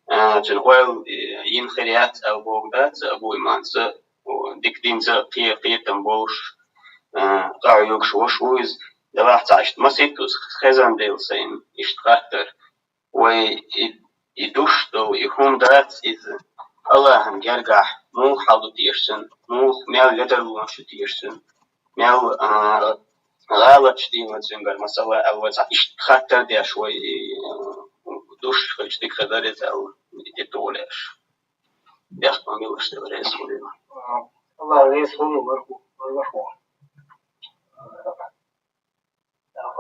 А, цуьнан ойла, э, йина хир яц аьлла бохург дац, Абу Иманца, о, дика динца кхе-, кхетам болуш, а, къахьоьгуш ваша ву иза. Делахь цхьа иштта масийтта хезна дела сайна иштта хаттар. Вай и, и душ долу, и хӀума дац иза. АллахӀан гергахь муха хьал ду теша цуьнан, муха, мел ледарлонаш ю теша цуьнан, мел, а, гӀалаташ дийна цуьнгара, масала, аьлла, вай цхьа иштта хаттар деш вай, и, душ хилча дика хир дара иза аьлла, и тӀетоха лаьаш. Бехк ма билла, аш тӀе реза хуьлийла. АллахӀ реза хуьлийла, вархӀ-, вархӀ-, вархӀ.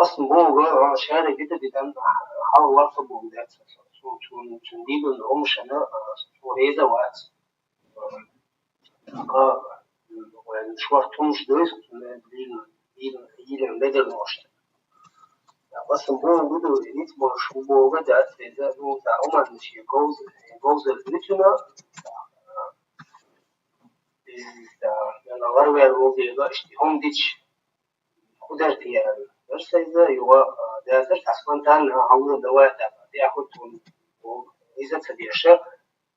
Ас бохург, а, шаьрак дита дитан, хьал вархӀ бохург дац. Цу, цу, цу дийна хӀуманашна, а, цо реза вац. Ткъа, м, вайн шорта хӀуманаш дойзу, цунна дийна, дийна, дийна ледарлонашна. Ас бохург ду, ницкъ болуш ву бохург дац, иза, ну, цхьа хӀуманаш, я говз-, я говзалла ду цуьнан, иза, я ларваьлла волу дела, иштта хӀума дича, хӀун дара те аьлла. Дара сайза, юха, а, дацара цхьа спонтанно, а, хьалха давай тӀаккха, тӀе а хӀуттун, иза ца деша,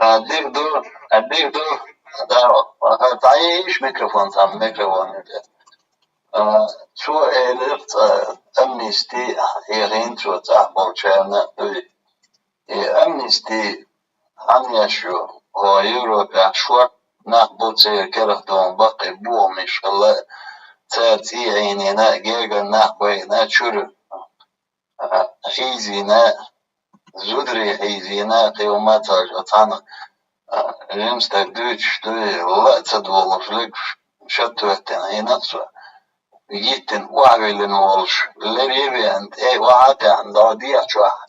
А, дика ду, а, дика ду. Да, а, дӀаейша микрофон, цхьа микрофон. А, цо элира цкъа амнисти хьехийна цо цӀахь болчарна дуй. И амнисти хьан еш ю, хьо Европехь шорта нах бу церан керахь долу баккхий бохамаш хилла, цара цӀий Ӏийнийна, гергара нах байина, чуьра, а, хьийзийна, зударий хьийзийна, кхин хӀума ца цхьаьна, а, жима стаг дуьйцуш дуй, ла а ца долуш, легаш шад хӀоьттина Ӏийна цо. Йиттина охьавиллина волуш, леревеана, тӀе охьа а таьӀна, дӀа дехьа чохь,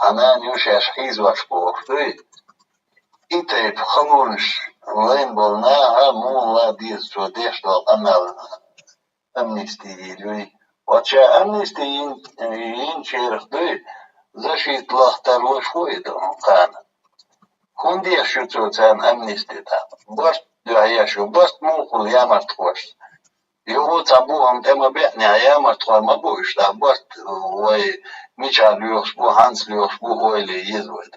хьан нана ю шаьш хьийзош бохуш дуй. И тайпа халонаш лайна болу наха муха ла деза цо деш долу къамел? Амнисти йийр юй. Оцу ша амнисти йин-, йинчарах дуй, защита лахтарлуш ву и ду кхана. ХӀунда еш ю цо царна амнисти тӀаккха? Барт дуьхьа еш ю, барт муха хуьлу ямартхошца? Юха цхьа бохам тӀе ма беанехь, ямартхой ма бу уьш, тӀаккха барт вай мичахь лоьхуш бу, хьанца лоьхуш бу, ойла е еза вай.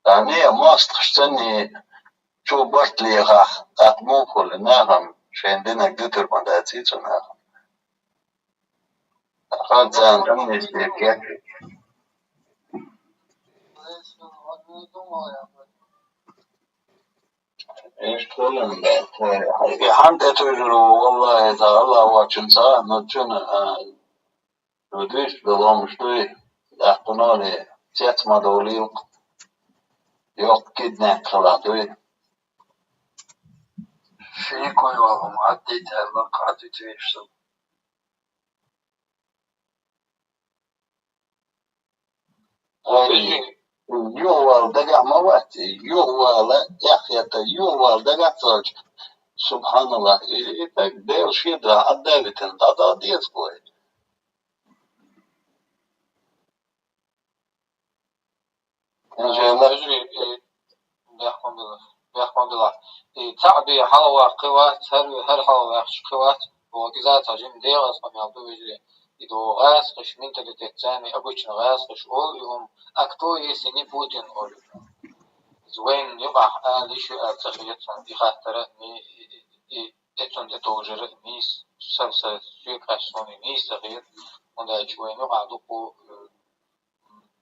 Ткъа не, мостагӀчунна цо барт лехахь, тӀаккха муха хуьлу нахана шайн динарг дуьтур ма дац и цу нахана. Тхьа царна амнисти кечйо. Иштта хилла, и хьан тӀетуьйжур ву, валлахӀи, ца Аллах вачунца, но цуьнан, а, ну, дуьйцу беломаш дуй, тӀаккха нуни цец ма довлийла-кх, йоккха киднек хилла дуй. Шеко йолу хӀума хӀоттийта аьлла, кхатуьйту вешан. Ой, юхавала дагахь ма вац, юхавала, эхь хета, юхавала дагахь ца ваьлча, субханаллах, и, и стаг Дела шен дуьхьа Ӏадда а витина, дӀадала деза вай. Иншалла. Вежарий, э, бехк ма билла, бехк ма билла. И цхьаъ бен хьалаваккха кхин вац, хӀара, хӀара хьалаваьккхича кхин вац, боху иза цхьа жима дегӀаца къамел ду, вежарий. И ду гӀазкхаш, менталитет царна, обычно гӀазкхаш олу и хӀума, а кто, если не Путин, олу. Иза вайна юкъахь ала йиш ю аьлла ца хета суна и хаттар а, и, и, и, и, и цунна тӀетовжар а нийса, са, са, соьга къаьстина суна нийса ца хета, хӀунда аьлча вайна юкъахь дукха, э,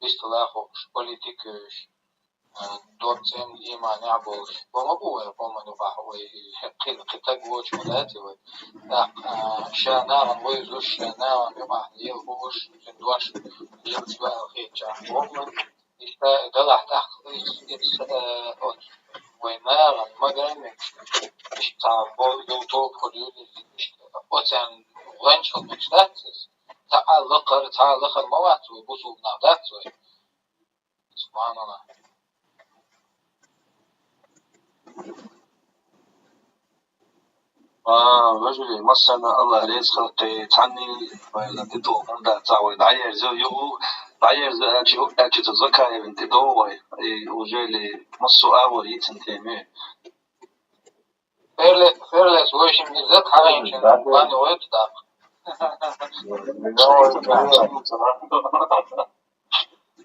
бистала хууш, политикаш, а, дог цӀена иманехь болуш. Бо ма бу вай къоман юкъахь, вай кхин, кхин стаг воцуш ма дац вай. ТӀаккха, а, ша нахана вевзаш, ша нахана юкъахь лела хууш, цуьнан дош лелаш ду аьлла хетачарна боху вай. Иштта далахь тӀаккха, и, и, а, оцу вай нахана ма ган мегаш, иштта цхьа бо-, йолу тоба хуьлийла, иштта оцарна гӀанчхьа мегаш дац иза. Цхьа а лакхара, цхьа а лахара ма вац вай, бусулба нах дац вай. Субханаллах. А, вежарий, массарна Аллах реза хилла, кхин цхьанний вайна тӀетоха хӀума дац, вай дӀаерза юху, дӀаерза аьлча, аьлча цу Закаевна тӀедогӀу вай. И уже ли массо а агӀор йицина тема ю. Ферлес, ферлес, вайшимма иза хьарайчина, бани вай тӀаккха.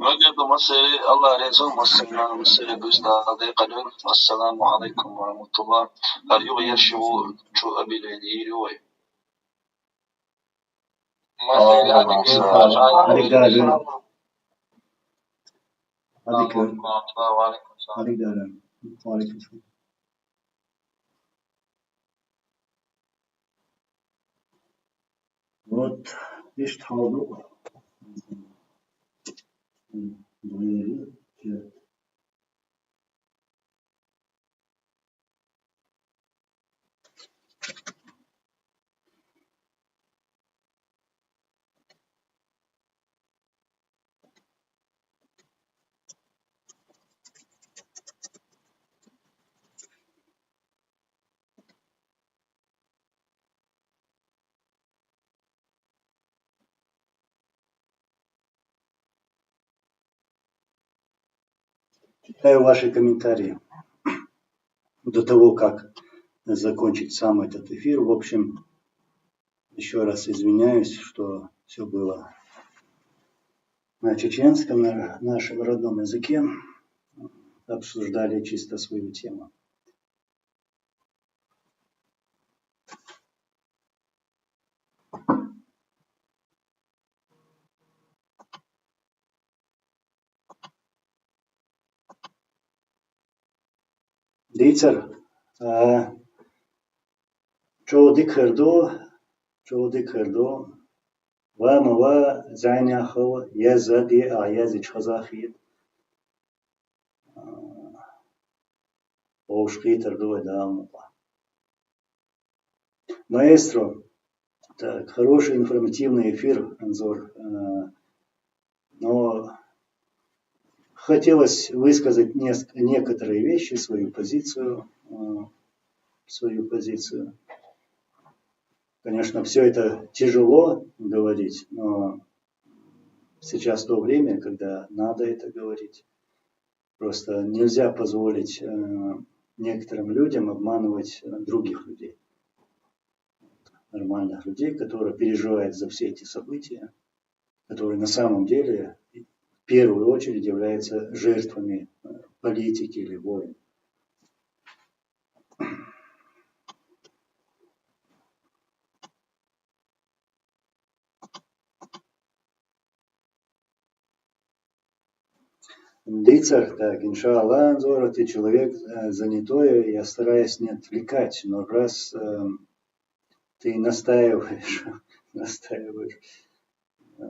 Вагерду массери, Аллах реза, массерна, массери дуьйцу Дала декъалвин. Ассаламу алайкум ва рахматуллах. ХӀара юха еш ю, чу абилвен йийр ю вай. Массери Алейкум ассалам. Алейкум. Алейкум. Алейкум. Алейкум. Вот, иштта хьал ду. Читаю ваши комментарии до того, как закончить сам этот эфир. В общем, еще раз извиняюсь, что все было на чеченском, на нашем родном языке. обсуждали чисто свою тему. Дийцар, а, чӀоагӀа дика хӀама ду, чӀоагӀа дика хӀама ду. Ва ма ва, зӀамига хила, еза а де, а еза чӀоагӀа хет. А, вовшахкхетар ду вай Дала мукъалахь. Маэстро, так, хороший информативный эфир, Анзор. Э, но хотелось высказать неск-, некоторые вещи, свою позицию, э, свою позицию. Конечно, все это тяжело говорить, но сейчас то время, когда надо это говорить. Просто нельзя позволить, э, некоторым людям обманывать, э, других людей. Нормальных людей, которые переживают за все эти события, которые на самом деле в первую очередь являются жертвами, э, политики или войн. Дийцар, так, иншаллах, Анзор, ты человек, э, занятой, я стараюсь не отвлекать, но раз, э, ты настаиваешь, настаиваешь, э,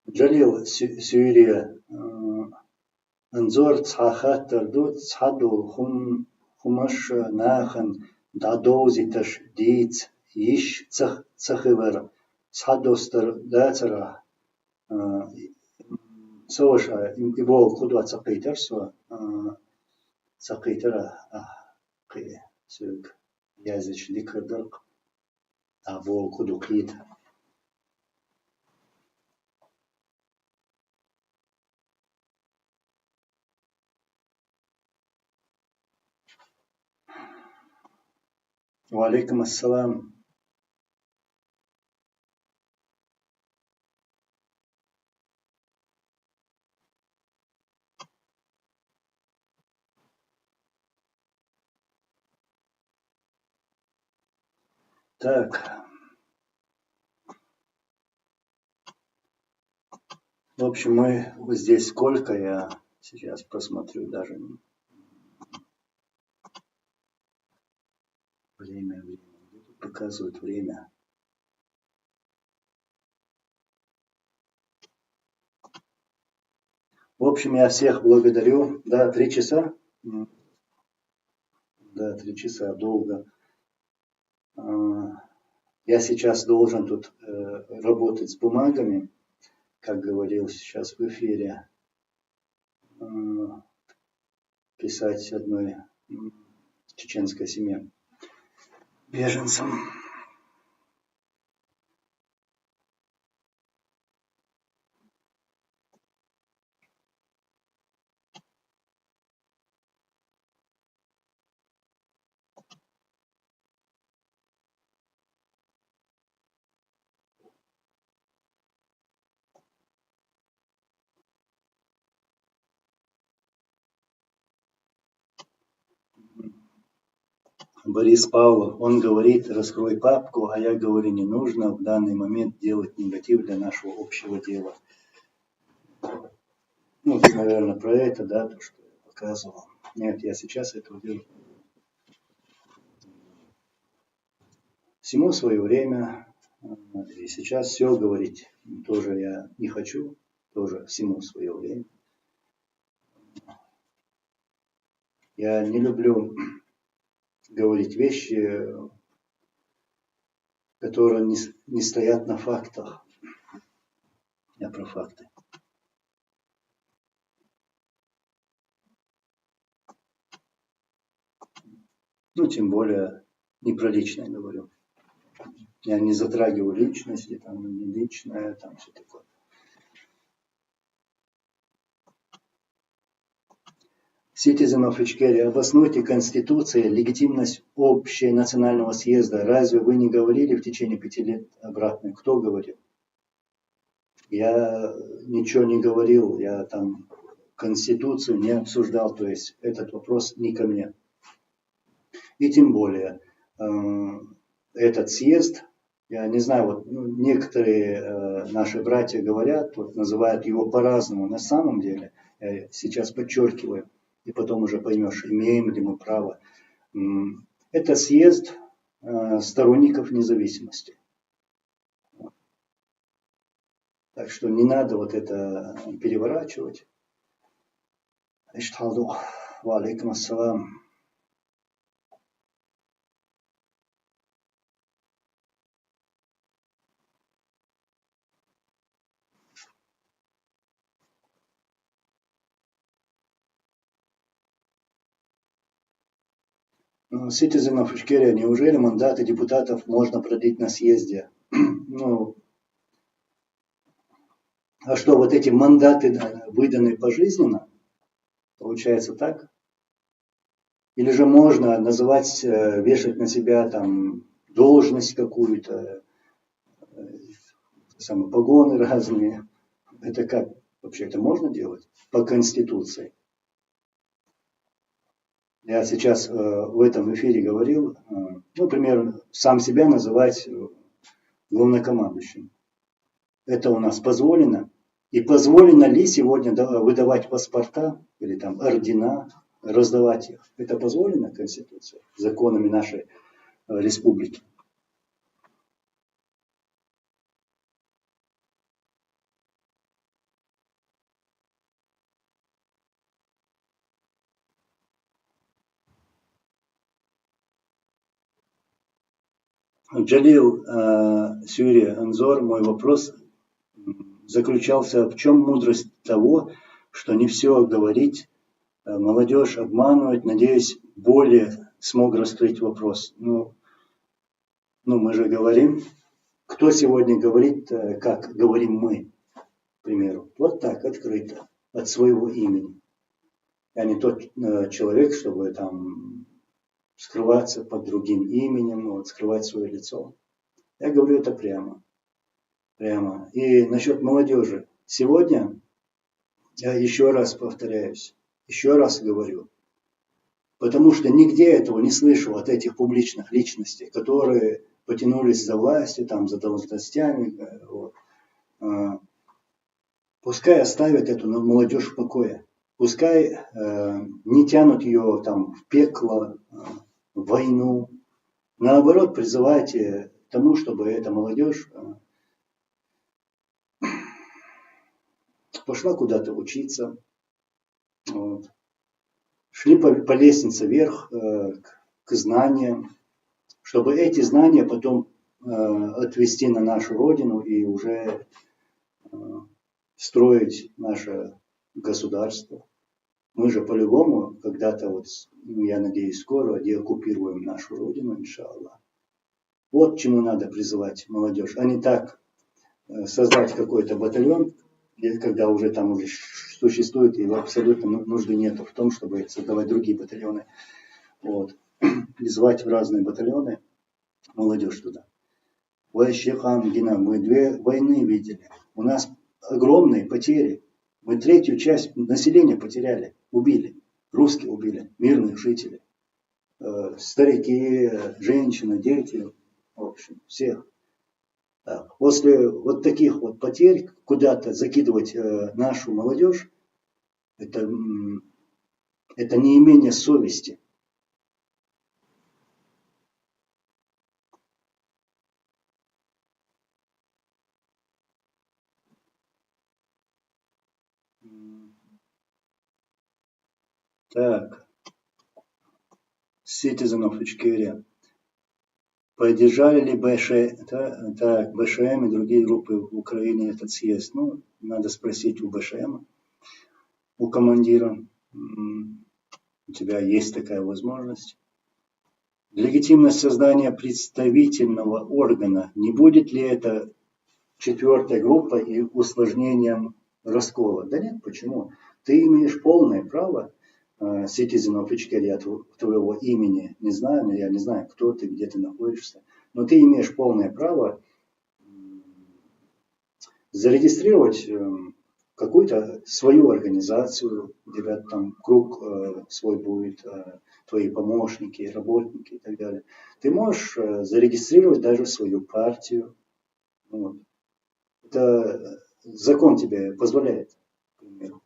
Джалил, Су-, Сурия, э, Анзор, цхьа хаттар ду, цхьадолу хӀум-, хӀумаш нахана дӀадовзийташ дийца йиш ца, ца хилар, цхьа достар дацара, э, со ваша, и, и боху кху дуьхьа ца кхийтар со, э, ца кхийтара, а, кхи, соьга яздича дика хир дара-кх. А боху кху ду кхета. Ва алейкум ассалам. Так. В общем, мы вот здесь сколько, я сейчас посмотрю даже. Время, время. Где тут показывают время? В общем, я всех благодарю. Да, три часа. М. Да, три часа долго. А, я сейчас должен тут, э, работать с бумагами, как говорил сейчас в эфире, э, писать одной, м, чеченской семье, беженцам. Борис Павлов, он говорит: «Раскрой папку», а я говорю: «Не нужно в данный момент делать негатив для нашего общего дела». Ну, это, наверное, про это, да, то, что я показывал. Нет, я сейчас этого делать не буду. Всему свое время. И сейчас все говорить тоже я не хочу, тоже всему свое время. Я не люблю говорить вещи, которые не с-, не стоят на фактах. Я про факты. Ну, тем более, не про личное говорю. Я не затрагиваю личности, там, не личное, там, всё такое. Citizen of Ичкерия, обоснуйте Конституцией легитимность общенационального съезда. Разве вы не говорили в течение пяти лет обратное? Кто говорил? Я ничего не говорил, я там Конституцию не обсуждал, то есть этот вопрос не ко мне. И тем более, э, этот съезд, я не знаю, вот, ну, некоторые, э, наши братья говорят, вот, называют его по-разному. На самом деле, я сейчас подчеркиваю, и потом уже поймешь, имеем ли мы право. М, это съезд, э, сторонников независимости. Так что не надо вот это переворачивать. Иштхалду. Ва алейкум ассалам. Citizen of Ичкерия, неужели мандаты депутатов можно продлить на съезде? Ну, а что, вот эти мандаты, э, выданы пожизненно? Получается так? Или же можно называть, э, вешать на себя там должность какую-то, э, самые погоны разные? Это как? Вообще это можно делать по Конституции? Я сейчас, э, в этом эфире говорил, э, ну, например, сам себя называть, э, главнокомандующим. Это у нас позволено? И позволено ли сегодня да-, выдавать паспорта или там ордена, раздавать их? Это позволено Конституцией, законами нашей, э, республики? Джалил, э, Сюри Анзор, мой вопрос, м, заключался, в чем мудрость того, что не все говорить, э, молодежь обманывать, надеюсь, более смог раскрыть вопрос. Ну, ну, мы же говорим, кто сегодня говорит, э, как говорим мы, к примеру, вот так, открыто, от своего имени. Я не тот, э, человек, чтобы там скрываться под другим именем, вот, скрывать свое лицо. Я говорю это прямо. Прямо. И насчет молодежи. Сегодня, я еще раз повторяюсь, еще раз говорю, потому что нигде этого не слышал от этих публичных личностей, которые потянулись за властью, там, за должностями. Э, вот. Э, пускай оставят эту молодежь в покое. Пускай, э, не тянут ее там в пекло, э, в войну. Наоборот, призывайте к тому, чтобы эта молодежь, э, пошла куда-то учиться, вот, шли по, по лестнице вверх, э, к, к знаниям, чтобы эти знания потом, э, отвезти на нашу родину и уже, э, строить наше государство. Мы же по-любому когда-то, вот, ну, я надеюсь, скоро деоккупируем нашу родину, иншаллах. Вот к чему надо призывать молодежь, а не так, э, создать какой-то батальон, где, когда уже там уже существует, и абсолютно ну-, нужды нету в том, чтобы создавать другие батальоны. Вот. Призывать в разные батальоны молодежь туда. Вайшихам Гина, мы две войны видели. У нас огромные потери. Мы третью часть населения потеряли, убили. Русские убили, мирных жителей. Э, старики, э, женщины, дети, в общем, всех. Так, после вот таких вот потерь куда-то закидывать, э, нашу молодежь, это, м, это не имение совести. М. Так. Citizen of Ичкерия. Поддержали ли Б Ш, та-, так, Б Ш М и другие группы в Украине этот съезд? Ну, надо спросить у Б Ш М, у командира. М, у тебя есть такая возможность. Легитимность создания представительного органа. Не будет ли это четвёртой группой и усложнением раскола? Да нет, почему? Ты имеешь полное право э, citizen of Ичкерия, тв-, твоего имени не знаю, но я не знаю, кто ты, где ты находишься, но ты имеешь полное право, м, зарегистрировать, эм, какую-то свою организацию, у тебя там круг, э, свой будет, э, твои помощники, работники и так далее. Ты можешь, э, зарегистрировать даже свою партию. Вот. Это закон тебе позволяет, к примеру.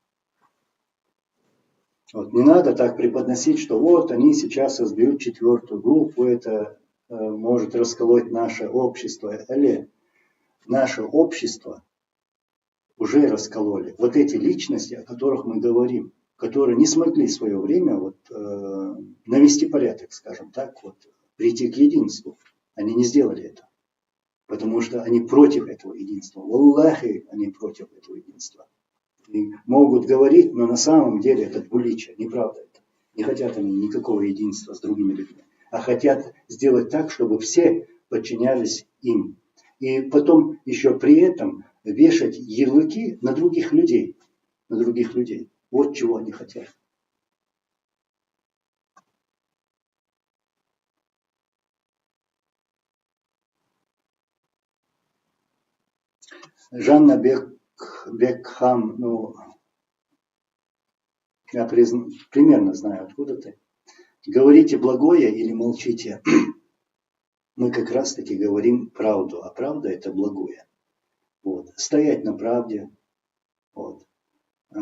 Вот. Не надо так преподносить, что вот они сейчас создают четвёртую группу, это, э, может расколоть наше общество. Или наше общество уже раскололи. Вот эти личности, о которых мы говорим, которые не смогли в свое время вот, э, навести порядок, скажем так, вот, прийти к единству. Они не сделали это, потому что они против этого единства. Валлахи, они против этого единства. И могут говорить, но на самом деле это двуличие, неправда это. Не хотят они никакого единства с другими людьми, а хотят сделать так, чтобы все подчинялись им. И потом еще при этом вешать ярлыки на других людей, на других людей. Вот чего они хотят. Жанна Бек-, Бекхам, ну, я призн-, примерно знаю, откуда ты. Говорите благое или молчите. Мы как раз-таки говорим правду, а правда — это благое. Вот. Стоять на правде. Вот. Э,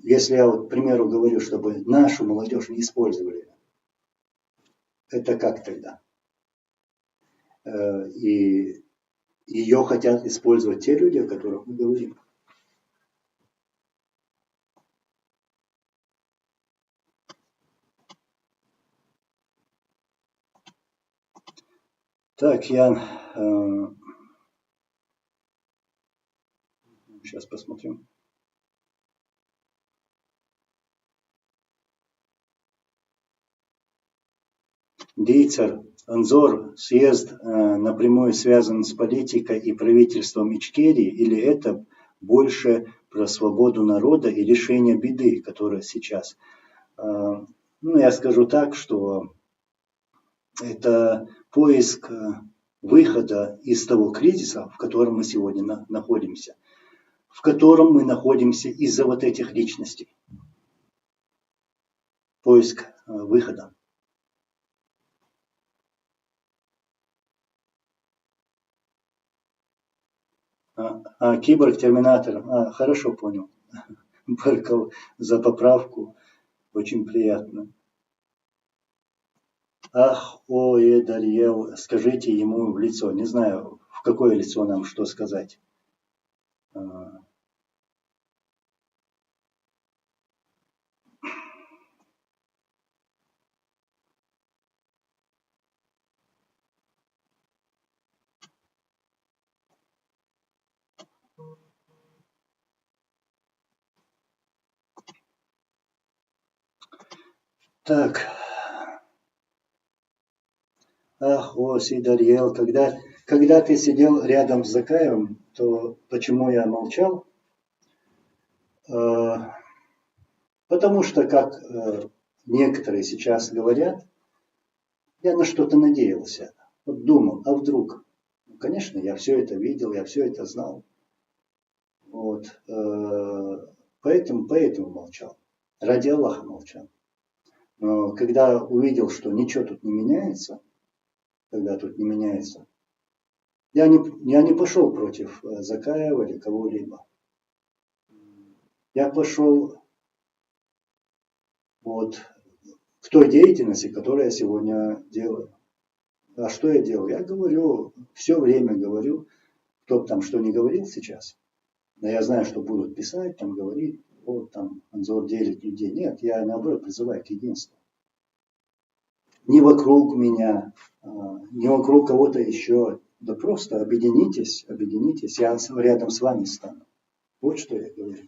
если я вот, к примеру, говорю, чтобы нашу молодежь не использовали, это как тогда? Э, и ее хотят использовать те люди, о которых мы говорим. Так, я, э, сейчас посмотрю. Дийцар, Анзор, съезд, э, напрямую связан с политикой и правительством Ичкерии, или это больше про свободу народа и решение беды, которая сейчас? Э, ну, я скажу так, что это поиск, э, выхода из того кризиса, в котором мы сегодня на-, находимся, в котором мы находимся из-за вот этих личностей. Поиск, э, выхода. А, а, киборг-терминатор. А, хорошо понял. Баркал за поправку. Очень приятно. Ах, о, э, Дарьел, скажите ему в лицо. Не знаю, в какое лицо нам что сказать. А. Так. Ах, о, Сидарьел, когда, когда ты сидел рядом с Закаевым, то почему я молчал? Э, потому что, как, э, некоторые сейчас говорят, я на что-то надеялся. Вот думал, а вдруг? Ну, конечно, я всё это видел, я всё это знал. Вот, э, поэтому, поэтому молчал. Ради Аллаха молчал. Но когда увидел, что ничего тут не меняется, когда тут не меняется, я не, я не пошёл против, э, Закаева или кого-либо. Я пошёл вот к той деятельности, которую я сегодня делаю. А что я делаю? Я говорю, всё время говорю, кто б там что ни говорил сейчас. Но я знаю, что будут писать, там говорить, вот там Анзор делит людей. Нет, я наоборот призываю к единству. Не вокруг меня, а, не вокруг кого-то ещё. Да просто объединитесь, объединитесь. Я с-, рядом с вами стану. Вот что я говорю.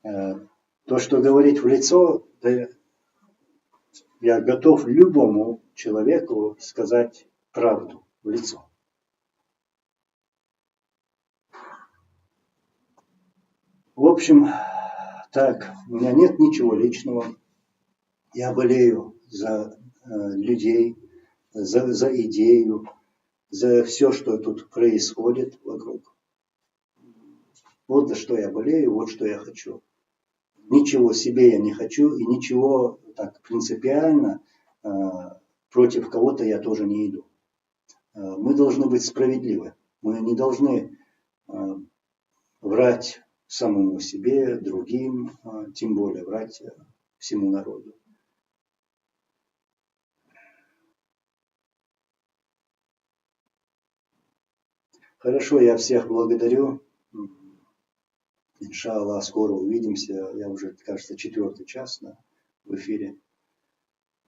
Э, то, что говорить в лицо, да, я готов любому человеку сказать правду в лицо. В общем, Так, у меня нет ничего личного. Я болею за э, людей, за, за идею, за все, что тут происходит вокруг. Вот за что я болею, вот что я хочу. Ничего себе я не хочу и ничего так принципиально, э, против кого-то я тоже не иду. Э, мы должны быть справедливы. Мы не должны э, врать самому себе, другим, э, тем более врать э, всему народу. Хорошо, я всех благодарю. Иншаллах, скоро увидимся. Я уже, кажется, четвертый час на, в эфире.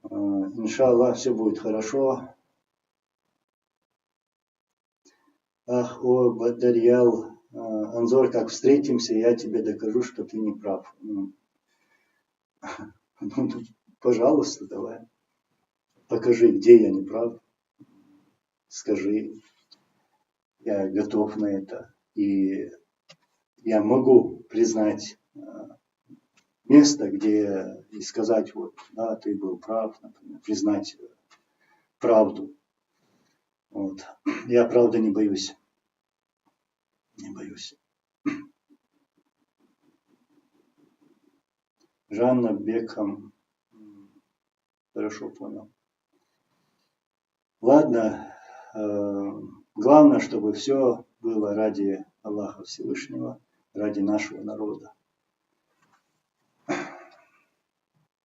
Э, Иншаллах, все будет хорошо. Ах, о, Бадарьял, э, Анзор, как встретимся, я тебе докажу, что ты не прав. Ну, ну, пожалуйста, давай. Покажи, где я не прав. Скажи, я готов на это. И я могу признать э, место, где и сказать, вот, да, ты был прав, например, признать э, правду. Вот. Я правда не боюсь. Не боюсь. Жанна Бекхэм. Хорошо понял. Ладно. Э, главное, чтобы все было ради Аллаха Всевышнего, ради нашего народа.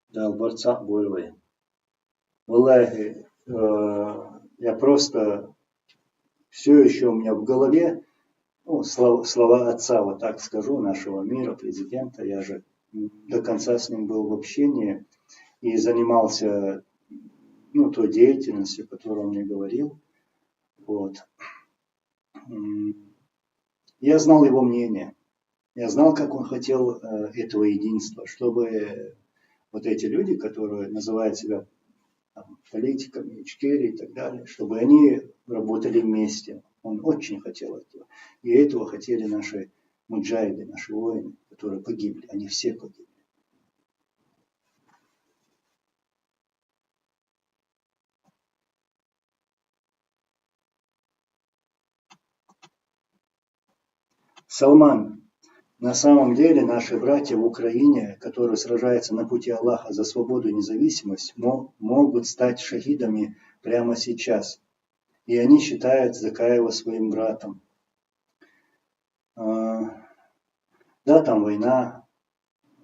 Да, Албарцах Бойлой. Валлахи, э, я просто все еще у меня в голове ну, слова, слова отца, вот так скажу, нашего мира, президента. Я же до конца с ним был в общении и занимался ну, той деятельностью, которую он мне говорил. Вот. Я знал его мнение. Я знал, как он хотел э, этого единства, чтобы вот эти люди, которые называют себя там, политиками Ичкерии и так далее, чтобы они работали вместе. Он очень хотел этого. И этого хотели наши муджахиды, наши воины, которые погибли. Они все погибли. Салман, на самом деле наши братья в Украине, которые сражаются на пути Аллаха за свободу и независимость, мо- могут стать шахидами прямо сейчас. И они считают Закаева своим братом. А, да, там война,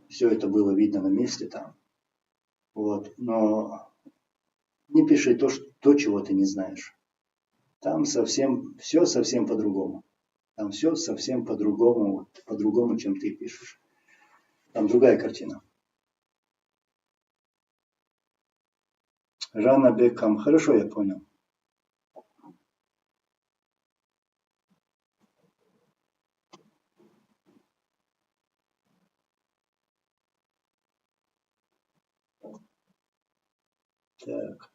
все это было видно на месте там. Вот, но не пиши то, что, то, чего ты не знаешь. Там совсем, все совсем по-другому. Там все совсем по-другому, вот, по-другому, чем ты пишешь. Там другая картина. Жанна Бекхэм. Хорошо, я понял. Так.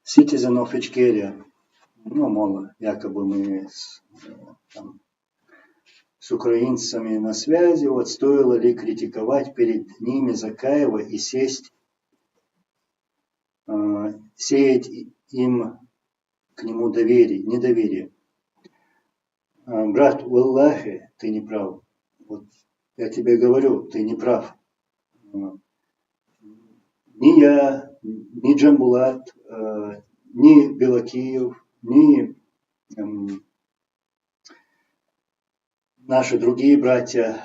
Citizen of Ичкерия. Ну, мол, якобы мы с, э, там, с украинцами на связи, вот стоило ли критиковать перед ними Закаева и сесть, э, сеять им к нему доверие, недоверие. Э, Брат, валлахи, ты не прав. Вот я тебе говорю, ты не прав. Э, Ни я, ни Джамбулат, э, ни Белокиев, ни эм, наши другие братья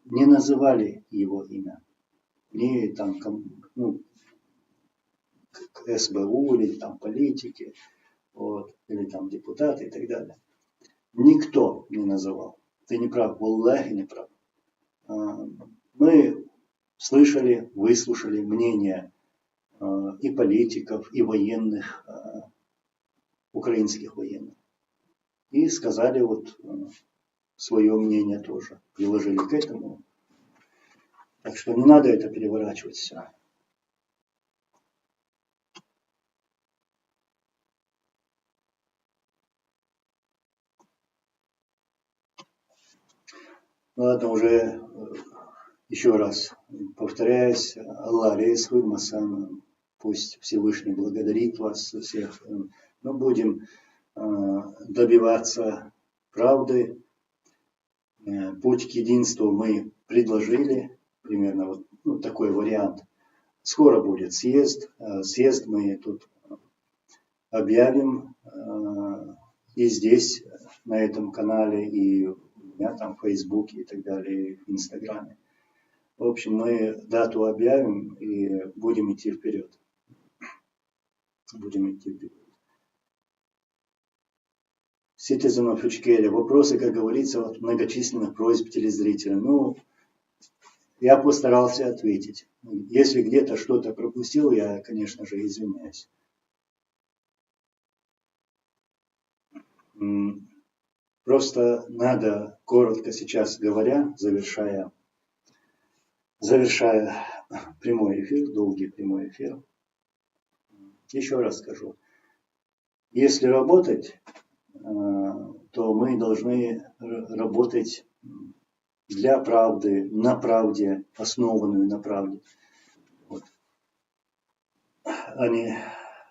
не называли его имя. Ни там, ком- ну, к- к- СБУ или там политики, вот, или там депутаты и так далее. Никто не называл. Ты не прав, валлахи не прав. А, Мы слышали, выслушали мнение э, и политиков, и военных, э, украинских военных. И сказали вот свое мнение тоже, приложили к этому. Так что не надо это переворачивать все. Ладно, уже э, еще раз повторяюсь, Аллах рейсхуй масан, пусть Всевышний благодарит вас всех. Э, мы будем э, добиваться правды. Э, путь к единству мы предложили, примерно вот ну, такой вариант. Скоро будет съезд. Э, съезд мы тут объявим э, и здесь, на этом канале, и у меня там в Фейсбуке и так далее, и в Инстаграме. В общем, мы дату объявим и будем идти вперед. Будем идти вперед. Citizen of Ичкерия. Вопросы, как говорится, от многочисленных просьб телезрителя. Ну, я постарался ответить. Если где-то что-то пропустил, я, конечно же, извиняюсь. Просто надо коротко сейчас говоря, завершая, завершая прямой эфир, долгий прямой эфир, еще раз скажу, если работать, э, то мы должны работать для правды, на правде, основанную на правде. Вот. А не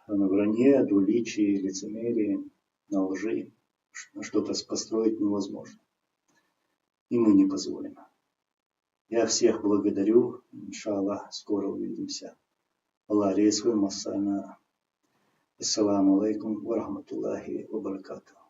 на вранье, двуличии, лицемерии, на лжи. Что-то построить невозможно. И мы не позволим. Я всех благодарю. Иншаллах, скоро увидимся. Аллах рейсхуй масан. Ассаламу алейкум ва рахматуллахи ва баракатух.